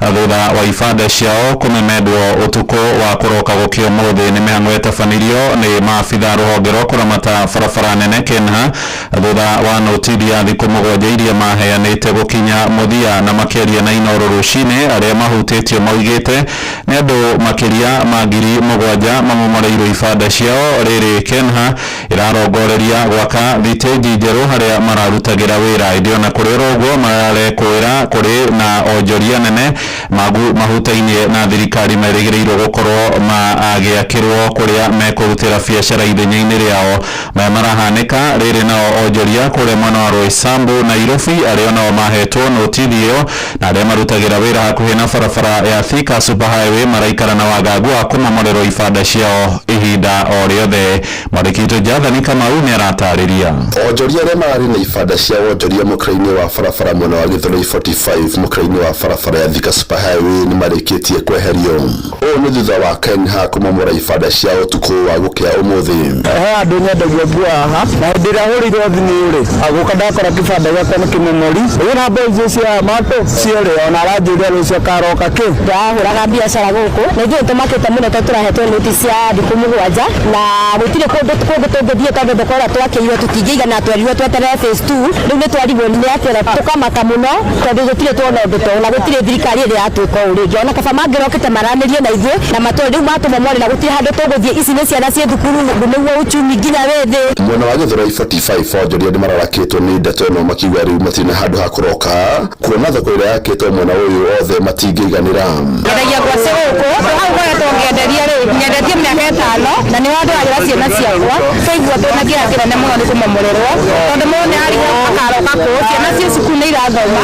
Thutha wa ibanda ciao kũmemendwo ũtukũ wa kũroka gũkĩa ũmũthĩ. Nĩ mĩhang'o ĩtabanirio nĩ maabitha rũhonge rwa kũramata barabara nene KENHA thutha wa notithi ya thikũ 7 iria maheanĩte gũkinya mũthia. Na makĩaria na Inooro rũcinĩ, arĩa mahutĩtio maugĩte nĩ andũ makĩria ma 7,000 mamomoreirwo ibanda ciao. Rĩrĩ KENHA ĩrarongoreria gwaka thitĩnji njerũ harĩa mararutagĩra wĩra. Ĩndĩ ona kũrĩ oro ũguo, mararekwĩra kũrĩ na onjoria nene magu mahutainie na thirikari merĩgĩrĩirwo gũkorwo magĩakĩrwo kũrĩa mekũrutĩra biacara ithenya-inĩ rĩao. Maya marahanĩka rĩrĩ nao onjoria kũrĩa mwena wa Roysambu, Nairobi, arĩa nao mahetwo notithi ĩyo na arĩa marutagĩra wĩra hakuhĩ na barabara ya Thika Super Highway maraikara na wagagu wa kũmomorerwo ibanda ciao ihinda o rĩothe. Mwandĩki witũ Jathani Kamau nĩ aratarĩria. Onjoria arĩa mararĩ na ibanda cia wonjoria mũkĩra-inĩ wa barabara mwena wa Gĩthũrai 45 mũkĩra-inĩ wa barabara ya Thika Super Highway nĩ marĩkĩtie kweherio. Ũũ nĩ thutha wa KENHA kũmomora ibanda cia ũtukũ wa gũkĩa ũmũthĩ. He andũ nyendagia nguo haha na hĩndĩ ĩrĩa hũrĩirwo thimũ rĩ, agũka ndakora kĩbanda gĩakwa nĩ kĩmomori. Rĩu na mbeca icio cia matũ cierĩ, ona aranjĩra rũciũ akaroka kĩ. Ndahũraga biacara gũkũ na ithuĩ tũmakĩte mũno tondũ tũrahetwo notice ya thikũ 7 na gũtirĩ kũndũ kũngĩ tũngĩthiĩ tondũ thoko ĩrĩa twakĩirwo tũtingĩigana, twerirwo tweterere phase 2. Rĩu nĩ twarigwo nĩ atĩra, tũkamaka mũno tondũ gũtirĩ tuona ũndũ ta ũyũ na gũtirĩ thirikari ĩrĩa yatwĩka ũũ rĩngĩ. Ona kaba mangĩrokĩte maranĩrie na ithuĩ na matũre rĩu matũmomore na gũtirĩ handũ tũgũthiĩ. Ici nĩ ciana ciĩ thukuru, nĩguo uchumi nginya wĩ thĩ. Mwena wa Gĩthũrai 45 onjoria nĩ mararakĩtwo nĩ ndeto ĩno makiuga rĩu matirĩ na handũ ha kũroka kuona thoko ĩrĩa yakĩtwo mwena ũyũ othe matingĩiganĩra. Nyendagia ngwacĩ gũkũ hau ngoretwo ngĩenderia rĩ, nyendetie mĩaka 5 na nĩ wandwarĩra ciana ciakwa. Twaigua twĩna kĩeha kĩnene mũno nĩ kũmomorerwo tondũ mũndũ nĩ arigwo akaroka kũ, ciana ciĩ cukuru nĩ irathoma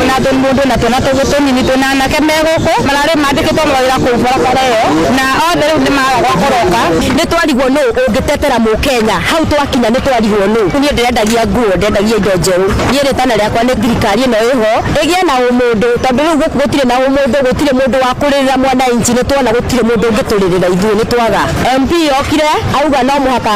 na mũndũ na twana tũngĩ tũnini twĩna anake me gũkũ mararĩ mandĩkĩtwo mawĩra kũu barabara ĩyo na othe rĩu nĩ maraga gwa kũroka. Nĩ twarigwo nũ ũngĩtetera mũkenya hau twakinya, nĩ twarigwo nũ. Niĩ ndĩrendagia nguo, ndendagia indo njerũ. Niĩ rĩtana rĩakwa nĩ thirikari ĩno ĩho ĩgĩe na ũmũndũ tondũ rĩu gũkũ gũtirĩ na ũmũndũ, gũtirĩ mũndũ wa kũrĩrĩra mwananchi. Nĩ tuona gũtirĩ mũndũ ũngĩtũrĩrĩra ithuĩ, nĩ twaga. MP okire auga no mũhaka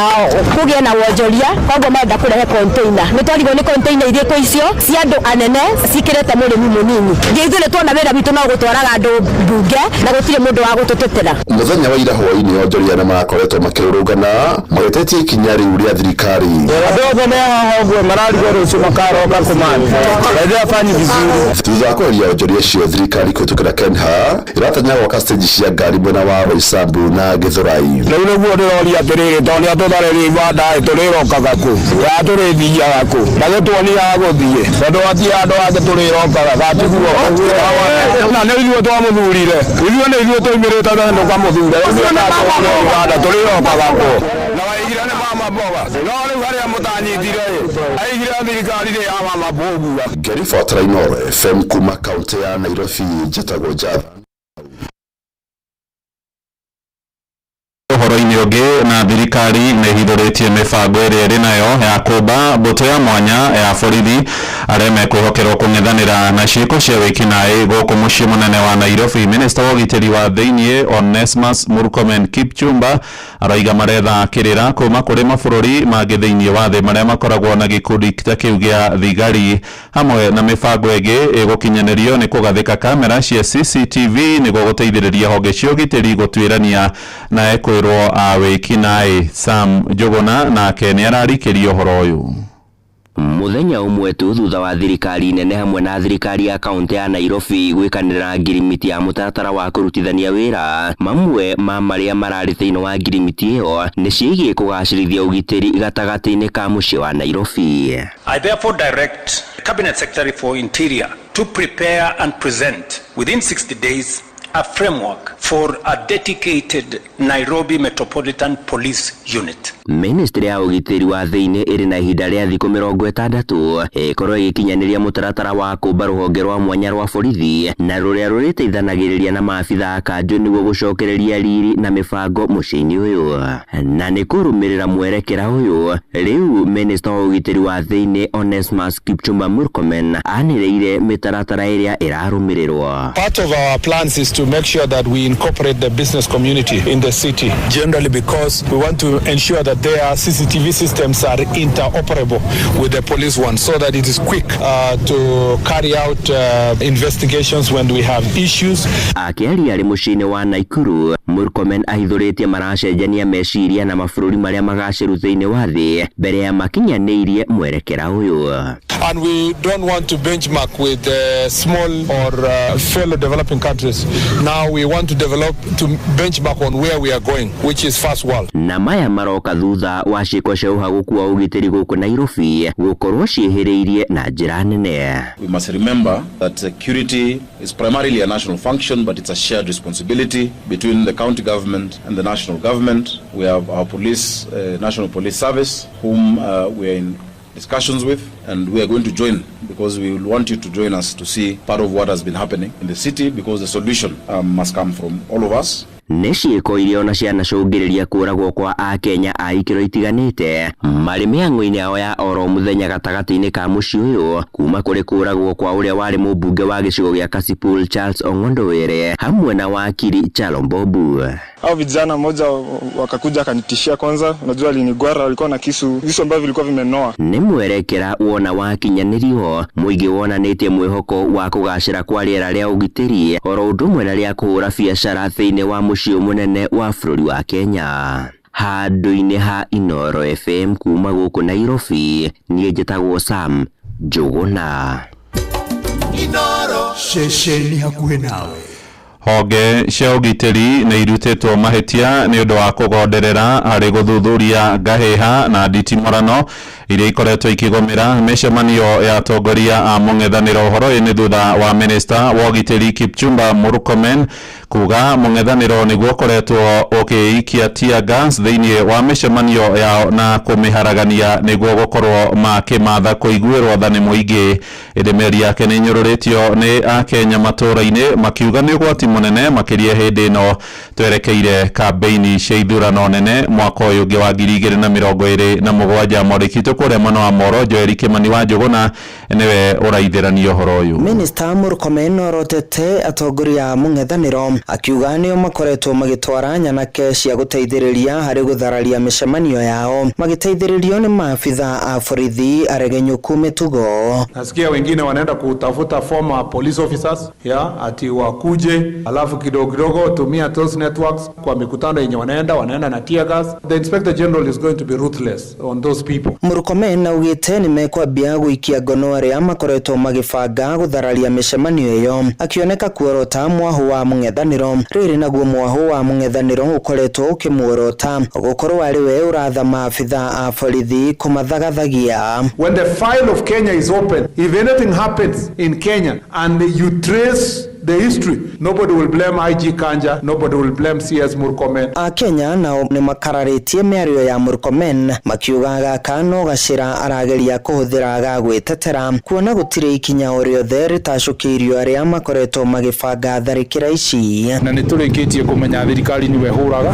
kũgĩe na wonjoria, koguo marenda kũrehe container. Nĩ twarigwo nĩ container irĩkũ icio cia andũ anene cikĩrĩte mũrĩmi mũnini. Ithuĩ nĩ tuona wĩra witũ no gũtwaraga andũ mbunge na gũtirĩ mũndũ wa gũtũtetera. Mũthenya wa ira hwaĩ-inĩ onjoria arĩa marakoretwo makĩrũrũngana magĩtetia ikinya rĩu rĩa thirikari. Andũ othe me haha ũguo mararigwo rũciũ makaroka kũmani na afanyi vizuri. Thutha wa kweheria onjoria acio, thirikari kũhĩtũkĩra KENHA ĩratanya gwaka stage cia ngari mwena wa Roysambu na Gĩthũrai. Rĩu nĩguo ndĩroria atĩrĩrĩ, tondũ nĩ atũtharĩria ibanda ĩ, tũrĩrokaga kũ kana tũrĩthiaga kũ na gĩtuonia gũthiĩ tondũ hatirĩ handũ hangĩ tũrĩrokaga gatiguo na nĩ ithuĩ twamũthurire, ithuĩ nĩ ithuĩ tũimĩrĩte na tũkamũthura ibanda tũrĩrokaga kũ na waigire nĩ mama mboga no rĩu harĩa mũtanyitire ĩ, aigire thirikari nĩ ya mama mboga. Ngĩribotera Inooro FM kuma kaunti ya Nairobi, njĩtagwo Jathan. Ũhoro-inĩ ũngĩ, na thirikari nĩ ĩhithũrĩtie mĩbango ĩrĩa ĩrĩ nayo ya kũmba mbũtũ ya mwanya ya borithi arĩa mekwĩhokerwo kũng'ethanĩra na ciĩko cia wĩkinaĩ gũkũ mũciĩ mũnene wa Nairobi. Minista wa ũgitĩri wa thĩiniĩ Onesmus Murkomen Kipchumba araiga maretha kĩrĩra kuma kũrĩ mabũrũri mangĩ thĩiniĩ wa thĩ marĩa makoragwo na gĩkundi ta kĩu gĩa thigari, hamwe na mĩbango ĩngĩ ĩgũkinyanĩrio nĩ kũgathĩka kamera cia CCTV nĩguo gũteithĩrĩria honge cia ũgitĩri gũtuĩrania na ekwĩrwo a wĩkinaĩ. Sam Njuguna nake nĩ ararikĩria ũhoro ũyũ. Mũthenya ũmwe tu thutha wa thirikari nene hamwe na thirikari ya kaunti ya Nairobi gwĩkanĩra ngirimiti ya mũtaratara wa kũrutithania wĩra, mamwe ma marĩa mararĩ thĩinĩ wa ngirimiti ĩyo nĩ ciĩgiĩ kũgacĩrithia ũgitĩri gatagatĩ-inĩ ka mũciĩ wa Nairobi. I therefore direct the Cabinet Secretary for Interior to prepare and present within 60 days a framework for a dedicated Nairobi Metropolitan Police Unit. Ministry ya ũgitĩri wa thĩinĩ ĩrĩ na ihinda rĩa thikũ 60 ĩkorwo ĩgĩkinyanĩria mũtaratara wa kũmba rũhonge rwa mwanya rwa borithi na rũrĩa rũrĩteithanagĩrĩria na maabitha a kanjũ nĩguo gũcokereria riri na mĩbango mũciĩ-inĩ ũyũ. Na nĩ kũrũmĩrĩra mwerekera ũyũ, rĩu Minister wa ũgitĩri wa thĩinĩ Onesmus Kipchumba Murkomen anĩrĩire mĩtaratara ĩrĩa ĩrarũmĩrĩrwo. Part of our plans is to make sure that we incorporate the business community in the city. Generally, because we want to ensure that their CCTV systems are interoperable with the police one, so that it is quick to carry out investigations when we have issues. Akĩaria arĩ mũciĩ-inĩ wa Naikuru, Murkomen ahithũrĩtie maracenjania meciria na mabũrũri marĩa magacĩru thĩinĩ wa thĩ mbere ya makinyanĩirie mwerekera ũyũ. And we don't want to benchmark with small or fellow developing countries. Now we want to develop to benchmark on where we are going, which is first world. Na maya maroka thutha wa ciĩko cia ũhagũku wa ũgitĩri gũkũ Nairobi gũkorwo ciĩhĩrĩirie na njĩra nene. We must remember that security is primarily a national function, but it's a shared responsibility between the county government and the national government. We have our police, National Police Service, whom we are in discussions with, and we are going to join because we will want you to join us to see part of what has been happening in the city, because the solution must come from all of us. Nĩ ciĩko iria ona cianacũngĩrĩria kũragwo kwa akenya a ikĩro itiganĩte marĩ mĩhang'o-inĩ yao ya oro mũthenya gatagatĩ-inĩ ka mũciĩ ũyũ, kuma kũrĩ kũragwo kwa ũrĩa warĩ mũmbunge wa gĩcigo gĩa Kasipul Charles Ong'ondo Were hamwe na wakiri Chalo Mbobu. Hao vijana mmoja wakakuja akanitishia kwanza, unajua alinigwara, walikuwa na kisu, visu ambavyo vilikuwa vimenoa. Nĩ mwerekera wona wakinyanĩrio mũingĩ wonanĩtie mwĩhoko wa kũgacĩra kwa rĩera rĩa ũgitĩri oro ũndũ ũmwe na rĩa kũhũra biacara thĩinĩ wa mũciĩ mũnene wa bũrũri wa Kenya. Handũ-inĩ ha Inooro FM kuma gũkũ Nairobi, niĩ njĩtagwo Sam Njũgũna. Inooro ceceni hakuhĩ nawe. Honge cia ũgitĩri nĩ irutĩtwo mahĩtia nĩ ũndũ wa kũgonderera harĩ gũthuthuria ngahĩha na nditimũrano iria ikoretwo ikĩgũmĩra mĩcemanio ya atongoria a mũng'ethanĩro. Ũhoro ũyũ nĩ thutha wa minista wa ũgitĩri Kipchumba Murkomen kuga mũng'ethanĩro nĩguo ũkoretwo ũkĩikia tear gas thĩinĩ wa mĩcemanio yao na kũmĩharagania nĩguo gũkorwo makĩmatha kũiguĩrwo tha nĩ mũingĩ. Ĩndĩ mĩario yake nĩ ĩnyũrũrĩtio nĩ akenya matũũra-inĩ makiuga nĩ ũgwati mũnene makĩria hĩndĩ ĩno twerekeire kambeini cia ithurano nene mwaka ũyũ ũngĩ wa 2027. Mwandĩki witũ kũrĩa mwena wa Moro Joel Kimani wa Njũgũna nĩwe ũraithĩrania ũhoro ũyũ. Minista Murkomen orotete atongoria a mũng'ethanĩro akiuga nĩo makoretwo magĩtwara nyanake cia gũteithĩrĩria harĩ gũthararia mĩcemanio yao magĩteithĩrĩrio nĩ maabitha a borithi aregenyũku mĩtugo. Nasikia wengine wanaenda kutafuta former police officers ya ati wakuje, alafu kidogo kidogo tumia those networks kwa mikutano yenye wanaenda na tear gas. The inspector general is going to be ruthless on those people. Murkomen augĩte nĩ mekwambia gũikia ngono arĩa makoretwo magĩbanga gũthararia mĩcemanio ĩyo, akĩoneka kuorota mwahũ wa mũng'ethanĩro. Rĩrĩ naguo mwahũ wa mũng'ethanĩro ũkoretwo ũkĩmuorota gũkorwo arĩ we ũratha maabitha a borithi kũmathagathagia. When the file of Kenya is open, if anything happens in Kenya and you trace the history, nobody will blame IG Kanja, nobody will blame CS Murkomen. Akenya nao nĩ makararĩtie mĩario ya Murkomen makiuga gaka no gacĩra arageria kũhũthĩra ga gwĩtetera kuona gũtirĩ ikinya o rĩothe rĩtacũkĩirio arĩa makoretwo magĩbanga tharĩkĩra ici. Na nĩ tũrĩkĩtie kũmenya thirikari nĩwe hũraga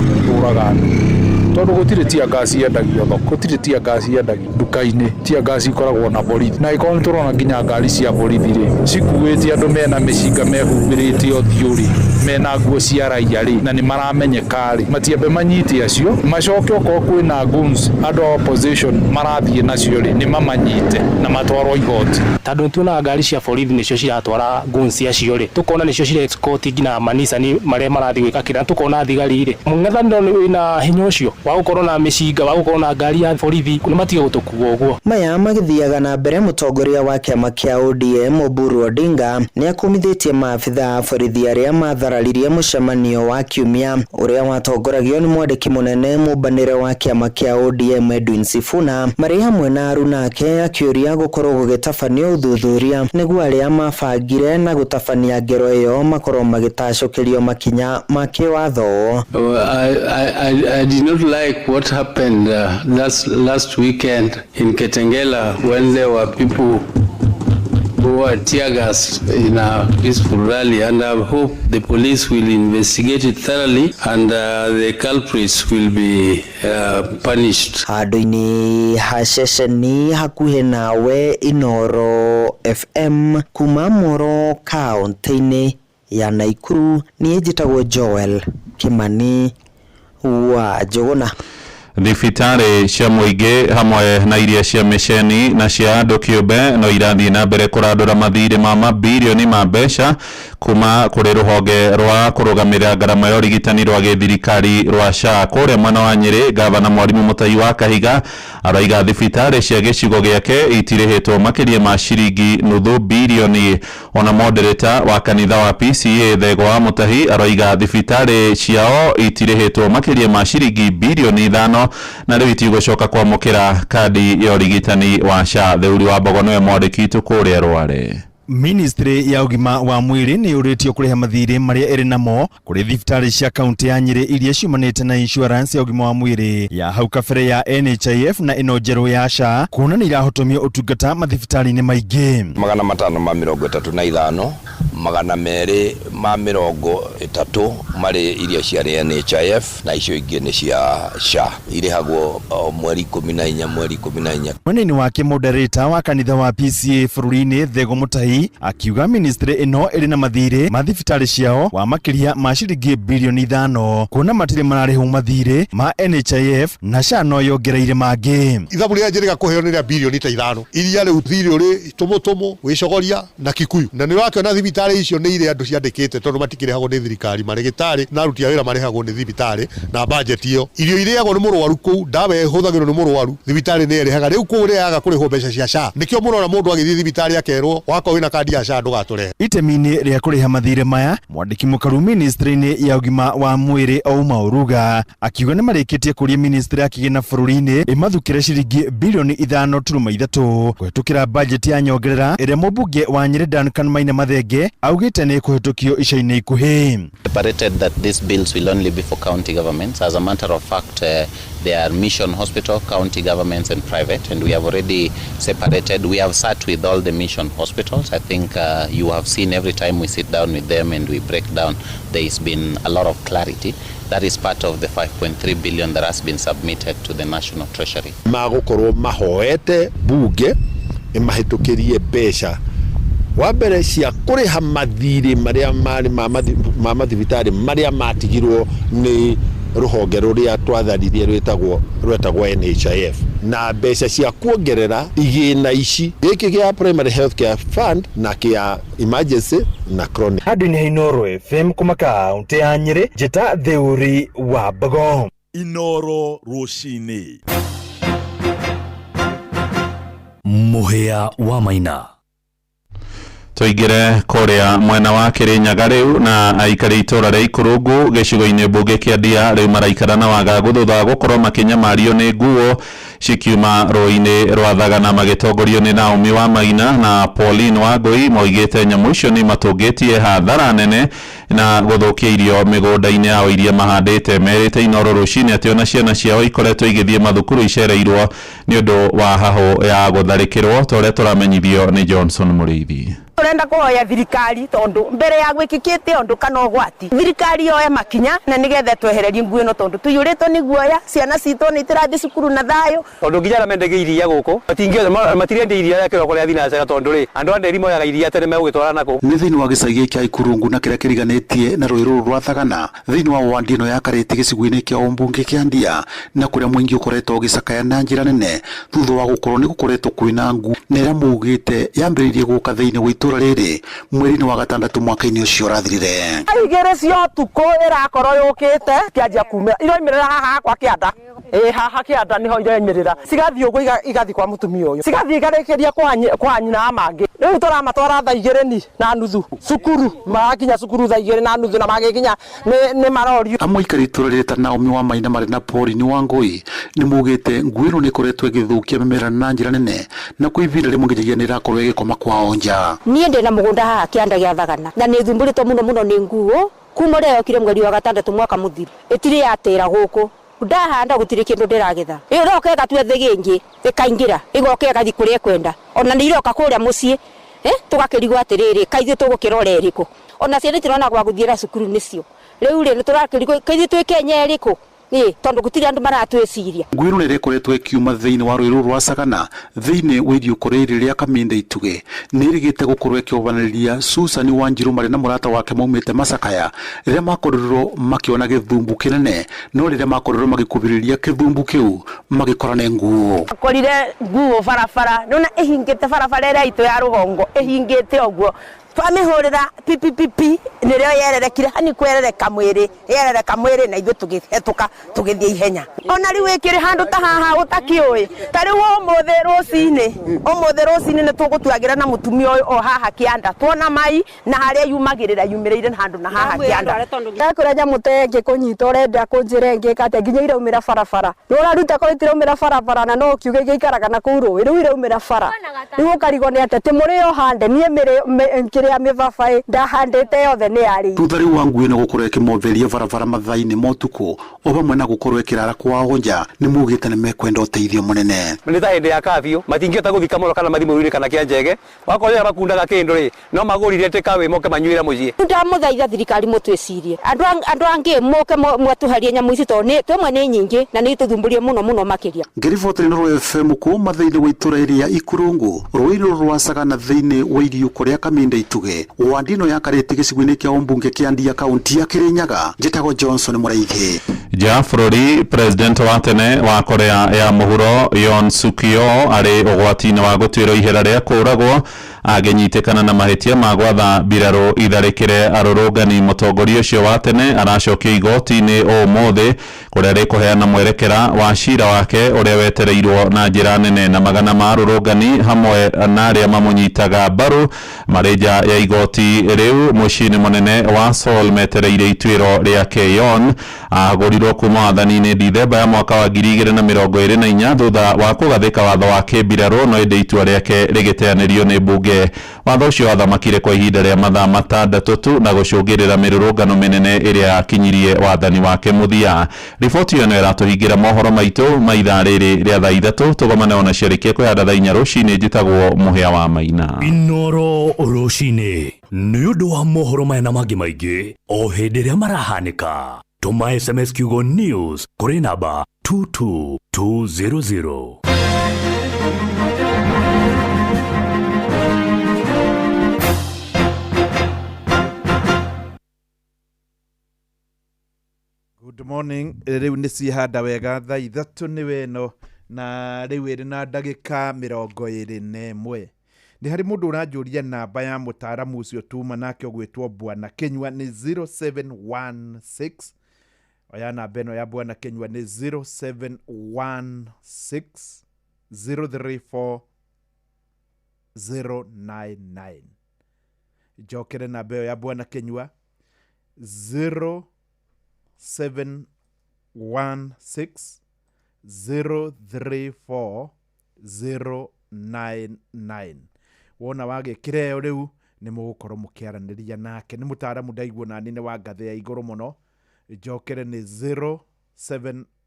tondũ gũtirĩ tear gas yendagio thoko, gũtirĩ tear gas yendagio nduka-inĩ, tear gas ikoragwo na borithi, na ĩkorwo nĩ tũrona nginya ngari cia borithi rĩ cikuĩte andũ mena mĩcinga mehumbĩrĩte ũthiũ rĩ, mena nguo cia raia rĩ, na nĩ maramenyeka rĩ, matiambe manyite acio, macoke okorwo kwĩna goons andũ a opposition marathiĩ nacio rĩ, nĩ mamanyite na matwarwo igoti. Tondũ nĩtuonaga ngari cia borithi nĩcio ciratwara goons acio rĩ, tũkona nĩcio cira escort nginya manicani marĩa marathiĩ gwĩka kĩrĩa, tũkona thigari rĩ, mũng'ethanĩro wĩna hinya ũcio wa gũkorwo na mĩcinga, wa gũkorwo na ngari ya borithi, nĩ matige gũtũkua ũguo. Maya magĩthiaga na mbere, mũtongoria wa kĩama kĩa ODM Oburu Odinga nĩ akumithĩtie maabitha a borithi arĩa mathararirie mũcemanio wa kiumia ũrĩa watongoragio nĩ mwandĩki mũnene mũmbanĩre wa kĩama kĩa ODM Edwin Sifuna marĩ hamwe na aruna ake, akĩũria gũkorwo gũgĩtabanio ũthuthuria nĩguo arĩa mabangire na gũtabania ngero ĩyo makorwo magĩtacũkĩrio makinya ma kĩwatho. I did not like what happened last weekend in Kitengela when there were people who were tear gassed in a peaceful rally, and I hope the police will investigate it thoroughly and the culprits will be punished. Handũ-inĩ ha ceceni hakuhĩ nawe Inooro FM kuma Moro kaunti-inĩ Ya Naikuru niĩ njĩtagwo Joel Kimani wa Njũgũna. Thibitarĩ cia mũingĩ hamwe na iria cia mĩceni na cia andũ kĩũmbe no irathiĩ na mbere kũrandũra mathirĩ ma mabirioni ma mbeca kuma kũrĩ rũhonge rwa kũrũgamĩrĩra ngarama ya ũrigitani rwa gĩthirikari rwa SHA. Kũrĩa mwena wa Nyĩrĩ, gavana Mwarimũ Mũtai wa Kahiga araiga thibitarĩ cia gĩcigo gĩake itirĩhĩtwo makĩria ma ciringi nuthu birioni. Ona modereta wa kanitha wa PCA Thegwa wa Mũtahi araiga thibitarĩ ciao itirĩhĩtwo makĩria ma ciringi birioni 5 na rĩu itigũcoka kwamũkĩra kandi ya ũrigitani wa SHA. Theuri wa Mbogo nĩwe mwandĩki witũ kũrĩa Rware. Ministry ya ũgima wa mwĩrĩ nĩ yũrĩtio kũrĩha mathirĩ marĩa ĩrĩ namo kũrĩ thibitarĩ cia kaunti ya Nyĩrĩ iria ciumanĩte na insurance ya ũgima wa mwĩrĩ ya hau kabere ya NHIF na ĩno njerũ ya SHA, kuona nĩ irahotomia ũtungata mathibitarĩ-inĩ maingĩ. 535, 230 marĩ iria ciarĩ NHIF na icio ingĩ nĩ cia SHA, irĩhagwo o mweri 14, mweri 14. Mwena-inĩ wake, moderator wa kanitha wa PCA bũrũri-inĩ Thego Mũtahi akiuga ministry ĩno ĩrĩ na mathirĩ ma thibitarĩ ciao wa makĩria ma ciringi birioni 5, kuona matirĩ mararĩhwo mathirĩ ma NHIF na SHA no yongereire mangĩ. Ithabu rĩrĩa njĩrĩga kũheo nĩ rĩa birioni ta 5 iria rĩu thirĩ ũrĩ tũmũtũmũ wĩcogoria na Kikuyu, na nĩ ũrakĩona thibitarĩ icio nĩ irĩ andũ ciandĩkĩte tondũ matikĩrĩhagwo nĩ thirikari, marĩgĩtarĩ na aruti a wĩra marĩhagwo nĩ thibitarĩ na bajeti ĩyo. Irio irĩagwo nĩ mũrwaru kũu, ndawa ĩhũthagĩrwo nĩ mũrwaru, thibitarĩ nĩ ĩrĩhaga. Rĩu kũu rĩaga kũrĩhwo mbeca cia SHA, nĩkĩo mũrona mũndũ agĩthiĩ thibitarĩ akerwo wakorwo wĩna kandi ya SHA ndũgatũrehe. Itemi-inĩ rĩa kũrĩha mathirĩ maya, mwandĩki mũkaru ministry-inĩ ya ũgima wa mwĩrĩ Ouma Oruga akiuga nĩ marĩkĩtie kũria ministry ya kĩgĩna bũrũri-inĩ ĩmathukĩre ciringi birioni 5.3 kũhetũkĩra bajeti ya nyongerera ĩrĩa mũmbunge wa Nyĩrĩ Duncan Maina Mathenge augĩte nĩ ĩkũhetũkio ica-inĩ ikuhĩ. Separated that these bills will only be for county governments. As a matter of fact, they are mission hospital, county governments and private, and we have already separated. We have sat with all the mission hospitals. I think you have seen every time we sit down with them and we break down, there has been a lot of clarity. That is part of the 5.3 billion that has been submitted to the National Treasury. Magũkorwo mahoete bunge ĩmahĩtũkĩrie mbeca wa mbere cia kũrĩha mathirĩ marĩa marĩ ma mathibitarĩ marĩa matigirwo nĩ rũhonge rũrĩa twatharirie rwetagwo NHIF, na mbeca cia kuongerera igĩna ici gĩkĩ gĩa Primary Health Care Fund na kĩa emergency na chronic. Handũ-inĩ ha Inooro FM kuma kaunti ya Nyĩrĩ, njĩta Theuri wa Mbogo. Inooro rũcinĩ. Mũhĩa wa Maina. Tũingĩre kũrĩa mwena wa Kĩrĩnyaga rĩu na aikari itũra rĩa Ikurungu gĩcigo-inĩ mbunge kĩa Ndia rĩu maraikara na wagagu thutha wa gũkorwo makĩnyamario nĩ nguo cikiuma rũĩ-inĩ rwa Thagana magĩtongorio nĩ Naomi wa Maina na Pauline Wangũi. Moigĩte nyamũ icio nĩ matũngĩtie hathara nene na gũthũkia irio mĩgũnda-inĩ yao iria mahandĩte. Merĩte Inooro rũcinĩ atĩ ona ciana ciao ikoretwo igĩthiĩ mathukuru icereirwo nĩ ũndũ wa hahũ ya gũtharĩkĩrwo ta ũrĩa tũramenyithio nĩ Johnson Mũrĩithi. Turenda kuhoya thirikari tondu mbere ya gwikikite undu kana ugwati thirikari yoe makinya na nigetha twehererie nguo ino tondu tuyuritwo ni guoya, ciana citu ni itirathi cukuru na thayo. Tondu nginya aria mendagia iria guku matirendia iria rĩa kĩroko rĩa thinacara tondu ri andu a nderi moyaga iria tene megũgĩtwara nakũ. Nĩ thĩinĩ wa gĩcagi kĩa Ikurungu na kĩrĩa kĩriganĩtie na rũĩ rũrũ rwa Thagana thĩinĩ wa wandi ĩno ya Karĩtĩ gĩcigo-inĩ kĩa ũmbunge kĩa Ndia na kũrĩa mũingĩ ũkoretwo ũgĩcakaya na njĩra nene thutha wa gũkorwo nĩ gũkoretwo kwĩna ngu na ĩrĩa maugĩte yambĩrĩirie gũka thĩinĩ wa itũra rĩrĩ mweri-inĩ wa gatandatũ mwaka-inĩ ũcio ũrathirire. Igĩrĩ cia ũtukũ ĩrakorwo yũkĩte kĩanjia kumĩra iroimĩrĩra haha hakwa kĩanda, ĩ haha kĩanda nĩho iroimĩrĩra, cigathiĩ ũguo igathiĩ kwa mũtumia ũyũ, cigathiĩ ikarĩkĩria kwa nyina wa mangĩ. Rĩu tũramatwara thaa igĩrĩ ni na nuthu cukuru, magakinya cukuru thaa igĩrĩ na nuthu na magĩkinya nĩ marorio. Amwe aikari itũra rĩrĩ ta Naomi wa Maina marĩ na Pauline Wangũi nĩ maugĩte nguo ĩno nĩ ĩkoretwo ĩgĩthũkia mĩmera na njĩra nene na kwa ihinda rĩmwe nginyagia nĩ ĩrakorwo ĩgĩkoma kwao nja. Niĩ ndĩ na mũgũnda haha kĩanda gĩa Thagana na nĩ thumbũrĩtwo mũno mũno nĩ nguo kuma ũrĩa yokire mweri wa gatandatũ mwaka mũthiru, ĩtirĩ yatĩra gũkũ, ndahanda gũtirĩ kĩndũ ndĩragetha, ĩroka ĩgatua thĩgĩngĩ ĩkaingĩra ĩgoka ĩgathiĩ kũrĩa ĩkwenda, ona nĩ iroka kũrĩa mũciĩ tũgakĩrigwo atĩrĩrĩ kaĩ ithuĩ tũgũkĩrora ĩrĩkũ, ona ciana itirona gwa gũthiĩra cukuru nĩcio rĩu rĩ nĩtũrakĩrigwo kaĩ ithuĩ twĩ Kenya ĩrĩkũ. Ĩ tondũ gũtirĩ andũ maratwĩciria. Ngui ĩno nĩ ĩkoretwo ĩkiuma thĩinĩ wa rũĩ rũrũ rwa Sagana thĩinĩ wa iriũko rĩrĩ rĩa Kaminde Itugĩ. Nĩ ĩrĩgĩte gũkorwo ĩkĩobanĩrĩria Susan Wanjiru marĩ na mũrata wake maumĩte Macakaya rĩrĩa makorirwo makĩona gĩthumbu kĩnene, no rĩrĩa makorirwo magĩkuhĩrĩria kĩthumbu kĩu magĩkora nĩ nguo. Akorire nguo barabara nona ĩhingĩte barabara ĩrĩa itũ ya rũgongo ĩhingĩte ũguo, twamĩhũrĩra pipipipi nĩrĩo yererekire hani kwerereka mwĩrĩ, yerereka mwĩrĩ na ithuĩ tũgĩhetũka tũgĩthiĩ ihenya. Ona rĩu ĩkĩrĩ handũ ta haha ũtakĩũĩ, ta rĩu ũmũthĩ rũcinĩ nĩ tũgũtuagĩra na mũtumia ũyũ o haha kĩanda, tuona mai na harĩa yumagĩrĩra yumĩrĩire handũ na haha kĩanda. Ndakũra nyamũ ta ĩngĩ kũnyita ũrenda kũnjĩra ĩngĩ ĩka atĩa nginya iraumĩra barabara, nĩ ũraruta korwo itiraumĩra barabara na no ũkiuge igĩikaraga na kũu rũĩ, rĩu iraumĩra bara, rĩu ũkarigwo nĩ atĩa, ti mũrĩo hande niĩ kĩrĩa mĩbabaĩ ndahandĩte yothe nĩ yarĩ. Thutha rĩu wa ngui ĩno gũkorwo ĩkĩmotheria barabara mathaa-inĩ ma ũtukũ o hamwe na gũkorwo ĩkĩrara kwao nja, nĩ maugĩte nĩ mekwenda ũteithio mũnene. Nĩ ta hĩndĩ ya curfew matingĩhota gũthika mũno kana mathiĩ mũru-inĩ kana kĩa njege, wakorwo arĩa makundaga kĩndũ rĩ no magũrire takeaway moke manyuĩre mũciĩ. Ndamũthaitha thirikari mũtwĩcirie, andũ angĩ moke mwatũharie nyamũ ici tondũ twĩmwe nĩ nyingĩ na nĩ itũthumbũrie mũno mũno makĩria. Ngĩribotera Inooro FM kuma thĩinĩ wa itũra rĩa Ikurungu, rũĩ rũrũ rwa Sagana thĩinĩ wa iriũko rĩa Kaminde Itugĩ, wandi ĩno ya Karĩtĩ gĩcigo-inĩ kĩa ũmbunge kĩa Ndia kaunti ya Kĩrĩnyaga. Njĩtagwo Johnson Mũraithi. Nja bũrũri, president wa tene wa Korea ya mũhuro Yoon Suk Yeol arĩ ũgwati-inĩ wa gũtuĩrwo ihera rĩa kũũragwo agĩnyitĩkana na mahĩtia ma gwatha mbirarũ itharĩkĩre arũrũngani. Mũtongoria ũcio wa tene aracokio igoti-inĩ ũmũthĩ kũrĩa rĩkũheana mwerekera wa cira wake ũrĩa wetereirwo na njĩra nene, na magana ma arũrũngani hamwe na arĩa mamũnyitaga mbaru marĩ nja ya igoti rĩu mũciĩ-inĩ mũnene wa Seoul metereire ituĩro rĩake. Yoon agũrirwo kuma wathani-inĩ Dithemba ya mwaka wa 2024 thutha wa kũgathĩka watho wa kĩmbirarũ, no ĩndĩ itua rĩake rĩgĩteanĩrio nĩ mbunge. Watho ũcio wathamakire kwa ihinda rĩa mathaa matandatũ tu na gũcũngĩrĩra mĩrũrũngano mĩnene ĩrĩa yakinyirie wathani wake mũthia. Riboti ĩyo no ĩratũhingĩra mohoro maitũ ma ithaa rĩrĩ rĩa thaa 3, tũgomane ona ciarĩkia kwĩhanda thaa 4 rũcinĩ. Njĩtagwo Mũhĩa wa Maina. Inooro rũcinĩ nĩ ũndũ wa mohoro maya na mangĩ maingĩ o hĩndĩ ĩrĩa marahanĩka. Tũma SMS kiugo news kũrĩ namba 22200. Good morning. Rĩu nĩ ciehanda wega thaa 3 nĩ weno na rĩu ĩrĩ na ndagĩka 21. Nĩ harĩ mũndũ ũranjũria namba ya mũtaaramu ũcio tuma nake ũgwĩtwo Bwana Kinyua nĩ 0716. Oya namba ĩno ya Bwana Kinyua nĩ 0716 034 099. Njokere namba ĩyo ya Bwana Kinyua 0716 034 099. Wona wagĩkĩra ĩyo rĩu nĩ mũgũkorwo mũkĩaranĩria nake. Nĩ mũtaaramu ndaiguo nani nĩ wa ngathĩ ya igũrũ mũno. Njokere nĩ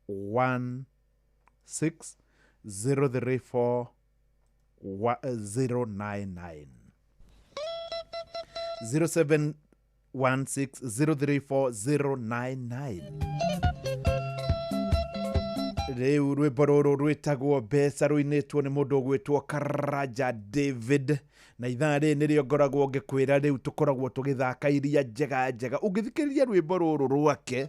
0716 034 099. 0716 034 099. Rĩu rwĩmbo rũrũ rwĩtagwo mbeca rũinĩtwo nĩ mũndũ ũgwĩtwo Karaja David, na ithaa rĩrĩ nĩrĩo ngoragwo ngĩkwĩra rĩu tũkoragwo tũgĩthaka iria njega njega. Ũngĩthikĩrĩria rwĩmbo rũrũ rwake,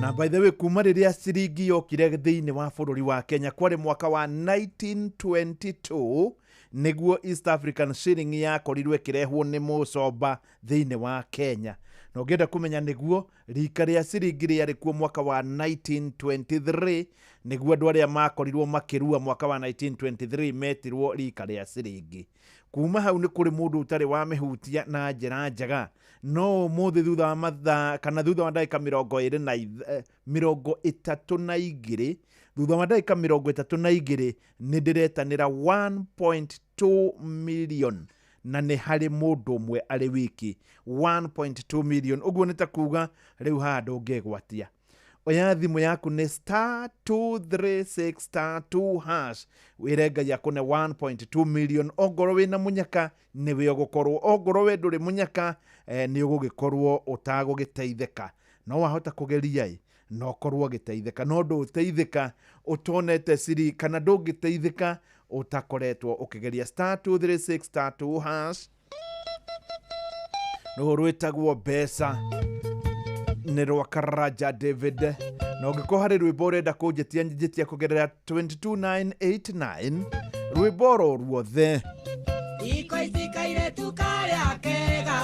na by the way kuma rĩrĩa ciringi yokire thĩinĩ wa bũrũri wa Kenya kwarĩ mwaka wa 1922 nĩguo East African shilling yakorirwo ĩkĩrehwo nĩ mũcomba thĩinĩ wa Kenya. Na ũngĩenda kũmenya nĩguo rika rĩa ciringi rĩarĩ kuo mwaka wa 1923, nĩguo andũ arĩa makorirwo makĩrua mwaka wa 1923 metirwo rika rĩa ciringi. Kuma hau nĩ kũrĩ mũndũ ũtarĩ wamĩhutia na njĩra njega, no ũmũthĩ thutha wa mathaa kana thutha wa ndagĩka 22, thutha wa ndagĩka 32 nĩ ndĩretanĩra 1.2 million, na nĩ harĩ mũndũ ũmwe arĩ wiki 1.2 million. Ũguo nĩ ta kuga rĩu haha ndũngĩgwatia. Oya thimũ yaku nĩ star 236 star 2 hash, wĩre Ngai akũne 1.2 million. Ongorwo wĩna mũnyaka nĩwe ũgũkorwo, ongorwo we ndũrĩ mũnyaka nĩ ũgũgĩkorwo ũtagũgĩteithĩka. No wahota kũgeria ĩ no korwo ũgĩteithĩka, no ndũteithĩka ũtonete siri kana ndũngĩteithĩka ũtakoretwo ũkĩgeria star 236 star 2 hash. Rũhũ rwĩtagwo mbeca nĩ rwa Karanja David, na ũngĩkorwo harĩ rwĩmbo ũrenda kũnjĩtia njĩtia kũgerera 22989 rwĩmbo ro ruothe. Iko ici kairetu karĩa kega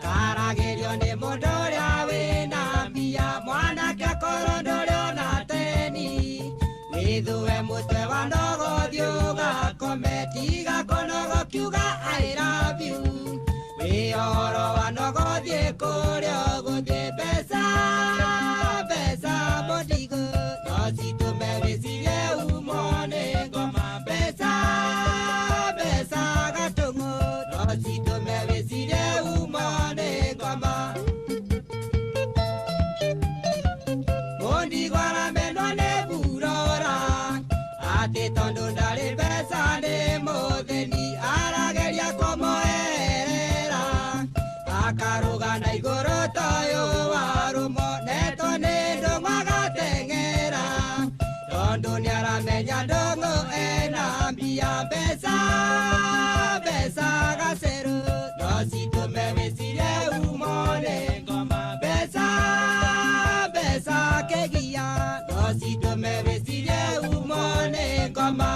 karagĩrio nĩ mũndũ ũrĩa wĩna mbia, mwanake akorwo ndũrĩ ona teni wĩthue mũtwe wa ndogo thiĩ ũgakome, tiga kũnogo kiuga I love you, wĩ ũhoro wa ndogo thiĩ kũrĩa ũgũthiĩ, mbeca mbeca mũndigo no citũme wĩcirie umo nĩ ngoma, mbeca mbeca gatũng'ũ no citũme wĩcirie umo nĩ ngoma. Mũndigo aramenwo nĩ burora atĩ tondũ ndarĩ mbeca nĩ mũthĩni, arageria kũmũherera akarũga na igũrũ toyũ warũmo, netwo nĩ ndũng'ũ agateng'era tondũ nĩaramenya ndũng'ũ ena mbia, mbeca mbeca gacerũ no citũme wĩcirie umo nĩ ngoma, mbeca mbeca kĩgia no citũme wĩcirie umo nĩ ngoma.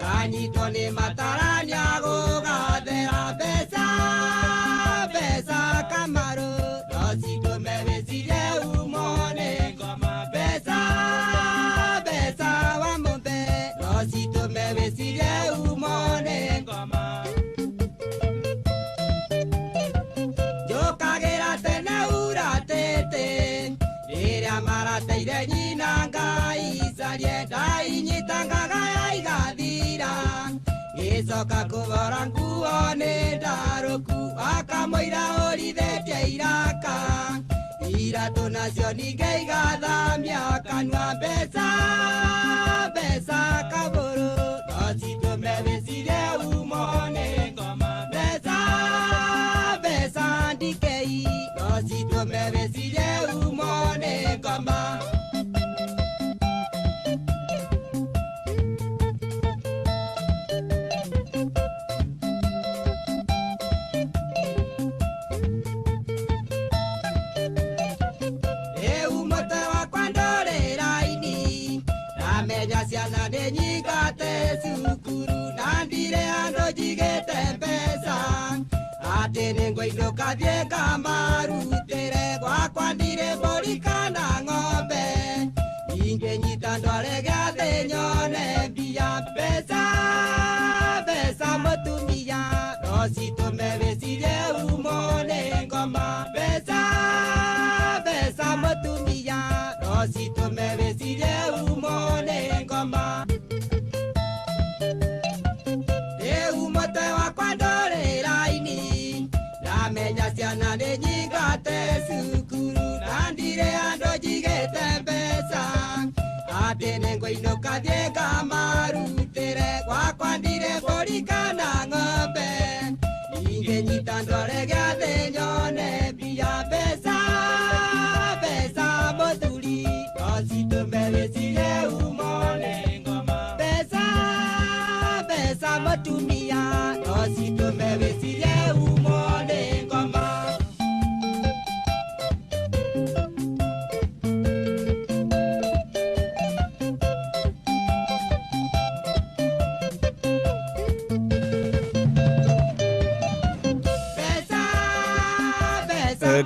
Nganyitwo nĩ matarania gũgathera, mbeca mbeca kamarũ no citũme wĩcirie umo nĩ ngoma, mbeca mbeca wa mũmbe no citũme wĩcirie umo nĩ ngoma. Njũkagĩra tene uratĩte rĩrĩa marateire nyina Ngai carie, ndainyitangaga igathira ngĩcoka kũgora nguo nĩ ndarũku, akamũira ũrithĩtie iraka iratũ nacio ningĩ igathamia kanua, mbeca mbeca kabũrũ no citũme wĩcirie umo nĩ ngoma, mbeca mbeca ndikei no citũme wĩcirie umo nĩ ngoma. Ciana nĩ nyingate cukuru na ndirĩ handũ njigĩte mbeca, atĩ nĩ ngũinũka thiĩ ngamarutĩre, gwakwa ndirĩ mbũri kana ng'ombe, ingĩnyita ndware gĩathĩ nyone mbia, mbeca mbeca mũtumia no citũme wĩcirie umo nĩ ngoma, mbeca mbeca mũtumia no citũme wĩcirie umo nĩ ngoma. Rĩu mũtwe wakwa ndũrĩ raini, ndamenya ciana nĩ nyingate cukuru na ndirĩ handũ njigĩte mbeca, atĩ nĩ ngũinũka thiĩ ngamarutĩre, gwakwa ndirĩ mbũri kana ng'ombe, ingĩnyita ndware gĩathĩ nyone mbia, mbeca mbeca mũthuri no citũme wĩcirie umo nĩ ngoma, mbeca mbeca mũtumia no citũme wĩcirie umo nĩ ngoma.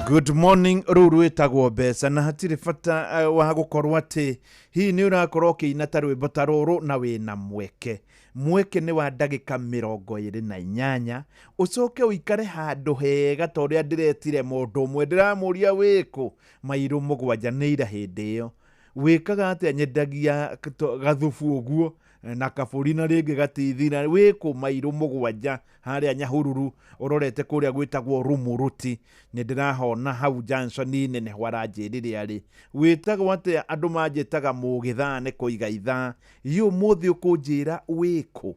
Good morning, rũu rwĩtagwo mbeca na hatirĩ bata wa gũkorwo atĩ hihi nĩ ũrakorwo ũkĩina ta rwĩmbo ta rũrũ na wĩna mweke. Mweke nĩ wa ndagĩka 28, ũcoke ũikare handũ hega ta ũrĩa ndĩretire mũndũ ũmwe ndĩramũria wĩkũ mairũ 7 nĩ ira hĩndĩ ĩyo. Wĩkaga atĩa? Nyendagia gathubu ũguo na kabũri na rĩngĩ gatithira. Wĩkũ mairũ 7 harĩa Nyahururu ũrorete kũrĩa gwĩtagwo Rumuruti, nĩ ndĩrahona hau junction-inĩ nĩho aranjĩrire arĩ. Wĩtagwo atĩa? Andũ manjĩtaga mũgĩthaa nĩ kũiga ithaa. Ĩ ũmũthĩ ũkũnjĩra wĩkũ?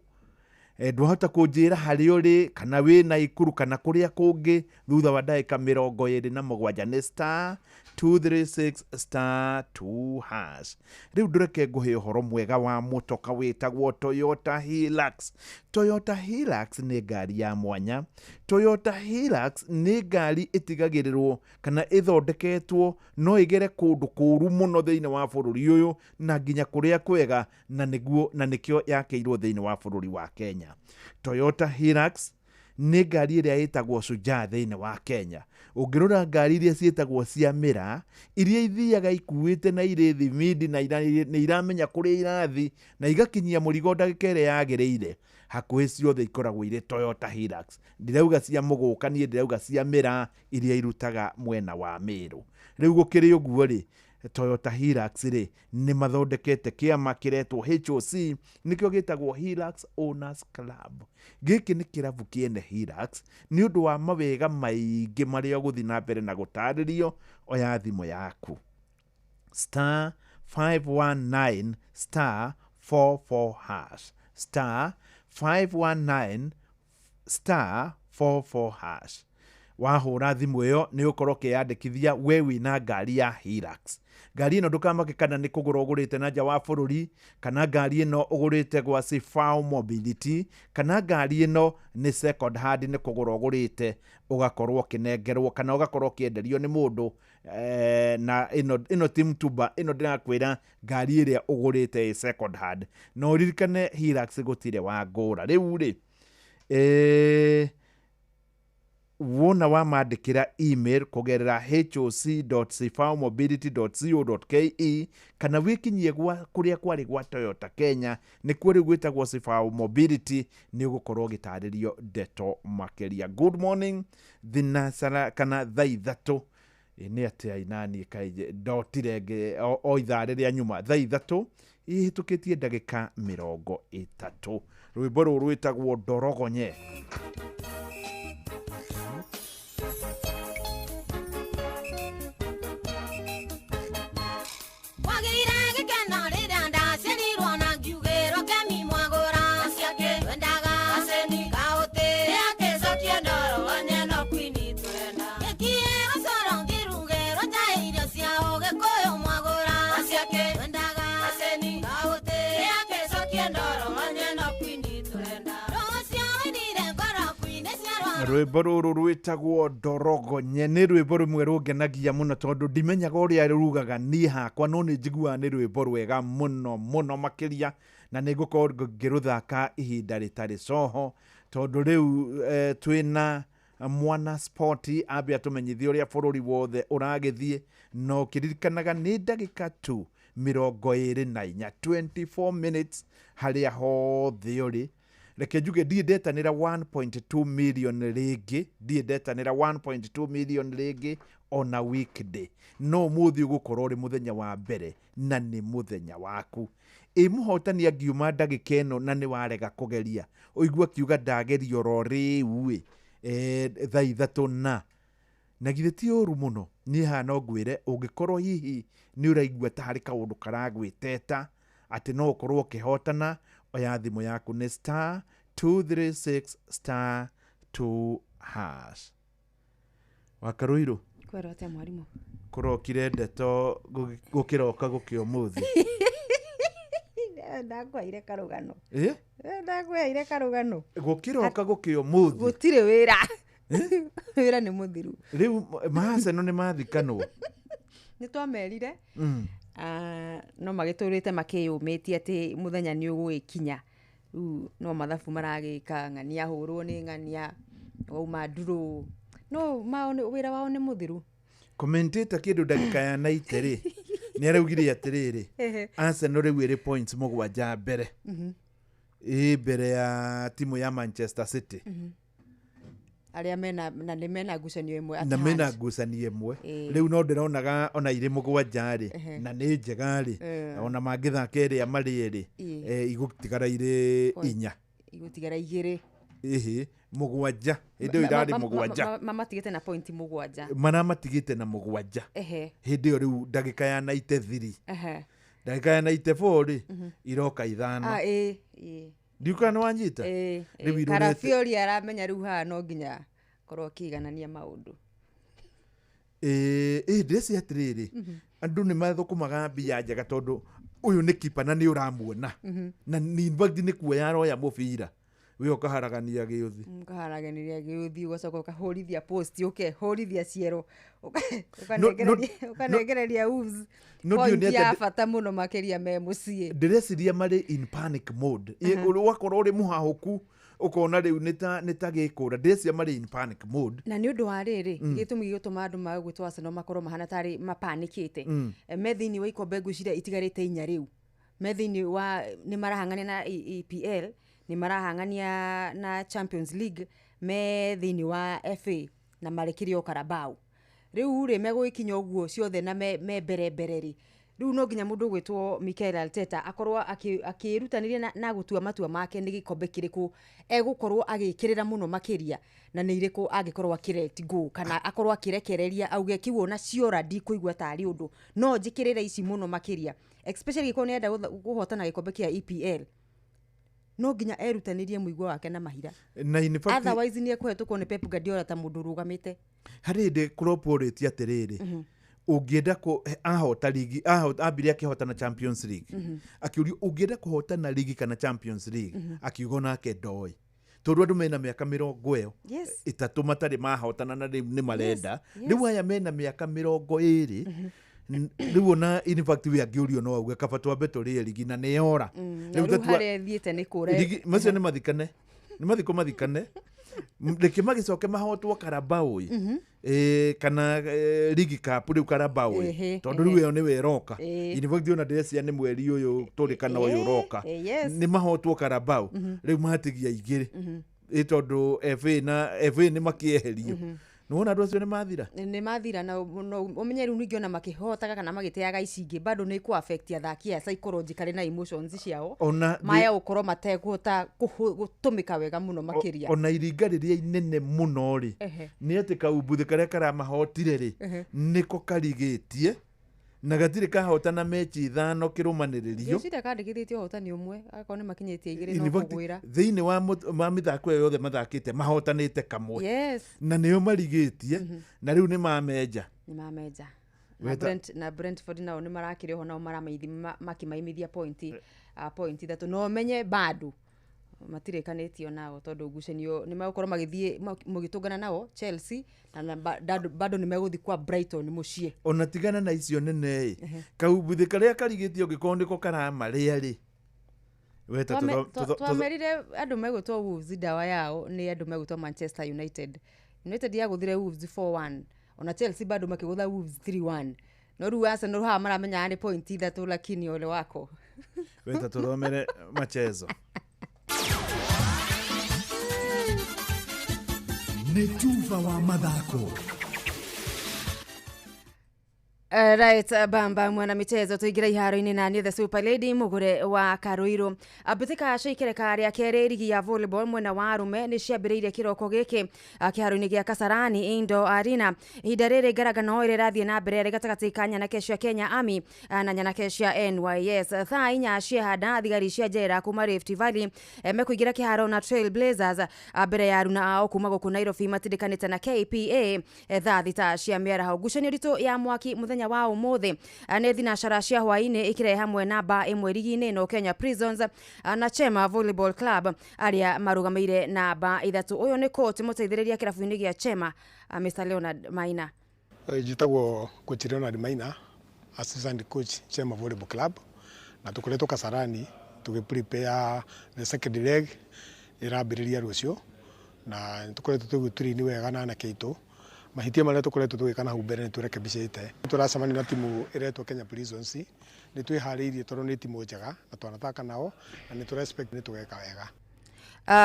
Ndwahota kũnjĩra harĩa ũrĩ kana wĩ Naikuru kana kũrĩa kũngĩ thutha wa ndagĩka 27 nĩ star 236 star 2 hash. Rĩu ndũreke ngũhe ũhoro mwega wa mũtoka wĩtagwo Toyota Hilux. Toyota Hilux nĩ ngari ya mwanya. Toyota Hilux nĩ ngari ĩtigagĩrĩrwo kana ĩthondeketwo no ĩgere kũndũ kũũru mũno thĩinĩ wa bũrũri ũyũ na nginya kũrĩa kwega, na nĩguo na nĩkĩo yakĩirwo thĩinĩ wa bũrũri wa Kenya. Toyota Hilux nĩ ngari ĩrĩa ĩtagwo Shujaa thĩinĩ wa Kenya. Ũngĩrora ngari iria ciĩtagwo cia mĩraa, iria ithiaga ikuĩte na irĩ thimindi na nĩ iramenya kũrĩa irathi na igakinyia mũrigo ndagĩka ĩrĩa yagĩrĩire, hakuhĩ ciothe ikoragwo irĩ Toyota Hilux. Ndirauga cia mũgũka, niĩ ndĩrauga cia mĩraa iria irutaga mwena wa Meru. Rĩu gũkĩrĩ ũguo rĩ, Toyota Hilux rĩ nĩ mathondekete kĩama kĩretwo HOC, nĩkĩo gĩtagwo Hilux Owners Club. Gĩkĩ nĩ kĩrabu kĩene Hilux nĩ ũndũ wa mawega maingĩ marĩa ũgũthiĩ na mbere na gũtarĩrio. Oya thimũ yaku star 519 star 44 hash, star 519 star 44 hash. Wahũra thimũ ĩyo nĩ ũkorwo ũkĩyandĩkithia we wĩna ngari ya Hilux. Ngari ĩno ndũkamake kana nĩ kũgũra ũgũrĩte na nja wa bũrũri, kana ngari ĩno ũgũrĩte gwa Sifao Mobility, kana ngari ĩno nĩ second hand nĩ kũgũra ũgũrĩte ũgakorwo ũkĩnengerwo kana ũgakorwo ũkĩenderio nĩ mũndũ. Na ĩno ti mtumba, ĩno ndĩrakwĩra ngari ĩrĩa ũgũrĩte ĩ second hand. Na ũririkane Hilux gũtirĩ wa ngũra. Rĩu rĩ, wona wamandĩkĩra email kũgerera hoc.sifaomobility.co.ke kana wĩkinyie gwa kũrĩa kwarĩ gwa Toyota Kenya, nĩkuo rĩu gwĩtagwo Sifao Mobility, nĩ ũgũkorwo ũgĩtarĩrio ndeto makĩria. Good morning thinacara kana thaa 3 nĩ atĩa inani kaĩ ndotire o ithaa rĩrĩa nyuma thaa 3 ihĩtũkĩtie ndagĩka 30. Rwĩmbo rũrũ rwĩtagwo Ndorogonye. Rwĩmbo rũrũ rwĩtagwo Ndorogonye nĩ rwĩmbo rũmwe rũngenagia mũno tondũ ndimenyaga ũrĩa rugaga niĩ hakwa, no nĩ njiguaga nĩ rwĩmbo rwega mũno mũno makĩria, na nĩ ngũkorwo ngĩrũthaka ihinda rĩtarĩ coho tondũ rĩu twĩna mwana spoti ambe atũmenyithie ũrĩa bũrũri wothe ũragĩthiĩ, na ũkĩririkanaga nĩ ndagĩka tu 24, 24 minutes harĩa hothe ũrĩ. Reke njuge ndirĩ ndetanĩra 1.2 million rĩngĩ, ndirĩ ndetanĩra 1.2 million rĩngĩ ona weekday, no ũmũthĩ ũgũkorwo ũrĩ mũthenya wa mbere na nĩ mũthenya waku. Ĩ mũhotani angiuma ndagĩka ĩno na nĩ warega kũgeria, ũigua akiuga ndageria oro rĩu ĩ thaa 3 na githĩ ti ũru mũno. Niĩ haha no ngwĩre ũngĩkorwo hihi nĩ ũraigua ta harĩ kaũndũ karagwĩteta atĩ no ũkorwo ũkĩhotana, oya thimũ yaku nĩ star 236 star 2 hash. Wakarũirũ Kwĩrwo atĩa mwarimũ? Kũrokire ndeto gũkĩroka gũkĩa ũmũthĩ. Ndakwaire karũgano. Ndakwaire karũgano. Gũkĩroka gũkĩa ũmũthĩ. Gũtirĩ wĩra. Wĩra nĩ mũthiru. Rĩu Maaseno nĩ mathikanwo. Nĩ twamerire. No magĩtũrĩte makĩyũmĩtie atĩ mũthenya nĩ ũgũgĩkinya. Rĩu no mathabu maragĩka, ng'ania hũrwo nĩ ng'ania, wauma ndurũ. No mao wĩra wao nĩ mũthiru. Commentator kĩndũ ndagĩka ya 90 rĩ, nĩ araugire atĩrĩrĩ, Arsenal rĩu ĩrĩ points 7 mbere. Ĩ mbere ya timu ya Manchester City. Arĩa mena na nĩ mena ngucanio ĩmwe at Na mena hand. ngucanio ĩmwe. Ĩĩ. Rĩu no ndĩronaga ona irĩ mũgwanja rĩ, na nĩ njega rĩ, ona mangĩthaka ĩrĩa marĩ rĩ, igũtigara irĩ 4. Igũtigara 2. Ĩhĩ, 7 hĩndĩ ĩyo irarĩ 7. Mamatigĩte na pointi 7. Maramatigĩte na 7. Hĩndĩ ĩyo rĩu ndagĩka ya 93, ndagĩka ya 94 rĩ, iroka 5. Ah, ĩĩ, ĩĩ. Ndiũkaga nĩ wanyita. Ĩĩ, Rĩu ĩĩ. irorete Karafiori aramenya rĩu haha no nginya korwo akĩiganania maũndũ. Ĩĩ, ndĩreciria atĩrĩrĩ, andũ nĩ mathũkũmaga mbia njega tondũ ũyũ nĩ kipa na nĩ ũramuona, na in fact nĩ kuoya aroya mũbira we ũkaharagania gĩũthi. Ũkaharaganĩria gĩũthi, ũgacoka ũkahũrithia post, ũkehũrithia ciero, No- ũkanengereria Wolves no ndiũ point nĩ ya atĩ bata mũno makĩria me mũciĩ. Ndĩreciria marĩ in panic mode. Ũgakorwo ũrĩ mũhahũku, ũkona rĩu nĩ ta gĩkũra. Ndĩreciria marĩ in panic mode. Na nĩ ũndũ wa rĩrĩ, gĩtũmi gĩgũtũma andũ mage gwĩtwo Arsenal makorwo mahana tarĩ mapanikĩte, me thĩinĩ wa ikombe ngwĩciria itigarĩte 4 rĩu, me thĩinĩ wa nĩ marahang'ania na EPL, nĩ marahang'ania na Champions League, me thĩinĩ wa FA na marĩkĩrie o Carabao. Rĩu rĩ, megũgĩkinya ũguo ciothe na me mbere mbere rĩ, rĩu no nginya mũndũ ũgwĩtwo Mikel Arteta akorwo akĩĩrutanĩria na gũtua matua make nĩ gĩkombe kĩrĩkũ egũkorwo agĩkĩrĩra mũno makĩria, na nĩ irĩkũ angĩkorwo akĩ let go kana akorwo akĩrekereria auge kĩu ona ciora ndikũigua tarĩ ũndũ, no njĩkĩrĩre ici mũno makĩria, especially angĩkorwo nĩarenda kũhotana gĩkombe kĩa EPL, no nginya erutanĩrie mũigua wake na mahira. Na in fact, otherwise nĩ ekũhetũkwo nĩ Pep Guardiola ta mũndũ ũrũgamĩte. Harĩ hĩndĩ Klopp orĩtie atĩrĩrĩ, ũngĩenda ahota ligi, ambire akĩhotana Champions League, akĩũrio ũngĩenda kũhotana ligi kana Champions League, akiuga onake ndoĩ, tondũ andũ mena mĩaka mĩrongo ĩyo 30 matarĩ mahotana na rĩu nĩ marenda. Rĩu aya mena mĩaka 20, rĩu ona in fact we angĩũrio no auge kaba twambe tũrĩe ligi na nĩ yora. Na rĩu harĩa ĩthiĩte nĩ kũra. Ligi macio nĩ mathikane, nĩ mathiko mathikane, reke magĩcoke mahotwo Carabao kana League Cup rĩu Carabao, tondũ rĩu ĩyo nĩwe ĩroka. In fact ona ndĩreciria nĩ mweri ũyũ tũrĩ kana ũyũ ũroka, nĩ mahotwo Carabao, rĩu matigia 2, ĩ tondũ FA na FA nĩ makĩeherio. Nĩwona andũ acio nĩ mathira. Nĩ mathira, na ũmenye rĩu ningĩ ona makĩhotaga kana magĩteaga ici ingĩ bado nĩ ikũ affect athaki aya psychologically na emotions ciao, Ona maya gũkorwo matekũhota gũtũmĩka wega mũno makĩria. Ona iringa rĩrĩa inene mũno rĩ, nĩ atĩ kaumbuthĩ karĩa karamahotire rĩ, nĩko karigĩtie na gatirĩ kahotana mechi 5 kĩrũmanĩrĩrio. Ngwĩciria kandĩkithĩtie ũhotani ũmwe, akorwo nĩ makinyĩtie 2 In no fact, kũgwĩra. Thĩinĩ wa mĩthako ĩyo yothe mathakĩte mahotanĩte kamwe, na nĩo marigĩtie, na rĩu nĩ mamenja. Nĩ mamenja. Na na Brentford nao nĩ marakĩrĩ oho, nao makĩmaimithia pointi pointi 3, no menye bado matirĩkanĩtio nao tondũ ngucanio nĩ megũkorwo magĩthiĩ mũgĩtũngana nao Chelsea na bado nĩ megũthiĩ kwa Brighton mũciĩ. Ona tigana na icio nene ĩ, kaumbuthĩ karĩa karigĩtie ũngĩkorwo nĩko karamarĩa rĩ, weta Twamerire andũ megwĩtwo Wolves ndawa yao nĩ andũ megwĩtwo Manchester United. United yagũthire Wolves 4-1, ona Chelsea bado makĩgũtha Wolves 3-1, no rĩu Arsenal haha maramenyaga nĩ pointi 3, lakini ole wako. Weta tũthomere machezo. Nĩ tuba wa mathako. Right, bamba mwana michezo tuingira iharo-inĩ na niĩ the super lady mũgũre wa Karuiru. Mbĩtĩka cia ikereka rĩa kerĩ rigi ya volleyball mwena wa arũme nĩ ciambĩrĩirie kĩroko gĩkĩ kĩharo-inĩ gĩa Kasarani Indoor Arena. Ihinda rĩrĩ ngarangano ĩrĩa ĩrathiĩ na mbere ĩrĩ gatagatĩ ka nyanake cia Kenya Army na nyanake cia NYS. Thaa 4 ciehanda thigari cia njera kuma Rift Valley mekũingĩra kĩharo na Trailblazers, mbere ya aruna ao kuma gũkũ Nairobi matindĩkanĩte na KPA thaa 6 cia mĩaraho. Ngucanio nditũ ya mwaki mũthenya wa ũmũthĩ nĩ thinacara cia hwaĩ-inĩ ĩkĩrehe hamwe namba 1 rigi-inĩ ĩno Kenya Prisons na Chema Volleyball Club arĩa marũgamĩire namba 3. Ũyũ nĩ coach mũteithĩrĩria kĩrabu-inĩ gĩa Chema, Mr Leonard Maina. Njĩtagwo coach Leonard Maina, assistant coach Chema Volleyball Club, na tũkoretwo Kasarani tũgĩ prepare the second leg ĩrambĩrĩria rũciũ, na nĩtũkoretwo tũgĩtũrini wega na anake aitũ. Mahĩtia marĩa tũkoretwo tũgĩka na hau mbere nĩ tũrekebicĩte. Tũracemania na timu ĩretwo Kenya Prisons, nĩ twĩharĩirie tondũ nĩ timu njega na twanathaka nao na nĩ tũra expect nĩ tũgeka wega.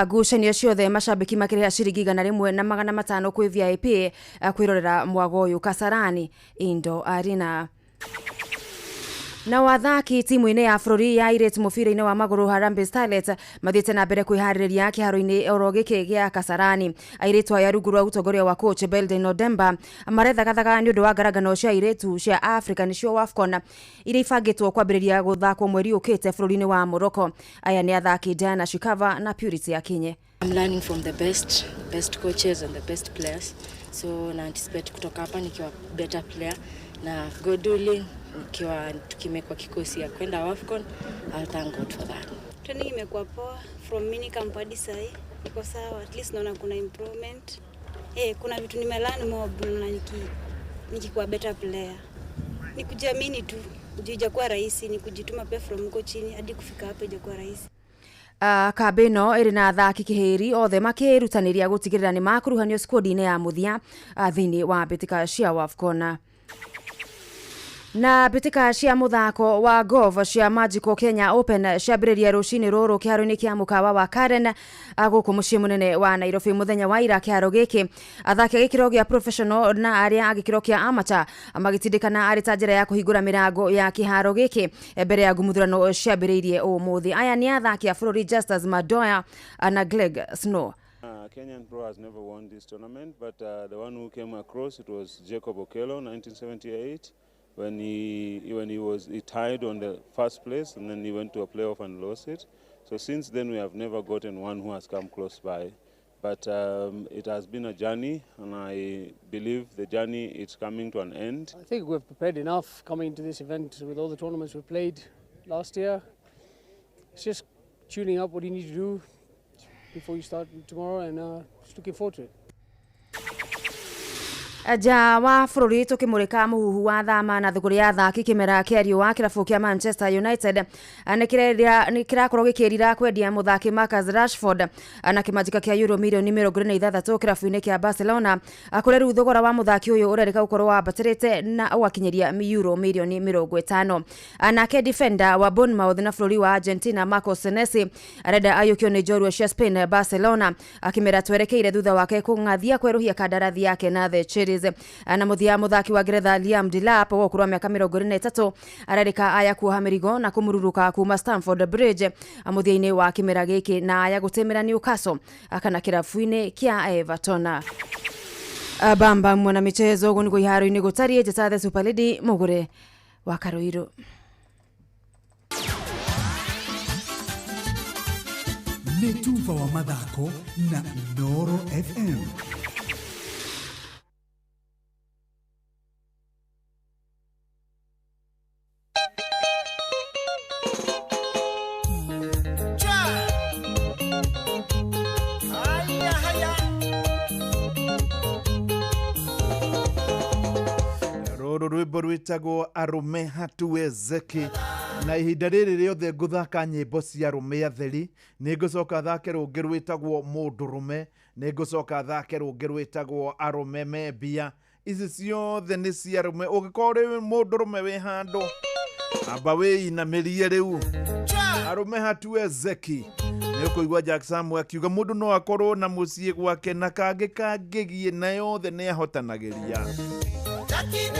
Ngucanio ciothe macambĩki makĩrĩha ciringi 100,500 kwĩ VIP kwĩrorera mwago ũyũ Kasarani Indo Arena. Na wathaki timu-inĩ ya bũrũri ya airĩtu mũbira-inĩ wa magũrũ Harambee Starlets mathiĩte na mbere kwĩharĩrĩria kĩharo-inĩ oro gĩkĩ gĩa Kasarani. Airĩtu aya rungu rwa ũtongoria wa coach Belden Odemba marethagathaga nĩ ũndũ wa ngarangano cia airĩtu cia Africa nĩcio WAFCON iria ibangĩtwo kwambĩrĩria gũthakwo mweri ũkĩte bũrũri-inĩ wa Morocco. Aya nĩ athaki Diana Shikava na Purity Akinye. I'm learning from the best coaches and the best players. So na anticipate kutoka hapa nikiwa better player na God willing nikiwa tukimekwa kikosi ya kwenda AFCON, I'll thank God for that. Training imekuwa poa from mini camp hadi sahi iko sawa, at least naona kuna improvement. Kuna vitu nimelearn more na nikikuwa better player. Ni kujiamini tu, juu ijakuwa rahisi, ni kujituma pia from huko chini hadi kufika hapa ijakuwa rahisi. Kambĩ ĩno ĩrĩ na athaki kĩhĩri othe makĩrutanĩria gũtigĩrĩra nĩ makuruhanio squad-inĩ ya mũthia thĩinĩ wa mbĩtĩka cia WAFCON. Na mbĩtĩka cia mũthako wa golf cia Magical Kenya Open ciambĩrĩria rũcinĩ rũrũ kĩharo-inĩ kĩa mũkawa wa Karen gũkũ mũciĩ mũnene wa Nairobi mũthenya wa ira. Kĩharo gĩkĩ athaki a gĩkĩro gĩa professional na arĩa a gĩkĩro kĩa amateur magĩtindĩkana arĩ ta njĩra ya kũhingũra mĩrango ya kĩharo gĩkĩ mbere ya ngumuthurano ciambĩrĩirie ũmũthĩ. Aya nĩ athaki a bũrũri Justus Madoya na Greg Snow. Kenyan Pro has never won this tournament, but the one who came across, it was Jacob Okello, 1978. When he tied on the first place, and then he went to a playoff and lost it. So since then we have never gotten one who has come close by. But it has been a journey, and I believe the journey is coming to an end. I think we've prepared enough coming into this event with all the tournaments we played last year. It's just tuning up what you need to do before you start tomorrow, and just looking forward to it. Nja wa bũrũri tũkĩmũrĩka mũhuhu wa thama na thũgũrĩ ya athaki kĩmera kĩa riũa kĩrabu kĩa Manchester United nĩ kĩrakorwo gĩkĩrira kwendia mũthaki Marcus Rashford na kĩmanjĩka kĩa euro mirioni 26 kĩrabu-inĩ kĩa Barcelona kũrĩa rĩu thogora wa mũthaki ũyũ ũrerĩka gũkorwo wambatĩrĩte na ũgakinyĩria euro mirioni 50. Nake defender wa Bournemouth na bũrũri wa Argentina Marcos Senesi arenda ayũkio nĩ njorua cia Spain Barcelona akĩmera twerekeire thutha wake kũng'athia kwerũhia kandarathi yake na the Cherries. Na mũthia mũthaki wa Ngeretha Liam Delap wa ũkũrũ wa mĩaka 23 arerĩka aya kuoha mĩrigo na kũmururuka kuma Stamford Bridge mũthia-inĩ wa kĩmera gĩkĩ na aya gũtĩmĩra Newcastle kana kĩrabu-inĩ kĩa Everton. Bamba mwana michezo ũguo nĩguo iharo-inĩ gũtariĩ. Njĩta The Super Lady Mũgũre wa Karoirũ. Nĩ tuba wa mathako na Inooro FM. Rũrũ rwĩmbo rwĩtagwo Arũme Hatuwezeki, na ihinda rĩrĩ rĩothe ngũthaka nyĩmbo cia arũme atheri, nĩ ngũcoka thake rũngĩ rwĩtagwo Mũndũrũme, nĩ ngũcoka thake rũngĩ rwĩtagwo Arũme me mbia. Ici ciothe nĩ cia arũme. Ũngĩkorwo ũrĩ mũndũrũme wĩ handũ, amba wĩinamĩrie rĩu. Arũme Hatuwezeki. Nĩ ũkũigua Jack Samuel akiuga mũndũ no akorwo na mũciĩ gwake na kangĩ kangĩgiĩ na yothe nĩ ahotanagĩria.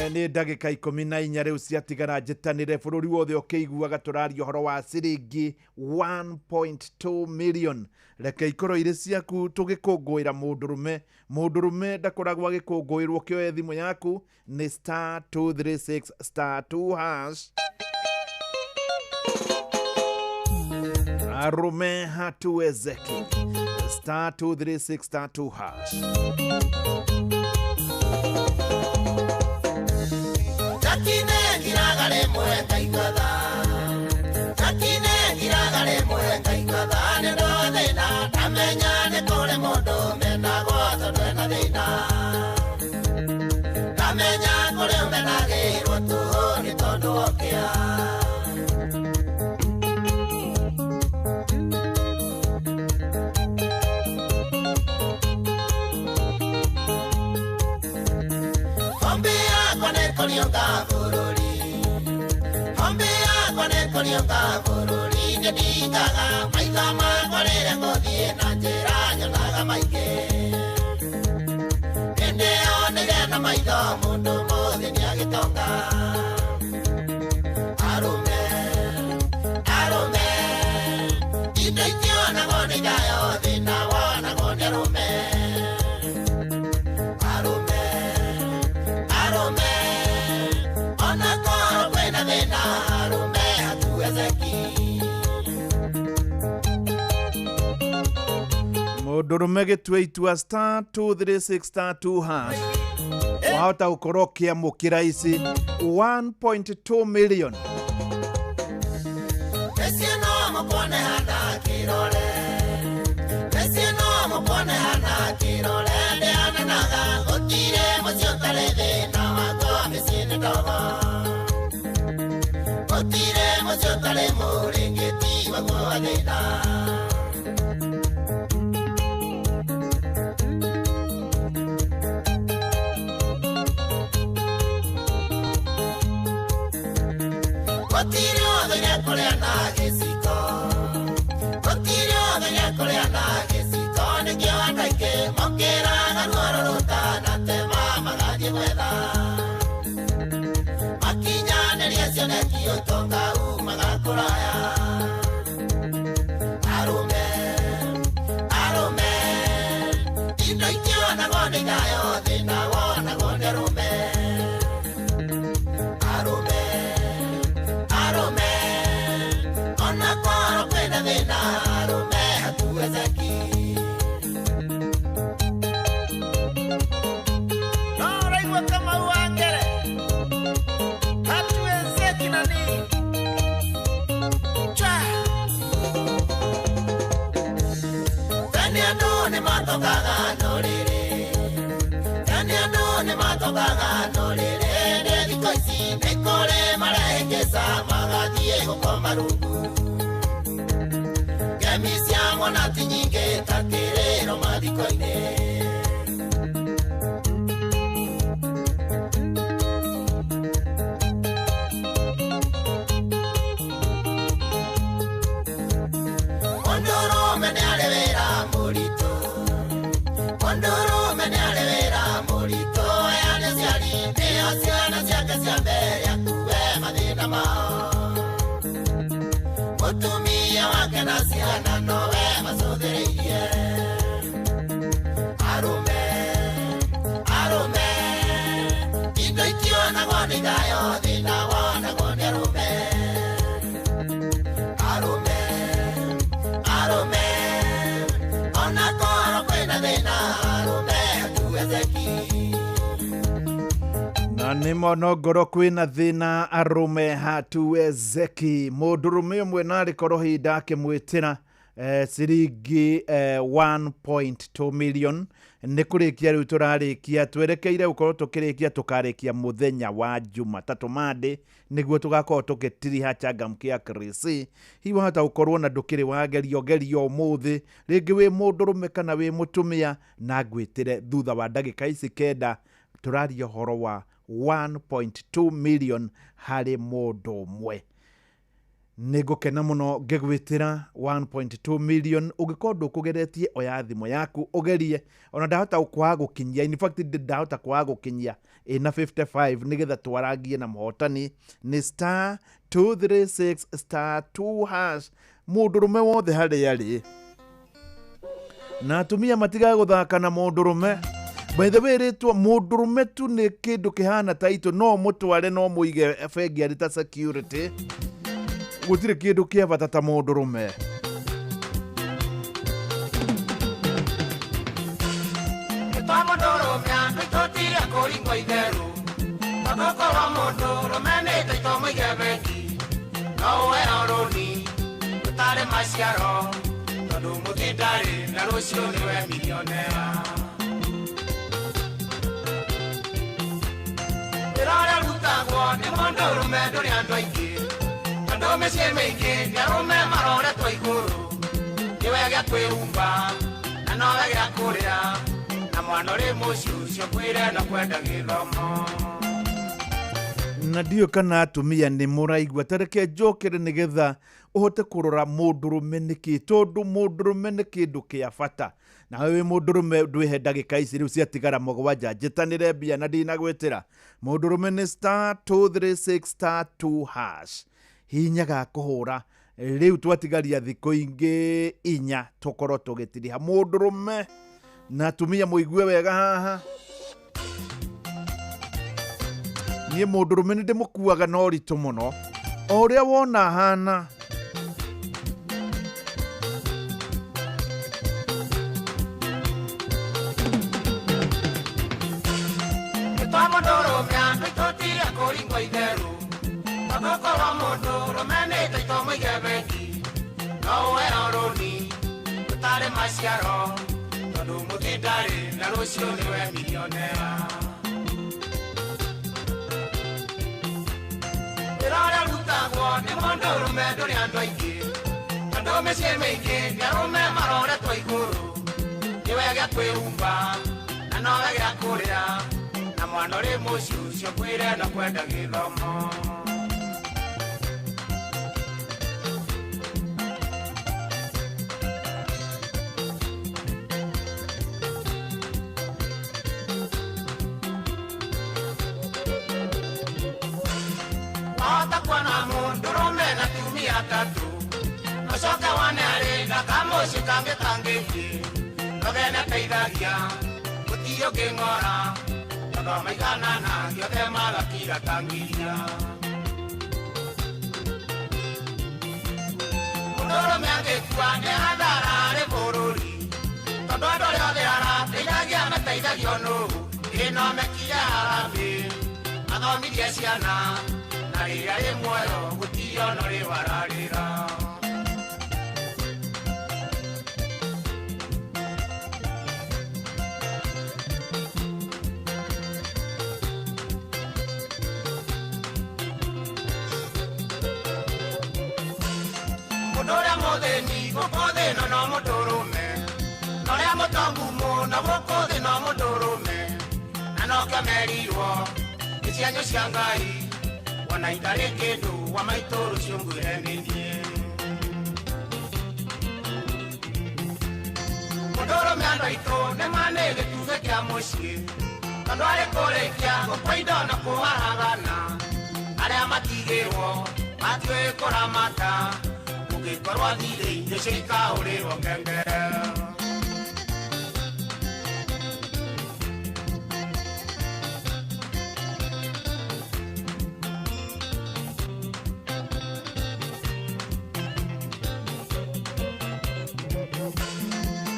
Nĩ ndagĩka 14 rĩu ciatigara njĩtanĩre bũrũri wothe ũkĩiguaga tũraria ũhoro wa ciringi 1.2 million. Reke ikorwo irĩ ciaku tũgĩkũngũĩra mũndũrũme. Mũndũrũme ndakoragwo agĩkũngũĩrwo, kĩoe thimũ yaku nĩ star 236 star 2 hash. Arũme Hatuwezeki, star 236 star 2 hash. kũriũka bũrũri Hombi yakwa nĩ kũriũka bũrũri Nĩndingaga maitho makwa rĩrĩa ngũthiĩ na njĩra nyonaga maingĩ Nĩndĩyonire na maitho mũndũ mũthĩ nĩagĩtonga Arũme, arũme Indo itionagwo nĩ thayũ thĩna wonagwo nĩ arũme Arũme, arũme Ona korwo kwĩna thĩna arũme hatuwezeki Mũndũrũme gĩtue itua star 236 star 2 hash wahota gũkorwo ũkĩamũkĩra ici 1.2 million. Mĩciĩ no mũkuone hana kĩrore Mĩciĩ no mũkuone hana kĩrore Ndĩhananaga gũtirĩ mũciĩ ũtarĩ thĩna wakwa mĩciĩ nĩ ndogo Gũtirĩ mũciĩ ũtarĩ mũrĩngĩti waguo wa thĩna Gũtirĩ ũthũire kũrĩa na gĩciko Gũtirĩ ũthũire kũrĩa na gĩciko Nĩkĩo andũ aingĩ mokĩraga ruoro rũtanatema magathiĩ gwetha Makinyanĩrie cioneki ũtonga umaga kũraya Arũme, arũme Indo itionagwo nĩ thayũ thĩna wonagwo nĩ arũme Arũme, arũme Ona korwo kwĩna thĩna arũme hatuwezeki No ũraigua Kamau wa Ngere hatuwezeki nani Chwa Tene andũ nĩmatokaga no rĩrĩ Tene andũ nĩmatokaga no rĩrĩ Nĩ thikũ ici nĩ kũrĩ marehĩngĩca magathiĩ gũkoma rungu Ngemi cia mwana ti nyingĩ ta kĩrĩro mathiko-inĩ Mũndũrũme nĩarĩ wĩra mũritũ Mũndũrũme nĩarĩ wĩra mũritũ Aya nĩ aciari nĩo ciana ciake cia mbere akue mathĩna mao Mũtumia wake na ciana nowe macũthĩrĩirie Arũme, arũme Indo itionagwo nĩ thayũ thĩna wonagwo nĩ arũme Arũme, arũme Ona korwo kwĩna thĩna arũme hatuwezeki Na nĩ mono ngoro kwĩna thĩna arũme hatuwezeki mũndũrũme ũmwe narĩ korwo hihi ndakĩmwĩtĩra ciringi 1.2 million nĩ kũrĩkia rĩu tũrarĩkia twerekeire gũkorwo tũkĩrĩkia tũkarĩkia mũthenya wa Jumatatũ Monday nĩguo tũgakorwo tũgĩtiriha changamkia Chris hihi wahota gũkorwo na ndũkĩrĩ wagerio gerio ũmũthĩ rĩngĩ wĩ mũndũrũme kana wĩ mũtumia na ngwĩtĩre thutha wa ndagĩka ici kenda tũraria ũhoro wa 1.2 million harĩ mũndũ ũmwe nĩ ngũkena mũno ngĩgwĩtĩra 1.2 million ũngĩkorwo ndũkũgeretie oya thimũ yaku ũgerie ona ndahota kwaga gũkinyia in fact ndahota kwaga gũkinyia ĩna 55 nĩgetha twarangie na mũhotani nĩ star 236 star 2 hash mũndũrũme wothe harĩa arĩ na atumia matigaga gũthaka na mũndũrũme by the way rĩtwa mũndũrũme tu nĩ kĩndũ kĩhana taitũ no mũtware no mũige bengi arĩ ta security gũtirĩ kĩndũ kĩa bata ta mũndũrũme Twa mũndũrũme andũ tũtire kũringwo itherũ Tondũ korwo mũndũrũme nĩ taitũ mũige bengi No ũheo rũni ũtarĩ maciaro Tondũ mũthĩ ndarĩ na rũciũ nĩwe milionea Wĩra ũrĩa ũrutagwo nĩ mũndũrũme ndũrĩ andũ aingĩ Tondũ mĩciĩ mĩingĩ nĩ arũme maroretwo igũrũ Nĩwe gĩa kwĩhumba na nowe gĩa kũrĩa Na mwana ũrĩ mũciĩ ũcio kwĩre no kwenda gĩthomo Na ndiũĩ kana atumia nĩ mũraigua, ta reke njokere nĩgetha ũhote kũrora mũndũrũme nĩkĩ, tondũ mũndũrũme nĩ kĩndũ kĩa bata. Nawe wĩ mũndũrũme ndwĩhe ndagĩka ici rĩu ciatigara mũgwanja, njĩtanĩre mbia na ndinagwĩtĩra. Mũndũrũme nĩ star 236 star 2 hash, hinya ga kũhũra rĩu twatigaria thikũ ingĩ inya tũkorwo tũgĩtiriha mũndũrũme. Na atumia mũigue wega haha, niĩ mũndũrũme nĩ ndĩmũkuaga na ũritũ mũno, o ũrĩa wona hana. Twa mũndũrũme andũ tũtire kũringwo itherũ, tondũ korwo mũndũrũme nĩ taito mũige bengi, no ũheo rũni ũtarĩ maciaro, tondũ mũthĩ ndarĩ na rũciũ nĩwe milionea. Wĩra ũrĩa ũrutagwo nĩ mũndũrũme ndũrĩ andũ aingĩ, tondũ mĩciĩ mĩingĩ nĩ arũme maroretwo igũrũ. Nĩwe gĩa kwĩhumba na nowe gĩa kũrĩa, na mwana ũrĩ mũciĩ ũcio kwĩre na kwenda gĩthomo. Wahota kuona mũndũrũme na atumia atatũ, ũcoke wone arĩ na kamũciĩ kangĩ kangĩthiĩ, nogene teithagia gũtirĩ ũngĩng'ora, tondũ maiganana gĩothe magakira ta ngiria. Mũndũrũme angĩkua nĩ hathara harĩ bũrũri, tondũ andũ arĩa othe arateithagia mateithagio nũũ? Ĩ no mekire harambee mathomithie ciana, na rĩrĩa rĩ muoyo gũtirĩ ona ũrĩ wararĩra. Mũndũ ũrĩa mũthĩni gũkũ thĩ ĩno no mũndũrũme, na ũrĩa mũtongu mũno gũkũ thĩ no mũndũrũme, na nokĩo merirwo nĩ cianyu cia Ngai, ona itarĩ kĩndũ wa maitũ rũciũ ngwĩre nĩ niĩ. Mũndũrũme andũ aitũ nĩ manĩ gĩtugĩ kĩa mũciĩ, tondũ arĩ kũrĩkia gũkua indo na kũharagana, arĩa matigĩrwo matiũĩ kũramata, ũngĩkorwo thirĩ indo icio ikahũrĩrwo ngengere.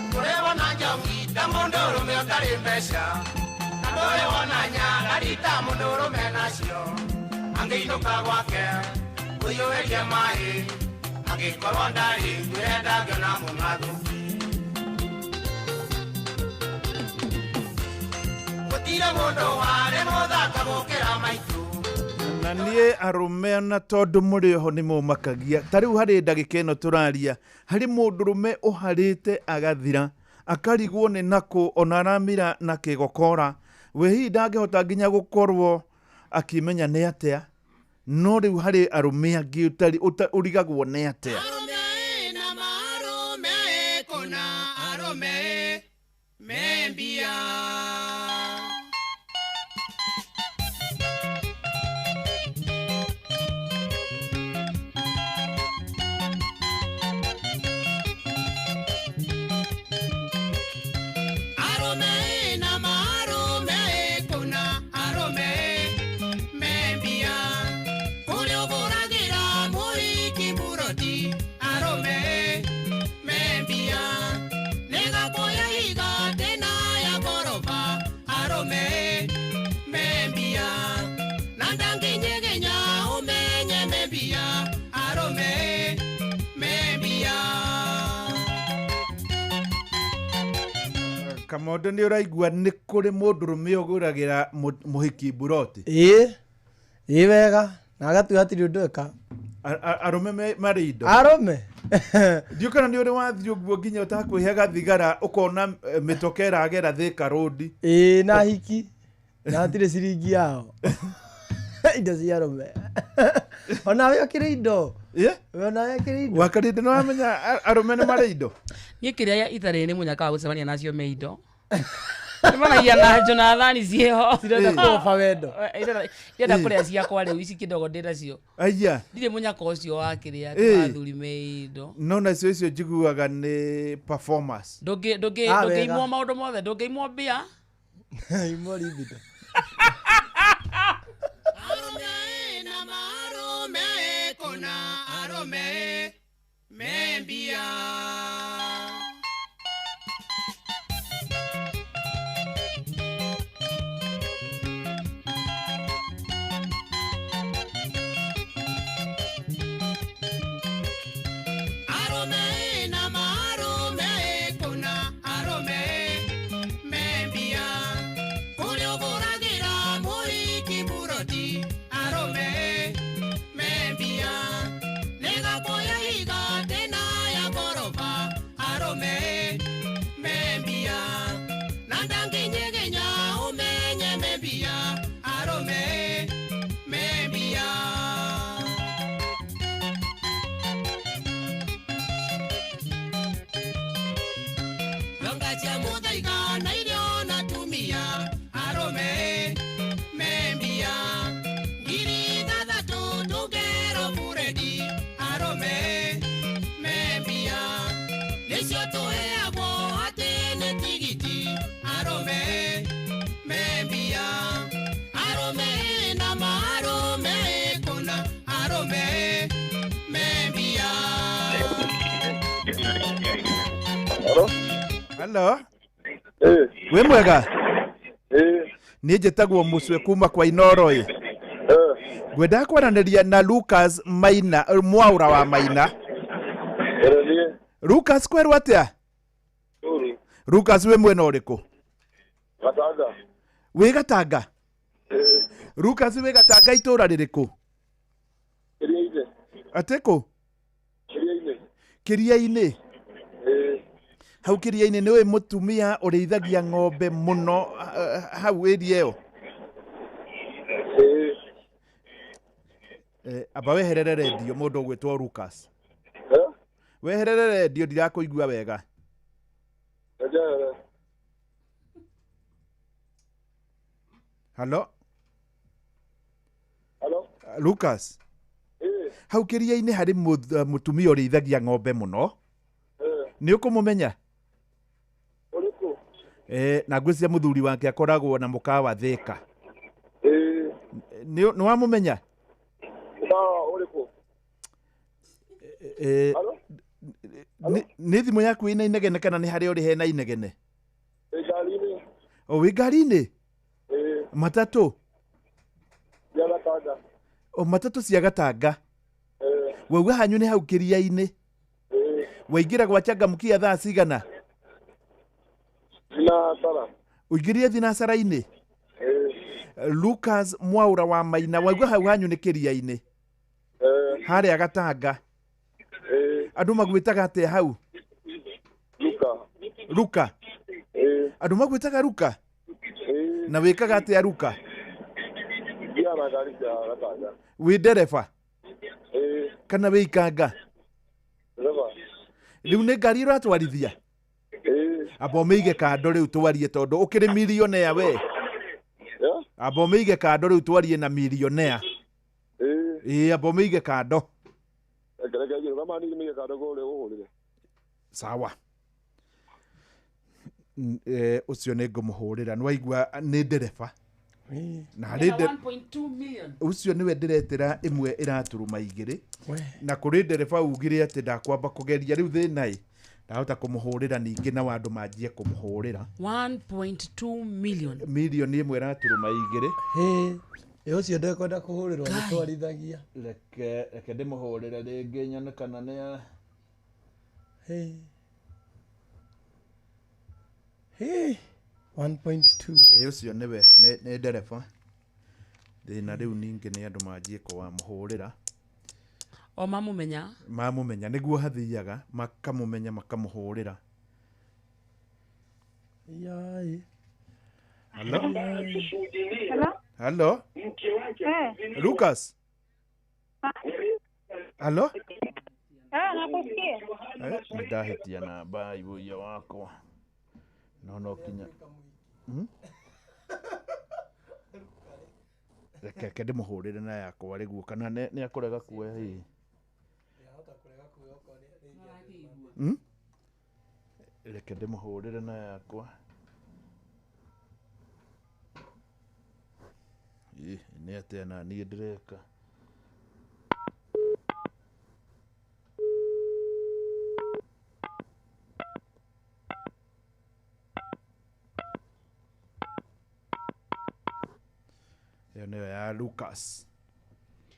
Ndũrĩ wona njohi ta mũndũrũme ũtarĩ mbeca, na ndũrĩ wona nyarari ta mũndũrũme nacio, angĩinũka gwake ũiyũrĩrie maĩ, angĩkorwo ndarĩ ngwĩre ndangĩona mũng'athũki. Gũtirĩ mũndũ warĩ mũthaka gũkĩra maitũ. Na niĩ arũme ona tondũ mũrĩ oho nĩ mũmakagia, ta rĩu harĩ ndagĩka ĩno tũraria, harĩ mũndũrũme ũharĩte agathira, akarigwo nĩ nakũ ona aramira na kĩgokora, we hihi ndangĩhota nginya gũkorwo akĩmenya nĩ atĩa, no rĩu harĩ arũme angĩ ũrigagwo nĩ atĩa. Arũme na marũme kũna arũme membia. Arũme na marũme kũna arũme membia. Kũrĩa ũgũragĩra mũhiki mũroti arũme membia. Nĩgakuoya ihiga tena ya ngoroba arũme membia. Na ndangĩnyegenya ũmenye membia arũme membia. Kamondo nĩ ũraigua nĩ kũrĩ mũndũrũme ũgũragĩra mũhiki mburoti? Ĩĩ, ĩĩ wega, na agatua hatirĩ ũndũ eka. Arũme marĩ indo. Arũme? Ndiũ kana nĩ ũrĩ wathiĩ ũguo nginya ũtakwĩhega thigara ũkona mĩtoka ĩragera Thika Road. Ĩĩ, na hiki, na hatirĩ ciringi yao. Indo cia arũme. Onawe ũkĩrĩ indo. Onawe ũkĩrĩ indo. Wakarinde nĩ wamenya arũme nĩ marĩ indo. Niĩ kĩrĩa itarĩ nĩ mũnyaka wa gũcemania nacio me indo. Nĩmanagia na Jonathani ciĩho. Cirenda kũhoba wendo. Irenda kũrĩa ciakwa rĩu ici kidogo ndĩ nacio. Aya. Ndirĩ mũnyaka ũcio wa kĩrĩa atĩ athuri me indo. No nacio icio njiguaga nĩ performance. Ndũngĩimwo maũndũ mothe, ndũngĩimwo mbia. Imwo libido. Arũme na marume kona arũme membia. Arũme na marume kona arũme membia. Kũrĩa ũgũragĩra mũhiki buroti arũme membia. Nĩgakuoya ihiga tena ya ngoroba arũme membia. Na ndangĩnyegenya ũmenye membia arũme membia. Ndonga cia mũthaiga na irio natumia arũme membia. 6,000 tũngero buredi arũme membia. Nĩcio tũheagwo atĩ nĩ tigiti arũme membia. Arũme na marũme kũna arũme membia. Hello. Wĩ mwega? Niĩ njĩtagwo Mũcwe kuma kwa Inooro ĩ. Ngwendaga kwaranĩria na Lucas Maina, Mwaũra wa Maina. Lucas kwerwo atĩa? Lucas wĩ mwena ũrĩkũ? Gatanga. Wĩ Gatanga? Lucas wĩ Gatanga itũra rĩrĩkũ? Kĩria-inĩ. Atĩ kũ? Kĩria-inĩ. Kĩria-inĩ. Hau kĩria-inĩ nĩ ũĩ mũtumia ũrĩithagia ng'ombe mũno hau area ĩyo? Amba weherere rendio mũndũ ũgwĩtwo Lucas. Weherere rendio ndirakũigua wega. Halo? Halo? Lucas? Hau kĩria-inĩ harĩ mũtumia ũrĩithagia ng'ombe mũno. Nĩ ũkũmũmenya? Ũrĩkũ? Na ngwĩciria mũthuri wake akoragwo na mũkawa Thĩka. Nĩ wamũmenya? Ũrĩkũ? Nĩ thimũ yaku ĩna inegene kana nĩ harĩa ũrĩ hena inegene? Ngari-inĩ. O wĩ ngari-inĩ? Matatũ? Cia Gatanga. O matatũ cia Gatanga. Wauga hanyu nĩ hau kĩria-inĩ. Waingĩra gwa Changamkia thaa cigana? Thinacara. Ũingĩrire thinacara-inĩ? Lucas Mwaũra wa Maina wauga hau hanyu nĩ kĩria-inĩ. Harĩa Gatanga. Andũ magwĩtaga atĩa hau? Luka. Luka? Andũ magwĩtaga Luka? Na wĩkaga atĩa Luka? Thiaga ngari cia Gatanga. Wĩ ndereba? Kana wĩ ikanga? Ndereba. Rĩu nĩ ngari ũratwarithia? Amba ũmĩige kando rĩu twarie tondũ ũkĩrĩ milionea we. Amba ũmĩige kando rĩu twarie na milionea. Ĩĩ amba ũmĩige kando. Sawa. Ũcio nĩ ngũmũhũrĩra nĩ waigua nĩ ndereba. Na harĩ 1.2 million. Ũcio nĩwe ndĩretĩra ĩmwe ĩraturuma igĩrĩ. Na kũrĩ ndereba ugire atĩ ndakwamba kũgeria rĩu thĩna ĩ ndahota kũmũhũrĩra ningĩ na andũ manjie kũmũhũrĩra. 1.2 million. Milioni ĩmwe ĩraturuma igĩrĩ. Ĩ ũcio ndekwenda kũhũrĩrwo gĩtwarithagia. Reke ndĩmũhũrĩre rĩngĩ nyone kana nĩ 1.2. Ĩ ũcio nĩwe nĩ ndereba. Thĩna rĩu ningĩ nĩ andũ manjie kũmũhũrĩra. O mamũmenya? Mamũmenya nĩguo hathiaga makamũmenya makamũhũrĩra. Yai. Hello? Hello? Eh. Lucas. Halo? Ah, nakusikia. Eh, nĩndahĩtia namba ibuiya wakwa no no kinya. Reke reke ndĩmũhũrĩre na yakwa rĩguo kana nĩ akũrega kuoya hihi. Reke ndĩmũhũrĩre na yakwa. Ĩ, nĩ atĩa na niĩ ndĩreka. Ĩyo nĩyo ya Lucas.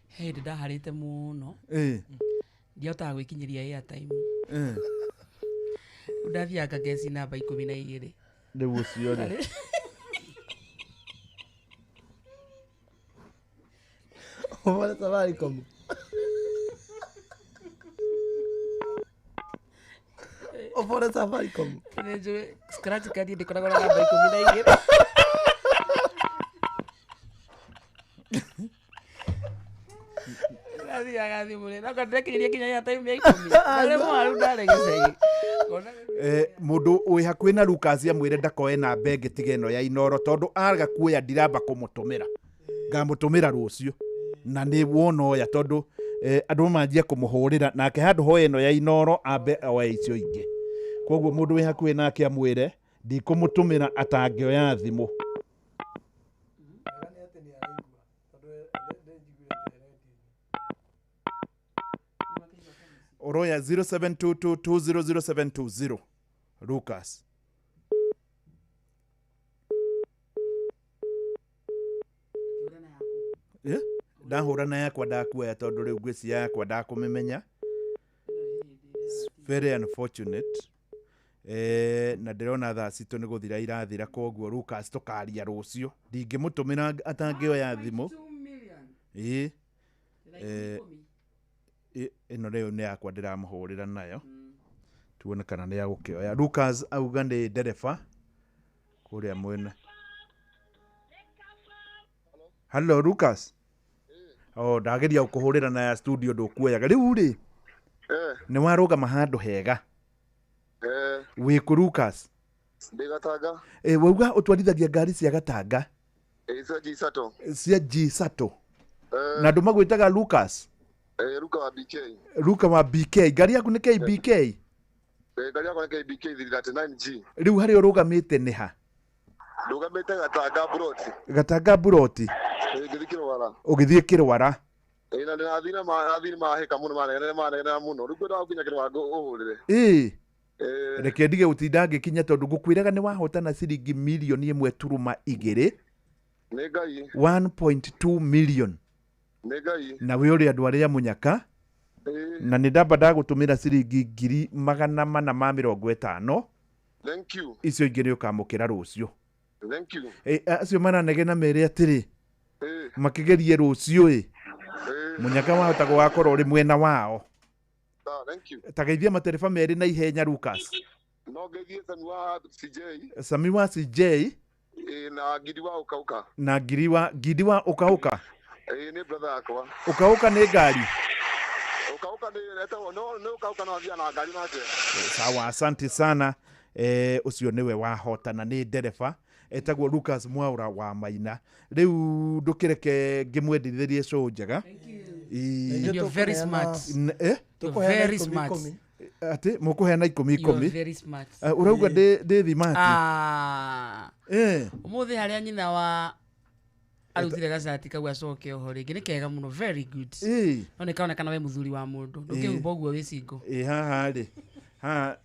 He hĩndĩ ndaharĩte mũno. Ĩ. Ndiahotaga gwĩkinyĩria airtime. Ĩ. Rĩu ndathiaga ngeci namba 12. Rĩu ũcio rĩ. Ũhũre Safaricom. Ũhũre Safaricom. Nĩnjũĩ scratch card ndĩkoragwo na namba 12. Ndathiaga thimũ rĩ, nokorwo ndĩrekinyĩria nginya airtime ya 10. Ndarĩ mwaru ndarĩ gĩcagi. Mũndũ wĩ hakuhĩ na Lucas amwĩre ndakoe namba ĩngĩ tiga ĩno ya Inoro tondũ aga kuoya ndiramba kũmũtũmĩra. Ngamũtũmĩra rũciũ. Na nĩ wona oya tondũ andũ manjia kũmũhũrĩra nake handũ hoye ĩno ya Inoro ambe oe icio ingĩ. Koguo mũndũ wĩ hakuhĩ nake amwĩre ndikũmũtũmĩra atangĩoya thimũ. Oroya 0722200720 Lucas. Ndahũra na yakwa ndakuoya tondũ rĩu ngwĩciria yakwa ndakũmĩmenya. Very unfortunate. Na ndĩrona thaa citũ nĩ gũthira irathira koguo Lucas tũkaria rũciũ. Ndingĩmũtũmĩra atangĩoya thimũ. Ĩĩ. Ĩno rĩu nĩ yakwa ndĩramũhũrĩra nayo. Tuone kana nĩ agũkĩoya. Lucas auga nĩ ndereba kũrĩa mwena. Hello Lucas. Oh, ndageria gũkũhũrĩra na ya studio ndũkuoyaga. Rĩu rĩ, nĩ warũgama handũ hega. Wĩ kũ Lucas? Ndĩ Gatanga. Wauga ũtwarithagia ngari cia Gatanga. Cia G Sato. Cia G Sato. Na andũ magwĩtaga Lucas? Luka wa BK. Luka wa BK. Ngari yaku nĩ KBK? Ngari yakwa nĩ KBK 339G. Rĩu harĩa ũrũgamĩte nĩ ha? Ndũgamĩte Gatanga Buroti. Gatanga Buroti. Ngĩthiĩ Kĩrwara. Ũgĩthiĩ Kĩrwara. Na ndĩrathiĩ na athii nĩ mahĩka mũno manegenera mũno. Rĩu ngwendaga gũkinya Kĩrwara ũhũrĩre. Ĩĩ. Reke ndige gũtinda ngĩkinya tondũ ngũkwĩraga nĩ wahotana ciringi mirioni 1.2. Nĩ Ngai. 1.2 million. Nĩ Ngai. Na wĩ ũrĩ andũ arĩa mũnyaka. Na nĩ ndamba ndagũtũmĩra ciringi 450,000. Thank you. Icio ingĩ nĩ ũkamũkĩra rũciũ. Thank you. Acio maranegena mere atĩrĩ. Makĩgerie rũciũ ĩ. Mũnyaka wahota gũgakorwo ũrĩ mwena wao. Thank you. Ta geithia matereba merĩ na ihenya Lucas. No ngeithie Sami wa CJ. Sami wa CJ. Na Ngiri wa Ũkauka. Na Ngiri wa Ũkauka. Nĩ brother yakwa. Ũkauka nĩ ngari. Ũkauka nĩ etagwo no nĩ Ũkauka no athiaga na ngari nake. Sawa, asante sana. Ũcio nĩwe wahotana nĩ ndereba etagwo Lucas Mwaura wa Maina. Rĩu ndũkĩreke ngĩmwendithĩrie show njega. You're very smart. You're very smart. Atĩ mũkũheana 10 You're 10. very smart. Ũrauga ndĩ thimati. Ũmũthĩ harĩa nyina wa arutire gacati kau acoke oho rĩngĩ nĩ kega mũno, very good. No nĩ karonekana we mũthuri wa mũndũ. Ndũngĩhumba ũguo wĩ single. Ĩ haha rĩ. Haha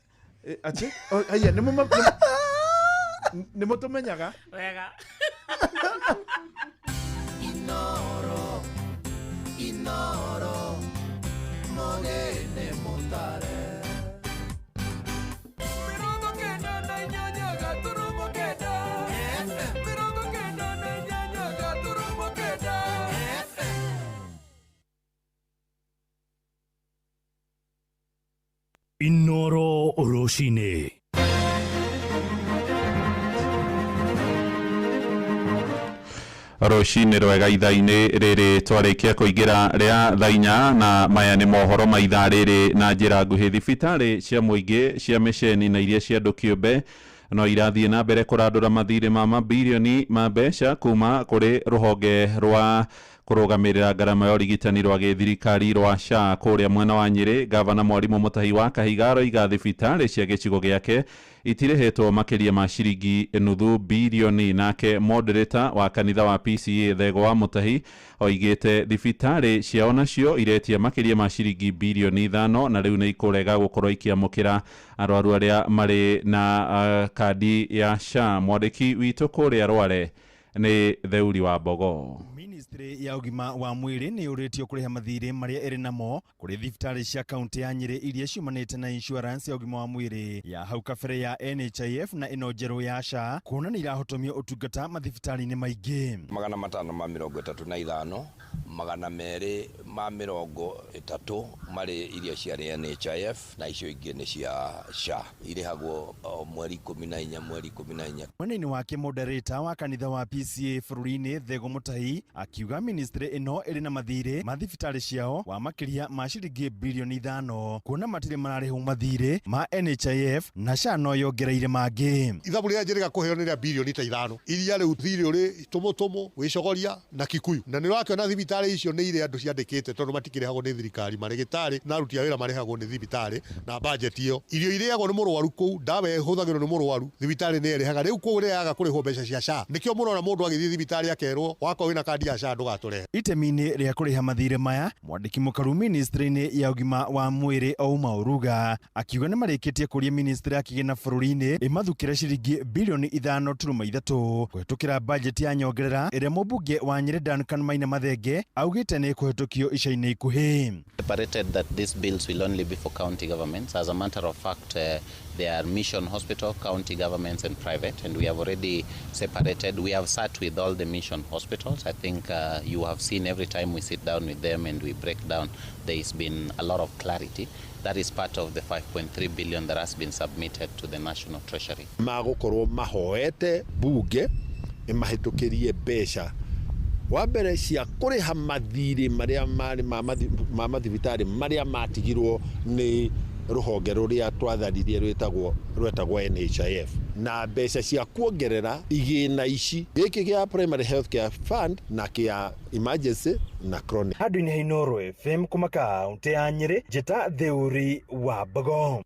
atĩ haiya nĩ mũtũmenyaga? Wega. Inoro, Inoro, mogene mutare. 98.8 FM. 98.9 FM. Inoro Rũcinĩ. Rũcinĩ rwega ithaa-inĩ rĩrĩ twarĩkia kũingĩra rĩa thaa inya, na maya nĩ mohoro ma ithaa rĩrĩ na njĩra nguhĩ. Thibitarĩ cia mũingĩ cia mĩceni na iria cia andũ kĩũmbe no irathiĩ na mbere kũrandũra mathirĩ ma mabirioni ma mbeca kuma kũrĩ rũhonge rwa kũrũgamĩrĩra ngarama ya ũrigitani rwa gĩthirikari rwa SHA kũrĩa mwena wa Nyĩrĩ. Gavana Mwarimũ Mũtahi wa Kahiga aroiga thibitarĩ cia gĩcigo gĩake itirĩhĩtwo makĩria ma ciringi nuthu birioni. Nake moderator wa kanitha wa PCA Thego wa Mũtahi oigĩte thibitarĩ ciao nacio iretia makĩria ma ciringi birioni 5 na rĩu nĩ ikũrega gũkorwo ikĩamũkĩra arwaru arĩa marĩ na kandi ya SHA. Mwandĩki witũ kũrĩa Rware nĩ Theuri wa Mbogo. Ministry ya ũgima wa mwĩrĩ nĩ yũrĩtio kũrĩha mathirĩ marĩa ĩrĩ namo kũrĩ thibitarĩ cia kaunti ya Nyĩrĩ iria ciumanĩte na insurance ya ũgima wa mwĩrĩ ya hau kabere ya NHIF na ĩno njerũ ya SHA, kuona nĩ irahotomia ũtungata mathibitarĩ-inĩ maingĩ. 535, 230 marĩ iria ciarĩ NHIF na icio ingĩ nĩ cia SHA, irĩhagwo mweri 14 mweri 14. Mwena-inĩ wake moderator wa kanitha wa PCA bũrũri-inĩ Thego Mũtahi akiuga ministry ĩno ĩrĩ na mathirĩ ma thibitarĩ ciao wa makĩria ma ciringi birioni 5, kuona matirĩ mararĩhwo mathirĩ ma NHIF na SHA no yongereire mangĩ. Ithabu rĩrĩa njĩrĩga kũheo nĩ rĩa birioni ta 5 iria rĩu thirĩ ũrĩ tũmũtũmũ wĩcogoria na Kikuyu, na nĩ ũrakĩona thibitarĩ icio nĩ irĩ andũ ciandĩkĩte tondũ matikĩrĩhagwo nĩ thirikari, marĩgĩtarĩ na aruti a wĩra marĩhagwo nĩ thibitarĩ na bajeti ĩyo. Irio irĩagwo nĩ mũrwaru kũu, ndawa ĩhũthagĩrwo nĩ mũrwaru, thibitarĩ nĩ ĩrĩhaga. Rĩu kũu rĩaga kũrĩhwo mbeca cia SHA, nĩkĩo mũrona mũndũ agĩthiĩ thibitarĩ akerwo wakorwo wĩna kandi ya SHA ndũgatũrehe. Itemi-inĩ rĩa kũrĩha mathirĩ maya, mwandĩki mũkaru ministry-inĩ ya ũgima wa mwĩrĩ Ouma Oruga akiuga nĩ marĩkĩtie kũria ministry ya kĩgĩna bũrũri-inĩ ĩmathukĩre ciringi birioni 5.3 kũhetũkĩra bajeti ya nyongerera ĩrĩa mũmbunge wa Nyĩrĩ Duncan Maina Mathenge augĩte nĩ kũhetũkio ica-inĩ ikuhĩ. Separated that these bills will only be for county governments. As a matter of fact, they are mission hospital, county governments and private, and we have already separated. We have sat with all the mission hospitals. I think you have seen every time we sit down with them and we break down, there has been a lot of clarity. That is part of the 5.3 billion that has been submitted to the National Treasury. Magũkorwo mahoete bunge ĩmahĩtũkĩrie mbeca wa mbere cia kũrĩha mathirĩ marĩa marĩ ma mathibitarĩ marĩa matigirwo nĩ rũhonge rũrĩa twatharirie rwetagwo NHIF, na mbeca cia kuongerera igĩna ici gĩkĩ gĩa Primary Health Care Fund na kĩa emergency na chronic. Handũ-inĩ ha Inooro FM kuma kaunti ya Nyĩrĩ, njĩta Theuri wa Mbogo.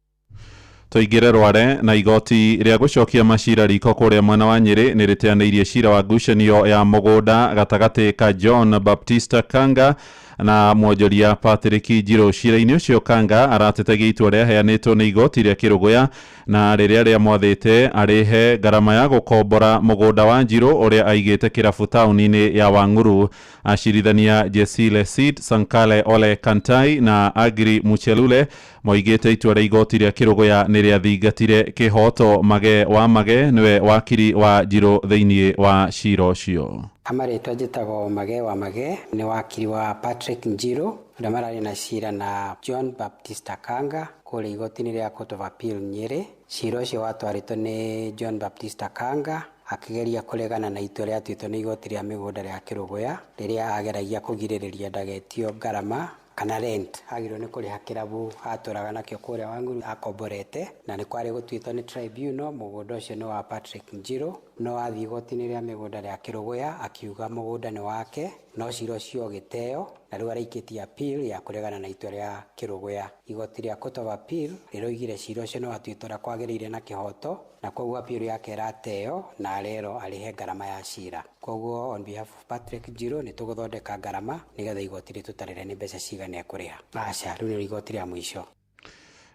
Tũingĩre Rware na igoti rĩa gũcokia macira riko kũrĩa mwena wa Nyĩrĩ nĩ rĩteanĩirie cira wa ngucanio ya mũgũnda gatagatĩ ka John Baptista Kanga na mwonjoria Patrick Njirũ. Cira-inĩ ũcio Kanga aratetagia itua rĩaheanĩtwo nĩ igoti rĩa Kĩrũgũya na rĩrĩa rĩamwathĩte arĩhe ngarama ya gũkombora mũgũnda wa Njirũ ũrĩa aigĩte kĩrabu taũni-inĩ ya Wang'uru. Acirithania Jesile Sid Sankale Ole Kantai na Agri Muchelule moigĩte itua rĩa igoti rĩa Kĩrũgũya nĩ rĩathingatire kĩhoto. Mage wa Mage nĩwe wakiri wa Njirũ thĩinĩ wa cira ũcio. Amarĩtwa njĩtagwo Mage wa Mage, nĩ wakiri wa Patrick Njirũ ũrĩa mararĩ na cira na John Baptista Kanga kũrĩa igoti-inĩ rĩa Court of Appeal Nyĩrĩ. Cira ũcio watwarĩtwo nĩ John Baptista Kanga akĩgeria kũregana na itua rĩatuĩtwo nĩ igoti rĩa mĩgũnda rĩa Kĩrũgũya rĩrĩa ageragia kũgirĩrĩria ndagetio ngarama kana rent agĩrĩirwo nĩ kũrĩha kĩrabu atũraga nakĩo kũrĩa Wang'uru akomborete, na nĩ kwarĩ gũtuĩtwo nĩ tribunal mũgũnda ũcio nĩ wa Patrick Njirũ, no athiĩ igoti-inĩ rĩa mĩgũnda rĩa Kĩrũgũya akiuga mũgũnda nĩ wake, no cira ũcio ũgĩteo na rĩu araikĩtie appeal ya kũregana na itua rĩa Kĩrũgũya. Igoti rĩa Court of Appeal rĩroigire cira ũcio nĩ watuĩtwo ũrĩa kwagĩrĩire na kĩhoto, na koguo appeal yake ĩrateo na arerwo arĩhe ngarama ya cira. Koguo on behalf of Patrick Njirũ nĩ tũgũthondeka ngarama nĩgetha igoti rĩtũtarĩre nĩ mbeca cigana ekũrĩha. Aca, rĩu nĩ igoti rĩa mũico.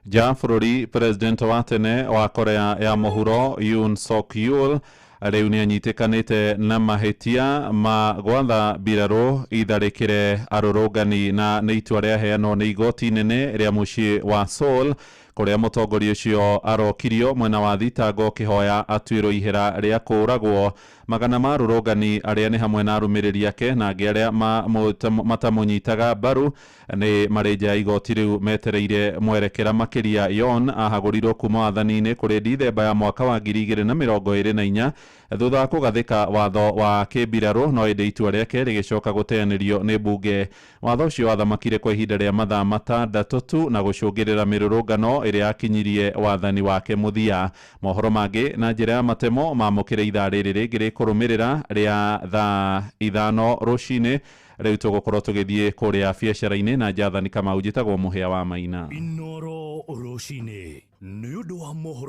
Nja bũrũri, president wa tene wa Korea ya Mũhuro Yoon Suk Yeol rĩu nĩ anyitĩkanĩte na mahĩtia ma gwatha mbirarũ itharĩkĩre arũrũngani, na nĩ itua rĩaheanwo nĩ igoti inene rĩa mũciĩ wa Seoul kũrĩa mũtongoria ũcio arokirio mwena wa thitango kĩhoya atuĩrwo ihera rĩa kũũragwo. Magana ma arũrũngani arĩa nĩ hamwe na arũmĩrĩri ake na angĩ arĩa matamũnyitaga mbaru nĩ marĩ nja ya igoti rĩu metereire mwerekera makĩria. Yon ahagũrirwo kuma wathani-inĩ kũrĩ Dithemba ya mwaka wa 2024 thutha wa kũgathĩka watho wa kĩmbirarũ, no ĩndĩ itua rĩake rĩgĩcoka gũteanĩrio nĩ mbunge. Watho ũcio wathamakire kwa ihinda rĩa mathaa 6 tu na gũcũngĩrĩra mĩrũrũngano ĩrĩa yakinyirie wathani wake mũthia. Mohoro mangĩ na njĩra ya matemo mamũkĩre ithaa rĩrĩ rĩngĩ rĩkũrũmĩrĩra rĩa thaa 5 rũcinĩ. Rĩu tũgũkorwo tũgĩthiĩ kũrĩa biacara-inĩ na Jathani Kamau. Njĩtagwo Mũhĩa wa Maina. Inoro rũcinĩ nĩ ũndũ wa mohoro.